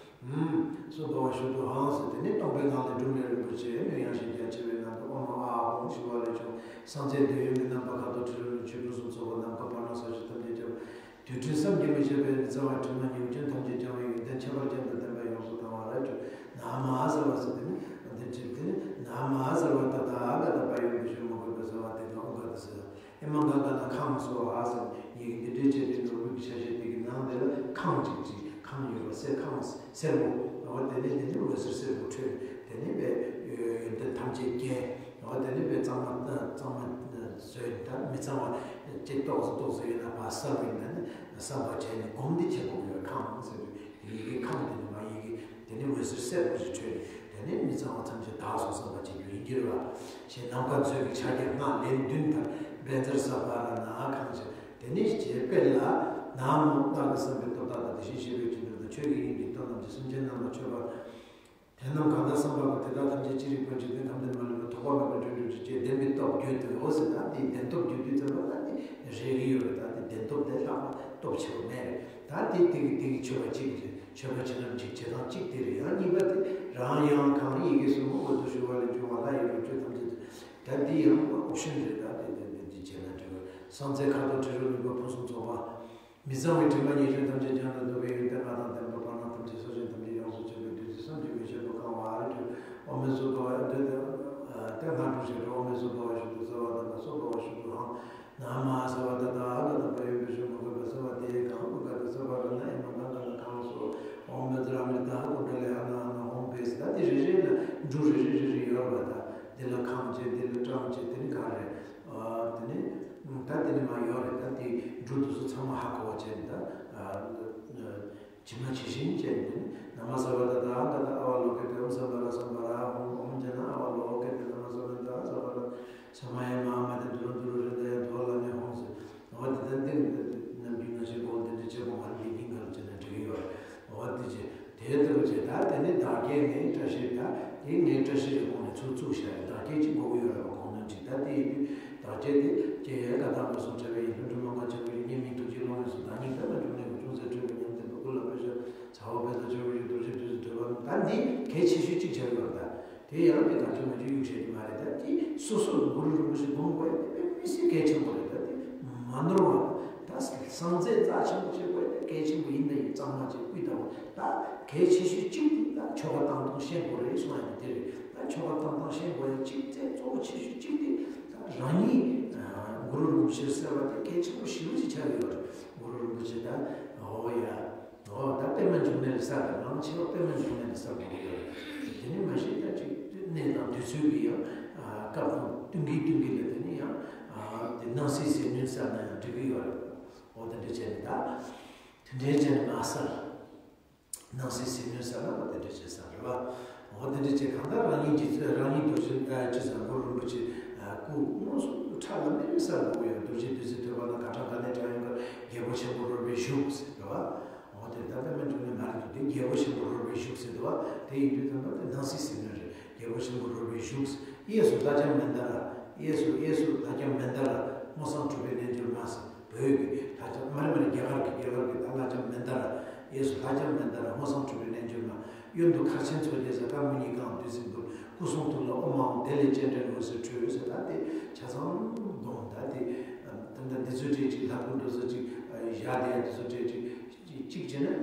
ཨོཾ་སྭ་བྷཱ་ཝ་ཤུདྡྷོ་ཧཾ་ཟེར། དེ་ནས་སྟོང་པའི་ངང་ལས་སྒྲུབ་ནས་རིན་པོ་ཆེ་མོས་གཡང་ཞིང་རྒྱ་ཆེ་བའི་ངང་དུ་ཨོཾ་ཨཱཿཧཱུྃ་ཞུ་བ་ལས་བྱུང་། བསང་རྫས་འདོད་ཡོན་གྱི་རྣམ་པ་ཁ་དོག་དྲི་རོ་ལུས་ཆོས་སྐུ་གསུམ་ཚོགས་པ་ནམ་མཁའ་བར་སྣང་ས་གཞི་ཐམས་ཅད་ཁྱབ། དུས་དྲན་བསམ་གྱིས་མི་ཁྱབ་པའི་མི་གཙང་བའི་དྲི་མ་ཉེས་སྐྱོན་ཐམས་ཅད་སྦྱང་བའི་ཡོན་ཏན་ཁྱད་པར་ཅན་དང་ལྡན་པ་ཡོངས་སུ་གང་བར་གྱུར། ན་མ་སརྦ་ཟེར། དེ་ནི་འདི་བྲིས་དེ་ནི་ན་མ་སརྦ་ཏ་ཐཱ་ག་ཏ་པ་ཡོ་པི་ཤྭ་མ་གུ་པེ་སརྦ་ཏེ་ཀ་ཨུ་ག་ཏ་ཟེར། ཨེ་མ་ག་ག་ན་ཁང་སོ་ཧ་ཟེར། ཡི་གེ་འདི་འདྲའི་བྱས་ཏེ་ནོར་བུ་གི་ཆ་ཤས་དེ་གི་ནང་དེ་ལ་ཁང་ཅིག་ཅིག་ཁང་ཡོད་པ། གསེར་ཁང་སེར་པོ། འོ་དེ་ནི་དེ་ནི་འོད་ཟེར་སེར་པོ་འཕྲོས། དེ་ནི་པའི་ཡོན་ཏན་ཐམས་ཅད་སྐྱེས། འོ་དེ་ནི་པའི་གཙང་མ་གཙང་མ་བཟོས། ད་མི་གཙང་བ་ཅིག་ཏོག་ཙམ་ཏོག་ཙམ་ཡོད་ན་ཕར་བསམ་པའི་ནང་ནས་བསམ་པ་བྱས་ནས་སྒོམ་འདི་བྱེད་དགོས་ཡོད། ཁང་ཟེར་དུས་ཡི་གེ་ཁང་དེ་ནི་མ་ཡི་གེ་དེ་ནི་འོད་ཟེར་སེར་པོ་ཞིག་འཕྲོས་ནས་དེ་ནི་མི་གཙང་བ་ཐམས་ཅད་དག་སོང་བསམ་པ་བྱེད་རྒྱུ་ཡིན་གྱི་རེད་བ། ཞེས་ནམ་མཁའ་མཛོད་ཀྱི་ཕྱག་རྒྱ་སྔགས་ལན་བདུན་ལྟར་བཛྲ་ས་ཧ་ར་ན་ཁང་ཞེས། དེ་ནི་ཞེས་དཔེ་ལ་ན་མོ། བདག་གིས་བསམ་པའི་སྟོབས་དག་དང་། དེ་བཞིན་གཤེགས་པའི་ཁྲི་འདུལ་དང་། ཆོས་ཀྱི་དབྱིངས་ཀྱི་སྟོབས་རྣམས་ཀྱིས། སེམས་ཅན་རྣམས་ལ་མཆོད་པ། དེ་རྣམས་གང་དག་བསམ་པ་དག་དེ་དག་ཐམས་ཅད་ཅི་རིགས་པར་འཇིག་རྟེན་ཁམས་འདིར་མ་ལུས་པ། ཐོགས་པ་མེད་པར་འགྲོ་འགྲོ་ཅིག་ཅེས་བདེན་པའི་སྟོབས་བརྗོད་དོ། འོ་ཟེར། ད་དེ་བདེན་སྟོབས་བརྗོད་དུས་ཙམ་པ་ད་དེ་རེག་གི་ཡོད་རེད། ད་དེ་བདེན་སྟོབས་དེ་ལྷག་པ་སྟོབས་ཆེ་བ་མེད་རེད། ད་དེ་དེ་གི་དེ་གི་མཆོད་པ་གཅིག་རེད། མཆོད་པ་བྱེད་ལམ་གཅིག་བྱེད་སྟངས་གཅིག་དེ་རེད། ཡང་གཉིས་པ་དེ་རང་ཡང་གང་། ཡི་གེ་གསུམ་པོ་འོད་དུ་ཞུ་བ་ལས་བྱུང་བ་ལྷ་ཡི་རོ་བཅུད་ཐམས་ཅད་དེ། ད་འདི་ཡང་ཨོ་ཤན་རེད། ད་དེ་དེ་དེ་འདི་བྱས་ན་འགྲིག་གི། བསང་རྫས་ཁ་དོག་དྲི་རོ་ལུས་པ་ཕུན་སུམ་ཚོགས་པ། མི་གཙང་བའི་དྲི་མ་ཉེས་སྐྱོན་ཐམས་ཅད་སྦྱངས་ནས་འདོད་པའི་ཡོན་ཏན་ལྔ་དང་ལྡན་པ་བར་སྣང་ཐམས་ཅད་སོ་སྐྱེ་ཐམས་ཅད་ཡོངས་སུ་གཅོད་པའི་བདུད་རྩི་བསམ་གྱིས་མི་ཁྱབ་པ་གང་བར་གྱུར། ཨོཾ་སྭ་བྷཱ་ཝ་ཏེ་ཏེ་ཏེ་ང་དྲུག་ཞེས་གྲོལ། ཨོཾ་སྭ་བྷཱ་ཝ་ཤུདྡྷ་སརྦ་དྷརྨ་སྭ་བྷཱ་ཝ་ཤུདྡྷོ་ཧཾ། ན་མ་སརྦ་ཏ་ཐཱ་ག་ཏ་པ་ཡོ་པི་ཤྭ་མ་གུ་པེ་སརྦ་ཏེ་ཀ་ཨུ་ག་ཏ་སརྦ་ར་ཎ་ཨེ་མ་ག་ག་ན་ཁང་སོ། ཨོཾ་བཛྲ་མུ་ཏ་ཀུཎ་ཌ་ལི་ཧ་ན་ཧ་ན་ཧཱུྃ་ཕཊ། ད་དེ་རེ་རེ་ལ་འབྲུ་རེ་རེ་རེ་རེ་ཡོད་རེད་པ། ད་དེ་ལ་ཁང་བྱས། དེ་ལ་གྲངས་བྱས། དེ་ནི་ག་རེ། ཨ་དེ་ནི་ད་དེ་ནི་མ་ཡོད་རེད། ད་དེ་འབྲུ་དེ་ཚོ་ཚང་མ་ཧ་གོ་བ་བྱས་ནས་ད། ཇི་མ་ཇི་བཞིན་བྱས་ནས། ན་མ་སརྦ་ཏ་ཐཱ་ག་ཏ་ཨ་བ་ལོ་ཀི་ཏེ་ཨོཾ་སམྦྷ་ར་སམྦྷ་ར་ཧཱུྃ། ཨོཾ་ཛྙཱ་ན་ཨ་བ་ལོ་ཀི་ཏེ་ན་མ་སརྦ་ཏ་ཐཱ་སརྦ་ར་ས་མ་ཡ་མ་ཧཱ་མ་ཏེ་དུ་རུ་དུ་རུ་རི་ཏ་ཡ་དྷཱུ་ལ་ནི་ཧཱུྃ་ཟེར། འོ་དེ་ལྟར་འདི་ ད་དེ་ནས་བདག་བསྐྱེད་ནས་བཀྲ་ཤིས། ད་དེ་ངས་བཀྲ་ཤིས་ཀྱི་སྒོ་ནས་ཚུར་བཙུགས་བཞག་ཡོད། བདག་བསྐྱེད་ཅིག་དགོས་ཀྱི་ཡོད་རེད་པ། གོང་ནས་ཅིག་ད་དེ་ཡིན་དུས་བདག་བསྐྱེད་དེ་ཀྱེ་ཡ་ཀ་དག་མ་སོང་བྲལ་བའི་ཡིད་ཀླུ་སྒྲུབ་མ་འགགས་ཁྱབ་པའི་ཡིད། སྙིགས་མའི་ཐུགས་རྗེའི་ཀློང་ལས་སུ། བདག་ཉིད་པད་མ་འབྱུང་གནས་ཀྱི། ཅུང་ཟད་འཕྲོས་པའི་ཉམས་ལྡན་པ། སྐུ་ལ་དཔེ་བྱད་ཟ་འོག་བེར་དང་ཆོས་གོས་ཀྱི། རྡོ་རྗེ་བདུད་རྩིའི་ཐོད་པ་རྣམས། ད་འདི་གལ་ཆེ་ཤོས་གཅིག་ཆགས་ཀྱི་ཡོད་རེད། ད་དེ་ཡང་དེ་དག་ཆོས་མ་བཅུ་དབྱུག་བཤད་ཀྱི་མ་རེད། ད་དེ་སོ་སོར་གུ་རུ་རིན་པོ་ཆེ་སྒོམ་དགོས་ཡ་དེ་དཔེ་མི་སྲིད་གལ་ཆེན་པོ་རེད། ད་དེ་མ་ནོར་བ། ད་སངས་རྒྱས་རྩ་ཆེན་པོ་བྱེད་དགོས་ཡ་དེ་གལ་ཆེན་པོ་ཡིན། ད་ཡིན་གཙང་མ་བྱེད་སྤུས་དག་པོ། ད་གལ་ཆེ་ཤོས་གཅིག་དེ་ད་ཆོ་ག་བཏང་སྟངས་ཤེས་དགོས་རེད་གསུང་ཡ་དེ་དེ་རེད། ད་ཆོ་ག་བཏང་སྟངས་ཤེས་དགོས་ཡ་གཅིག་དེ་གཙོ་བོ་ཆེ་ཤོས་གཅིག་དེ་ད་རང་ཉིད་གུ་རུ་རིན་པོ་ཆེ་གསལ་བ་དེ་གལ་ཆེན་པོ་ཞེ་པོ་ཅིག་ཆགས་ཡོད་རེད། གུ་རུ་རིན་པོ་ཆེ་ད་འོ་ཡ། འོ་ད་པད་མ་འབྱུང་གནས་ལ་གསལ་བ། མང་ཆེ་བ་པད་མ་འབྱུང་གནས་ལ་གསལ་དགོས་ཀྱི་ཡོད་རེད། དེ་ནི་མ་གཞི་ད་ཅིག་གནས་དང་དུས་ཚོད་ཀྱི་ཡང་སྐབས་དང་བསྟུན་གྱིན་བསྟུན་གྱིན་ལ་དེ་ནི་ཡང་དེ་སྣང་སྲིད་ཟིལ་གནོན་གསལ་ན་ཡང་འགྲིག་གི་ཡོད་རེད། འོ་དེ་འདྲ་བྱས་ནས་ད་དེ་འདྲའི་བྱས་ནས་མ་གསལ། སྣང་སྲིད་ཟིལ་གནོན་གསལ་ན་འོ་དེ་འདྲ་བྱས་ས་རེད་བ། འོ་དེ་འདྲ་བྱས་གང་ལྟར་རང་ཉིད་ཀྱི་རང་ཉིད་རྡོ་རྗེ་ཅི་ཟེར་གུ་རུ་རིན་པོ་ཆེ་སྐུ་དངོས་སུ་ཁྲ་ལམ་མེར་གསལ་དགོས་ཀྱི་ཡོད། རྡོ་རྗེ་བདུད་རྩིའི་ཐོད་པ་ན་ག་གྲངས་ག་ནས་དྲངས་ཡོད་ག་རྒྱལ་པོ་ཆེན་པོ་རོལ་པའི་གཞུག་ཟེར་བ། འོ་དེ་ད་པད་མ་འབྱུང་གནས་མ་རེད་འདུག་དེ་རྒྱལ་པོ་ཆེན་པོ་རོལ་པའི་གཞུག་ཟེར་འདུག་བ། དེ་ཡིན་དུས་ཙམ་པ་དེ་སྣང་སྲིད་ཟིལ་གནོན་རེད། རྒྱལ་པོ་ཆེན་པོ་རོལ་པའི་གཞུག་ཟེར། གཡས་སུ་ལྷ་ལྕམ་མན་དཱ་ར། གཡས་སུ་གཡས་སུ་ལྷ་ལྕམ་མན་དཱ་ར། སྔོ་བསངས་ཁྲུས་པའི་རྣལ་འབྱོར་མ་ཟེར། བོད་ཀྱི་ལྷ་ལྕམ་མ་རེད་མ་རེད། རྒྱ་གར་གྱི་རྒྱ་གར་གྱི་ད་ལྷ་ལྕམ་མན་དཱ་ར། གཡས་སུ་ལྷ་ལྕམ་མན་དཱ་ར། སྔོ་བསངས་ཁྲུས་པའི་རྣལ་འབྱོར་མ། གཡོན་དུ་མཁར་ཆེན་མཚོ་རྒྱལ་ཟེར། རྐང་པ་གཉིས་ཀའང་བདུད་རྩི་འབུལ། སྐུ་གསུང་ཐུགས་ལ་ཨོཾ་ཨཱཿཧཱུྃ། དེ་ལས་སྤྱན་འདྲེན་འོད་ཟེར་འཕྲོས་ཟེར། ད་དེ་ཆ་ཚང་སྒོམ། ད་དེ་ད་ལྟ་འདི་ཚོའི་གྲས་ཅིག་ལྷ་སྐུ་འགྲོ་ས་ཅིག་བཞག་དེ་འདི་ཚོ་གྲས་ཅིག་གཅིག་བྱས་ན་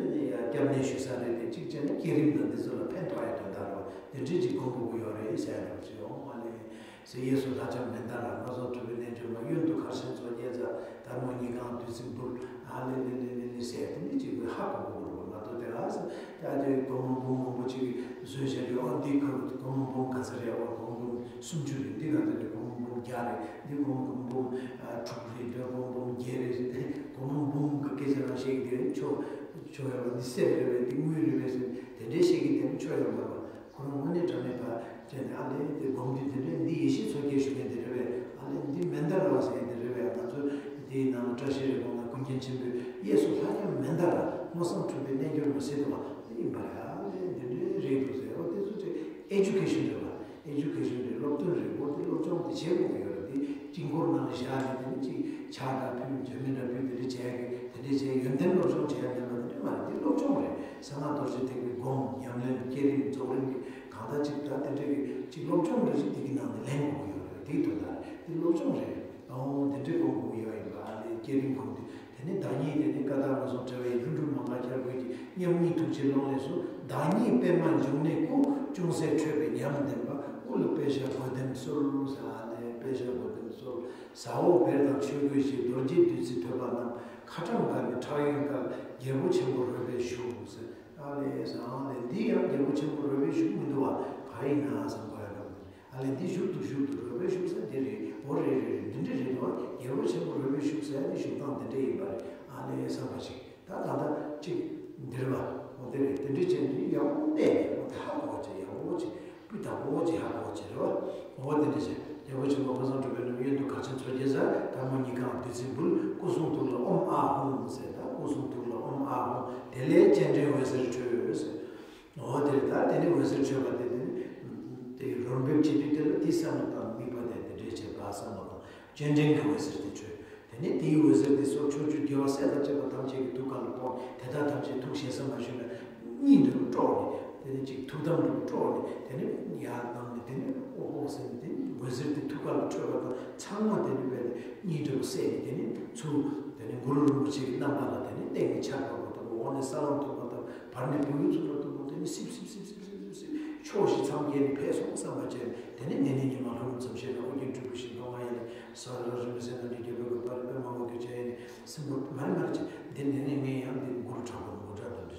སྐྱབས་གནས་ཞུ་ས་རེད་དེ། གཅིག་བྱས་ན་བསྐྱེད་རིམ་དང་འདི་ཚོ་ལ་ཕན་ཐོགས་ཡ་དོན་དག་རེད་བ། དེ་འདྲས་ཅིག་སྒོམ་དགོས་ཀྱི་ཡོད་རེད་ཟེར་ཡ་རེད་བ། ཨོཾ་ཨཱཿཧཱུྃ། ཟེར། གཡས་སུ་ལྷ་ལྕམ་མན་དཱ་ར། སྔོ་བསངས་ཁྲུས་པའི་རྣལ་འབྱོར་མ། གཡོན་དུ་མཁར་ཆེན་མཚོ་རྒྱལ་ཟེར། སྐར་མ་གཉིས་ཀའང་བདུད་རྩི་འབུལ། ཨ་ལེ་ལེ་ལེ་ལེ་ལེ་ཟེར། དེ་འདྲས་ཅིག་ཧ་གོ་དགོས་རེད་བ། མ་གཏོགས་དེ་ཨ་ཟེར་ད་དེ་སྒོར་མོ་འབུམ་མང་པོ་ཅིག་བཟོས་བཞག་ཡོད། ཨ་འདི་ཁ་སྒོར་མོ་འབུམ་ག་ཚོད་རེད། ཨ་སྒོར་མོ་འབུམ་སུམ་ཅུ་རེད། འདི་ག་ཚོད་རེད། སྒོར་མོ་འབུམ་བརྒྱ་རེད། འདི་སྒོར་མོ་འབུམ་དྲུག་རེད། འདི་སྒོར་མོ་འབུམ་བརྒྱད་རེད་ཟེར། དེ་སྒོར་མོ་འབུམ་གི་སྐད་ཆ་རང་བཤད་ཀྱི་དེ་ཆོ་ཆོ་ཡོད་པ། འདི་གསེར་རེད་པས། འདི་དངུལ་རེད་པས་ཟེར། དེ་འདྲའི་བཤད་ཀྱི་དེ་ཆོ་ཡོད་པ། ཁོ་རང་དངོས་གནས་དྲང་གནས་ཕར་བྱས་ནས་ཨ་ལས་དེ་སྒོམ་དུས་དེ་འདྲའི་འདི་ཡེ་ཤེས་མཚོ་སྐྱེས་ཞུ་མཁན་དེ་རེད་པས། ཨ་ལས་འདི་མན་དཱ་ར་བ་ཟེར་མཁན་དེ་རེད་པས། ང་ཚོ་འདིའི་ནང་བཀྲ་ཤིས་རེ་སྐོང་ན་ཀུན་མཁྱེན་ཆེན་པོས་གཡས་སུ་ལྷ་ལྕམ་མན་དཱ་ར། སྔོ་བསངས་ཁྲུས་པའི་རྣལ་འབྱོར་མ་ཟེར་འདུག་བ། དེ་ཡིན་པ་རེད། ཨ་ལས་འདི་འདྲའི་རེད་འདུག་ཟེར་བ། དེ་ཚོ་དེ་ཨེ་ཇུ་ཀེ་ཤན་རེད་བ། ཨེ་ཇུ་ཀེ་ཤན་རེད། སློབ་སྟོན་རེད། འོ་དེ་སློབ་སྦྱོང་དེ་བྱེད་དགོས་ཀྱི་ཡོད་རེད། དེ་དཀྱིལ་འཁོར་ནང་ལ་བཞག་ནས་དེ་ནི་ཅིག་ཕྱག་འདྲ་ཕུལ། མཇལ་མི་འདྲ་ཕུལ། དེ་འདྲ་བྱས་ཀྱི་དེ་འདྲ་བྱས་ཡོན་ཏན་སློབ་སྦྱོང་བྱས་ཡ་མེད་པ་དེ་འདྲ་མ་རེད། དེ་སློབ་སྦྱོང་རེད། གསང་སྔགས་རྡོ་རྗེ་ཐེག་པའི་སྒོམ་ཉམས་ལེན་བསྐྱེད་རིམ་རྫོགས་རིམ་གྱི་གང་ལྟར་ཅིག་ད་དེ་འདྲ་གི་ཅིག་སློབ་སྦྱོང་འདྲ་ཞིག་དེ་གི་ནང་ནས་ལེན་དགོས་ཀྱི་ཡོད་རེད། དེའི་དོན་དག་རེད། དེ་སློབ་སྦྱོང་རེད། ཨོ་དེ་འདྲའི་སྒོམ་དགོས་ཀྱི་ཡོད་ཡིན་པ། ཨ་ནི་བསྐྱེད་རིམ་སྒོམ་དུས་དེ་ནི་བདག་ཉིད་དེ་ནི་ཀ་དག་མ་སོང་བྲལ་བའི་ཡིད་ཀླུ་སྒྲུབ་མ་འགགས་ཁྱབ་དགོས་ཀྱི། མཉམ་ཉིད་ཐུགས་རྗེའི་ཀློང་ལས་སུ། བདག་ཉིད་པད་མ་འབྱུང་གནས་སྐུ། ཅུང་ཟད་འཕྲོས་པའི་ཉམས་ལྡན་པ། དབུ་ལ་པད་ཞྭ་གོས་ལྡན་གསོལ་ཟེར། ཨ་ནི་པད་ཞྭ་གོས་ལྡན་གསོལ། ཟ་འོག་བེར་དང་ཆོས་གོས་བཞེས། རྡོ་རྗེ་བདུད་རྩིའི་ཐོད་པ་བསྣམས། ཁ་ཊྭཱཾ་ག་ནི་ཕྲག་གཡོན་བསྐལ། རྒྱལ་པོ་ཆེན་པོ་རོལ་པའི་གཞུག་ཟེར། ཨ་ལས་ཟེར། ཨ་ལས་འདི་ཡང་རྒྱལ་པོ་ཆེན་པོ་རོལ་པའི་གཞུག་མི་འདུག་བ། ག་ཡིན་ན་བསམ་དགོས་ཡ་འདུག་ཨ་ལས་འདི་གཞུག་ཏུ་གཞུག་ཏུ་རོལ་པའི་གཞུག་ཟེར་འདི་རེད། འོ་རེད་རེད་རེད། འདི་འདྲ་རེད་འདུག་རྒྱལ་པོ་ཆེན་པོ་རོལ་པའི་གཞུག་ཟེར་ཡ་འདི་གཞུག་སྟངས་འདི་འདྲ་ཡིན་པ་རེད། ཨ་ལས་བསམ་པ་ཞིག་ད་ད་ལྟ་གཅིག་འདིར་བ། འོ་དེ་རེད། དེ་འདྲ་བྱས་ནས་ཡག་པོ་བལྟས་ནས་འོ་དེ་ཧ་གོ་བ་བྱས། ཡག་པོ་བྱས། སྤུས་དག་པོ་ཅིག་ཧ་གོ་བྱེད་རོགས། འོ་དེ་འདྲ་བྱས། རྒྱལ་པོ་ཆེན་པོ་སྔོ་བསངས་ཁྲུས་པའི་རྣམ་གཡོན་དུ་མཁར་ཆེན་མཚོ་རྒྱལ་ཟེར། སྐར་མ་གཉིས་ཀའང་བདུད་རྩི་འབུལ། སྐུ་གསུང་ཐུགས་ལ་ཨོཾ་ཨཱཿཧཱུྃ་ཟེར། ད་སྐུ་གསུང་ཐུགས་ལ་ཨོཾ་ཨཱཿཧཱུྃ། དེ་ལས་སྤྱན་འདྲེན་འོད་ཟེར་འཕྲོས་ཟེར། འོ་དེ་ད་དེ་ནི་འོད་ཟེར་འཕྲོས་པ་དེ་དེ་ནི་དེ་རོལ་འབེབས་བྱེད་དུས་དེ་ལ་དེ་བསམ་བློ་བཏང་། དམིགས་པ་དེ་དེ་འདྲས་བྱས་པ་བསམ་བློ་བཏང་། སྤྱན་འདྲེན་གྱི་འོད་ཟེར་དེ་འཕྲོས། དེ་ནས་དེའི་འོད་ཟེར་དེ་སོགས་ཕྱོགས་བཅུའི་རྒྱལ་བ་སྲས་དང་བཅས་པ་ཐམས་ཅད་ཀྱི་ཐུགས་ཀ་ལ་ཕོག་ནས། དེ་དག་ཐམས་ཅད་ཐུགས་ཞེ་ས་མ་ཞུས་ན་གཉིད་འདྲ་པོ་དཀྲོགས་ནས། དེ་ནས་ཅིག་ཐུགས་དམ་འདྲ་པོ་དཀྲོགས་ནས། དེ་ནས་ཡར་བཏང་ནས། དེ་ནས་ཨོ་ཨོ་ཟེར་ནས། དེ་ནས་འོད་ཟེར་དེ་ཐུགས་ཀ་ལ་འཕྲོས་པ་དང་ཚང་མ་དེ་ནས་བས་ནས་གཉིད་འདྲ་པོ་སད་ནས། དེ་ནས་ཚུར་དེ་ནས་གུ་རུ་རིན་པོ་ཆེ་གི་རྣམ་པ་ལ་དེ་ནས་སྟེང་ནས་ཆར་འབབ་པ་ལྟ་བུ། འོག་ནས་ས་ལམ་ཐོབ་པ་ལྟ་བུ། བར་ནས་བོད་ཡུལ་ཚུར་ལ་ཐུག་པ། དེ་ནས་སིབ་སིབ་སིབ་སིབ། ཕྱོགས་བཞི་མཚམས་བརྒྱད་ནས་ཕེབས་སོང་བསམ་པ་བྱས། དེ་ནས་ཉི་མ་ལྷོ་ནུབ་མཚམས་ཤར་ནས། ཨོ་རྒྱན་སྤྲུལ་སྐུ་ཞིང་ཐོག་མ་ཡིན་ནས། ས་ར་རིན་པོ་ཆེ་རྣམ་འདྲེན་རྒྱལ་པོའི་གོ་འཕང་རེད། པདྨ་འོད་ཀྱི་ཆ་ཡིན་ནས། སྲིན་པོ་མར་མར་བྱས། འདི་ནས་ནི་ངས་ཡང་འདི་མགུར་དྲང་པོ་མགུར་དྲང་དུ་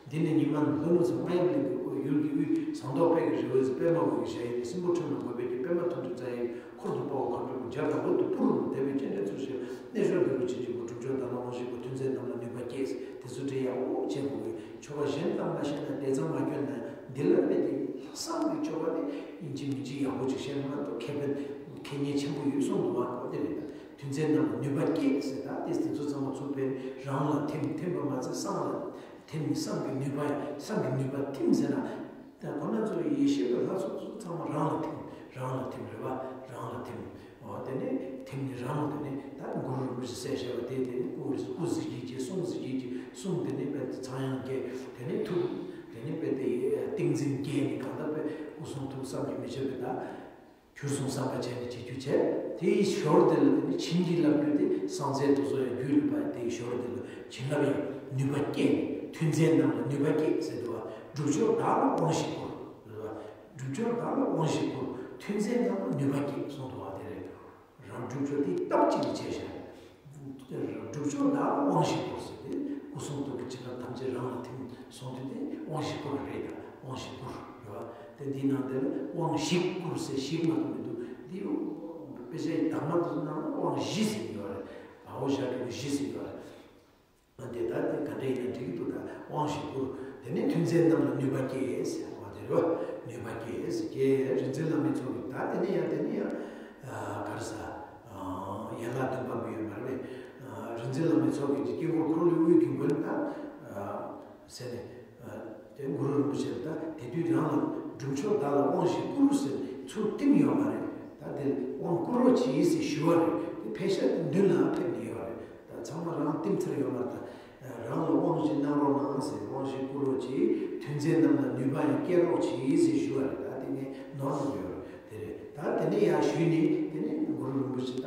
འདྲི། འདི་ནས་ཉི་མ་ལྷོ་ནུབ་མཚམས་རྔ་ཡབ་གླིང་གི་ཡུལ་གྱི་དབུས་ཟངས་མདོག་དཔལ་གྱི་རི་བོའི་ས། པདྨ་འོད་ཀྱི་ཞལ་ཡིན་ནས། སྲིན་པོ་ཁྲོས་མ་གོས་པས་ཀྱིས། པདྨ་ཐོད་ཕྲེང་རྩ་ཡི་འཁོར་དུ་དཔའ་བོ་མཁའ་འགྲོ་ཀུན། རྒྱ་གར་ལུགས་ལ་སྤུ་རུ་རུ་བཟླས་པས་སྤྱན་འདྲེན་ཚུལ་བཞིན། རྣལ་འབྱོར་ལྷུན་གྱིས་གྲུབ་པའི་སྒྲུབ་མཆོག་དང་ལ་དབང་བཞི་པོ། ཐུན་རྫས་རྣམས་ལ་ནུས་པ་སྐྱེས། དེ་ཚོ་འདྲ་ཡག་པོ་བྱེད་དགོས་ཀྱི། ཆོ་ག་གཞན་དག་མ་ཤེས་ན་དེ་ཙམ་མ་སྐྱོན་ན། འདི་ལ་དཔེ་དེ་ལྷག་བསམ་གྱི་ཆོ་ག་དེ་ཡིན་གཅིག་མིན་གཅིག་ཡག་པོ་ཅིག་ཤེས་ན་མ་གཏོགས། ཁེ་ཕན་ཁེ་ཉེན་ཆེན་པོ་ཡོད་གསུངས་འདུག་བ། འོ་དེ་རེད། ད་ཐུན་རྫས་རྣམས་ལ་ནུས་པ་སྐྱེས་ཟེར། ད་དེ་དེ་ཚོ་ཚང་མ་ཚུར་ཕན་རང་ལ་ཐིམ། ཐིམ་པ་མ་ཚད་སྲང་ལ། ཐིམ་ནི་བསམ་གྱི་ནུས་པ་ཡང་བསམ་གྱི་ནུས་པ་ཐིམ་ཟེར་ན། ད་ཁོ་ན་ཚོ་ཡེ་ཤེས་ཀྱི་ལྷ་ཚོགས་ཚོ་ཚང་མ་རང་ལ་ཐིམ། རང་ལ་ཐིམ་རེད་པ། རང་ལ་ཐིམ། འོ་དེ་ནས་ཐིམ་ནི་རང་དེ་ནས་ད་གུ་རུ་རིན་པོ་ཆེ་གསལ་བཤད་པ་དེ་དེ་ནས་སྐུ་སྐུ་གཟི་བརྗིད་ཀྱི་གསུང་གཟི་བརྗིད་ཀྱི་གསུང་དེ་ནས་དཔེ་ཚངས་དབྱངས་རྒྱས་དེ་ནས་ཐུགས་དེ་ནས་དཔེ་དེ་ཏིང་འཛིན་རྒྱས་ནས་གང་ལྟར་དཔེ་སྐུ་གསུང་ཐུགས་བསམ་གྱིས་མི་ཁྱབ་པའི་ད། གྱུར་སོང་བསམ་པ་བྱས་ནས་བྱེད་རྒྱུ་བྱས། དེའི་ཞོར་དེ་ལ་དེ་ནི་བྱིན་གྱིས་བརླབས་རྒྱུ་དེ་སངས་རྒྱས་དེ་ཚོ་ཡང་རྒྱུད་ལ་པ་དེའི་ཞོར་དེ་ལ་བྱིན་རླབས་ཡང་ནུས་པ་སྐྱེས་ནས་ཐུན་རྫས་རྣམས་ལ་ནུས་པ་སྐྱེས་ཟེར་འདུག་པ། སྒྲུབ་མཆོག་བདག་ལ་དབང་བཞི་བསྐུར། སྒྲུབ་མཆོག་བདག་ལ་དབང་བཞི་བསྐུར། ཐུན་རྫས་རྣམས་ལ་ནུས་པ་སྐྱེས་གསུངས་འདུག་པ། དེ་རེད། རང་སྒྲུབ་མཆོག་དེ་སྟབས་གཅིག་ལ་བྱས་ཤག་སྒྲུབ་མཆོག་བདག་ལ་དབང་བཞི་བསྐུར་ཟེར་ཏེ། སྐུ་གསུང་ཐུགས་ཀྱི་བྱིན་རླབས་ཐམས་ཅད་རང་ལ་ཐིམ་སོང་དུས་དེ་དབང་བཞི་བསྐུར་རེད། ད་དབང་བཞི་བསྐུར་རེད་པ། དེ་འདིའི་ནང་དེ་ལ་དབང་བཞི་བསྐུར་ཟེར་ཞིག་མ་གཏོགས་མི་འདུག་འདི་དཔེ་ཆའི་དག་མ་དེ་ཚོ་ནང་ལ་དབང་བཞི་ཟེར་ཡོད་རེད། བའོ་ཞབས་ཀྱུ་བཞི་ཟེར་ཡོད་རེད། དེ་ལྟར་དེ་ག་འདྲ་ཡིན་ན་འགྲིག་གི་འདུག་ད་དབང་བཞི་བསྐུར། དེ་ནས་ཐུན་རྫས་རྣམས་ལ་ནུས་པ་སྐྱེས་ཟེར་བ་དེ་རེད། ནུས་པ་སྐྱེས་ཟེར་གྱི་རིག་འཛིན་བླ་མའི་ཚོགས་ཀྱིས་ད་དེ་ནས་ཡང་དེ་ནས་ཡང་ག་རེ་ཟ། ཡན་ལག་བདུན་པ་འབུལ་ཡོད་མ་རེད། རིག་འཛིན་བླ་མའི་ཚོགས་ཀྱིས་དཀྱིལ་འཁོར་འཁོར་ལོའི་དབུས་ཀྱི་མགོན་ད་ཟེར་ནས། དེ་གུ་རུ་རིན་པོ་ཆེ་ལ་ད་དེ་དུས་རང་ལ་སྒྲུབ་མཆོག་བདག་ལ་དབང་བཞི་བསྐུར་ཟེར་ཚུར་བསྟིམ་ཡོད་མ་རེད། ད་དེ་དབང་བསྐུར་རོགས་གྱིས་ཟེར་ཞུ་བ་རེད། དེ་ཕལ་ཆེར་དེ་མདུན་ལ་ཕེབས་ནས་ཡོད་རེད། ད་ཚང་མ་རང་བསྟིམ་ཚར་ཡོད་མ་རེད། ད་རང་ལ་དབང་བཞི་གནང་རོགས་གནང་ཟེར། དབང་བཞི་བསྐུར་རོགས་གྱིས། ཐུན་རྫས་རྣམས་ལ་ནུས་པ་ཡང་སྐྱེད་རོགས་གྱིས་ཟེར་ཞུ་བ་རེད། ད་དེ་ནས་ནོར་འགྲོ་ཡོད་རེད། དེ་རེད། ད་དེ་ནས་ཡར་ཞུས་ནས་དེ་ནས་གུ་རུ་རིན་པོ་ཆེ་ད།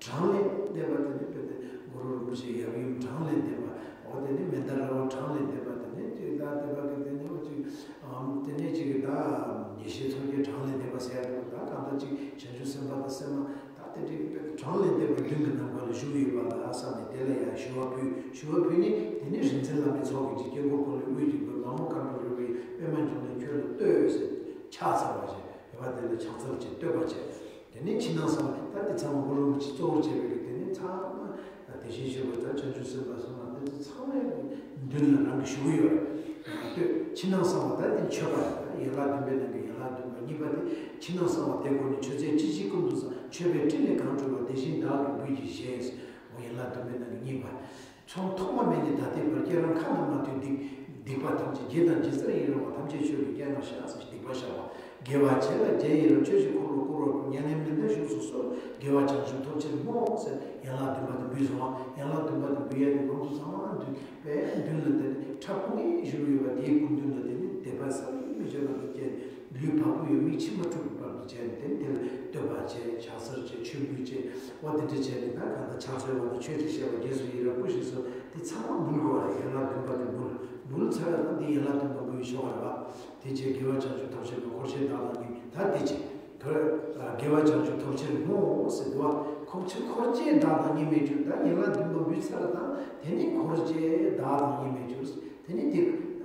གྲངས་ལས་འདས་པ་དེ་ནི་དཔེ་དེ་གུ་རུ་རིན་པོ་ཆེའི་ཡབ་ཡུམ་གྲངས་ལས་འདས་པ། འོ་དེ་ནི་མནྡ་ར་བ་གྲངས་ལས་འདས་པ། དེ་ནི་དེ་དག་འདས་པ་གི་དེ་ནི་འོ་ཅིག་ཨམ་དེ་ནི་ཅིག་གི་ད་ཡེ་ཤེས་མཚོ་རྒྱལ་གྲངས་ལས་འདས་པ་ཟེར་ཡ་དེ་ད་གང་ལྟར་ཅིག་བྱང་ཆུབ་སེམས་དཔའ་དང་སེམས་མ་ད་དེ་འདྲའི་དཔེ་དེ་གྲངས་ལས་འདས་པ་མདུན་གྱི་ནམ་མཁའ་ལ་བཞུགས་ཡོད་པ་ལ་བསམ་ནས་དེ་ལ་ཡང་ཞུ་བ་ཕུལ། ཞུ་བ་ཕུལ་ནས་དེ་ནི་རིག་འཛིན་བླ་མའི་ཚོགས་ཀྱིས་ཀྱི་དཀྱིལ་འཁོར་འཁོར་ལོའི་དབུས་ཀྱི་མགོན་མ་མོ་མཁའ་འགྲོ་རོལ་པའི་པདྨ་འབྱུང་གནས་ཁྱོད་ལ་བསྟོད་ཟེར་ཕྱག་འཚལ་བ་ཞིག་ཡོད་པ་དེ་ལ་ཕྱག་འཚལ་ཅིག་བསྟོད་པ་བྱས། དེ་ནས་ཕྱི་ནང་གསང་བ་ད་དེ་ཚང་མ་གུ་རུ་རིན་པོ་ཆེ་གཙོ་བོར་བྱས་པའི་གི་དེ་ནས་ཚང་མ་དེ་བཞིན་གཤེགས་པ་དང་བྱང་ཆུབ་སེམས་དཔའ་གསུམ་ལ་དེ་ཚོ་ཚང་མའི་མདུན་ལ་རང་གི་བཞུགས་ཡོད་རེད། ལྟོས། ཕྱི་ནང་གསང་བ་ད་དེ་མཆོད་པ་རེད། ཡན་ལག་བདུན་པའི་ནང་གི་ཡན་ལག་བདུན་པ་གཉིས་པ་དེ་ཕྱི་ནང་གསང་བ་དེ་སྒོ་ནས་མཆོད་རྫས་ཅི་མཆིས་ཀུན་ཏུ་བསགས། མཆོད་པའི་སྤྲིན་ལས་གང་འཕྲོས་པ། དེ་བཞིན་བདག་གིས་འབུལ་གྱིས་ཞེས། འོ་ཡན་ལག་བདུན་པའི་ནང་གི་གཉིས་པ། ཚོགས་ཐོག་མ་མེད་ནས་ད་ལྟའི་བར། སྐྱེ་རབས་མཁའ་རྣམས་མ་ཐུལ་སྡིག་སྡིག་པ་ཐམས་ཅད་བགེགས་དང་སྦྱིན་སྲེག་ཡིན་རུང་བ། ཐམས་ཅད་ཆོས་ཀྱི་རྒྱལ་རྣམས་ཤར་ཟེར་སྡིག་པ་ཤར་བ། དགེ་བ་བྱས་ལ་རྒྱལ་ཡིན་རུང་། ཆོས་ཀྱི་འཁོར་ལོ་བསྐོར་བར་ཕུལ། མྱ་ངན་མི་འདའ་བཞུགས་སུ་གསོལ། དགེ་བ་བྱང་ཆུབ་ཐོབ་ཕྱིར་སྨོན་ཟེར་ཡན་ལག་བདུན་པ་དེ་འབུལ་སོང་བ། ཡན་ལག་བདུན་པ་དེ་འབུལ་ཡ་དེ་ང་ཚོ་ཚང་མ་མདུན་པའི་མདུན་ལ་དེ་ནི་ཁྲ་ཕུང་ངེ་བཞུགས་ཡོད་པ་དེའི་སྐུ་མདུན་ལ་དེ་ནི་དད་པ་བསམ་གྱིས་མི་ཁྱབ་པ་དང་བཅས་ལུས་བག་ཕུབ་ཡོད་མིག་མཆི་མ་འཁྲུག་གི་བར་དུ་བྱས་ནས་དེ་ནི་དེ་ལ་བསྟོད་པ་བྱས། ཕྱག་འཚལ་བྱས། མཆོད་འབུལ་བྱས། འོ་དེ་འདྲ་བྱས་ནས་ད་གང་ལྟར་ཕྱག་འཚལ་བ་དང་མཆོད་ཁྲིད་བྱས་པ། རྗེས་སུ་ཡི་རང་བསྐུལ་ཞིག་གསོལ། དེ་ཚང་མ་འབུལ་དགོས་པ་རེད། ཡན་ལག་བདུན་པ་དེ་འབུལ། འབུལ་ཚར་བ་དང་དེ་ཡན་ལག་བདུན་པ་འབུལ་བའི་ཆོ་ག་རེད་པ། དེ་རྗེས་དགེ་བ་བྱང་ཆུབ་ཐོབ་ཕྱིར་སྨོན། འཁོར་བཅས་བདག་དང་གཉིས། ད་དེ་རྗེས་དགེ་བ་བྱང་ཆུབ་ཐོབ་ཕྱིར་སྨོན་ཟེར་འདུག་པ། འཁོར་བཅས་འཁོར་བཅས་བདག་དང་གཉིས་མེད་གྱུར། ད་ཡན་ལག་བདུན་པ་འབུལ་ཚར་དང་དེ་ནས་འཁོར་བཅས་བདག་དང་གཉིས་མེད་གྱུར། དེ་ནས་དེ་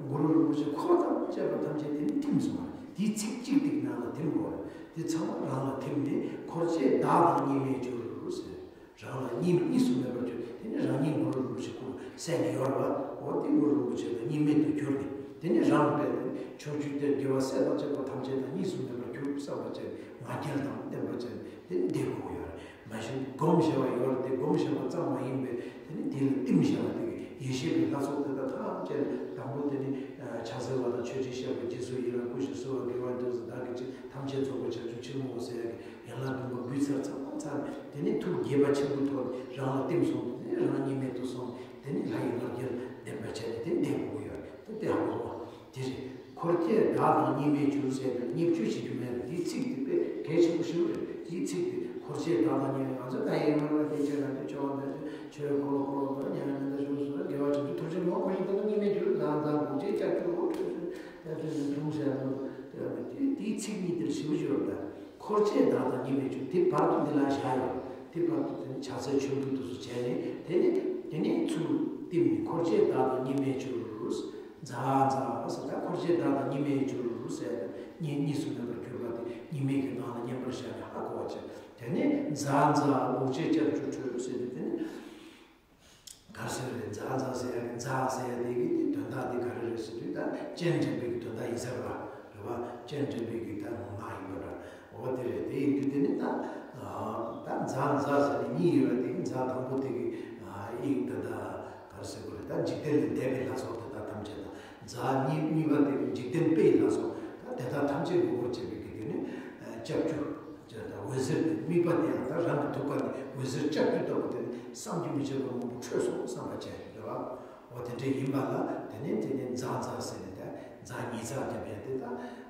གུ་རུ་རིན་པོ་ཆེ་འཁོར་དང་བཅས་པ་ཐམས་ཅད་དེ་ནས་ཐིམ་སོང་བ་རེད། དེའི་ཚིག་གཅིག་དེ་ནང་ལ་ཐིམ་དགོས་པ་རེད། དེ་ཚང་མ་རང་ལ་ཐིམ་ནས་འཁོར་བཅས་བདག་དང་གཉིས་མེད་གྱུར་ཟེར། རང་ལ་གཉིས་གཉིས་སུ་མེད་པར་གྱུར། དེ་ནི་རང་ཉིད་གུ་རུ་རིན་པོ་ཆེ་སྐུ་གསལ་ནས་ཡོད་རེད་པ། འོ་དེ་གུ་རུ་རིན་པོ་ཆེ་དང་གཉིས་མེད་དུ་གྱུར་ནས། དེ་ནི་རང་དཔེ་དང་ཕྱོགས་བཅུའི་གཏེར། དགེ་བ་སྲས་དང་བཅས་པ་ཐམས་ཅད་དང་གཉིས་སུ་མེད་པར་གྱུར་བསམ་པ་བྱས་ནས་ང་རྒྱལ་དང་བརྟན་པ་བྱས་ནས་དེ་ནི་བསྡད་དགོས་ཀྱི་ཡོད་རེད། མ་གཞི་སྒོམ་བྱ་བ་ཡོད་རེད་དེ། སྒོམ་བྱ་བ་ཙམ་མ་ཡིན་པའི་དེ་ནི་དེ་ལ་བསྟིམ་བྱ་བ་དེ་གི་ཡེ་ཤེས་ཀྱི་ལྷ་ཚོགས་དེ་དག་ཐམས་ཅད་དང་པོ་དེ་ནི་ཕྱག་འཚལ་བ་དང་མཆོད་ཁྲིད་བཤད་པ། རྗེས་སུ་ཡི་རང་བསྐུལ་ཞིང་གསོལ་བ། དགེ་བ་འདི་ཚོ་བདག་གིས་ཅི་ཐམས་ཅད་རྫོགས་པའི་བྱང་ཆུབ་ཕྱིར་བསྔོའོ་ཟེར་ཡག་གི་ཡན་ལག་བདུན་པ་འབུལ་ཚར་ཚར་ཚར་ནས་དེ་ནས་ཐུགས་དགྱེས་པ་ཆེན་པོ་ཐོག་ནས་རང་ལ་བསྟིམ་སོང་། དེ་ནས་རང་གཉིས་མེད་དུ་སོང་། དེ་ནས་ལྷ་ཡི་ང་རྒྱལ་ལྡན་པ་བྱས་ནས་དེ་འདེབས་དགོས་ཀྱི་ཡོད་རེད། དེ་བདེན་པ་རེད། དེ་རེད། འཁོར་བཅས་བདག་དང་གཉིས་མེད་གྱུར་ཟེར་ནས་བརྙས་བཅོས་བྱེད་རྒྱུ་མེད་རེད། དེའི་ཚིག་དེ་དཔེ་གལ་ཆེན་པོ་ཞིག་རེད། དེའི་ཚིག་དེ་འཁོར་བཅས་བདག་དང་གཉིས་མེད། ང་ཚོ་ད་ཡེ་མ་ར་དེ་བྱས་ན་དེ་ཆོས་པ་འདི་ཆོས་འཁོར་ལོ་འཁོར་བ་དང་མྱ་ངན་འདའ་བཞུགས་སུ་དགེ་བ་བྱང་ཆུབ་ཐོབ་ཕྱིར་སྨོན། འཁོར་བཅས་བདག་དང་གཉིས་མེད་གྱུར། ལང་ལང་དགོངས་བཅས་ལྕགས་ཀྱུ་འོ་འཕྲོས་སུ། ད་དེ་ནི་དུང་ཟེར་ནོ། དེ་དེའི་ཚིག་གཉིས་དེར་ཞིབ་ཞིབ་ལྟ། འཁོར་བཅས་བདག་དང་གཉིས་མེད་གྱུར། དེ་བར་དུ་འདི་ལ་བཞག་ཡོད། དེ་བར་དུ་དེ་ནི་ཕྱག་འཚལ་མཆོད་འབུལ་དུ་སུ་བྱས་ནས་དེ་ནི་དེ་ནི་ཚུར་བསྟིམ་ནས་འཁོར་བཅས་བདག་དང་གཉིས་མེད་གྱུར། ཛཿཛཿ་ཟེར་ད་འཁོར་བཅས་བདག་དང་གཉིས་མེད་གྱུར་ཟེར་ད་གཉིས་གཉིས་སུ་མེད་པར་གྱུར་པ་དེ་གཉིས་མེད་ཀྱི་ངང་ལ་མཉམ་པར་བཞག་ནས་ཧ་གོ་བ་བྱས། དེ་ནི་ཛཿཛཿ་དགོངས་བཅས་ལྕགས་ཀྱུ་འཕྲོས་ཟེར་ཏེ་དེ་ནི། ག་ཟེར་རེད། ཛཿཛཿ་ཟེར་ཡ་གི་ཛཿ་ཟེར་ཡ་དེ་གི་དེ་དོན་དག་དེ་ག་རེ་རེད་ཟེར་དུས་ད་སྤྱན་འདྲེན་པའི་གི་དོན་དག་ཡིན་ས་རེད་པ། རེད་པ། སྤྱན་འདྲེན་པའི་གི་ད་ངག་ཡིན་པ་རེད། འོ་དེ་རེད། དེ་ཡིན་དུས་དེ་ནི་ད་ད་ཛཿཛཿ་ཟེར་ནས་གཉིས་ཡོད་པ་དེ་གི་ཛཿ་དང་པོ་དེ་གི་དབྱིངས་ད་ད་ག་རེ་ཟེར་དགོས་རེད། ད་འཇིག་རྟེན་ལས་འདས་པའི་ལྷ་ཚོགས་དེ་དག་ཐམས་ཅད་ ཛཿ་གཉིས་གཉིས་པ་དེ་འཇིག་རྟེན་པའི་ལ་སོགས་ད་དེ་དག་ཐམས་ཅད་མགོ་སྐོར་བྱེད་པའི་གི་དེ་ནི་ལྕགས་ཀྱུ། འོད་ཟེར་དེ་དམིགས་པ་དེ་ཡང་ད་རང་གི་ཐུགས་ཀ་ནས་འོད་ཟེར་ལྕགས་ཀྱུ་ལྟ་བུ་དེ་ནི་བསམ་གྱིས་མི་ཁྱབ་པ་མང་པོ་འཕྲོས་སོང་བསམ་པ་བྱས་རེད་བ། འོ་དེ་འདྲ་ཡིན་པ་ལ་དེ་ནས་དེ་ནས་ཛཿ་ཛཿ་ཟེར་ནས་ད་ཛཿ་ཉིས་ཚེག་བརྒྱབ་ཡ་དེ་ད་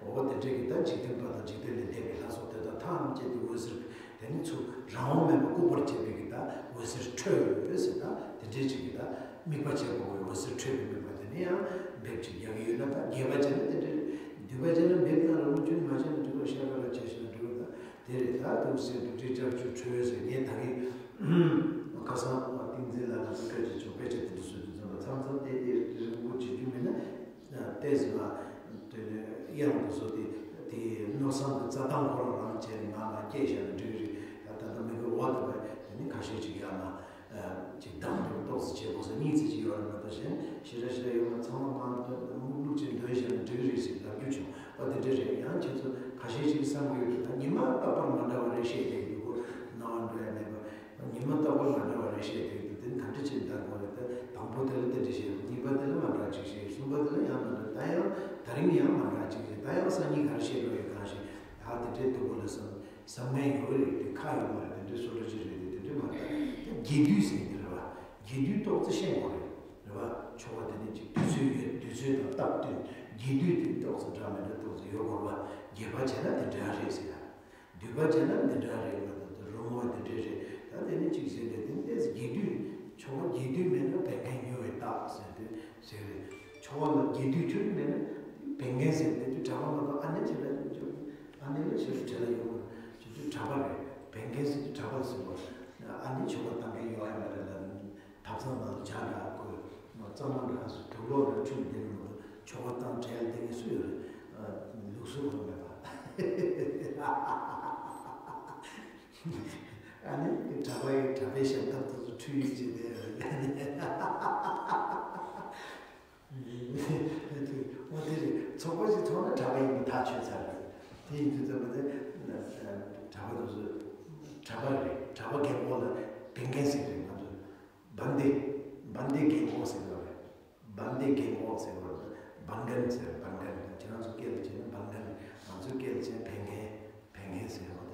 འོ་དེ་འདྲ་གི་ད་འཇིག་རྟེན་པ་དང་འཇིག་རྟེན་ལས་འདས་པའི་ལྷ་ཚོགས་དེ་དག་ཐམས་ཅད་ཀྱི་འོད་ཟེར་དེ་ནི་ཚུར་རང་དབང་མེད་པར་ལྐུགས་པར་བྱེད་པའི་གི་ད་འོད་ཟེར་འཕྲོས་ཟེར་ད་དེ་འདྲའི་ཅིག་གི་ད་དམིགས་པ་བྱས་པ་འོད་ཟེར་འཕྲོས་པའི་དམིགས་པ་དེ་ནི་ཡང་འབེབས་ཅིག་རྒྱག་གི་ཡོད་ན་ད་རྒྱས་པ་བྱས་ན་དེ་འདྲ་རེད། བསྡུས་པ་བྱས་ན་འབེབས་དང་རང་ལུགས་ཀྱི་མ་བྱས་ན་འགྲིག་པ་ཤ་ཁ་ལ་བྱས་ཤིང་འགྲིག་པ་ད། དེ་རེད། ད་ཐུགས་སྲས་རྡོ་རྗེ་ལྕགས་ཀྱུ་འཕྲོས་ཟེར་ངས་ད་གིན་ཁ་སང་ཏིང་འཛིན་ལགས་ལ་སྐད་ཆ་བྱུང་། དཔེ་ཆ་དེ་འདྲ་བཟོ་དུས་ཙམ་པ་མཚམས་མཚམས་ཏོག་ཙམ་རིང་པོ་བྱེད་རྒྱུ་མིན་ན་ཏོག་ཙམ་དབྱངས་དེ་ཚོ་དེ་དེ་མནོ་བསམ་གྱི་རྩྭ་ཐང་ཁོ་རང་རང་བྱས་ནས་ང་ང་སྐྱེས་བཞག་ན་འགྲིག་གི་རེད། ད་ད་ལྟ་མི་དགོས་འོ་ད་བས་དེ་ནི་ཁ་ཤས་ཅིག་ཡང་ན་ཅིག་གདམ་འདེབས་ཏོག་ཙམ་བྱེད་དགོས་ས་གཉིས་ཙམ་ཅིག་ཡོད་རེད་མ་གཏོགས་གཞན་ཞེ་དྲག་ཞེ་དྲག་ཡོད་མ། ཚང་མ་ང་ལུག་ལུག་ཅིག་འདོན་བཞག་ན་འགྲིག་གི་རེད་ཟེར་ལབ་རྒྱུ་བྱུང་། ཨ་དེ་འདྲ་རེད། ཡང་ཁྱེད་ཚོ་ཁ་ཤས་ཤིག་བསམ་གྱི་ཡོད་དུས་ད་ཉི་མ་རྟག་པར་མ་འདྲ་བ་རེ་བཤད་བསྡད་ཀྱི་འདུག་གོ། སྣང་བ་འགྲོ་ཡ་མེད་པ། ཉི་མ་རྟག་པར་མ་འདྲ་བ་རེ་བཤད་བསྡད་ཀྱི་འདུག་དེ་ག་འདྲ་ཅིག་འདྲ་དགོས་རེད། ད་དང་པོ་དེ་ལ་དེ་འདྲ་བཤད། གཉིས་པ་དེ་ལ་མ་འདྲ་ཅིག་བཤད། གསུམ་པ་དེ་ལ་ཡང་མ་འདྲ། ད་ཡང་ད་རིང་ཡང་མ་འདྲ་ཅིག་བཤད། ད་ཡང་སང་ཉིན་ག་རེ་བཤད་འགྲོ་ཡོད་གང་ཤེས། ད་དེ་འདྲའི་སྡུག་པོ་ལ་བསམ་བསམ་ངན་ཡོད་རེད། དེ་ཁ་ཡོད་མ་རེད། དེ་འདྲའི་བཟོ་འདྲ་ཅིག་རེད། དེ་དེ་འདྲའི་མ་རེད། ད་རྒྱས་བསྡུས་ཟེར་གྱི་རེད་བ། རྒྱས་བསྡུས་ཏོག་ཙམ་ཤེས་དགོས་རེད། རེད་བ། ཆོ་ག་དེ་ནི་ཅིག་དུས་ཚོད་ཡོད། དུས་ཚོད་དང་སྟབས་བསྟུན་རྒྱས་བསྡུས་དེ་ཏོག་ཙམ་འདྲ་མི་འདྲ་ཏོག་ཙམ་ཡོད་དགོས་རེད་བ། རྒྱས་པ་བྱས་ན་དེ་འདྲ་རེད་ཟེར་ཡ། བསྡུས་པ་བྱས་ན་འདི་འདྲ་རེད་མ་གཏོགས་དེ་རོལ་མོ་འདི་འདྲ་རེད། ད་དེ་ནི་གཅིག་བྱས་ཏེ་དེ་ནི་ཏོག་ཙམ་རྒྱས་བསྡུས། ཆོ་ག་རྒྱས་བསྡུས་མེད་ན་བན་རྒན་ཉོ་བའི་རྟགས་ཟེར་ཏེ་ཟེར་རེད། ཆོ་ག་ལ་རྒྱས་བསྡུས་ཁྱོན་མེད་ན་བན་རྒན་ཟེར་ཏེ་དུས་གྲྭ་པ་མ་གཏོགས་ཨ་ནེ་བྱས་ན་ཨ་ནེ་ལ་བྱས་ཏེ་བྲེལ་ལ་ཡོང་བ་ཅིག་དུས་གྲྭ་པ་རེད། བན་རྒན་ཟེར་དུས་གྲྭ་པ་ཟེར་བ། ཨ་ནེ་ཆོ་ག་བཏང་མཁན་ཡོད་ཨ་མ་རེད་ལ། ཐབ་ཚང་ནང་ལ་ཇ་འདྲ་བསྐོལ། གཙང་མ་འདྲ་སུ་དུག་ལོག་འདྲ་ཁྲུས་འདེབས་མ་གཏོགས་ཆོ་ག་བཏང་བྲེལ་བསྡད་མཁན་སུ་ཡོད་རེད། ལུགས་སྲོལ་ཁོ་མེད་པ། ཨ་ནི་གྲྭ་པ་ཡི་གྲྭ་པའི་ཞབས་ཐབ་དེ་ཚོ་ཁྲུས་ཡིན་བྱས་ཏེ། འོ་དེ་རེད། ཚོགས་པ་ཞིག་ཚོགས་ན་གྲྭ་པ་ཡིན་པ་ཐག་ཆོད་ཚར་རེད། དེ་ཡིན་དུས་ཙམ་པ་དེ་གྲྭ་པ་དེ་ཚོ་གྲྭ་པ་རེད། གྲྭ་པ་རྒན་པོ་ལ་བན་རྒན་ཟེར་རེད། ང་ཚོ་བན་དེ་བན་དེ་རྒན་པོ་ཟེར་བ་རེད། བན་དེ་རྒན་པོ་ཟེར་བ་རེད། བན་རྒན་ཟེར། བན་རྒན། ཁྱེད་རང་ཚོ་སྐད་ལ་བྱས་ན་བན་རྒན། ང་ཚོའི་སྐད་ལ་བྱས་ན་བན་རྒན། བན་རྒན་ཟེར་བ་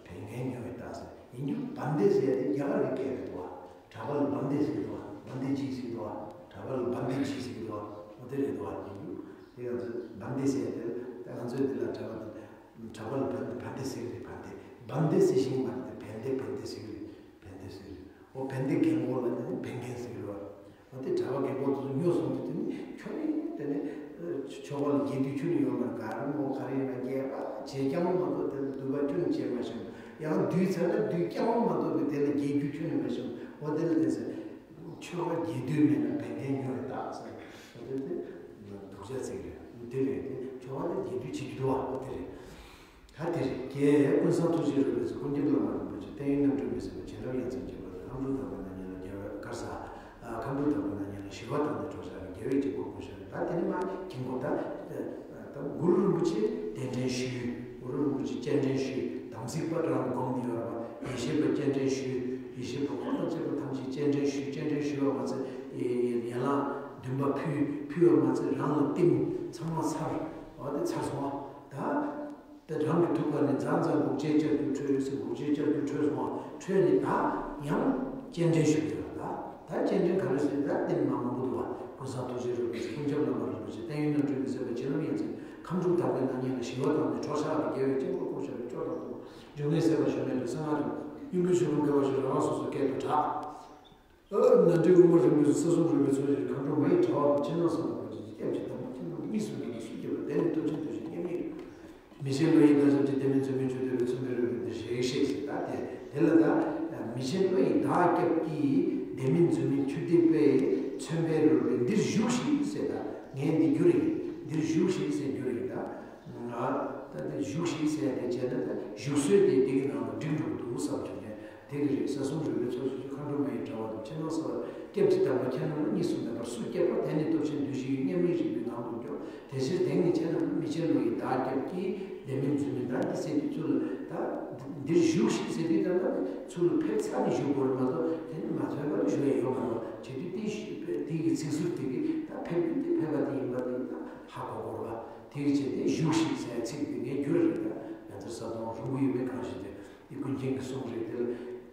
དེ། བན་རྒན་ཉོ་བའི་རྟགས་ཟེར་ཡིན་རྒྱུ། བན་དེ་ཟེར་ཡ་དེ་རྒྱ་གར་གྱི་སྐད་རེད་འདུག་བ། གྲྭ་པ་ལ་བན་དེ་ཟེར་འདུག་བ། བན་དེ་ཇི་ཟེར་འདུག་བ། གྲྭ་པ་ལ་བན་དེ་ཇི་ཟེར་འདུག་བ། འོ་དེ་རེད་འདུག་བ། ཡིན་རྒྱུ་དེ། ང་ཚོས་བན་དེ་ཟེར་ཡ་དེ་ད་ང་ཚོས་འདི་ལ་གྲྭ་པ་དེ། གྲྭ་པ་ལ་བན་བན་དེ་ཟེར་གི་རེད། བན་དེ། བན་དེ་ཟེར་ཞིང་མ་རེད་དེ། བན་དེ་བན་དེ་ཟེར་གི་རེད། བན་དེ་ཟེར་གི་རེད། འོ་བན་དེ་རྒན་པོ་ལ་དེ་ནི་བན་རྒན་ཟེར་གི་རེད་བ། འོ་དེ་གྲྭ་པ་རྒན་པོ་དེ་ཚོ་ཉོ་སོང་དུས་དེ་ནི་ཁྱོད་ནི་དེ་ནི་ཆོ་ག་ལ་རྒྱས་བསྡུས་ཁྱོན་ནས་ཡོད་མ་རེད། ག་རེ་མོ་ག་རེ་ཡིན་ན་རྒྱས་པ་བྱས་རྐྱང་པ་མ་གཏོགས་དེ་ལ་བསྡུས་པ་ཁྱོན་ནས་བྱས་མ་ཤེས། ཡང་བསྡུས་ཚར་ན་བསྡུས་རྐྱང་པ་མ་གཏོགས་པའི་དེ་ལ་རྒྱས་བསྡུས་ཁྱོན་ནས་མ་ཤེས། འོ་དེ་ལ་དེ་ཟེར། ཆོ་ག་རྒྱས་བསྡུས་མེད་ན་བན་རྒན་ཉོ་བའི་རྟགས་ཟེར། འོ་དེ་དེ་སྡུག་ཅག་ཅིག་རེད། དེ་རེད་དེ། ཆོ་ག་ལ་རྒྱས་བསྡུས་བྱེད་ཀྱི་འདུག་བ། འོ་དེ་རེད། ད་དེ་རེད། རྒྱལ་ཀུན་བཟང་ཐུགས་རྗེ་རོལ་པའི་ཚུལ་ཀུན་ཁྱབ་བླ་མ་རིན་པོ་ཆེ། བསྟན་ཡོན་རྣམ་གྲོལ་མི་ཟད་པ། བྱིན་རླབས་ཡོངས་འཛིན་གྱི་བར་དུ། ཁམས་དྲུག་དག་པའི་སྣང་བརྙན་ལ་རྒྱལ་བའི་དཀར་ས། ཁམས་དྲུག་དག་པའི་སྣང་བརྙན་ལ་ཞི་བ་དང་ནི་གྲོགས་ཤར་རྒྱལ་བའི་དཀྱིལ་འཁོར་ཀུན་ཤར། ད་དེ་ནི་མ་དཀྱིལ་འཁོར་ད། ད་གུ་རུ་རིན་པོ་ཆེ་གདན་འདྲེན་ཞུས། གུ་རུ་རིན་པོ་ཆེ་སྤྱན་འདྲེན་ཞུས། དམ་ཚིག་པ་རང་སྒོམ་ནི་ཡོད་རེད་པ། ཡེ་ཤེས་པ་སྤྱན་འདྲེན་ཞུས། ཡེ་ཤེས་པ་འཁོར་དང་བཅས་པ་ཐམས་ཅད་སྤྱན་འདྲེན་ཞུས། སྤྱན་འདྲེན་ཞུས་པ་མ་ཚད་ཡན་ལག་བདུན་པ་ཕུལ། ཕུལ་བ་མ་ཚད་རང་ལ་བསྟིམ། ཚང་མ་ཚར། འོ་དེ་ཚར་སོང་བ། ད། ད་རང་གི་ཐུགས་ཀ་ནས་ཛཿཛཿ་འགུགས་བྱེད་ལྕགས་ཀྱུ་འཕྲོས་ཟེར། འགུགས་བྱེད་ལྕགས་ཀྱུ་འཕྲོས་སོང་བ། འཕྲོས་ནས་ད་ཡང་སྤྱན་འདྲེན་ཞུ་གི་ཡོད་ལ། ད་སྤྱན་འདྲེན་ག་རེ་ཟེར། ད་རྟེན་མ་མང་པོ་འདུག་བ། ཀུན་བཟང་ཐུགས་རྗེ་རོལ་པའི་ཚུལ་ཀུན་ཁྱབ་བླ་མ་རིན་པོ་ཆེ། བསྟན་ཡོན་རྣམ་གྲོལ་མི་ཟད་པ། བྱིན་རླབས་ཡོངས་འཛིན། ཁམས་དྲུག་དག་པའི་སྣང་བརྙན་ལ་ཞི་བ་དང་ནི་གྲོགས་ཤར་བ། རྒྱལ་བའི་དཀྱིལ་འཁོར་ཀུན་ཤར་བའི་སྐྱོ་དང་སྡུག་འབྱུང་གནས་ཟད་པར་གཞོམ་མེད་ལ། གསང་སྔགས་རིམ་གཡུང་དྲུང་ཆོས་འབུམ་དགེ་བ་བཞི་རང་རང་སོ་སོའི་སྐད་དུ་གྲགས། ཨ། ནཱ་འདྲའི་དབུ་མ་རིམ་གྱིས་སུ། ས་གསུམ་རོལ་པའི་ཚོགས་ཀྱི་རིགས། མཁའ་འགྲོ་མ་ཡི་དྲ་བ་དང་། ཕྱི་ནང་གསང་བ་ཀུན་གྱི་རྗེ། སྐྱབས་ཀྱི་བདག་པོ་ཁྱེད་རྣམས་ལ། གཉིས་སུ་མེད་པར་སུས་བསྐྱབ་པ། དེ་ནི་སྟོབས་ཆེན་བདུད་བཞིའི་མཉམ་ཉིད་རེད། མི་ཕྱེད་བློ་ཡི་བདག་ཅག་སྟེ། དེ་མིན་རྫུན་མིན་ཆུ་འདོད་པའི། མཚོན་དཔེར་རོལ་པའི་འདིར་བཞུགས་ཤིག་ཟེར། ད་དེ་དེ་ལ་ད་མི་ཕྱེད་བློ་ཡི་བདག་སྐྱབས་ཀྱིས། དེ་མིན་རྫུན་མིན་ཆུ་འདོད་པའི། མཚོན་དཔེར་རོལ་པའི་འདིར་བཞུགས་ཤིག་ཟེར། ད་ངས་འདི་བསྒྱུར་ཡིན། འདིར་བཞུགས་ཤིག་ཟེར་བསྒྱུར་ཡིན་ད། ང་ད་ལྟ་བཞུགས་ཤིག་ཟེར་ཡ་དེ་བྱས་ན་ད་བཞུགས་སྲོལ་དེ་འདི་གི་ནང་ལ་འགྲིག་འགྲོ་གི་འདུག་བསམ་བྱུང་ནས། དེ་གི་རེད། ས་གསུམ་རོལ་པའི་ཚོགས་ཀྱི་རྗེ། མཁའ་འགྲོ་མ་ཡི་དྲ་བ་དང་། ཕྱི་ནང་གསང་བ། སྐྱབས་ཀྱི་བདག་པོ་ཁྱེད་རྣམས་ལ། གཉིས་སུ་མེད་པར་སུས་བསྐྱབ་པ། དེ་ནི་སྟོབས་ཆེན་བདུད་བཞིའི་མཉམ་ཉིད་རིག་པའི་ངང་དུ་སྐྱོབ། དེ་ཕྱིར་དེང་ནི་ཁྱེད་རྣམས་ལ། མི་ཕྱེད་བློ་ཡི་བདག་སྐྱབས་ཀྱིས། དེ་མིན་རྫུན་མིན་བདག་འདི་ཟེར་དུས་ཚུར་ལ་ད་འདིར་བཞུགས་ཤིག་ཟེར་དུས་ད་ལྟ་ཚུར་ལ་ཕེབས་ཚར་ནས་བཞུགས་དགོས་རེད་མ་གཏོགས། དེ་ནི་མ་ཐོན་པར་བཞུགས་ཡ་ཡོད་མ་རེད། བྱེད་དུས་དེ་དེ་གི་ཚིག་ཟུར་དེ་གི་ད་ཕེབས་དུས་དེ་ཕེབས་པ་དེ་ཡིན་པ་ ཧ་གོ་དགོས་རེད་པ། དེ་གི་ཆེད་དུ་བཞུགས་ཤིག་ཟེར་ཚིག་དེ་ངས་བསྒྱུར་རེད། ད་ང་ཚོ་ས་དོང་རུང་གི་ཡོད་མེད་གང་ཤེས། དེ་དེ་ཀུན་མཁྱེན་གྱི་གསུང་རེད། དེ་ལ་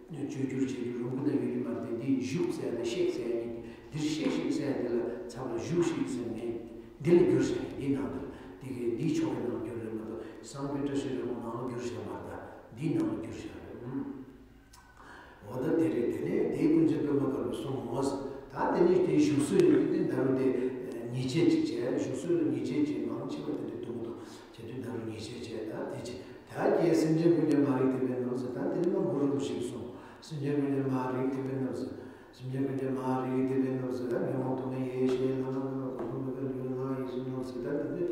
བཅོས་བསྒྱུར་བྱེད་རྒྱུ་རུང་གི་ད་ཡོད་ཀྱི་མ་རེད། དེ་འདི་བཞུགས་ཟེར་དེ་གཤེགས་ཟེར་ནི། འདིར་གཤེགས་ཤིག་ཟེར་དེ་ལ་ཚབ་ལ་བཞུགས་ཤིག་ཟེར་ནས་འདི་ལ་བསྒྱུར་བྱས། འདི་ནང་དུ་དེ་གི་འདིའི་ཆོ་གའི་ནང་བསྒྱུར་རེད་མ་གཏོགས། བསམ་པའི་བཀྲ་ཤིས་རེ་སྐོང་ནང་ལ་བསྒྱུར་བྱས་མ་རེད། ད་འདིའི་ནང་ལ་བསྒྱུར་བྱས་རེད། ཨུམ། འོ་ད་དེ་རེད། དེ་ནས་དེའི་ཀུན་མཁྱེན་པདྨ་དཀར་པོས་གསུངས་མོད། ད་དེ་ནས་དེའི་བཞུགས་སྲོལ་ཡོད་དེ། ད་རུང་དེ་ཉེས་ཆད་ཅིག་བྱས། བཞུགས་སྲོལ་ལ་ཉེས་ཆད་ཅིག་མང་ཆེ་བ་དེ་འདྲ་འདུག་མི་འདུག་བྱས་དུས་ད་རུང་ཉེས་ཆད་བྱས། ད་དེ་ཅི་ད་ཀྱེ་སེམས་ཅན་ཀུན་ཀྱང་མ་རིག་སྟེ་བས་ནོར་ཟེར། ད་དེ་ནི་མ་གུ་རུ་རིན་པོ་ཆེས་གསུངས། སེམས་ཅན་ཀུན་ཀྱང་མ་རིག་སྟེ་བས་ནོར་ཟེར། སེམས་ཅན་ཀུན་ཀྱང་མ་རིག་སྟེ་བས་ནོར་ཟེར། ད་ཉོན་མོངས་དུག་ལྔའི་ཡེ་ཤེས་ལ་ནོར། ནོར་ལ་ནོར་ལུས་ངག་ཡིད་གསུམ་ནོར་ཟེར། ད་དེ་ནི་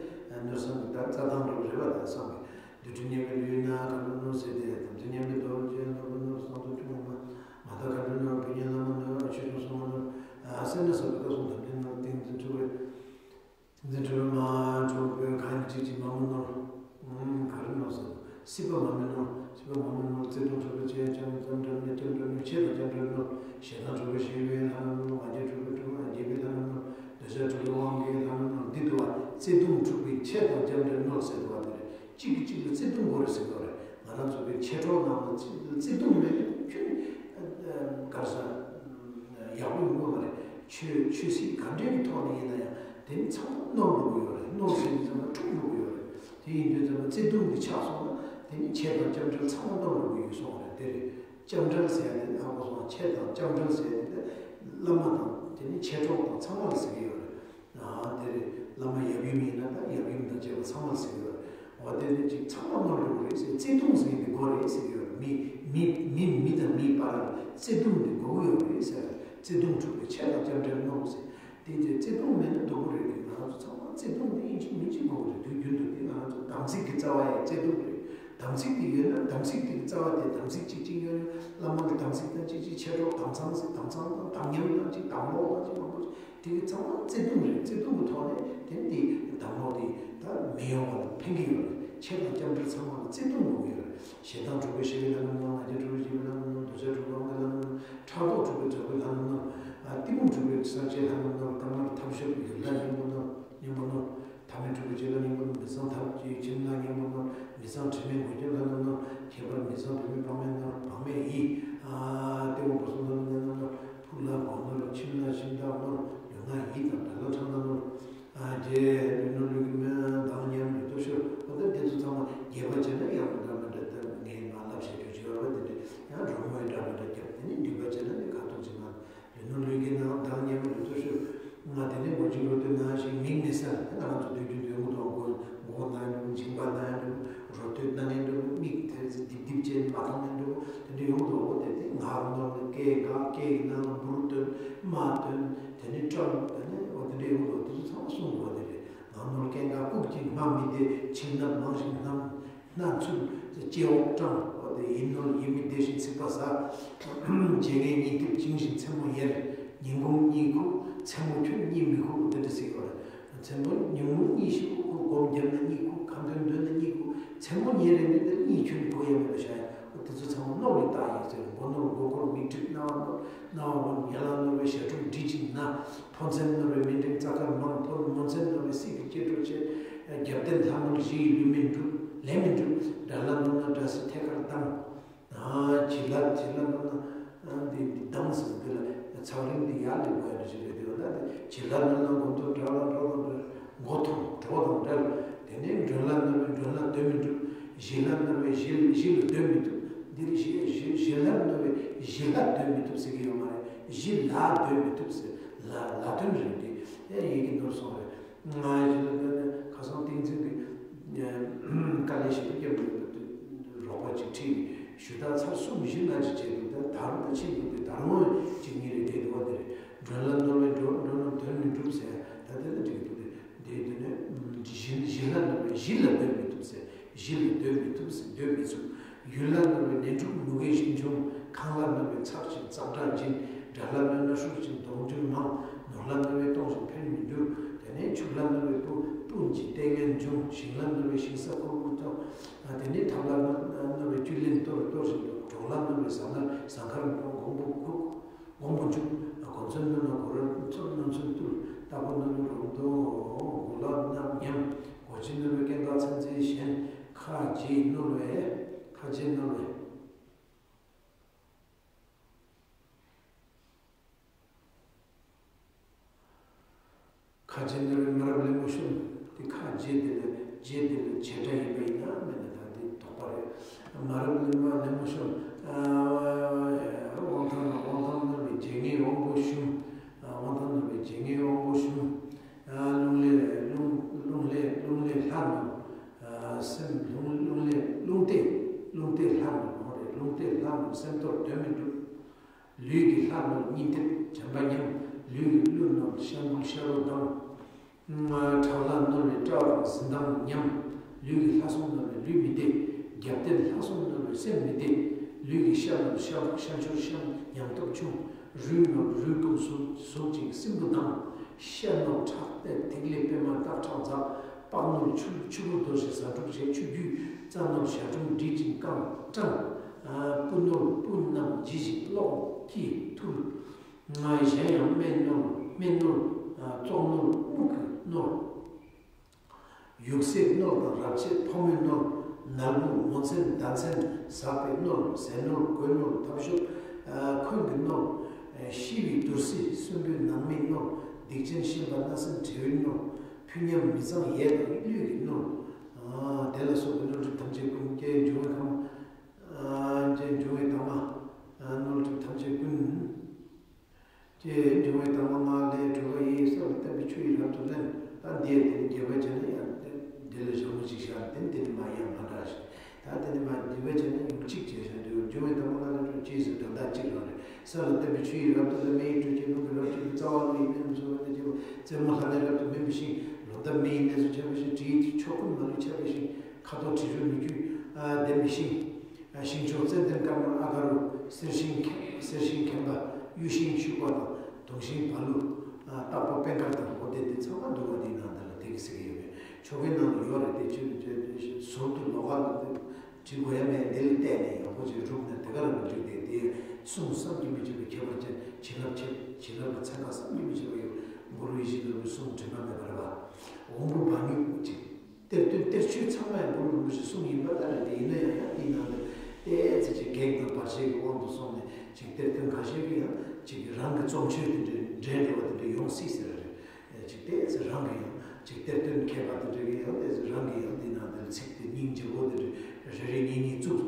ནོར་བསམ་གྱི་ད་རྩ་དང་འགྲོ་རེད་པ། ད་བསམ་གྱི་དུས་དྲན་ཉེས་པའི་ལུས་ངག་ག་ལ་ནོར་ཟེར། ཏེ་དམ་ཚིག་ཉམས་པའི་རྡོ་རྗེ་ནོར་བུ་ནོར། གསང་སྟོང་ཆུ་ངོ་མ་མ་དག་ག་ལ་ནོར། བུ་ཉིད་བླ་མ་ནོར། ཆོས་སྐྱོང་སྲུང་མ་ནོར། ཨ་སེར་སྣ་ཟ་བའི་སྐབས་སུ་དམ་ཚིག་ནོར། ཏིང་འཛིན་འཁྲུལ་པའི་ཏིང་འཛིན་འཁྲུལ་པ་མ་འཁྲུལ་པའི་གང་ཡིན་གཅིག་གཅིག་མ་མོ་ནོར། ཨུམ། ག་རེ་ནོར་ཟེར། སྲིད་པ་མ་རྨོས་ནོར། སྲིད་པ་མ་རྨོས་ནོར། བརྩེ་གདུང་འཁྲུལ་པའི་ལྕེ་ལྕམ་ལྕམ་དྲལ་ནས་ལྕམ་དྲལ་ནོར། ཆེ་དང་ལྕམ་དྲལ་ནོར། ཞེ་སྡང་འཁྲུལ་པའི་ཞེ་པོའི་ལྷ་རྣམས་ནོར། ང་རྒྱལ་འཁྲུལ་པའི་འཁྲུལ་པ་རྒྱས་པའི་ལྷ་རྣམས་ནོར། འདོད་ཆགས་འཁྲུལ་པའི་དབང་གིས་ལྷ་རྣམས་ནོར། འདི་འདུག་པ། བརྩེ་གདུང་འཁྲུལ་པའི་ལྕེ་དང་ལྕམ་དྲལ་ནོར་ཟེར་འདུག་པ། དེ་རེད། གཅིག་གིས་གཅིག་ལ་བརྩེ་གདུང་དགོས་རེད་ཟེར་གྱི་ཡོད་རེད། ང་རང་ཚོ་གི་མཆེད་གྲོགས་རྣམས་ལ་བརྩེ་བརྩེ་གདུང་མེད་ན་ཁྱོན་ག་རེ་ཟ་ཡག་པོ་ཡོང་གི་མ་རེད། ཆོས་ཆོས་སྲིད་ག་འདྲའི་གི་ཐོག་ནས་ཡིན་ན་ཡང་དེ་ནི་ཚང་མ་ནོར་འགྲོ་གི་ཡོད་རེད། ནོར་ཟེར་དུས་ཙམ་པ་འཁྲུག་འགྲོ་གི་ཡོད་རེད། དེ་ཡིན་དུས་ཙམ་པ་བརྩེ་གདུང་འདི་ཆགས་སོང་ན་དེ་ནི་ཆེ་དང་ལྕམ་དྲལ་ཚང་མ་ནོར་འགྲོ་གི་ཡོད་སོང་རེད། དེ་རེད། ལྕམ་དྲལ་ཟེར་ཡ་དེ་ནི་ཧ་གོ་སོང་། ཆེ་དང་ལྕམ་དྲལ་ཟེར་ཡ་དེ་ནི་བླ་མ་དང་དེ་ནི་མཆེད་གྲོགས་དང་ཚང་མ་ལ་ཟེར་གྱི་ཡོད་རེད། ཨ་དེ་རེད། བླ་མ་ཡབ་ཡུམ་ཡིན་ན་ད་ཡབ་ཡུམ་དང་བཅས་པ་ཚང་མ་ཟེར་གྱི་ཡོད་རེད། འོ་དེ་ནི་ཅིག་ཚང་མ་ནོར་འགྲོ་གི་རེད་ཟེར། བརྩེ་གདུང་ཟེར་ཡ་དེ་དགོས་རེད་ཟེར་གྱི་ཡོད་རེད། མི་མི་མི་མི་དང་མིའི་བར་ལ་བརྩེ་གདུང་དེ་དགོས་ཀྱི་ཡོད་རེད་ཟེར། བརྩེ་གདུང་འཁྲུལ་པའི་ཆེ་དང་ལྕམ་དྲལ་ནོར་ཟེར། དེ་ཚེ་བརྩེ་གདུང་མེད་ན་སྡུག་པོ་རེད། དེ་ང་རང་ཚོ་ཚང་མ་བརྩེ་གདུང་དེ་ཡིན་གཅིག་མིན་གཅིག་དགོས་ཀྱི་རེད། དུས་རྒྱུན་དུ་དེ་ང་རང་ཚོ་དམ་ཚིག་གི་རྩ་བ་ཡང་བརྩེ་གདུང་རེད། དམ་ཚིག་དེ་ཡོད་ན་དམ་ཚིག་དེ་གི་རྩ་བ་དེ་དམ་ཚིག་གཅིག་གཅིག་ཡོད་ན། བླ་མ་གི་དམ་ཚིག་དང་གཅིག་གཅིག་མཆེད་གྲོགས་དམ་ཚང་ཟེར། དམ་ཚང་དང་དམ་ཉམས་དང་གཅིག་དམ་ལོག་དང་གཅིག་མང་པོ་ཞིག་དེ་གི་ཚང་མ་བརྩེ་གདུང་རེད། བརྩེ་གདུང་གི་ཐོག་ནས་དེ་དེ་དམ་ལོག་དེ་ད་མི་ཡོང་བ་ལ་ཕན་གྱི་ཡོད་རེད། ཆེ་དང་ལྕམ་དྲལ་ཚང་མ་ལ་བརྩེ་གདུང་དགོས་ཀྱི་ཡོད་རེད། ཞེ་སྡང་འཁྲུལ་པའི་ཞེ་བའི་ལྷ་རྣམས་ནོར། ང་རྒྱལ་འཁྲུལ་པའི་ཞེ་བའི་ལྷ་རྣམས་ནོར། འདོད་ཆགས་འཁྲུལ་པའི་དབང་གིས་ལྷ་རྣམས་ནོར། ཕྲག་དོག་འཁྲུལ་པའི་དྲེགས་པའི་ལྷ་རྣམས་ནོར། ཨ་གཏི་མུག་འཁྲུལ་པའི་གསང་ཆེན་ལྷ་རྣམས་ནོར། དཀར་དམར་ཐབས་ཤབ་ཡུལ་ལྷ་སྙིང་པོ་ནོར། སྙིང་པོ་ནོར། ཐ་མལ་འཁྲུལ་པའི་བྱེད་ལྷ་སྙིང་པོ་ནོར། མི་གཙང་ཐབས་ཀྱི་ཁྱིམ་ལྷ་སྙིང་པོ་ནོར། མི་གཙང་དྲི་མའི་མགོན་སྐྱབས་ལྷ་རྣམས་ནོར། ཁྱད་པར་མི་གཙང་བུད་མེད་དཔག་མེད་ནོར། དཔག་མེད་ཡིད། ཨ་ལྟེ་བ་སྦུབས་སུ་ལྷ་རྣམས་ནོར། ཕུག་ལྷ་སྒོ་ནོར། ཁྱིམ་ལྷ་ཁྱིམ་བདག་ནོར། ལུས་ངག་ཡིད་དང་དགྲ་ལྷ་ཁྲག་ལྷ་ནོར། ཨ་རྗེ་ལུས་ནོར་ལུས་ཀྱི་མི་མདངས་ཉམས་ལུས་སྟོབས་ཤོར། འོ་ད་དེ་ཚོ་ཚང་མ་རྒྱས་པ་བྱས་ན་ཡང་འདྲ་མི་འདྲ། ད་ངས་མ་ལབ་བཤད་རྒྱུ་ཅིག་ཡོད་རེད་པ། དེ་འདྲ་ཡང་སྒྲུང་མོ་ཡི་འདྲ་མི་འདྲ་བརྒྱབ། དེ་ནས་འདུས་པ་བྱས་ན་ནི་ཁ་ཐུག་ཅིག་མ། ལུས་ནོར་ལུས་ཀྱི་མདངས་ཉམས་ལུས་སྟོབས་ཤོར། ང་དེ་ནས་མགོ་གཅིག་རོ་སྟོད་ན་ཞིང་མིག་མི་གསལ། དེ་ང་རང་ཚོ་སྡོད་རྒྱུ་འདོད་མགོ་དང་མགོ་མགོ་ན་འགྲོ། མཇིང་པ་ན་འགྲོ། རོ་སྟོད་ན་འགྲོ། མིག་དེ་ཚོ་རྡིབ་རྡིབ་བྱས་མ་མཐོང་ངན་འགྲོ། དེ་འདྲ་ཡོང་དུས་འོ་དེ་དེ་ངར་ནོར་ནས་སྐེ་འགག་སྐེ་ཡི་ནང་ལ་འབུར་བཏོན། རྨ་བཏོན། དེ་ནས་བཀྲམ། དེ་ནས་འོ་དེ་འདྲ་ཡོང་དུས་དེ་ཚོ་ཚང་མ་གསུང་དགོས་པ་དེ་རེད། ངར་ནོར་སྐེ་འགག་ལྐུགས་ཀྱིས་སྨྲ་མི་བདེ། མཆིལ་སྣབས་མང་ཞིང་སྣ། སྣ་ཚུལ་སྐྱེ་བོ་སྐྲངས། འོ་དེ་ཡིད་ནོར་ཡིད་མི་བདེ་ཞིང་ཚིག་པ་ཟ། བརྗེད་ངས་གཉིད་ལྟེབ་བཅིངས་ཤིང་མཚན་མོ་ཡལ། ཉིན་གུང་གཉིད་ཁུག་མཚན་མོ་ཁྱོད་གཉིད་མི་ཁུག་འདི་འདྲ་ཟེར་གྱི་ཡོད་རེད། མཚན་མོ་ཉིན་གུང་གཉིད་ཤིག་ཁུག་སྒོམ་བརྒྱབ་ན་གཉིད་ཁུག་ཁ་འདོན་འདོན་ན་གཉིད་ཁུག་མཚན་མོ་ཉལ་རན་དུས་ད་གཉིད་ཁྱོད་ཁུག་ཡ་མེད་པ་བཞག་ཡ། འོ་དེ་ཚོ་ཚང་མ་ནོར་གྱི་རྟགས་ཡིན་ཟེར། མགོ་ནོར་མགོ་འཁོར། མིག་འཁྲུལ་སྣང་བ་ནོར། སྣང་བ་ནོར། ཡན་ལག་ནོར་བས་ཞབས་གྲུམ་འབྲི་ཅིང་ན། ཕོ་མཚན་ནོར་བས་མི་འགྲིག་རྩ་ཁར་མང་། ཕོ་མོ་མཚན་ནོར་བས་སྲིད་ཀྱི་སྐྱེ་འགྲོ་ཆེ། རྒྱབ་རྟེན་ལྷ་མོར་གཞི་ཡི་ལུས་མི་འགྲུབ། ལས་མི་འགྲུབ། དགྲ་ལྷ་ནོར་ན་དགྲ་སྲིད་ཐད་ཀར་ལྡང་། ཨ་བྱི་ལ་བྱི་ལ་ནོར་ན་འདི་འདི་ལྡང་ཟེར། འདི་ལ་ཚང་རིང་འདི་ཡར་ལེན་དགོས་ཡ་འདྲ་ཞིག་རེད། དེ་བ་ད་འདི་བྱི་ལ་ནོར་ན་མགོ་ཐོམ། དགྲ་ལ་འགྲོ་ན་འགྲོ། མགོ་ཐོམ་གྲོགས་དང་བྲལ། དེ་ནས་མགྲོན་ལ་ནོར་བས་མགྲོན་ལ་སྡོད་མི་འགྲུབ། གཞི་ལ་ནོར་བས་གཞི་གཞི་ལ་སྡོད་མི་ཐུབ། འདིར་གཞི་གཞི་གཞི་ལ་ནོར་བས་གཞི་ལ་སྡོད་མི་ཐུབ་ཟེར་གྱི་ཡོད་མ་རེད། གཞི་ལ་སྡོད་མི་ཐུབ་ཟེར། ལ་ལ་དོན་རེད་དེ། ཨེ་ཡི་གེ་ནོར་སོང་རེད། ང་གཞི་ལ་སྡོད་ནས་ཁ་སང་ཏིང་འཛིན་གྱི་དཀའ་ལས་ཞེ་པོ་བརྒྱབ་འདུག་རོགས་པ་ཅིག་ཁྲིད་ནས་ཞུ་དག་ཚར་གསུམ་བཞི་ལྔ་ཅིག་བྱས་འདུག་ད་ད་རུང་ད་ཕྱིན་འདུག་དེ་ད་རུང་གཅིག་གཉིས་རེ་བསྡད་འདུག་བ། དེ་རེད། མགྲོན་ལ་ནོར་བས་འགྲོ་འགྲོ་རྣམས་དོན་མི་འགྲུབ་ཟེར། ད་དེ་ལ་འགྲིག་འདུག་དེ་དེ་དེ་ནས་གཞི་གཞི་ལ་ནོར་བས་གཞི་ལ་སྡོད་མི་ཐུབ་ཟེར། གཞི་ལ་སྡོད་མི་ཐུབ་ཟེར། སྡོད་མི་ཚུགས། ཡུལ་ལ་ནོར་བས་ནད་འཁྲུགས་མུ་གེ་ཞིང་འབྱུང་། ཁང་གླ་ནོར་བས་ཚབས་ཆེན་ཛ་དྲག་འབྱིན། དགྲ་ལ་གནོད་ན་ཤུགས་ཆེན་གདོང་འགྱུར་མང་། ནོར་ལ་ནོར་བས་གཏོང་ཞིང་འཕེལ་མི་འགྱུར། དེ་ནས་ཕྱུགས་ལ་ནོར་བས་སྤུན་སྤུན་གྱི་ལྟས་ངན་འབྱུང་། ཞིང་ལ་ནོར་བས་ཞིང་ས་ཁོར་ཡུག་ཐོབ། དེ་ནས་ཐབས་ལ་ནོར་བས་བཅུད་ལེན་གཏོར་གཏོར་བཞིན་དུ། གྲོགས་ལ་ནོར་བས་ཟ་མནར་ཟ་མཁར་འགྲོ། གོང་བུ་ཁུག་གོང་བུ་འཇུག་གོ་མཚོན་ནོར་ན་གོ་ར་མཚོན་ནོར་མཚོན་བཏུལ། རྟ་ཕོ་ནོར་བས་རོང་དོ་གོ་ལ་ནམ། ཉམས། གོ་ཆེན་ནོར་བུའི་སྐད་འགག་ཚན་རྩལ་ཞན། ཁ་རྗེས་བསྣོལ་བས། ཁ་རྗེས་བསྣོལ་བས། ཁ་རྗེས་བསྣོལ་བས་མ་རབས་ལད་མོ་ཤོམ། དེ་ཁ་རྗེས་དེ་ལ་རྗེས་དེ་ལ་བྱེད་སྒྲ་ཡིན་པ་ཡིན་ན་མེད་ན་ད་དེ་དོགས་པ་རེད། མ་རབས་ལད་མོ་ལད་མོ་ཤོམ། དབང་ཐང་དབང་ཐང་བསྣོལ་བས་བརྗེད་ངས་དབང་པོ་ཞུམ། དབང་ཐང་བསྣོལ་བས་བརྗེད་ངས་དབང་པོ་ཞུམ། རླུང་ལས་རླུང་རླུང་ལས་རླུང་ལས་ལྷ་རྣམས། སེམས་རླུང་རླུང་ལས་རླུང་རྟས་རླུང་རྟས་ལྷ་རྣམས་འོང་རེད། རླུང་རྟས་ལྷ་རྣམས་སེམས་རྟོག་དོན་མི་འགྲུབ། ལུས་ཀྱི་ལྷ་རྣམས་གཉིད་ཐེབས་བྱམས་པ་ཉམས། ལུས་ཀྱི་ཀླུ་རྣམས་ཤ་འགུལ་ཤ་རོ་ལྡང་། ཁྲག་ལྷ་བསྣོལ་བས་སྐྲ་བ་གཟི་མདངས་ཉམས། ལུས་ཀྱི་ལྷ་སྲུང་བསྣོལ་བས་ལུས་མི་བདེ། རྒྱབ་རྟེན་ལྷ་སྲུང་བསྣོལ་བས་སེམས་མི་བདེ། ལུས་ཀྱི་ཤ་རྣམས་ཤ་ཤ་འཕྱུར་ཤ་ཉམས་སྟོབས་ཆུང་། རུས་རྣམས་རུས་ཀུན་ཟུག་ཟུག་ཅིང་སྲིན་བུ་ལྡང་། ཤ་རྣམས་ཁྲག་ལྟེབ་ཐིག་ལེ་པད་མ་སྟག་ཕྲག་འཛག། པགས་རྣམས་ཆུ་ཆུ་བུར་རྡོ་བཞིན་ཟ་འཕྲུག་བྱེད། ཆུ་རྒྱུས་རྩ་རྣམས་ཞ་ཀྲུམ་འདྲིལ་ཅིང་བཀང་སྐྲངས། སྤུ་རྣམས་སྤུ་རྣམས་ལྗིད་ཅིང་གློག་གིས་ཐུལ། གཞན་ཡང་སྨན་རྣམས་སྨན་རྣམས་བཙོག་རྣམས་སྨུག་གིས་རྣོལ། ཡུགས་སའི་རྣོལ་དང་རབ་བྱེད་ཕོ་མོའི་རྣོལ། ནལ་བུ་མོ་མཚན་ཟླ་མཚན་ཟག་པའི་རྣོལ། ཟས་རྣོལ་གོས་རྣོལ་ཐབ་ཤོབ་འཁོན་གྱི་རྣོལ། ཤི་བའི་དུར་སའི་གསོན་པོའི་ནང་མིའི་རྣོལ། སྡིག་ཅན་གཤིན་པ་མནའ་ཟན་གྲེ་བའི་རྣོལ། ཕུ་ཉམས་མི་གཙང་ཡས་དང་གླུད་ཀྱི་རྣོལ། དེ་ལ་སོགས་པའི་རྣོལ་གྲིབ་ཐམས་ཅད་ཀུན། ཀྱེ་འབྱུང་བའི་ཁམས། ཀྱེ་འབྱུང་བའི་དྭངས་མ། རྣོལ་གྲིབ་ཐམས་ཅད་ཀུན། ཀྱེ་འབྱུང་བའི་དྭངས་མ་ལྔ་ལས་གྲུབ་པ་ཡི། ས་ལ་བརྟན་པའི་ཆུ་ཡིས་རབ་ཏུ་བརླན། ད་འདི་ཡང་དེ་ནི་རྒྱས་པར་བྱས་ན་ཡང་འདི་ལ་ཞྭ་མོ་གཅིག་བཞག་དེ་ནི་དེ་ནི་མ་ཡང་མ་འདྲ་ཞིག་ད་དེ་ནི་མ་འདི་བས་བྱས་ན་ཡུག་གཅིག་བྱས་ཤིང་འདུལ། འབྱུང་བའི་དྭངས་མ་ལྔ་ལས་གྲུབ་ཅེས་སུ་དོན་དག་གཅིག་རང་རེད། ས་ལ་བརྟན་པའི་ཆུ་ཡིས་རབ་ཏུ་བརླན། མེ་ཡི་དྲོད་ཀྱིས་རླུང་གིས་རབ་བསྐྱེད་པའི། རྩ་བ་ཀླུ་ཡི་སྨན་རྣམས་གསོ་བར་བྱེད་པའི། རྩེ་མོ་ལྷ་ནད་རབ་ཏུ་སྨིན་པའི་ཤིང་། ལོ་འདབ་མེ་ཡི་ནད་སོགས་ཆགས་པའི་ཤིང་། དྲི་ཡི་ཆོ་འཕྲུལ་མ་ལུས་ཆགས་པའི་ཤིང་། ཁ་དོག་དྲི་རོ་ནུ་རྒྱུས་ལྡན་པའི་ཤིང་། ཤིང་མཆོག་ཙན་དན་དཀར་དམར་ཨ་ག་རུ། གསེར་ཤིང་མཁན་གསེར་ཤིང་མཁན་པ་གཡུ་ཤིང་ཤུག་པ་དང་དུང་ཤིང་བ་ལུ། སྟག་པ་སྤེན་དཀར་དང་འོ་དེ་དེ་ཚང་མ་འདུག་པ་དེའི་ནང་དེ་ལ་དེ་གི་ཟེར་གི་ཡོད་པས། ཆོ་གའི་ནང་ལ་ཡོད་རེད་དེ། ཆོས་ནི་ཆོས་ཟུར་དུ་ལོགས་ཀ་ལ་དེ་བྲི་དགོས་ཡ་མེད། འདི་ལ་བལྟས་ནས་ཡག་པོ་ཅིག་རུབ་ནས་དེ་ག་རང་གི་འགྲིག་སྟེ། དེ་གསུང་བསམ་གྱིས་མི་ཁྱབ་པའི་ཁྱད་པར་ཅན། བྱིན་རླབས་ཆེ། བྱིན་རླབས་ཀྱི་ཚན་ཁག་བསམ་གྱིས་མི་ཁྱབ་པ་ཡོད། གུ་རུ་ཡིད་བཞིན་ནོར་བུའི་གསུང་དྲི་མ་མེད་པ་རེད་པ། འོམ་བུ་བ་ཉུག་ཅིག་གཏེར་སྟོན་གཏེར་ཆོས་ཚང་མ་ཡང་གུ་རུ་རིན་པོ་ཆེའི་གསུང་ཡིན་པ་ལྟར་རེད་དེ། ཡིན་ན་ཡང་ཡང་དེའི་ནང་དུ་ཏོག་ཙམ་ཅིག་གེགས་དང་བར་ཆད་ཀྱི་དབང་དུ་སོང་ནས་ཅིག་གཏེར་སྟོན་ཁ་ཤས་ཀྱིས་ཡང་ཅིག་རང་གི་རྩོམ་ཆོས་དེ་འདྲའི་འགྲན་བྲལ་བ་དེ་འདྲ་ཡོང་སྲིད་ཟེར་བ་རེད། ཅིག་ཏོག་ཙམ་རང་གི་ཡང་ཅིག་གཏེར་སྟོན་མཁས་པ་དེ་འདྲ་གིས་ཡང་ཏོག་ཙམ་རང་གི་ཡང་དེའི་ནང་དུ་ཚིག་དེ་སྙིང་རྗེ་པོ་དེ་འདྲ་རེ་རེ་གཉིས་གཉིས་བཙུགས་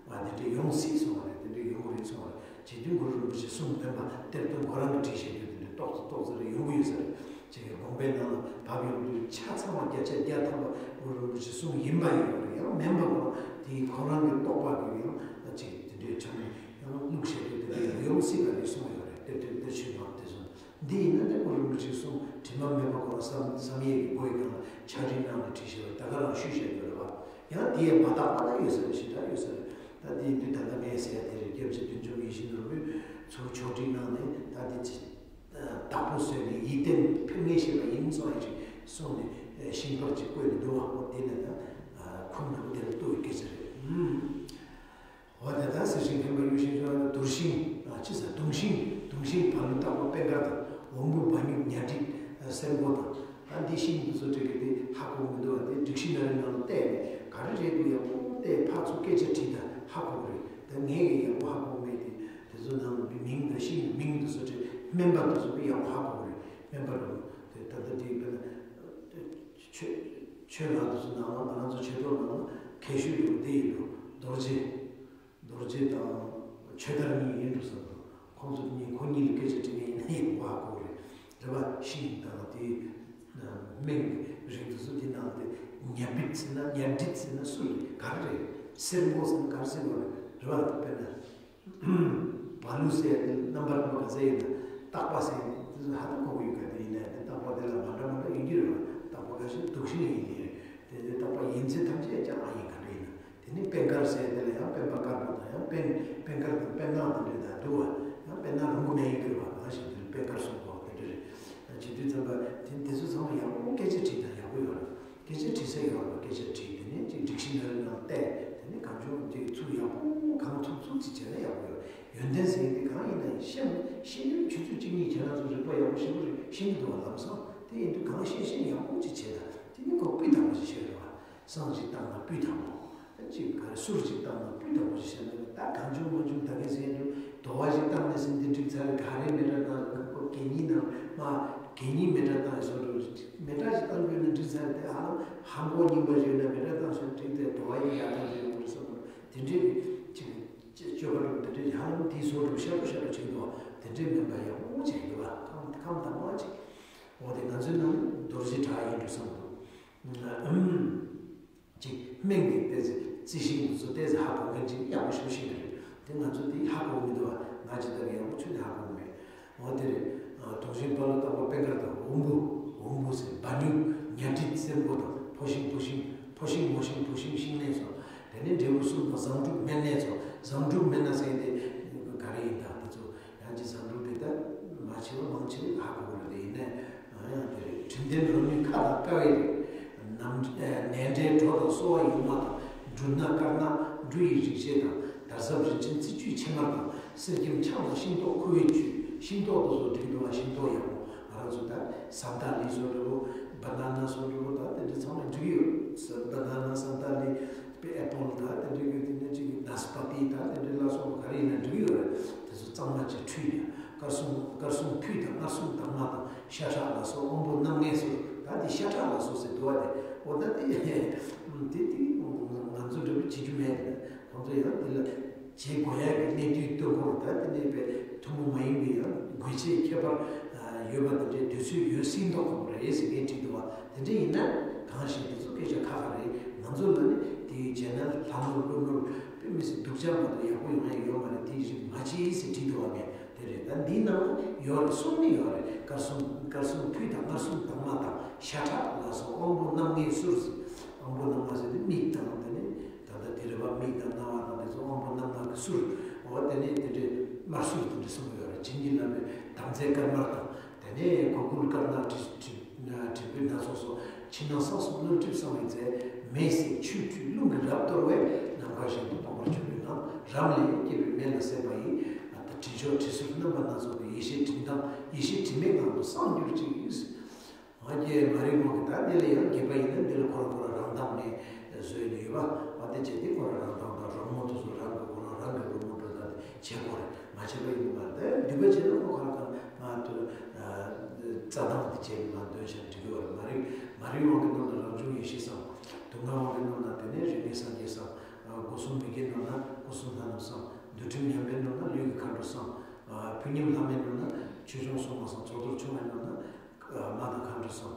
པ་དེ་འདྲ་ཡོང་སྲིད་སོང་བ་རེད། དེ་འདྲ་ཡོང་གི་རེད་སོང་བ་རེད། བྱེད་དུས་གུ་རུ་རིན་པོ་ཆེའི་གསུང་སྟོན་པ་གཏེར་སྟོན་ཁོ་རང་གིས་བྲིས་བཞག་རྒྱུ་དེ་འདྲ་ཏོག་ཙམ་ཏོག་ཙམ་རེ་ཡོང་གི་ཡོད་ས་རེད། ཅིག་གི་དགོངས་པའི་ནང་ལ་བབས་ཡོང་དུས་ཆ་ཚང་བ་བརྒྱ་ཆ་བརྒྱ་ཐམ་པ་གུ་རུ་རིན་པོ་ཆེའི་གསུང་ཡིན་པ་ཡིན་པ་རེད། ཡང་མིན་པ་ཁོ་རང་དེའི་ཁོ་རང་གི་རྟོག་པ་གིས་ཡང་ཅིག་དེ་འདྲའི་ཆ་ནས་ཡང་བླུགས་བཞག་རྒྱུ་དེ་འདྲ་ཡོང་སྲིད་པ་རེད་གསུངས་ཡོད་རེད། གཏེར་སྟོན་གཏེར་ཆོས་མ་དེ་ཚོ། འདི་ཡིན་ན་ནི་གུ་རུ་རིན་པོ་ཆེའི་གསུང་དྲི་མ་མེད་པ་ཁོ་རང་བསམ་བསམ་ཡས་ཀྱི་སྒོའི་སྒང་ལ་ཕྱག་བྲིས་ནང་ལ་བྲིས་བཞག་པ་ད་ག་རང་བཤུས་བཞག་རྒྱུ་རེད་པ། ཡང་དེ་ཡང་མ་དག་པ་ལ་ཡོད་ས་རེད། ཞེ་དྲག་ཡོད་ས་རེད། ད་དེ་ཡིན་དུས་ད་ལྟ་ངས་ཟེར་ཡ་དེ་རེད། སྐྱབས་རྗེ་བདུད་འཇོམས་ཡིད་བཞིན་ནོར་བུས་ཚུར་ཕྱོགས་སྒྲིག་གནང་ནས་ད་དེ་ཅི་བདག་པོ་བཟོས་ནས་ཡིད་བརྟན་ཕེབས་ངེས་ཞེས་པ་ཡིན་ཙང་ཡང་ཅིག་གསུངས་ནས་ཤིང་པར་ཅིག་བརྐོས་ནས་འདུག་པ། འོ་དེ་ནས་ད་ཁུངས་འདུག་དེ་ལ་གཏུགས་པའི་སྐད་ཆ་རེད། འོ་དེ་ལྟར་གསེར་ཤིང་མཁན་པ་གཡུ་ཤིང་ཤོག་དུར་ཤིང་ཅི་ཟེར་དུང་ཤིང་དུང་ཤིང་བ་ལུ་སྟག་པ་སྤེན་དཀར་དང་འོམ་བུ་བ་སྨྱུག་ཉ་སྒྲིག་སེར་མགོ་དང་། ད་འདི་ཤིང་འདི་ཚོ་འབྲི་གི་དེ་ཧ་གོ་མི་འདུག་པ། དེ་སྒྲིག་གཞི་ནང་ལ་བལྟས་ནས་ག་རེ་རེད་འདུག་ཡག་པོ་བལྟས་ཕར་ཚུར་སྐད་ཆ་དྲིས་དང་ཧ་གོ་གི་རེད། ད་ངས་ཀྱི་ཡག་པོ་ཧ་གོ་མེད་དེ། དེ་ཚོ་ནང་ལ་མིང་དང་ཤིང་གི་མིང་འདི་ཚོ་བྲིས་སྨན་པ་འདི་ཚོ་གི་ཡག་པོ་ཧ་གོ་གི་རེད། སྨན་པ་འདྲ་པོ་དེ་ད་ལྟ་འདི་དཔེར་ན་ཆོས་ཆོས་ལ་འདི་ཚོ་ནང་ལ་ང་རང་ཚོ་ཆོས་ཐོག་ནང་ལ་མཁས་ཤོས་འདྲ་པོ་དེ་ཡིན་འགྲོ། རྡོ་རྗེ། རྡོ་རྗེ་དང་ཆོས་དར་གཉིས་ཡིན་འགྲོ་བསམ་འདུག་ཁོང་ཚོ་གཉིས་ཁོ་གཉིས་ལ་སྐད་ཆ་དྲི་མཁན་ཡིན་ན་ཡག་པོ་ཧ་གོ་རེད། རེད་པ། ཤིང་དང་དེ་སྨན་གྱི་རིགས་དེ་ཚོ་དེ་ནང་དེ་ཉ་སྒྲིག་ཟེར་ན་ཉ་སྒྲིག་ཟེར་ན་སུ་རེད། ག་རེ་རེད། སེར་མགོ་ཟེར་ན་ག་རེ་ཟེར་དགོས་རེད། རེད་པ། དཔེར་ན་བ་ལུ་ཟེར་ཡ་དེ་རྣམ་པར་རིག་པ་ག་ཚད་ཡོད་ན་སྟག་པ་ཟེར་ཡ་དེ་ཚོ་ཧ་ད་གོ་གི་ཡོད་ག་དེ་ཡིན་ན་དེ་སྟག་པ་དེ་ལ་མ་འདྲ་མ་འདྲ་ཡོད་ཀྱི་རེད་པ། སྟག་པ་ཁ་ཤས་དུག་ཤིང་ཡིན་ནི་རེད། དེ་ཚོ་སྟག་པ་ཡིན་ཚད་ཐམས་ཅད་ཀྱང་ཨ་ཡིན་ག་འདྲ་ཡིན་ན། དེ་ནི་སྤེན་དཀར་ཟེར་དེ་ལ་ཡང་སྤེན་པ་དཀར་པོ་དང་ཡང་སྤེན་སྤེན་དཀར་དང་སྤེན་ནག་དེ་འདྲ་དང་འདུག་པ། ཡང་སྤེན་ནག་རིང་པོ་མེད་ཡིན་གྱི་རེད་པ། གང་ཞིག་དེ་ལ་སྤེན་དཀར་གསུངས་པ་དེ་འདྲ་རེད། བྱེད་དུས་ཙམ་པ་དེ་དེ་ཚོ་ཚང་མ་ཡག་པོ་སྐད་ཆ་དྲིས་དང་ཡག་པོ་ཡོད་རེད། སྐད་ཆ་དྲིས་ས་ཡོད་རེད་པ། སྐད་ཆ་དྲིས་དེ་ནས་ཅིག་སྒྲིག་གཞི་ནང་ལ་ནང་བལྟས་དེ་ནས་གང་བྱུང་དེ་ཚུར་ཡག་པོ་གང་ཐུབ་ཐུབ་ཅིག་བྱས་ན་ཡག་པོ་ཡོད། ཡོན་ཏན་ཟེར་ཡག་དེ་གང་ཡིན་ན་ཤེས་ཤེས་ཡོན་ཆུ་ཚོད་གཅིག་གཉིས་བྱས་ན་ཚོ་རིག་པ་ཡག་པོ་ཞེ་པོ་རེད་ཤེས་ཀྱི་འདུག་པ། ལམ་སང་དེ་ཡིན་དུས་གང་ཤེས་ཤེས་ཡག་པོ་ཅིག་བྱས་དང་དེ་ནས་ བསང་ཅིག་བཏང་ན་སྤུས་དག་པོ། ཅིག་ག་རེ་གསུར་ཅིག་བཏང་ན་སྤུས་དག་པོ་ཞིག་བྱས་ན། ད་གང་བྱུང་མང་བྱུང་ད་གིན་ཟེར་འདུག་དོ་བ་ཞིག་བཏང་ནས་ཟིན་དེ་འགྲིག་ཚར་རེད། ག་རེ་མེ་སྲེག་བཏང་ཁོ་གད་སྙིགས་ནང་མ་གད་སྙིགས་མེ་སྲེག་བཏང་བཟོ་འགྲོ། མེ་སྲེག་ཅིག་བཏང་རྒྱུ་ན་འགྲིག་ཚར་རེད། དེ་ཧ་ལམ་ཧ་གོ་སྙིང་པ་ཡོད་ན་མེ་སྲེག་བཏང་ཟེར་འགྲིག་སྟེ་དོ་བ་ཡིན་ཡག་བཏང་ཟེར་འགྲིག་སོང་། དེ་འདྲའི་ཅིག་སྤྱོད་པ་འགྲོ། དེ་འདྲའི་ཧ་ལམ་དེའི་བཟོ་འགྲོ་ཤ་སྟག་ཤ་སྟག་ཅིག་འདུག་དེ་འདྲའི་མིན་པ་ཡག་པོ་ཅིག་ཡོད་པ། ཁམས་ཁམས་དྭངས་མ་ཅིག་འོ་དེ་ང་ཚོའི་ནང་རྡོ་རྗེ་བྲག་ཡིན་འགྲོ་བསམ་འདུག་ཅིག་སྨན་གྱི་ཏོག་ཙམ་རྩི་ཤིང་དེ་ཚོ་ཏོག་ཙམ་ཧ་གོ་མཁན་ཅིག་ཡག་པོ་ཞེ་པོ་ཞིག་རེད། དེ་ང་ཚོ་དེ་ཧ་གོ་མི་འདུག་བ། ང་ཅི་ལྟར་ཡག་པོ་ཁྱོན་ནས་ཧ་གོ་མེད། འོ་དེ་རེད། དོགས་ཞེན་དཔའ་བློ་བཏང་པ་དཔེ་འགར་དང་འོམ་བུ། འོམ་བུ་ཟེར་བ་ཉུག་ཉ་ཁྲིད་སེར་པོ་དང་ཕོ་ཤིང་ཕོ་ཤིང་ཕོ་ཤིང་མོ་ཤིང་བུ་ཤིང་ཤིང་ནད་སོགས། དེ་ནས་འབྲས་བུ་གསུམ་དང་བཟང་དྲུག་སྨན་ནད་སོགས། བཟང་དྲུག་སྨན་ནད་ཟེར་དེ་ག་རེ་ཡིན་དང་དེ་ཚོ། ཡང་ཅིག་བཟང་དྲུག་དེ་ལྟར་མ་ཕྱི་བ་མང་ཆེ་ཧ་གོ་གི་རེད། དེ་ཡིན་ནའི་ཡང་དེ་རེད། དྲིན་ལྡན་རོ་ནུས་ཁ་དང་ཀ་བའི་རིགས། ནམ་ནས་འབྲས་གྲོ་དང་སོལ་བ་ཡུངས་མ་དང་། འབྲུ་སྣ་དཀར་ནག་འབྲུ་ཡི་རིགས་བྱེད་དང་། དར་ཟབ་རིན་ཆེན་རྩི་བཅུད་ཕྱེ་མར་དང་། གསེར་སྐྱེམས་ཆང་དང་ཤིང་ཏོག་ཁུ་བའི་བཅུད། ཤིང་ཏོག་དེ་ཚོ་འགྲིག་འདུག་བ། ཤིང་ཏོག་ཡག་པོ། ང་རང་ཚོ་ད་ཟན་ཐ་ལི་བཟོ་འདྲ་བོ། བ་ན་ན་བཟོ་འདྲ་བོ། ད་དེ་འདྲ་ཚང་མ་འགྲིག་ཡོད། བ་ན་ན་ཟན་ཐ་ལི། པེ་ཨེ་པལ་དང་དེ་འདྲའི་གི་དེ་ནས་ཅིག་ནཱ་སི་པ་ཏི་དང་དེ་འདྲའི་ལ་སོགས་ག་རེ་ཡིན་ན་འགྲིག་ཡོད་རེད། དེ་ཚོ་གཙང་མ་ཅིག་འཁྲུད་ཡ། དཀར་གསུམ་དཀར་གསུམ་ཕུད་དང་། མངར་གསུམ་དྭངས་མ་དང་། ཤ་ཁྲག་ལ་སོགས་དབང་པོ་རྣམ་ལྔའི་གསུར། ད་དེ་ཤ་ཁྲག་ལ་སོགས་ཟེར་འདུག་བ། དེ་འོ་ད་དེ་དེ་དེ་ང་ཚོ་འདྲ་པོ་བྱེད་རྒྱུ་མེད། ཁོང་ཚོ་ཡང་དེ་ལ་བྱེད་དགོས་ཡ་གི་གནད་དོན་སྟོན་སྐོར། ད་དེ་ནས་པའི་ཐུན་མོང་མ་ཡིན་པའི་ཡང་དགོས་ཆེད་ཁྱད་པར་ཡོད་པ་དེ་འདྲའི་དུས་ཚོད་ཡོད་སྲིད་མདོག་ཁ་པོ་རེད་ཟེར་མཁན་ཅིག་འདུག་བ། དེ་འདྲ་ཡིན་ན་གང་ཞིག་དེ་ཚོ་སྐད་ཆ་ཁ་ཁ་རེད། ང་ཚོ་ལ་ནི་དེའི་བྱས་ན་ལྷ་ནོར་ཀླུ་ནོར་དཔེ་མི་སྲིད་སྡུག་ཅག་མ་གཏོགས་ཡག་པོ་ཡོང་ཡ་ཡོད་མ་རེད། དེའི་རིགས་མ་བྱེད་ཟེར་བྲིས་འདུག་བ། ངས་དེ་རེད། ད་འདིའི་ནང་ཡོད་རེད། གསུམ་ནི་ཡོད་རེད། དཀར་གསུམ་དཀར་གསུམ་ཕུད་དང་། མངར་གསུམ་དྭངས་མ་དང་། ཤ་ཁྲག་ལ་སོགས་དབང་པོ་རྣམ་ལྔའི་གསུར་ཟེར། དབང་པོ་རྣམ་ལྔ་ཟེར་དེ་མིག་དང་། དེ་ནས་ད་ལྟ་དེ་རེད་བ། མིག་དང་རྣ་བ་དང་དེ་ཚོ་དབང་པོ་རྣམ་ལྔ་གི་གསུར། འོ་དེ་ནས་དེ་འདྲའི་དམར་གསུར་དེ་འདྲ་གསུངས་ཡོད་རེད། བྱིན་གྱིས་བརླབས་པའི་དམ་རྫས་དཀར་དམར་དང་། དེ་ནས་གོས་སྐུ་དཀར་ནག་དྲིལ་དྲིལ་དྲིལ་བུ་སྣ་ཚོགས་སོགས། ཕྱི་ནང་གསང་གསུམ་སྣོད་སྒྲིབ་གསང་བའི་རྫས། མེ་བསྲེགས་ཆུས་བཀྲུས་རླུང་གིས་རབ་གཏོར་བས། ནམ་མཁའ་བཞིན་དུ་སྟོང་པར་གྱུར་པའི་ངང་། རབ་ལ་ཡང་བསྐྱེད་པའི་མེ་ལ་བསྲེགས་པ་ཡིས། ད་དྲི་མཆོག་དྲི་གསུར་རྣམ་པ་སྣ་ཚོགས་པའི། ཡེ་ཤེས་དྲི་མདངས་ཡེ་ཤེས་དྲི་མེད་ངང་དུ་སངས་གྱུར་ཅིག། ང་རྒྱལ་མ་རིག་དབང་གིས་ད་འདི་ལ་ཡང་རྒྱས་པ་ཡིན་ན། འདི་ལ་ཁོ་རང་ཁོ་རང་རང་མདངས་ནས་བཟོས་ནས་ཡོད་པ། འོ་དེ་བྱས་ཏེ་ཁོ་རང་རང་མདངས་དང་རོལ་མོ་དེ་ཚོ་རང་གིས་ཁོ་རང་རང་གི་རོལ་མོ་འགྲོ་སྟངས་དེ་བྱེད་དགོས་རེད། མ་བྱས་པ་ཡིན་པ་དེ་འདུས་པ་བྱས་ན་ཁོ་ཁོ་རང་གང་ང་དུ་རྩ་དང་དེ་བྱས་ནས་མ་འདོན་བྱས་འགྲིག་གི་བར། མ་རིག་མ་རིག་དབང་གིས་ནོར་ན་རང་བྱུང་ཡེ་ཤེས་སམ། དུག་ལྔ་དབང་གིས་ནོར་ན་དེ་ནས་རིགས་ལྔའི་སངས་རྒྱས་སམ། སྒོ་གསུམ་མི་དགེས་ནོར་ན་སྐུ་གསུམ་ལྷ་རྣམས་སམ། འདུལ་ཁྲིམས་ཉམས་པས་ནོར་ན་ལུས་ཀྱི་མཁའ་འགྲོ་སམ། ཕུ་ཉམས་ལྷ་མོས་ནོར་ན་ཆོས་སྐྱོང་སྲུང་མ་སམ། ཚོགས་གཏོར་ཆུང་བས་ནོར་ན་མ་དང་མཁའ་འགྲོ་སམ།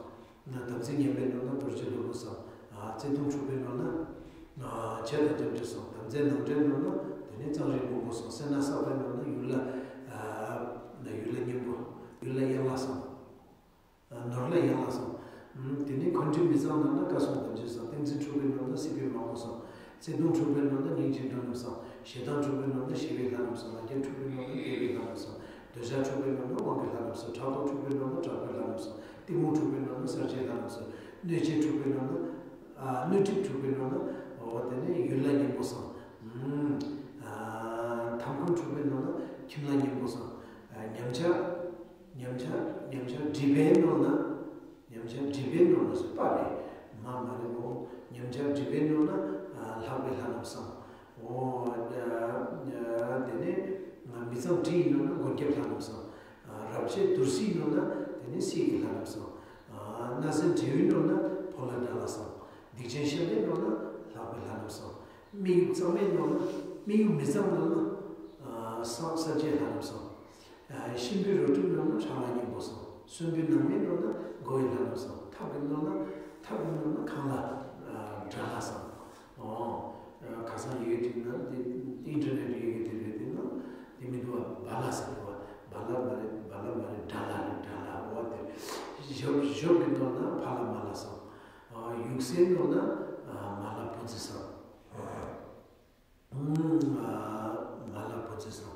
དམ་ཚིག་ཉམས་པས་ནོར་ན་རྡོ་རྗེ་སློབ་དཔོན་སམ། བརྩེ་གདུང་འཁྲུགས་པས་ནོར་ན་ཆོས་དང་རྒྱལ་སྲས་སམ། དམ་རྫས་ནང་འདྲེན་ནོར་ན་དེ་ནས་གཙང་རིས་སྔོན་པོ་སམ། སེར་སྣ་བསགས་པས་ནོར་ན་ཡུལ་ལྷ། ཡུལ་ལྷ་གཉན་པོ། ཡུལ་ལྷ་ཡན་ལག་སམ། ནོར་ལྷ་ཡན་ལག་སམ། དེ་ནས་འཁོན་འགྲས་མི་གཙང་ནོར་ན་བཀའ་སྲུང་དམ་ཅན་སམ། ཏིང་འཛིན་འཁྲུགས་པས་ནོར་ན་སྲིད་པའི་མ་མོ་སམ། བརྩེ་གདུང་འཁྲུགས་པས་ནོར་ན་སྙིང་རྗེའི་མགྲོན་རྣམས་སམ། ཞེ་སྡང་འཁྲུགས་པས་ནོར་ན་ཞི་བའི་ལྷ་རྣམས་སམ། ང་རྒྱལ་འཁྲུགས་པས་ནོར་ན་རྒྱལ་བའི་ལྷ་རྣམས་སམ། འདོད་ཆགས་འཁྲུགས་པས་ནོར་ན་དབང་གི་ལྷ་རྣམས་སམ། ཕྲག་དོག་འཁྲུགས་པས་ནོར་ན་དྲག་པོའི་ལྷ་རྣམས་སམ། གཏི་མུག་འཁྲུགས་པས་ནོར་ན་གསད་བྱའི་ལྷ་རྣམས་སམ། གནོད་བྱེད་འཁྲུགས་པས་ནོར་ན། གནོད་སྒྲིབ་འཁྲུགས་པས་ནོར་ན། འོ་དེ་ནས་ཡུལ་ལྷ་གཉན་པོ་སམ། ཐབ་ཁུང་འཁྲུགས་པས་ནོར་ན་ཁྱིམ་ལྷ་གཉན་པོ་སམ། ཉམས་ཆག་ཉམས་ཆག་ཉམས་ཆག་སྒྲིབ་པས་ནོར་ན། ཉམས་ཆག་སྒྲིབ་པས་ནོར་ན་ཟེར་པ་རེད། མ་མ་རེད་མོ། ཉམས་ཆག་སྒྲིབ་པས་ནོར་ན་ལྷག་པའི་ལྷ་རྣམས་སམ། འོ། དེ་ནས་མི་གཙང་དྲི་ཡིས་ནོར་ན་མགོན་སྐྱབས་ལྷ་རྣམས་སམ། རབ་བྱེད་དུར་སྲིན་ནོར་ན་དེ་ནས་གསེར་གྱི་ལྷ་རྣམས་སམ། མནའ་ཟན་གྲེ་འུས་ནོར་ན་ཕོ་ལྷ་དགྲ་ལྷ་སམ། སྡིག་ཅན་ཤ་ལས་ནོར་ན་ལྷག་པའི་ལྷ་རྣམས་སམ། སྨད་ཡུག་གཙང་མས་ནོར་ན། སྨད་ཡུག་མི་གཙང་ནོར་ན། ས་གསད་བྱའི་ལྷ་རྣམས་སམ། གཤིན་པོའི་རོ་དྲུག་ནོར་ན་ཁྲག་ལྷ་གཉན་པོ་སམ། གསོན་པོའི་ནང་མས་ནོར་ན་འགོ་བའི་ལྷ་རྣམས་སམ། ཐབ་ཀྱིས་ནོར་ན། ཐབ་ཀྱིས་ནོར་ན་ཁང་ལྷ་དགྲ་ལྷ་སམ། ཨོ། ཁ་སང་ཡོད་དེ་ན་དེ་ཨིན་ཊར་ནེཊ་ཡོད་གི་དེ་རེད། དེ་ན་དེ་མི་འདུག་བ། བ་ལ་ཟེར་འདུག་བ། བ་ལ་མ་རེད། བ་ལ་མ་རེད། དགྲ་ལྷ་རེད། དགྲ་ལྷ། འོ་དེ་ཞབས་ཞབས་ཀྱིས་ནོར་ན་ཕ་ལ་མ་ལ་སམ། ཡུགས་སེར་ནོར་ན་མ་ལ་བུ་ཙི་སམ། མ་ལ་བུ་ཙི་སམ།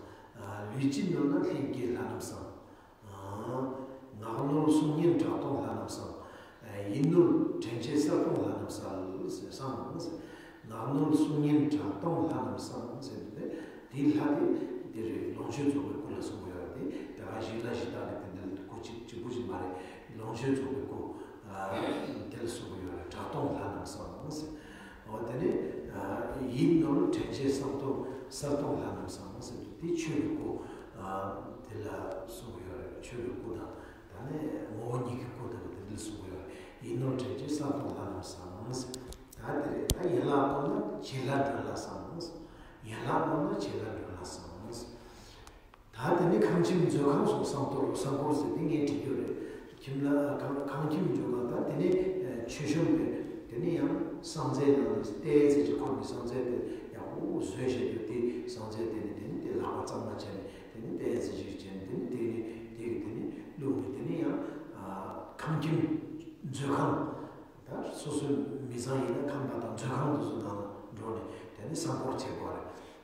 ལུས་སྤྱི་ནོར་ན་ལྷན་སྐྱེས་ལྷ་རྣམས་སམ། ངག་ནོར་གསུང་སྙན་གྲགས་གཏོང་ལྷ་རྣམས་སམ། ཡིད་ནོར་དྲན་བྱེད་གསལ་གཏོང་ལྷ་རྣམས་སམ། ངག་ནོར་གསུང་སྙན་གྲགས་གཏོང་ལྷ་རྣམས་སམ་ཟེར་དུས་དེའི་ལྷ་དེ་དེ་རེད། ལོངས་སྤྱོད་རྫོགས་པའི་སྐུ་ལ་གསུང་གི་ཡོད་རེད། དེ་ད་ག་གཞི་ལ་གཞི་བདག་གི་དེ་འདྲ་སྐུ་གཅིག་གཅིག་པུ་ཞིག་མ་རེད། ལོངས་སྤྱོད་རྫོགས་པའི་སྐུ་དེ་ལ་གསུང་གི་ཡོད་རེད། གྲགས་གཏོང་ལྷ་རྣམས་སམ་ཟེར། གསལ་སྟོང་ལྷ་རྣམས་བསམ་ཟེར་དུས་དེ་ཆོས་ཀྱི་སྐུ་དེ་ལ་གསུང་གི་ཡོད་རེད། ཆོས་ཀྱི་སྐུ་དང་ད་ནི་ངོ་བོ་ཉིད་ཀྱི་སྐུ་དང་དེ་འདྲ་གསུང་གི་ཡོད་རེད། ཡིད་ནོར་བྲལ་བྱེད་གསལ་སྟོང་ལྷ་རྣམས་བསམ་ཟེར། ད་དེ་རེད། ད་ཡན་ལག་བསྣོལ་ན་བྱེད་ལྷ་མགྲོན་ལ་བསམ། ཡན་ལག་བསྣོལ་ན་བྱེད་ལྷ་མགྲོན་ལ་བསམ། ད་དེ་ནི་ཁང་ཁྱིམ་མཛོད་ཁང་སོགས་བསང་གཏོར། བསང་གཏོར་ཟེར་དེ་ངས་བྲིས་རྒྱུ་རེད། ཁྱིམ་ལ་ཁང་ཁང་ཁྱིམ་མཛོད་ཁང་། ད་དེ་ནི་མཆོད་གཤོམ་རེད། དེ་ནི་ཡང་བསང་རྫས་ནང་ནས་ཏའི་ཙི་ཅིག་ཁོར་ནས་བསང་རྫས་དེ་ཡག་པོ་བཟོས་བཞག་རྒྱུ་དེ། བསང་རྫས་དེ་ནི་དེ་ནི་དེ་ལག་པ་གཙང་མ་བྱས་ནས་དེ་ནི་ཏའི་ཙི་ཅིག་བྱས་ནས་དེ་ནི་དེ་ནི་དེ་གི་དེ་ནི་བླུགས་ནས། དེ་ནི་ཡང་ཁང་ཁྱིམ་མཛོད་ཁང་། ད་སོ་སོའི་མི་ཚང་ཡིན་ན་ཁང་པ་དང་མཛོད་ཁང་དེ་ཚོ་ནང་ལ་འགྲོ་ནས་དེ་ནི་བསང་གཏོར་བྱེད་དགོས་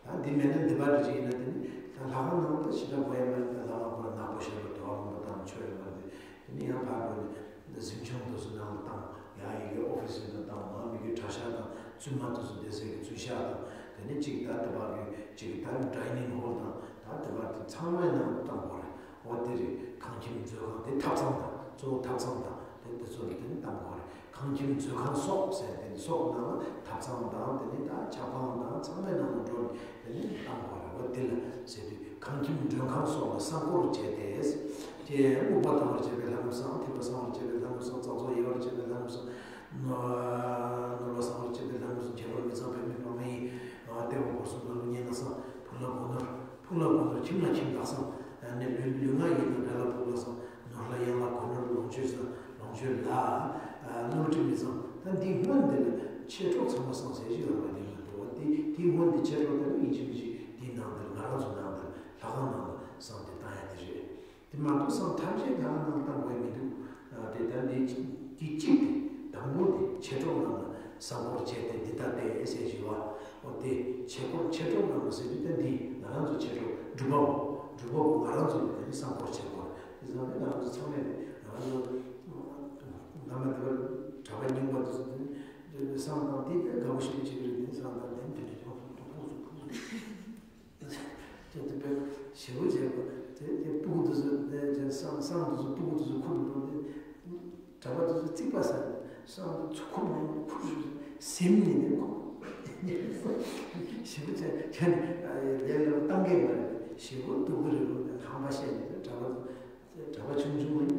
རེད། ད་འདི་མེད་ན་འདི་པར་ཅིག་ཡིན་ན་དེ་ནི་ད་ལྷ་ཁང་ནང་ད་ཞེ་དྲག་དགོས་ཡ་མེད། ད་ལྷ་ཁང་ཁོ་རང་ནག་པོ་ཞེ་དྲག་དུ་བ་ལོང་པོ་དང་ཆོས་ཡོད་མ་རེད། དེ་ནི་ཡང་ཕར་འགྲོ་ནས་ད་གཟིམ་ཆུང་དེ་ཚོ་ནང་ལ་བཏང་། ཡང་ཡི་གེ་ཨོ་ཕི་སི་ནང་བཏང་། མ་མི་གི་གྲྭ་ཤག་དང་བཙུན་མ་དེ་ཚོ་བསྡད་སའི་གི་བཙུན་ཤག་དང་། དེ་ནི་གཅིག་ད་ལྟ་བ་གི་གཅིག་ད་ཌའི་ནིང་ཧོལ་དང་ད་ལྟ་བ་དེ་ཚང་མའི་ནང་ལ་བཏང་དགོས་རེད། འོ་དེ་རེད། ཁང་ཁྱིམ་མཛོད་ཁང་དེ་ཐབ་ཚང་དང་། གཙོ་བོ་ཐབ་ཚང་དང་དེ་དེ་ཚོ་ལ་དེ་ནི་བཏང་དགོས་རེད། ཁང་ཁྱིམ་མཛོད་ཁང་སོགས་ཟེར། དེ་ནི་སོགས་ནང་ལ་ཐབ་ཚང་དང་དེ་ནི་ད་ཆབ་ཁང་དང་ཚང་མའི་ནང་ལ་འགྲོ་ནས་དེ་ནི་བཏང་དགོས་རེད། འོ་དེ་ལ་ཟེར་དུས་ཁང་ཁྱིམ་མགྲོན་ཁང་སོགས་ལ་བསང་གཏོར་བྱས་ཏེ། ཅེས། དབུལ་བ་དང་བར་བྱེད་པའི་ལྷ་རྣམས་བསང་། ཐིགས་པ་སངས་པར་བྱེད་པའི་ལྷ་རྣམས་བསང་། བཙག་འཛུགས་ཡལ་བར་བྱེད་པའི་ལྷ་རྣམས་བསང་། ནོར་བ་སངས་པར་བྱེད་པའི་ལྷ་རྣམས་བསང་། ཁྱད་པར་མི་གཙང་བའི་མི་སྤང་མི་ཡིན། ལྟེ་བ་བར་གསུམ་ལ་ལུས་ཉེས་ན་བསང་། ཕུག་ལ་སྒོ་ནོར། ཕུག་ལ་སྒོ་ནོར། ཁྱིམ་ལ་ཁྱིམ་བདག་བསང་། ནི་ལུས་ལུས་ངག་ཡིད་དང་བྲལ་ལ་ཕུག་ལ་བསང་། ནོར་ལ་གཡང་ལ་གོ་ནོར། ལོངས་སྤྱོད་བསང་། ལོངས་སྤྱོད་ལ་ནོར་འཁྲུལ་མི་བསང་། ད་འདི་སྔོན་འདི་ལ་མཆེད་གྲོགས་ཚང་མ་བསང་ཟེར་གྱི་ཡོད་རེད་པ། འདི་ལ་འདི་བ་འདི་འདི་སྔོན་འདི་མཆེད་གྲོགས་དེ་ལ་ཡིན་གཅིག་མིན་གཅིག་འདི་ནང་འདི་ལ་ང་རང་ཚོ་ནང་འདི་ལ་ལྷ་ཁང་ནང་ལ་བསང་དེ་བཏང་ཡ་དེ་རེད། དེ་མ་གཏོགས་བསང་ཐམས་ཅད་ལྷ་ཁང་ནང་བཏང་དགོས་མི་འདུག་དེ་ལྟར་འདི་གཅིག་དེ་དང་པོ་དེ་མཆེད་གྲོགས་རྣམས་ལ་བསང་གཏོར་བྱས་ཏེ་འདི་ལྟ་སྟེ་ཟེར་བཞི་བ། འོ་དེ་མཆེད་གྲོགས་མཆེད་གྲོགས་རྣམས་ལ་ཟེར་དུས་ད་འདི་ང་རང་ཚོ་མཆེད་གྲོགས་སྒྲུབ་པ་པོ། སྒྲུབ་པ་པོ་ང་རང་ཚོ་ལ་དེ་ནི་བསང་གཏོར་བྱེད་དགོས་རེད། དེ་ཚང་མས་ང་རང་ཚོ་ཚང་མས་དེ་ང་རང་ཚོ་སྔ་མ་དེ་བར་གྲྭ་པ་རྙིང་པ་དེ་ཚོ་དེ་ནི་བསང་དང་དེ་དཔེ་དགའ་པོ་ཞེ་པོ་བྱེད་ཀྱི་རེད། དེ་ནི་བསང་དང་དེ་ནི་དེ་འདྲ་ཅུང་ཕུག་ཕུག་ཕུག་ཕུག་ཅེས་དེ་དཔེ་ཞེ་པོ་བྱས་པ་དེ་དེ་སྤུ་གུ་དེ་ཚོ་དེ་བསང་བསང་དེ་ཚོ་སྤུ་གུ་དེ་ཚོ་ཁུར་འགྲོ་དེ། གྲྭ་པ་དེ་ཚོ་རྩིག་པ་ཟ་བསང་དེ་ཚོ་ཁུར་འགྲོ་ཁུར་ཟིན་ནས་ནས་ཁུར་ཞེ་པོ་བྱས་ཁྱོད་ལས་ལ་བཏང་གི་མ་རེད། ཞེ་པོ་སྡུག་གི་རེད་ལོ། ཧམ་པ་བཤད་ནས་གྲྭ་པ་ཚོ་གྲྭ་པ་ཆུང་ཆུང་ལ་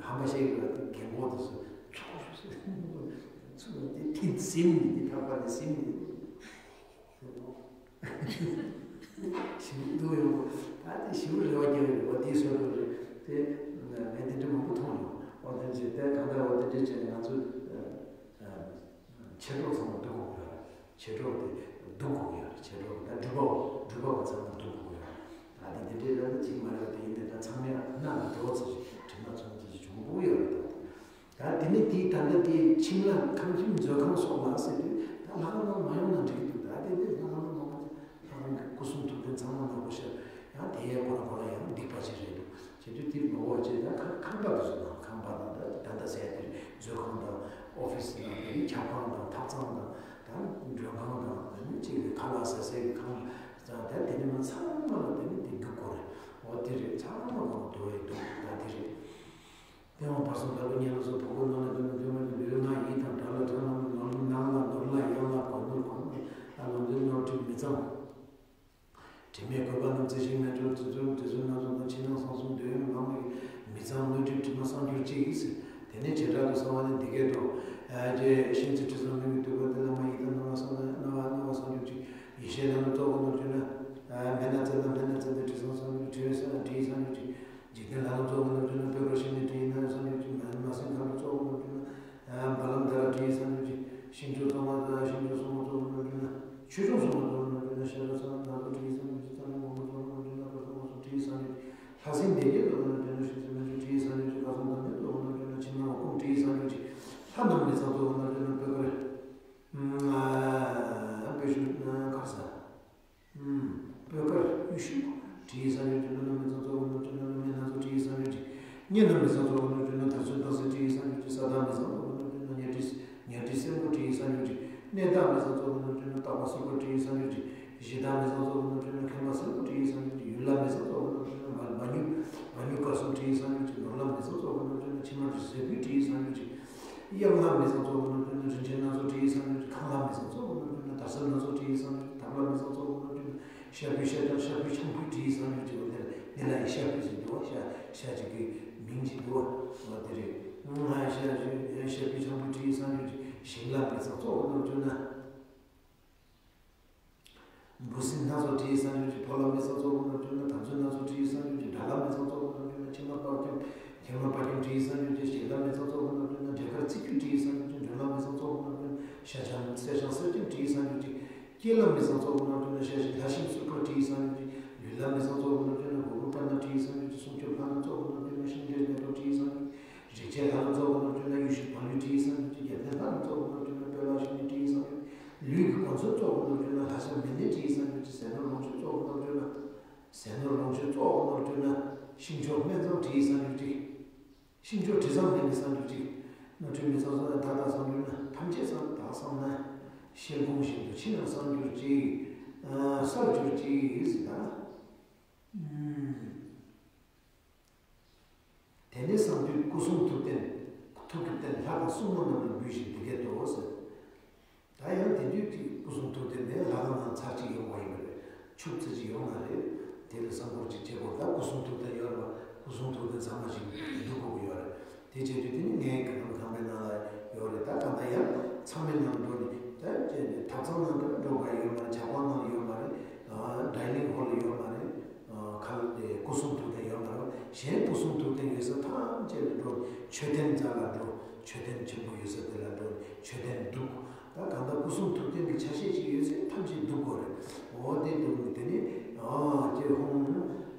ཧམ་པ་བཤད་ཀྱི་རེད། དེ་རྒན་གོག་དེ་ཚོ་ཚུར་ཚུར་དེ་ཐིམ་ཟིན་ནས་དེ་ཐག་པ་དེ་ཟིན་ནས། ཞེ་པོ་སྡུག་ཡོང་གི། ད་དེ་ཞེ་པོ་རེ་བ་རྒྱག་གི་རེད་པ། དེའི་བཟོ་འདྲ་རེད། དེ་ངས་དེ་འདྲ་མང་པོ་མཐོང་ཡོང་། འོ་དེ་འདྲ་བྱས་ཏེ་གང་ལྟར་འོ་དེ་འདྲ་བྱས་ནས་ང་ཚོ་མཆེད་གྲོགས་ཚང་མ་སྡུག་གོ་གི་ཡོད་རེད། མཆེད་གྲོགས་དེ་སྡུག་གོ་གི་ཡོད་རེད། མཆེད་གྲོགས་ད་སྒྲུབ་པ་པོ་སྒྲུབ་པ་པོ་ཚང་མ་སྡུག་གོ་གི་ཡོད་རེད། ད་དེ་འདི་འདྲའི་ར་ནི་གཅིག་མ་རེད་པ། དེ་ཡིན་དེ་ད་ཚང་མས་རྣ་ལ་འགྲོ་ཚེ་དྲི་མ་ཚོར་ཚེ་བྱུང་གི་ཡོད་རེད། ད་ད་དེ་ནས་དེའི་ད་ལྟ་དེའི་ཁྱིམ་ལ་ཁང་ཁྱིམ་མཛོད་ཁང་སོགས་ལ་ཟེར་དུས་ད་ལྷ་ཁང་ནང་མ་ཡོང་ན་འགྲིག་གི་འདུག་ད་དེ་ནས་ལྷ་ཁང་ནང་མ་ཡོང་ན་ལྷ་ཁང་གི་སྐུ་གསུང་ཐུགས་རྟེན་ཚང་མ་ནག་པོ་ཤར། ཡང་དེ་ཡས་ཁོ་རང་ཁོ་རང་ཡང་སྡིག་པ་ཅིག་རེད་འདུག་བྱེད་དུས་དེ་མ་འོ་བྱས་ད་ཁང་ཁང་པ་དེ་ཚོ་དང་ཁང་པ་དང་ད་ད་ལྟ་ཟེར་ཡ་དེ་མཛོད་ཁང་དང་ཨོ་ཕི་སི་དང་དེ་ནས་ཁྱབ་ཁང་དང་ཐབ་ཚང་དང་ད་མགྲོན་ཁང་དང་དེ་ནས་གཅིག་ལ་ཁ་ལག་ཟ་སའི་ཁང་ད་དེ་ནས་མ་ཚང་མ་ལ་དེ་ནས་དེ་རྒྱུག་དགོས་རེད། འོ་དེ་རེད། ཚང་མ་གང་དུ་བས་འདུག་ད་དེ་རེད། ལྟེ་བ་བར་གསུམ་ལ་ལུས་ཉེས་ན་བསང་། ཕུག་གུ་ནང་ལ་འདུག་ན་འདུག་མ་འདུག་ལུས་ངག་ཡིད་དང་བྲལ་ལ་བྲལ་ལ་ནོར་ནང་ལ་ནོར་ལ་གཡང་ལ་གོ་ནོར་གོ་ནོར་ལ་ལོངས་སྤྱོད་ནོར་འཁྲུལ་མི་གཙང་། དྲི་མས་གོས་པ་རྣམས་རྩི་ཞིང་མེ་དྲོད་དྲི་ཚོར་དྲི་ཚོར་སྣ་ཚོགས་དང་ཕྱི་ནང་གསང་གསུམ་འདོད་ཡོན་མང་མོས་མི་གཙང་ནོར་འཁྲུལ་དྲི་མ་སངས་གྱུར་ཅིག། དེ་ནས་བྱེ་བྲག་ཏུ་གསང་བ་ནི་འདི་སྐད་དོ། ཨ་ཏྲེ། ཤིང་རྩི་དྲི་བཟང་མི་མི་དུད་པ་དེ་ལ་མ་ཡི་དྭགས་སྣང་བ་སངས་སྣང་བ་སྣང་བ་སངས་གྱུར་ཅིག། ཡེ་ཤེས་ལྷ་རྣམས་གཙོ་བོ་ནོར་འཁྲུལ་ན། ཨ་སྨན་སྣ་རྩེ་དང་སྨན་སྣ་རྩེ་དང་དྲི་བཟང་སངས་གྱུར་ཅིག། དྲི་ཡི་སངས་དྲི་ཡི་སངས་གྱུར་ཅིག། འཇིག་རྟེན་ལྷ་རྣམས་གཙོ་བོ་ནོར་འཁྲུལ་ན། སྤོས་དཀར་ཤིང་ནི་དྲི་ཡི་སྣ་སངས་གྱུར་ཅིག། མ་མ་སྲིན་ཁམས་གཙོ་བོ་ནོར་འཁྲུལ་ན། ཨ་རྦ་ཀླབ་མནྡ་ར་དྲི་ཡི་སངས་གྱུར་ཅིག། ཤིང་མཆོག་སྲུང་མ་དང་ཤིང་མཆོག་སྲུང་མ་གཙོ་བོ་ནོར་འཁྲུལ་ན། ཆོས་སྐྱོང་སྲུང་མ་གཙོ་བོ་ནོར་འཁྲུལ་ན། ཤ་ཁྲག་ཚང་མ་སྣ་ཚོགས་དྲི་ཡི་སངས་གྱུར་ཅིག། རྩ་ལས་མགོན་པོ་གཙོ་བོ་ནོར་འཁྲུལ་ན། བྲག་སྲང་མགོན་པོ་གཙོ་བོ་ནོར་འཁྲུལ་ན། བྲག་སྲང་མགོན་པོ་གཙོ་བོ་དྲི་ཡི་སངས་གྱུར་ཅིག། ལྷ་སྲིན་སྡེ་བརྒྱད་གཙོ་བོ་ནོར་འཁྲུལ་ན། ཤིང་རྩི་སྨན་ཆུ་དྲི་ཡི་སངས་གྱུར་ཅིག། གར་སོང་དམ་ཅན་གཙོ་བོ་ནོར་འཁྲུལ་ན། ཕྱི་ནང་འོག་ཁུངས་དྲི་ཡི་སངས་གྱུར་ཅིག། ལྷ་རྣམས་མི་གཙང་གཙོ་བོ་ནོར་འཁྲུལ་ན། སྤོས་དཀར། སྤོས་ཆུ་ཁར་ས། སྤོས་དཀར་གཡུ་ཤུག་དྲི་ཡི་སངས་གྱུར་ཅིག། ལྷ་རྣམས་མི་གཙང་གཙོ་བོ་ནོར་འཁྲུལ་ན། ལྷ་མིན་སྣ་ཚོགས་དྲི་ཡི་སངས་གྱུར་ཅིག། གཉན་རྣམས་མི་གཙང་གཙོ་བོ་ནོར་འཁྲུལ་ན། དར་ཚོན་སྟག་གཟིག་དྲི་ཡི་སངས་གྱུར་ཅིག། ས་བདག་མི་གཙང་གཙོ་བོ་ནོར་འཁྲུལ་ན། ཉ་ཁྲི་ཉ་ཁྲི་སེར་པོ་དྲི་ཡི་སངས་གྱུར་ཅིག། གནས་བདག་མི་གཙང་གཙོ་བོ་ནོར་འཁྲུལ་ན། སྟག་མོ་སེར་པོ་དྲི་ཡི་སངས་གྱུར་ཅིག། གཞི་བདག་མི་གཙང་གཙོ་བོ་ནོར་འཁྲུལ་ན། མཁན་པོ་སེར་པོ་དྲི་ཡི་སངས་གྱུར་ཅིག། ཡུལ་ལྷ་མི་གཙང་གཙོ་བོ་ནོར་འཁྲུལ་ན། མ་མ་ཉུ་མ་ཉུ་དཀར་གསུམ་དྲི་ཡི་སངས་གྱུར་ཅིག། ནོར་ལྷ་མི་གཙང་གཙོ་བོ་ནོར་འཁྲུལ་ན། ཕྱི་མ་དྲི་ཟས་ཕུད་དྲི་ཡི་སངས་གྱུར་ཅིག། གཡང་ལྷ་མི་གཙང་གཙོ་བོ་ནོར་འཁྲུལ་ན། རིན་ཆེན་སྣ་ཚོགས་དྲི་ཡི་སངས་གྱུར་ཅིག། ཁང་ལྷ་མི་གཙང་གཙོ་བོ་ནོར་འཁྲུལ་ན། དར་ཟབ་སྣ་ཚོགས་དྲི་ཡི་སངས་གྱུར་ཅིག། ཐབ་ལྷ་མི་གཙང་གཙོ་བོ་ནོར་འཁྲུལ་ན། ཤ་བུའི་ཤ་ཆང་། ཤ་བུའི་ཆང་ཕུད་བྲིས་སངས་རྒྱས་ཀྱི། འོ་དེ་ལ་ཡང་ཤ་བུ་ཟེར་འདུག་བ། ཤ་ཤ་ཅིག་གི་མིང་ཅིག་འདུག་བ། འོ་དེ་རེད། ང་ཡང་ཤ་ཤ་བུའི་ཆང་ཕུད་བྲིས་སངས་རྒྱས་ཀྱི། ཞིང་ལ་མི་ཚང་གཙོ་བོ་ནོར་བཅོས་ན། འབུ་སྲིན་སྣ་ཚོགས་བྲིས་སངས་རྒྱས་ཀྱི། ཕོ་ལ་མི་ཚང་གཙོ་བོ་ནོར་བཅོས་ན། དར་ཚོན་སྣ་ཚོགས་བྲིས་སངས་རྒྱས་ཀྱི། དགྲ་ལ་མི་ཚང་གཙོ་བོ་ནོར་བཅོས་ན། ཕྱེ་མ་པག་ཁྱིམ། ཕྱེ་མ་པག་ཁྱིམ་བྲིས་སངས་རྒྱས་ཀྱི། ཞལ་ལ་མི་ཚང་གཙོ་བོ་ནོར་བཅོས་ན། འབྲས་དཀར་རྩི་ཁྱུ་བྲིས་སངས་རྒྱས་ཀྱི། འགྲོས་ལ་མི་ཚང་གཙོ་བོ་ནོར་བཅོས་ན། ཤ་ཆང་གསེར་ཆང་གསེར་སྐྱེམས་བྲིས་སངས་རྒྱས་ཀྱི། སྐེ་ལ་མི་ཚང་གཙོ་བོ་ནོར་བཅོས་ན། ཤ་ཤིང་ལྷ་ཤིང་སུར་པ་བྲིས་སངས་རྒྱས་ཀྱི། ལུས་ལ་མི་ཚང་གཙོ་བོ་ནོར་བཅོས་ན། གུ་རུ་པྲ་ཎ་བྲིས་སངས་རྒྱས་ཀྱི། སྲུང་སྐྱོབ་ལྷ་ལ་གཙོ་བོ་ནོར་བཅོས་ན། ཤིང་འབྲས་མེ་ཏོག་བྲིས་སངས་རྒྱས་ཀྱི། རིག་བྱེད་ལྷ་ལ་གཙོ་བོ་ནོར་བཅོས་ན། གཡུ་ཞིག་བ་ལུས་བྲིས་སངས་རྒྱས་ཀྱི། རྒྱལ་བསྟན་ལྷ་ལ་གཙོ་བོ་ནོར་བཅོས་ན། སྤོས་ལག་ཤིང་ནི་བྲིས་སངས་རྒྱས་ཀྱི། ལུས་ཀྱི་གོ་མཚོན་གཙོ་བོ་ནོར་བཅོས་ན། ལྷ་ཤ་མི་ནི་བྲིས་སངས་རྒྱས་ཀྱི། ཟས་ནོར་ལོངས་སྤྱོད་གཙོ་བོ་ནོར་བཅོས་ན། ཟས་ནོར་ལོངས་སྤྱོད་གཙོ་བོ་ནོར་བཅོས་ན། ཤིང་མཆོག་སྨན་ཚང་བྲིས་སངས་རྒྱས་ཀྱི། ཤིང་མཆོག་དྲི་བཟང་ལྡན་ནི་སངས་རྒྱས་ཀྱི། ནོར་འཁྲུལ་མི་ཚང་གཙོ་ན། བདག་དང་སངས་རྒྱས་ན། ཐམས་ཅད་སངས། བདག་སངས་ན། ཤེལ་སྒོང་བཞིན་དུ་ཕྱི་ནང་སངས་གྱུར་ཅིག། ཨ། གསལ་གྱུར་ཅིག་ཟེར་ད། ཨུམ། དེ་ནས་གསང་འདུས་སྐུ་གསུང་ཐུགས་རྟེན། ཐུགས་ཀྱི་རྟེན་ལྷ་དང་སྲུང་མ་རྣམས་ལ་འབུལ་ཞིང་འདི་སྐད་དུ་ཟེར། ད་ཡང་དེ་དུས་ཀྱི་སྐུ་གསུང་ཐུགས་རྟེན་དེ་ལྷ་ཁང་ནང་ཚར་གཅིག་ཡོང་བ་ཡིན་པ་རེད། ཕྱུག་ཙི་ཅིག་ཡོང་བ་རེད། དེ་ལ་གསང་སྐོར་ཅིག་བྱེད་དགོས། ད་སྐུ་གསུང་ཐུགས་རྟེན་ཡོད་རེད་པ། སྐུ་གསུང་ཐུགས་རྟེན་ཚང་མ་ཞིག་འདུག་དགོས་ཀྱི་ཡོད་རེད། དེ་བྱེད་དུས་དེ་ནི་ངའི་དགེ་སློང་ཁང་པའི་ནང་ལ་ཡོད་རེད། ད་གང་ལྟར་ཡང་ཚང་མའི་ནང་འགྲོ་ནས། ད་ཐབ་ཚང་ནང་དུ་འགྲོ་དགོས་ཡོད་མ་རེད། ཇ་ཁང་ནང་ཡོད་མ་རེད། ཌའི་ནིང་ཧོལ་ཡོད་མ་རེད། ཁ་ལ་དེ་སྐུ་གསུང་ཐུགས་རྟེན་ཡོད་མ་རེད། གཞན་སྐུ་གསུང་ཐུགས་རྟེན་ཡོད་ས་ཐམས་ཅད་ལ་འགྲོ། མཆོད་རྟེན་རྩ་ལ་འགྲོ། མཆོད་རྟེན་ཆེན་པོ་ཡོད་ས་དེ་ལ་འགྲོ། མཆོད་རྟེན་འདུག། ད་གང་ལྟར་སྐུ་གསུང་ཐུགས་རྟེན་གྱི་ཆ་ཤས་ཅིག་ཡོད་ཚེ་ཐམས་ཅད་འདུག་དགོས་རེད། འོ་དེ་འདུག་ནས་དེ་ནས། ཨ། ཀྱེ་ཧོ།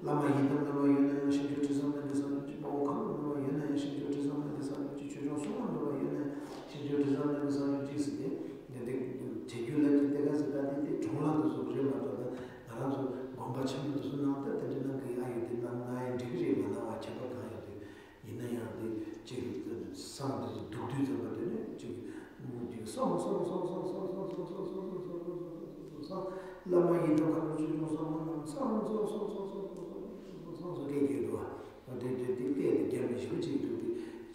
བླ་མ་ཡི་དམ་རྣམ་པ་ཡོད་ན་ཡང་། ཞིང་བཅུ་དྲི་བཟང་ལྡན་པའི་སངས་རྒྱས་ཀྱི། དཔའ་བོ་ཁམས་ལོ་རྣམ་པ་ཡོད་ན་ཡང་། ཞིང་བཅུ་དྲི་བཟང་ལྡན་པའི་སངས་རྒྱས་ཀྱི། ཆོས་སྐྱོང་སྲུང་མ་རྣམ་པ་ཡོད་ན་ཡང་། ཞིང་བཅུ་དྲི་བཟང་ལྡན་པའི་སངས་རྒྱས་ཀྱི་ཟེར་ཏེ། འདི་འདི་བྱེད་རྒྱུ་ལ་ཅིག་དེ་ག་ཟེར། ད་འདི་འདི་གྲོང་ལ་དུ་བཟོ་རེད་མ་གཏོགས། ད་ང་རང་ཚོ་དགོན་པ་ཆེན་པོ་དུ་བཟོ་གནང་སྟབས། དེ་འདྲ་གནང་གི་ཨ་ཡོད། དེ་གནང་ན་ཡང་འགྲིག་གི་རེད། མ་གནང་བ་ཁྱད་པར་གང་ཡོད། དེ་ཡིན་ན་ཡང་དེ་ཅིག་བསམ་དུ་སྡུག་དུས་ཙམ་པ་དེ་ནས་ཅིག་ཅིག་སངས་སངས་སངས་སངས་སངས་སངས་སངས་སངས་སངས་སངས་སངས་སངས་སངས། བླ་མ་ཡི་དམ་མཁའ་འགྲོ་ཆོས་སྐྱོང་སྲུང་མ་རྣམས་སངས་སངས་སངས་སངས་སངས་སངས་སངས་སངས་སྐད་རྒྱག་འདུག་བ། དེ་དེ་དེ་སྐད་དེ་རྒྱབ་ནས་ཞེ་པོ་ཅིག་འདུག་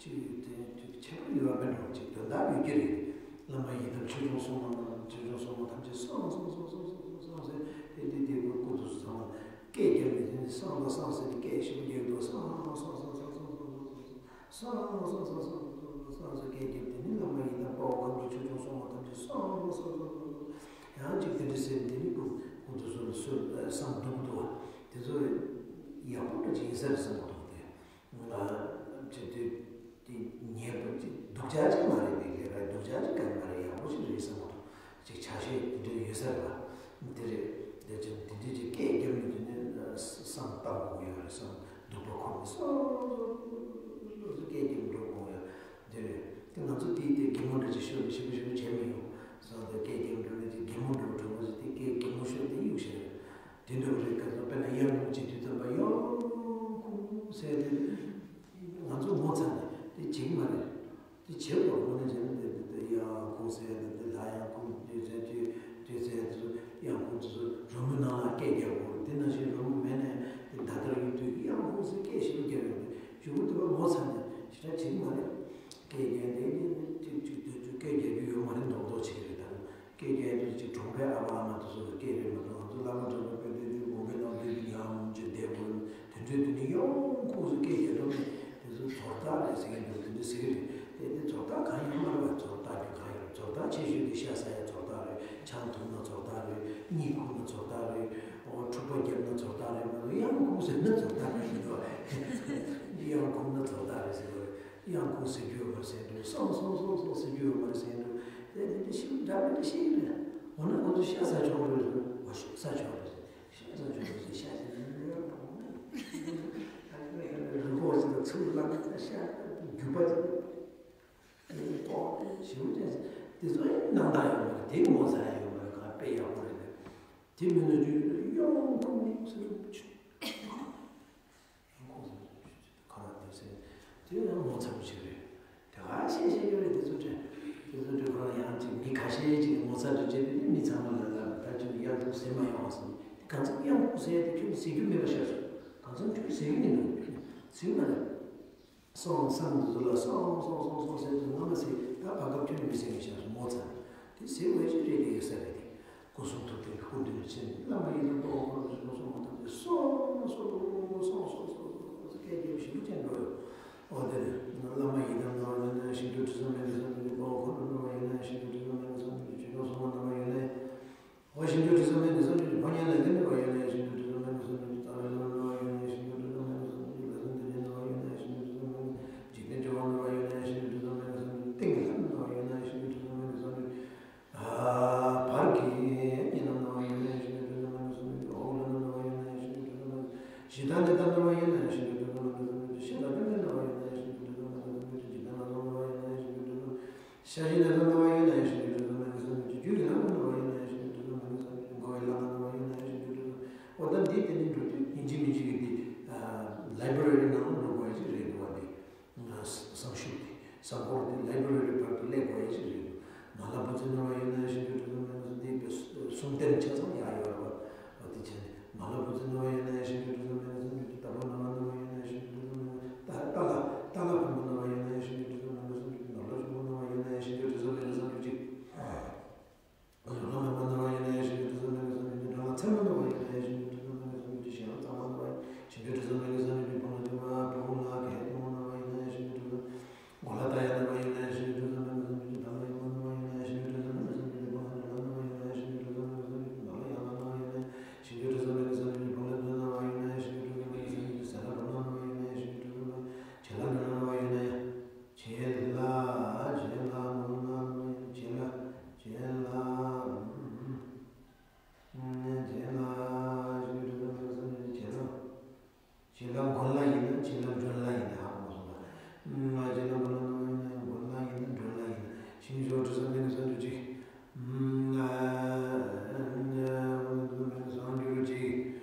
སྟེ། ཅིག་དེ་ཁྱད་པར་ཡོད་པ་མེད་འགྲོ། ཅིག་དོན་དག་ཡོད་ཀྱི་རེད། བླ་མ་ཡི་དམ་ཆོས་སྐྱོང་སྲུང་མ་རྣམས། ཆོས་སྐྱོང་སྲུང་མ་ཐམས་ཅད་སངས་སངས་སངས་སངས་སངས་སངས་ཟེར། དེ་དེ་དེ་སྐུ་སྐུ་དུ་ཚང་མ་སྐད་རྒྱབ་ནས། དེ་ནས་སངས་ལ་སངས་ཟེར་ནས་སྐད་ཞེ་པོ་རྒྱག་འདུག། སངས་སངས་སངས་སངས་སངས་སངས་སངས་སངས་སངས་སངས་སྐད་རྒྱབ། དེ་ནི་བླ་མ་ཡི་དམ་དཔའ་བོ་ཁམས་ཀྱི་ཆོས་སྐྱོང་སྲུང་མ་ཐམས་ཅད་སངས་སངས་སངས་སངས་སངས། ཡང་ཅིག་དེ་འདྲ་ཟེར་ནས། དེ་ནི་ཁོ་ཁོ་ཚོ་སོ་སོ་སངས་འདུག་འདུག་བ། དེ་ཚོ་ཡག་པོ་འདྲ་ཅིག་ཡིན་ས་རེད་བསམ་གྱི་འདུག་སྟེ། ང་ཅིག་དེ་དེ་ཉེས་པ་ཅིག་སྡུག་ཅག་ཅིག་མ་རེད་པས། ལས་ཀ་སྡུག་ཅག་ཅིག་གང་མ་རེད། ཡག་པོ་ཞིག་རེད་བསམ་གྱི་འདུག། ཅིག་ཆ་ཤས་དེ་འདྲ་ཡོད་ས་རེད་བ། དེ་རེད། དེ་ཅིག་དེ་འདྲ་ཅིག་སྐད་རྒྱབ་ནས། དེ་ནས་སངས་བཏང་དགོས་ཡོད་རེད། སངས་སྡུག་པ་ཁོ་ནས་སོ་སོ་སོ་སོ་སྐད་རྒྱབ་འགྲོ་དགོས་ཡོད། དེ་རེད། དེ་ང་ཚོ་དེའི་དེ་གད་མོ་འདྲ་ཅིག་ཤོར་ནས་ཞེ་པོ་ཞེ་པོ་བྱས་མི་ཡོང་། སངས་དེ་སྐད་རྒྱབ་འགྲོ་ནས་དེ་གད་མོ་འདྲ་བོ་གྲོངས་པ་ཞིག་དེ་སྐད་གད་མོ་ཤོར་དེ་གཡུག་བཞག་རེད། དེ་འདྲ་བོ་རེད། ག་ཚོད་དཔེར་ན་གཡང་ཁུང་བྱེད་དུས་ཙམ་པ་གཡང་ཁུང་ཟེར་དེ། ང་ཚོ་ངོ་ཚ་ནས་དེ་བྱེད་ཀྱི་མ་རེད། དེ་བྱེད་དགོས། དངོས་གནས་བྱས་ན་དེ་དེ་དེ་གཡང་ཁུང་ཟེར་དེ། དེ་ལྷ་གཡང་ཁུང་དེ་ཟེར་དེ་དེ་ཟེར་དེ་ཚོ། གཡང་ཁུང་དེ་ཚོ་རོལ་མོའི་ནང་ལ་སྐད་རྒྱག་དགོས་རེད། དེ་ནང་བཞིན་རོལ་མོ་མེད་ནས་དེ་ཟླ་ལྟར་གཡུག་དུས་ཀྱི་གཡང་ཁུང་ཟེར་སྐད་ཞེ་པོ་རྒྱབ་ཡོང་དུས། གཞུག་གུ་དེ་བ་ངོ་ཚ་ནས་ཞེ་དྲག་བྱེད་ཀྱི་མ་རེད། སྐད་རྒྱག་དེ་ནི་ཅིག་ཅིག་དུས་ཚོད་སྐད་རྒྱག་རྒྱུ་ཡོད་མ་རེད། མདོག་མདོག་བྱེད་ཀྱི་རེད། ད་རུང་སྐད་རྒྱག་དུས་ཅིག་གྲོང་པའི་ཨ་ཕ་ཨ་མ་དེ་ཚོ་གི་སྐད་རེད་མ་གཏོགས། ང་ཚོ་བླ་མ་གྲྭ་པ་དཔེ་སྟོན་དུས་དགོན་པའི་ནང་སྡོད་དུས་ཡང་ཅིག་བསྡད་དགོས། དེ་འདྲའི་དུས་ནི་གཡང་ཁུང་ཟེར་སྐད་རྒྱག་འགྲོ་ནས། དེ་ཚོ་ཚོར་རྟགས་རེད་ཟེར་གྱི་འདུག། དེ་འདྲ་ཟེར་གྱི་རེད། དེ་དེ་ཚོར་རྟགས་གང་ཡང་མ་རེད་བ། ཚོར་རྟགས་རྒྱུ་གང་ཡང་རེད། ཚོར་རྟགས་ཆེ་ཤོས་དེ་ཤ་ཟ་ཡ་ཚོར་རྟགས་རེད། ཆང་འཐུང་ན་ཚོར་རྟགས་རེད། གཉིད་ཁུག་ན་ཚོར་རྟགས་རེད། འོ། འཁྲུག་པ་བརྒྱབ་ན་ཚོར་རྟགས་རེད། མ་གཏོགས་གཡང་ཁུང་ཟེར་ན་ཚོར་རྟགས་མེད་འགྲོ། གཡང་ཁུང་ན་ཚོར་རྟགས་རེད་ཟེར་གྱི་རེད། གཡང་ཁུང་ཟེར་རྒྱུ་ཡོད་མ་རེད་ཟེར་འདུག། སངས་སངས་སངས་སངས་ཟེར་རྒྱུ་ཡོད་མ་རེད་ཟེར་འདུག། དེ་དེ་འདྲ་ཞིག་འདྲ་མི་འདྲ་ཞིག་རེད། འོ་ན་ང་ཚོ་ཤ་ཟ་ཆོག་རེད། འོ། ཤ་ཟ་ཆོག་རེད། ཤ་ཟ་ཆོག་རེད། ཤ་ཟ་ཆོག་རེད། རི་བོ་ཅིག་ལ་ཚུར་ལ་ཤ་རྒྱུ་པ་ཅིག་ལ་ཞིམ་ཅན་དེ་ཚོ་ཡང་སྣང་དག་ཡོད་མ་རེད། དེ་ངོ་ཚ་ཡ་ཡོད་མ་རེད། གང་དཔེ་ཡག་པོ་རེད། དེ་མིན་ན་རྒྱུ་ཡོད་ཡོང་ཁུངས་ཟེར་ཁོ་རང་དེ་ཟེར། དེ་ཡང་ངོ་ཚ་པོ་ཞིག་རེད། དེ་ག་ཤེས་ཤེས་ཀྱི་རེད། དེ་ཚོ་དྲན། དེ་ཚོ་དྲན། ཁོ་རང་ཡང་ཅིག་མི་ཁ་ཤས་ཅིག་ངོ་ཚ་དྲི་བྱས་དུས་ནི། མི་ཚང་མ་ལ་ལ་ད་ཁྱོད་གཡང་ཁུང་ཟེར་མ་ཡོང་བ་ཟེར། དེ་གང་ཚང་གཡང་ཁུང་ཟེར་དེ་ཁྱོད་ཟེར་རྒྱུ་མེད་པ་ཤར་སོང་། གང་ཚང་ཁྱོད་ཟེར་གྱི་མི་འདུག། ཟེར་མ་རེད། སངས་སངས་དེ་ཚོ་ལ་སངས་སངས་སངས་སངས་ཟེར་དུས་ང་མ་ཟེར། ད་བར་སྐབས་ཁྱོད་མི་ཟེར་མི་ཤར་སོང་། ངོ་ཚ་ནས་དེ་ཟེར་བའི་ཅི་རེད། དེ་ཡོད་ས་རེད། དེ་སྐུ་གསུང་ཐུགས་རྟེན་གྱི་སྐུ་མདུན་ལ་ཕྱིན་ནས། བླ་མ་ཡི་དམ་དཔའ་བོ་ ཤ་ཞེན་ལས་དང་སྣང་བ་ཡོད་ན་ཡང་ཤེས་རྒྱུ་དྲི་བཟོ་མེད་ཀྱི་བསམ་བློ་ཅིག་རྒྱུད་ཀྱི་ལམ་སྣང་བ་ཡོད་ན་ཡང་ཤེས་རྒྱུ་དྲི་བཟོ་མེད་ཀྱི་བསམ་བློ་ཅིག་འགོ་བའི་ལམ་སྣང་བ་ཡོད་ན་ཡང་ཤེས་རྒྱུ་དྲི་བཟོ་མེད། འོ་ད་འདི་དེ་ནི་འགྲོ་དུས་ཡིན་གཅིག་མིན་གཅིག་གི་འདི་ལའི་བྷ་རེ་རི་ནང་ལ་འགྲོ་དགོས་ཡ་ཅིག་རེད་འདུག་བ། འདི་བསམ་ཤུགས་དེ་བསམ་འཁོར་དེ་ལའི་བྷ་རེ་རི་བར་དུ་སླེབས་དགོས་ཡ་ཅིག་རེད་འདུག་མ་ལ་བུ་ཚ་སྣང་བ་ཡོད་ན་ཡང་ཤེས་རྒྱུ་དྲི་བཟོ་མེད་ཀྱི་བསམ་བློ་འདི་དཔེ་གསུམ་ལྡན་ཆ་ཚང་ཡག་ཡོད་རེད་བ། འོ་དེ་བྱས་ནས། མ་ལ་བུ་ཚ་སྣང་བ་ཡོད་ན་ཡང་ཤེས་རྒྱུ་དྲི་བཟོ་མེད་ཀྱི་བསམ་བློ་ཅིག་རྟ་ཕོ་སྣང་བ་སྣང་བ་ཡོད་ན་ཡང་ཤེས་རྒྱུ་དྲི་བཟོ་མེད་ཀྱི་བསམ་བློ། རྟ་རྟ་ལ་རྟ་ལ་ཕོ་མོ་སྣང་བ་ཡོད་ན་ཡང་ཤེས་རྒྱུ་དྲི་བཟོ་མེད་ཀྱི་བསམ་བློ་ཅིག་ནོར་ལ་ཕོ་མོ་སྣང་བ་ཡོད་ན་ཡང་ཤེས་རྒྱུ་དྲི་བཟོ་མེད་ཀྱི་བསམ་བློ་ཅིག་ལོ་ལ་མེད་པ་སྣང་བ་ཡོད་ན་ཡང་ཤེས་རྒྱུ་དྲི་བཟོ་མེད་ཀྱི་བསམ་བློ་ཅིག་སྒྲ་ལ་མཚན་མོ་སྣང་བ་ཡོད་ན་ཡང་ཤེས་རྒྱུ་དྲི་བཟོ་མེད་ཀྱི་བསམ་བློ་ཅིག་གཞན་ལ་གཙང་མ་སྣང་བ་ཡང་ཤེས་རྒྱུ་དྲི་བཟོ་མེད་ཀྱི་བསམ་བློ་ཅིག་ཕོ་མོ་སྣང་བ་ཕོ་མོ་ལ་གད་མོ་སྣང་བ་ཡོད་ན་ཡང་ཤེས་རྒྱུ་དྲི་བཟོ། མགོ་ལ་རྟ་ཡང་སྣང་བ་ཡོད་ན་ཡང་ཤེས་རྒྱུ་དྲི་བཟོ་མེད་ཀྱི་བསམ་བློ་ཅིག་དར་ལ་ཡང་མ་སྣང་བ་ཡོད་ན་ཡང་ཤེས་རྒྱུ་དྲི་བཟོ་མེད་ཀྱི་བསམ་བློ་ཅིག་སྒྲ་ལ་ཡང་མ་སྣང་བ་ཡོད་ན་ཡང་ཤེས་རྒྱུ་དྲི་བཟོ་མེད་ཀྱི་བསམ་བློ་ཅིག་ནོར་ལ་ཡང་མ་སྣང་བ་ཡོད་ན་ཡང་ཤེས་རྒྱུ་དྲི་བཟོ་མེད་ཀྱི་བསམ་བློ་ཅིག་བུ་ལ་བུ་སྣང་བ་ཡོད་ན་ཡང་ཤེས་རྒྱུ་དྲི་བཟོ་མེད་ཀྱི་བསམ་བློ་ཅིག་ཟས་ལ་རོ་སྣང་བ་ཡོད་ན་ཡང་ཤེས་རྒྱུ་དྲི་བཟོ་མེད་ཀྱི་བྱེད་ལ་འགྲོ་སྣང་བ་ཡོད་ན་ཡང་བྱེད་ལ་བྱེད་ལ་འགྲོ་སྣང་བ་ཡོད་ན་ཡང་བྱེད་ལ་བྱེད་ལ་བྱེད་ལ་ཤེས་རྒྱུ་དྲི་བཟོ་མེད་ཀྱི་བསམ་བློ་ཅིག་བྱེད་ལ། བྱེད་ལ་མགོན་ལ་ཡིན་ན་བྱེད་ལ་མགྲོན་ལ་ཡིན་ན་ཧ་གོ་མ་སོང་ད། ང་བྱེད་ལ་མགོན་ལ་ཡིན་ན་མགོན་ལ་ཡིན་ན་མགྲོན་ལ་ཡིན་ན་ཤིང་ཆོག་དྲི་ས་མེད་ནི་ས་འདུ་ཅིག་སངས་རྒྱས་ཅིག་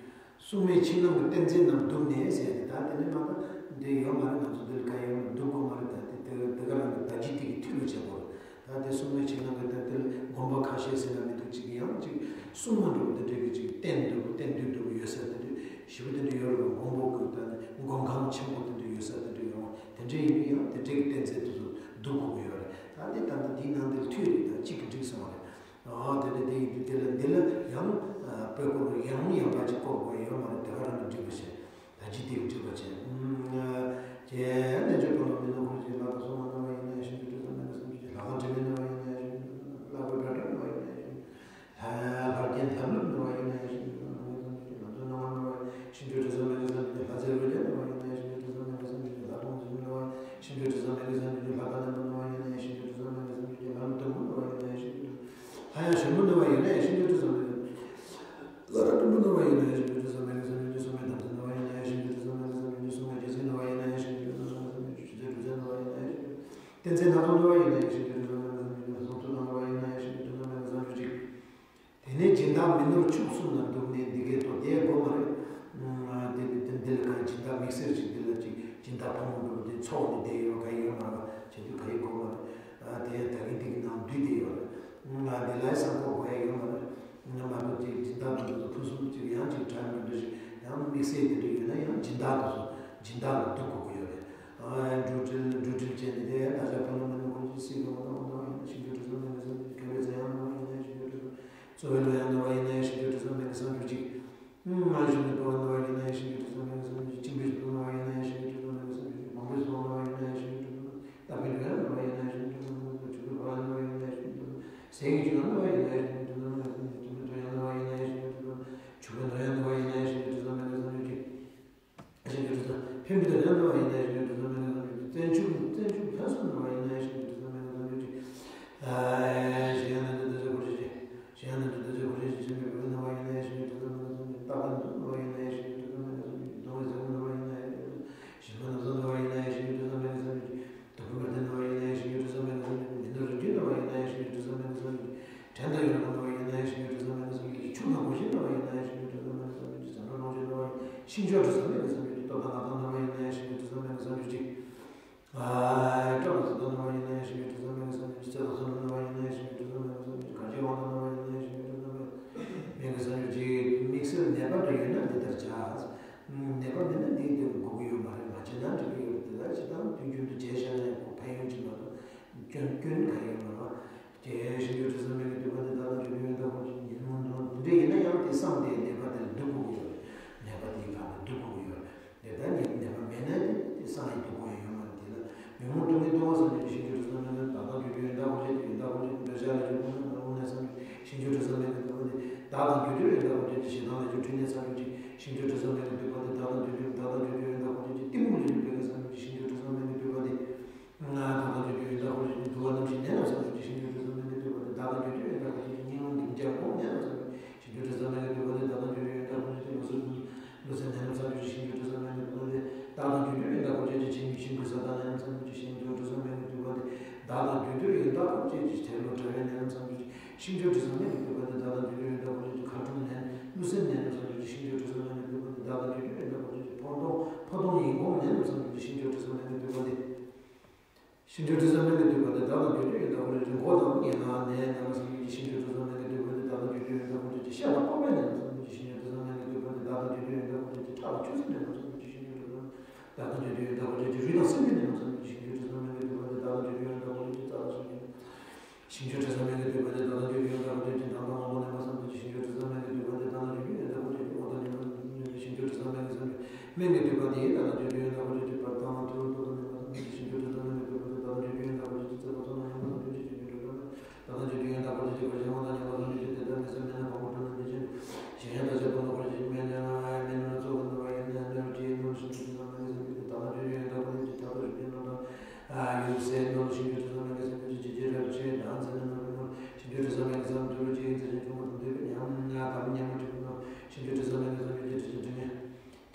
གསུང་མེད་ཕྱི་ནང་གི་གཏན་ཚིགས་རྣམས་བསྡུམས་ནས་ཟེར་ཏེ་ད་དེ་ནས་མ་ད་འདི་ཡོད་མ་རེད། ང་ཚོ་འདིར་ག་ཡོད་མ་འདུག་གོ་མ་རེད། ད་དེ་དེ་ག་རང་གི་ད་ཇི་དེ་གི་མཐུ་ལ་བྱེད་དགོས་རེད། ད་དེ་གསུང་མེད་ཕྱི་ནང་གི་ད་དེ་ལ་དགོངས་པ་ཁ་ཤས་ཟེར་ན་མི་འདུག་ཅིག་ཡང་ཅིག་གསུང་མ་འགྲོ་བ་དེ་འདྲ་གི་ཅིག་བསྟན་འདུག་བསྟན་འདུག་འདུག་ཡོད་ས་དེ་འདྲ་ཞེ་པོ་དེ་འདྲ་ཡོད་རེད་པ། མགོན་པོ་གི་ད་ནི་མགོན་ཁང་ཆེན་པོ་དེ་འདྲ་ཡོད་ས་དེ་འདྲ་ཡོད་རེད། དེ་འདྲ་ཡིན་ན་ཡང་དེ་འདྲ་གི་བསྟན་ཚད་དེ་ཚོ་འདུག་དགོས་ཀྱི་ཡོད་རེད། ད་དེ་ད་ལྟ་དེའི་ནང་དེ་ལ་མཐུ་ཡོད་རེད། ད་གཅིག་གིས་འགྲིག་སོང་བ་རེད། ཨོ་དེ་ནས་དེ་ཡིན་དུས་དེ་ལ་འདི་ལ་ཡང་དཔེ་སྐོར་ཡང་ཡང་པ་ཅིག་བསྐོར་དགོས་ཡོད་མ་རེད། དེ་ག་རང་གིས་འགྲིག་པ་བྱས། ད་ཅི་སྟེ་འགྲིག་པ་བྱས། ཀྱེ་རྣལ་འབྱོར་པ་ལ་མི་སྣང་འཁོར་གྱི་ལྷ་དང་སྲུང་མ་སྣང་བ་ཡིན་ན་ཡང་ཤིན་ཏུ་དྲི་ཟ་མེད་ཀྱི་བསམ་བརྗོད་ཀྱི་ལྷ་ཁང་དྲི་མེད་སྣང་བ་ཡིན་ན་ཡང་ཤིན་ཏུ་དྲི་ཟ་མེད་ཀྱི་བསམ་བརྗོད་ཀྱི་ལྷ་བུ་བྲ་བྲ་སྣང་བ་ཡིན་ན་ཡང་ཤིན་ཏུ་དྲི་ཟ་མེད་ཀྱི་བསམ་བརྗོད་ཀྱི་ལྷ་བཟོའི་སྣང་བ་སྣང་བ་ཡིན་ན་ཡང་ཤིན་ཏུ་དྲི་ཟ་མེད་ཀྱི་བསམ་བརྗོད་ཀྱི་ལྷ་མཚོའི་རོལ་རྩེད་སྣང་བ་ཡིན་ན་ཡང་ཤིན་ཏུ་དྲི་ཟ་མེད་ཀྱི་བསམ་བརྗོད་ཀྱི་ལྷ་མཐོང་ཚུལ་སྣང་བ་ཡིན་ན་ཡང་ཤིན་ཏུ་དྲི་ཟ་མེད་ཀྱི་བསམ་བརྗོད་ཀྱི་ལྷ་ཁ་ནས་སྣང་བ་ཡིན་ན་ཡང་ཤིན་ཏུ་དྲི་ཟ་མེད་ཀྱི་བསམ་བརྗོད་ཀྱི་ལྷ་ལུས་དང་པོ་སྣང་བ་ཡིན་ན་ཡང་ཤིན་ཏུ་དྲི་ཟ་མེད་ཀྱི་ལྷ་ཡང་གཞོན་པོ་སྣང་བ་ཡིན་ན་ཡང་ཤིན་ཏུ་དྲི་ཟ་མེད་ཀྱི་ལྷ་རབ་སྤྲིན་པོ་སྣང་བ་ཡིན་ན་ཡང་ཤིན་ཏུ་དྲི་ཟ་མེད་ཀྱི་བསམ་བརྗོད་ཀྱི་སྲུང་མའི་དམ་ཚིག་སྣང་བ་ཡིན་ན་ཡང་ཤིན་ཏུ་དྲི་ཟ་མེད་ཀྱི་བསམ་བརྗོད་ཀྱི་སྲུང་མའི་རྗེས་ཟིན་སྣང་བ་ཡིན་ན་ཡང་ཤིན་ཏུ་དྲི་ཟ་མེད་ཀྱི་བསམ་བརྗོད་ཀྱི་ཆུ་ཚོད་དྲུག་ཚད་སྣང་བ་ཡིན་ན་ཡང་ཤིན་ཏུ་དྲི་ཟ་མེད་ཀྱི་བསམ་བརྗོད་ཀྱི་བསྟན་འཛིན་སྣ་ཚོགས་སྣང་བ་ཡིན་ན་ཡང་ཤིན་ཏུ་དྲི་ཟ་མེད་ཀྱི་བསམ་བརྗོད་ཀྱི་ཟངས་མདོག་སྣང་བ་ཡིན་ན་ཡང་ཤིན་ཏུ་དྲི་ཟ་མེད་ཀྱི་བསམ་བརྗོད་ཀྱི། དེ་ནས་སྦྱིན་བདག་མི་ནོར་ཕྱུགས་གསུམ་ལ་འདུག་ནས་འདི་གའི་དོ་དེ་དགོས་མ་རེད། ཨ་དེ་དེ་དེ་འདི་ལ་གང་སྦྱིན་བདག་དམིགས་བསལ་ཅིག་འདི་ལ་ཅིག་སྦྱིན་བདག་ཕོ་མོ་འདྲ་པོ་དེ་ཚོགས་ནས་བསྡད་ཡོད་ག་ཡོད་མ་རེད། བྱེད་དུས་ག་ཡི་དགོས་མ་རེད། ཨ་དེ་ད་གིན་འདི་གི་ནང་འདུས་བསྡད་ཡོད་རེད། ང་འདི་ལ་བསམ་བློ་དགོས་ཡ་ཡོད་མ་རེད། ང་མ་གཏོགས་ཅིག་སྦྱིན་བདག་འདི་ཚོ་ཕུན་སུམ་ཅིག་ཡང་ཅིག་དྲན་མི་འདུག་ཞིག་ཡང་དམིགས་བསལ་དེ་འདྲ་ཡོད་ན་ཡང་སྦྱིན་བདག་འདི་ཚོ་སྦྱིན་བདག་ལ་འདུག་དགོས་ཀྱི་ཡོད་རེད། ཨ་འགྲོ་འགྲུལ་འགྲོ་འགྲུལ་བྱས་ནས་དེ་ན་ཆ་ཕོ་མོ་མི་ནོར་འཁོར་གྱི་སྲིད་ཀྱི་འོང་དང་འོང་དང་ཡིན་ན་ཤིན་ཏུ་དྲི་ཟ་མེད་ཀྱི་བསམ་བརྗོད་ཀྱི་མཁས་པའི་མཛད་དབྱངས་སྣང་བ་ཡིན་ན་ཡང་ཤིན་ཏུ་དྲི་ཟ་མེད། གཙོ་བོའི་ལོ་ཡང་སྣང་བ་ཡིན་ན་ཡང་ཤིན་ཏུ་དྲི་ཟ་མེད་ཀྱི་བསམ་བརྗོད་ཀྱི་བྱིན། སྔར་བཞིན་དུ་འགྲོ་བ་སྣང་བ་ཡིན་ན་ཡང་ཤིན་ཏུ་དྲི་ཟ་མེད་ཀྱི་བསམ་བརྗོད་ཀྱི་སྦྱིན་པའི་གཟུགས་སྣང་བ་ཡིན་ན་ཡང་ཤིན་ཏུ་དྲི་ཟ་མེད་ཀྱི་བསམ་བརྗོད་ཀྱི་མང་པོའི་གཟུགས་སྣང་བ་ཡིན་ན་ཡང་ཤིན་ཏུ་དྲི་ཟ་མེད་ཀྱི་བསྟན་པའི་ལོ་ཡང་སྣང་བ་ཡིན་ན་ཡང་ཤིན་ཏུ་དྲི་ཟ་མེད་ཀྱི་བསམ་བརྗོད་ཀྱི་ཕྲུ་གུའི་འཕོ་བ་སྣང་བ་ཡིན་ན་ཡང་ཤིན་ཏུ་དྲི་ཟ་མེད་ཀྱི་བསམ་བརྗོད་ཀྱི་ཟས་ཀྱི་བྱིན་རླབས་སྣང་བ་ཡིན་ན་ཡང་ཤིན་ཏུ་དྲི་ཟ་མེད་ཀྱི་བསམ་བརྗོད་ཀྱི་འགྲོ་བའི་སྣང་བ་ཡིན་ན་ཡང་ཤིན་ཏུ་དྲི་ཟ་མེད་ཀྱི་བསམ་བརྗོད་ཀྱི་ཕྱུག་པའི་ནོར་ཡང་སྣང་བ་ཡིན་ན་ཡང་ཤིན་ཏུ་དྲི་ཟ་མེད་ཀྱི་བསམ་བརྗོད་ཀྱི། ཨ་ཤིན་ཏུ་དྲི་ཟ་འཕེན་པའི་དོན་ཡང་སྣང་བ་ཡིན་ན་ཡང་ཤིན་ཏུ་དྲི་ཟ་མེད་ཀྱི་བསམ་བརྗོད་ཀྱི། བཙན་ཕྱུག་བཙན་ཕྱུག་ཕུན་སུམ་སྣང་བ་ཡིན་ན་ཡང་ཤིན་ཏུ་དྲི་ཟ་མེད་ཀྱི་བསམ་བརྗོད་ཀྱི། ཨ་གཞན་ཡང་རྣལ་འབྱོར་ཐམས་ཅད་གོ་ཆ་ཅན། གཞན་ཡང་རྣལ་འབྱོར་ཐམས་ཅད་གོ་ཆ་ཅན་བྱམས་པའི་བུ་སྣང་བ་ཡིན་ན་ཡང་ཤིན་ཏུ་དྲི་ཟ་མེད་ཀྱི་བསམ་བརྗོད་ཀྱི། རྟག་པར་འདུ་སྣང་བ་ཡིན་ན་ཡང་ཤིན་ཏུ་དྲི་ཟ་མེད་ཀྱི་བསམ་བརྗོད་ཀྱི། གདུང་བའི་ཟེའུ་སྣང་བ་ཡིན་ན་ཡང་ཤིན་ཏུ་དྲི་ཟ་མེད་ཀྱི་བསམ་བརྗོད་ཀྱི། ཞིང་ཁམས་རྣམ་གསུམ་སྣང་བ་ཡིན་ན་ཡང་ཤིན་ཏུ་དྲི་ཟ་མེད་ཀྱི་བསམ་བརྗོད་ཀྱི། བདུད་དཔུང་བར་དོའི་སྣང་བ་ཡིན་ན་ཡང་ཤིན་ཏུ་དྲི་ཟ་མེད་ཀྱི་བསམ་བརྗོད་ཀྱི། མི་ནོར་རིགས་རྒྱུད་སྣང་བ་ཡིན་ན་ཡང་ཤིན་ཏུ་དྲི་ཟ་མེད་ཀྱི་བསམ་བརྗོད་ཀྱི། བྲན་དང་ཡོད་རུང་སྣང་བ་ཡིན་ན་ཡང་ཤིན་ཏུ་དྲི་ཟ་མེད་ཀྱི་བསམ་བརྗོད་ཀྱི། ཕྱུག་དང་ཀུན་ཤེས་སྣང་བ་ཡིན་ན་ཡང་ཤིན་ཏུ་དྲི་ཟ་མེད་ཀྱི་བསམ་བརྗོད་ཀྱི། ཟངས་དཀར་ལོངས་སྤྱོད་སྣང་བ་ཡིན། ཤིང་མཆོག་དྲི་ཟ་མེད་ཀྱི་བསམ་བརྗོད་ཀྱི། སྟོབས་དང་ངག་དང་སྣང་བ་ཡིན་ན་ཡང་ཤིན་ཏུ་དྲི་ཟ་མེད་ཀྱི་བསམ་བརྗོད་ཀྱི། ཨ་སྐྲ་དང་གཟུགས་དང་སྣང་བ་ཡིན་ན་ཡང་ཤིན་ཏུ་དྲི་ཟ་མེད་ཀྱི་བསམ་བརྗོད་ཀྱི། རྩལ་དང་སོ་ནམ་སྣང་བ་ཡིན་ན་ཡང་ཤིན་ཏུ་དྲི་ཟ་མེད་ཀྱི་བསམ་བརྗོད་ཀྱི། གར་གྱི་དབང་དང་སྣང་བ་ཡིན་ན་ཡང་ཤིན་ཏུ་དྲི་ཟ་མེད་ཀྱི་བསམ་བརྗོད་ཀྱི། དམིགས་བསལ་ནད་པ་འདྲ་ཡོད་ན་འདི་ལྟར་བྱ། ནད་པ་མེད་ན་འདི་ལྟར་དགོས་ཀྱི་ཡོད་མ་རེད། མ་བྱས་ན་འགྲིག་གི་ཡོད་རེད། དེ་ལ་ཇི་ལྟར་དུས་རྒྱུན་དུ་བྱས་བཞག་ན་ཡང་ཁོ་ཕན་ཡོན་ཅིག་མ་གཏོགས་སྐྱོན་སྐྱོན་གང་ཡང་མ་རེད། དེ་ཤིན་ཏུ་དྲི་ཟ་མེད་ཀྱི་འདོད་པ་དེ་བདག་དང་འདོད་དུ་ཡོན་བདག་ཁོ་ཅིག་ཉིན་མོ་འདུག་འདི་འདྲ་ཡིན་ན་ཡང་དེ་བསམ་སྟེ་ནད་པ་དེ་ལ་སྡུག་དགོས་ཀྱི་ཡོད་རེད། ནད་པ་དེའི་སྒང་ལ་སྡུག་དགོས་ཀྱི་ཡོད་རེད། དེ་ལྟར་ཉིད་ནད་པ་མེད་ན་དེ་སངས་རྒྱས་འདུག་དགོས་ཡོད་མ་རེད། དེ་ལ་ཉོན་མོངས་སྡུག་བསྔལ་གཏོང་བ་བསམ་བྱུང་ཞིང་ཞིང་དུ་བསམ་ན་བདག་དང་འདོད་དུ་ཡོན་བདག་ཁོ་ཆ་དེ་ཡོན་བདག་ཁོ་ཆ་དེ་འདོད་ཆགས་ལས་བྱུང་ནས་བསམ་བྱུང་ཞིང་དུ་བསམ་ན་བདག་དང་འདོད་དུ་ཡོན་བདག་ཁོ་ཆ་དེ་ཞེ་སྡང་ལས་བྱུང་འཁྲུལ་གནས་བསམ་བྱུང་ཞིང་དུ་བསམ་ན་འདོད་པ་དེ་བདག་དང་འདོད་དུ་བདག་དང་འདོད་དུ་ཡོན་བདག་ཁོ་ཆ་དེ་གཏི་མུག་ལས་བྱུང་བསམ་བྱུང་ཞིང་དུ་བསམ་ན་འདོད་པ་དེ། ང་དང་དང་དུ་ཡོད་ལྟ་བུ་ཞིག་འདུལ་བ་རྣམ་བཞི་ནས་ལ་བསམ་བློ་ཅིག་ཤིན་ཏུ་དྲི་ཟ་མེད་ཀྱི་འདོད་པ་དེ་བདག་དང་དུ་ཡོད་ལྟ་བུ་ཞིག་སྙིང་རླུང་གི་འཇའ་གོང་ནས་ལ་བསམ་བློ་ཤིན་ཏུ་དྲི་ཟ་མེད་ཀྱི་འདོད་པ་དེ་བདག་དང་དུ་ཡོད་ལྟ་བུ་ཞིག་ལུས་སེམས་ལུས་སེམས་ནས་ལ་བསམ་བློ་ཅིག་ལ་ཐམས་ཅད་ཀྱི་དྲན་ལུགས་དྲན་པའི་ནད་རྣམས་སངས་རྒྱས་ཀྱི། ཤིང་མཆོག་དྲི་བཟང་སྨན་གྱི་བསྟོད་པ་འདི་བདག་དང་དུས་དུས་ཡང་དག་པར་བརྗོད་ཅིག་ཁ་ཁྲོམ་ནད་ཀླུ་སེམས་ནད་རྣམས་སངས་རྒྱས་ཀྱི། ཤིང་མཆོག་དྲི་བཟང་སྨན་གྱི་བསྟོད་པ་འདི་བདག་དང་དུས་དུས་ཡང་དག་པར་བརྗོད་ཅིག་ཕོ་དོང་ཕོ་དོང་ཡིན་གོང་ནད་རྣམས་སངས་རྒྱས་ཀྱི། ཤིང་མཆོག་དྲི་བཟང་སྨན་གྱི་བསྟོད་པ་འདི། ཤིང་མཆོག་དྲི་བཟང་སྨན་གྱི་བསྟོད་པ་འདི་བདག་དང་དུས་དུས་ཡང་དག་པར་བརྗོད་ཅིག་མགོ་དང་སྙན་ལ་ནད་རྣམས་སངས་རྒྱས་ཀྱི། ཤིང་མཆོག་དྲི་བཟང་སྨན་གྱི་བསྟོད་པ་འདི་བདག་དང་དུས་དུས་ཡང་དག་པར་བརྗོད་ཅིག་བཤལ་ལ་ཕོག་པའི་ནད་རྣམས་སངས་རྒྱས་ཀྱི། ཤིང་མཆོག་དྲི་བཟང་སྨན་གྱི་བསྟོད་པ་འདི་བདག་དང་དུས་དུས་ཡང་དག་པར་བརྗོད་ཅིག་ཁྲག་དང་ཆུ་སེར་ནད་རྣམས་སངས་རྒྱས་ཀྱི། ཤིང་མཆོག་དྲི་བཟང་སྨན་བདག་དང་དུས་དུས་ཡང་དག་པར་བརྗོད་ཅིག་རུས་དང་སེན་མོའི་ནད་རྣམས་སངས་རྒྱས་ཀྱི། ཤིང་མཆོག་དྲི་བཟང་སྨན་གྱི་བསྟོད་པ་འདི་བདག་དང་དུས་དུས་ཡང་དག་པར་བརྗོད་ཅིག་རྩ་དང་གསུམ་གྱི། ཤིང་མཆོག་དྲི་བཟང་སྨན་གྱི་བསྟོད་པ་འདི་བདག་དང་དུས་དུས་ཡང་དག་པར་བརྗོད་ཅིག་མདངས་དང་དབང་པོ་ནད་མ་སངས་རྒྱས་ཀྱི། ཤིང་མཆོག་དྲི་བཟང་སྨན་གྱི་བསྟོད་པ་འདི་བདག་དང་དུས་དུས་ཡང་དག་པར་བརྗོད་ཅིག་འོ་དང་ནད་མ་སངས་རྒྱས་ཀྱི། ཤིང་མཆོག་དྲི་བཟང་སྨན་གྱི་སྨན་གྱི་སྨན་གྱི་བསྟོད་པ་འདི་བདག་དང་དུས་དུས་ཡང་དག་པར་བརྗོད་ཅིག་བར་དང་ཐུར་དུ་ནད་མ་སངས་རྒྱས་ཀྱི། ཤིང་མཆོག་དྲི་བཟང་སྨན་གྱི་བསྟོད་པ་འདི་བདག་དང་དུས་དུས་ཡང་དག་པར་བརྗོད་ཅིག་རྩ་དང་གསུམ་ན་ནད་མ་སངས་རྒྱས་ཀྱི། ཤིང་མཆོག་དྲི་བཟང་སྨན་གྱི་བསྟོད་པ་འདི་བདག་དང་དུས་དུས་ཡང་དག་པར་བརྗོད་ཅིག་བར་ཆད་དབང་དང་ཉམས་པ་སངས་རྒྱས་ཀྱི། དེ་ལྟར་མི་བསད་མི་ན་བ་མོ་གྲུ་ན་འདི་ཅན། ཞིང་ཡང་དག་ཅན་པོ་ནོར་བར་བྱེད། སྨན་ལ་སྨན་ལ་སོགས་པ་ནོར་བ་ཡིན་ན་ནོར་གྱི་ནོར། ཤིང་མཆོག་དྲི་བཟང་སྨན་གྱི་སྨན་གྱི་བདག་དང་དུས་དུས་ཡང་དག་པར་བརྗོད་ཅིག་ཐག་ཏུ་ཞུགས་པའི་ནོར་དང་། ཡུགས་སའི་ནོར། ཤིང་མཆོག་དྲི་བཟང་སྨན་གྱི་སྨན་གྱི་ཅི་བྱེད་རབ་ཆད་དང་ཚེ་ན་ནོར་བུའི་ནོར། ཤིང་མཆོག་དྲི་བཟང་སྨན་གྱི་སྨན་དུ་རུ་ཅིག་ཚེ་ཆེན་ཆུང་མ་དང་འདོད་པའི་ཉམས་ན་དམ་ཉམས་མ་འཁྲུགས་པའི་ནོར། ཤིང་མཆོག་དྲི་བཟང་སྨན་གྱི་སྨན་གྱི་ཅི་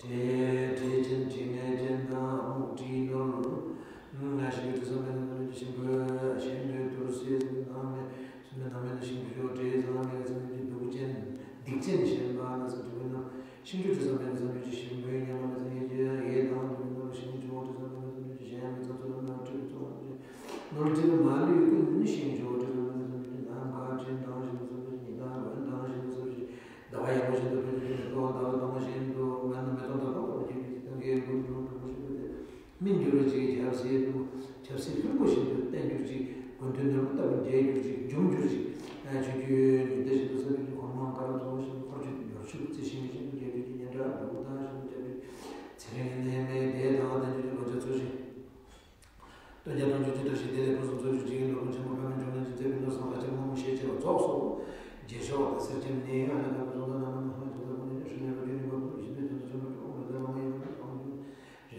བྱེད་དྲི་ཆེན་དྲི་ངན། དྲི་དྲི་ཆེན་དྲི་ངན་ཅན་དང་རྨུགས་དྲིའི་ནོར། ཤིང་མཆོག་དྲི་བཟང་སྨན་གྱི་སྨན་གྱི་ཤིང་བུ་ཤིང་བུ་དུར་སའི་སེམས་ནང་མེད། སེམས་ནང་མེད་ན་ཤིང་མཆོག་དྲི་བཟང་སྨན་གྱི་སྨན་གྱི་སྡུག་ཅན་སྡིག་ཅན་ཞེན་པ་ན་ཚ་འཁྲུགས་པའི་ནོར། ཤིང་མཆོག་དྲི་བཟང་སྨན་གྱི་སྨན་གྱི་ཤིང་བུ་ཉམས་པ་ན་ཚ་ཡེ་ཡེ་དང་འཁྲུགས་པའི་ནོར། ཤིང་མཆོག་དྲི་བཟང་སྨན་གྱི་སྨན་གྱི་གཞན་མི་ཚ་ཚུལ་ལ་ནོར་འཁྲུལ་གྱི་ཚོགས་ནོར་འཁྲུལ་མ་ལུས་ཀུན། ཤིང་མཆོག་དྲི་བཟང་སྨན་གྱི་སྨན་གྱི་ནམ་མཁའ་སྤྲིན་དང་བཞིན་དུ་སོར་ཞིང་ཉི་ཟླ་འོད་དང་བཞིན་དུ་སོར་ཞིང་། ཟླ་བ་ཡག་པོ་བཞིན་དུ་འཕྲོ་བྱེད་ཅིང་། མེ་ཏོག་ཟླ་བ་སྟོང་བཞིན་དུ། མེ་ཏོག་ཟླ་བ་སྟོང་བར་བགྱིས་པའི་ཚེ། གང་གི་དགུང་དྲོ་དྲོ་པོ་བཞིན་དུ་སྟེ། སྨིན་གྱུར་ཅིག་ཆབ་སྲིད་ལྷུན་པོ་ཆབ་སྲིད་ལྷུན་པོ་བཞིན་དུ་བརྟན་གྱུར་ཅིག་དགུན་དུས་ནོར་བུ་ལྟ་བུར་རྒྱས་གྱུར་ཅིག་འཇོམས་གྱུར་ཅིག་ཆོས་བརྒྱུད་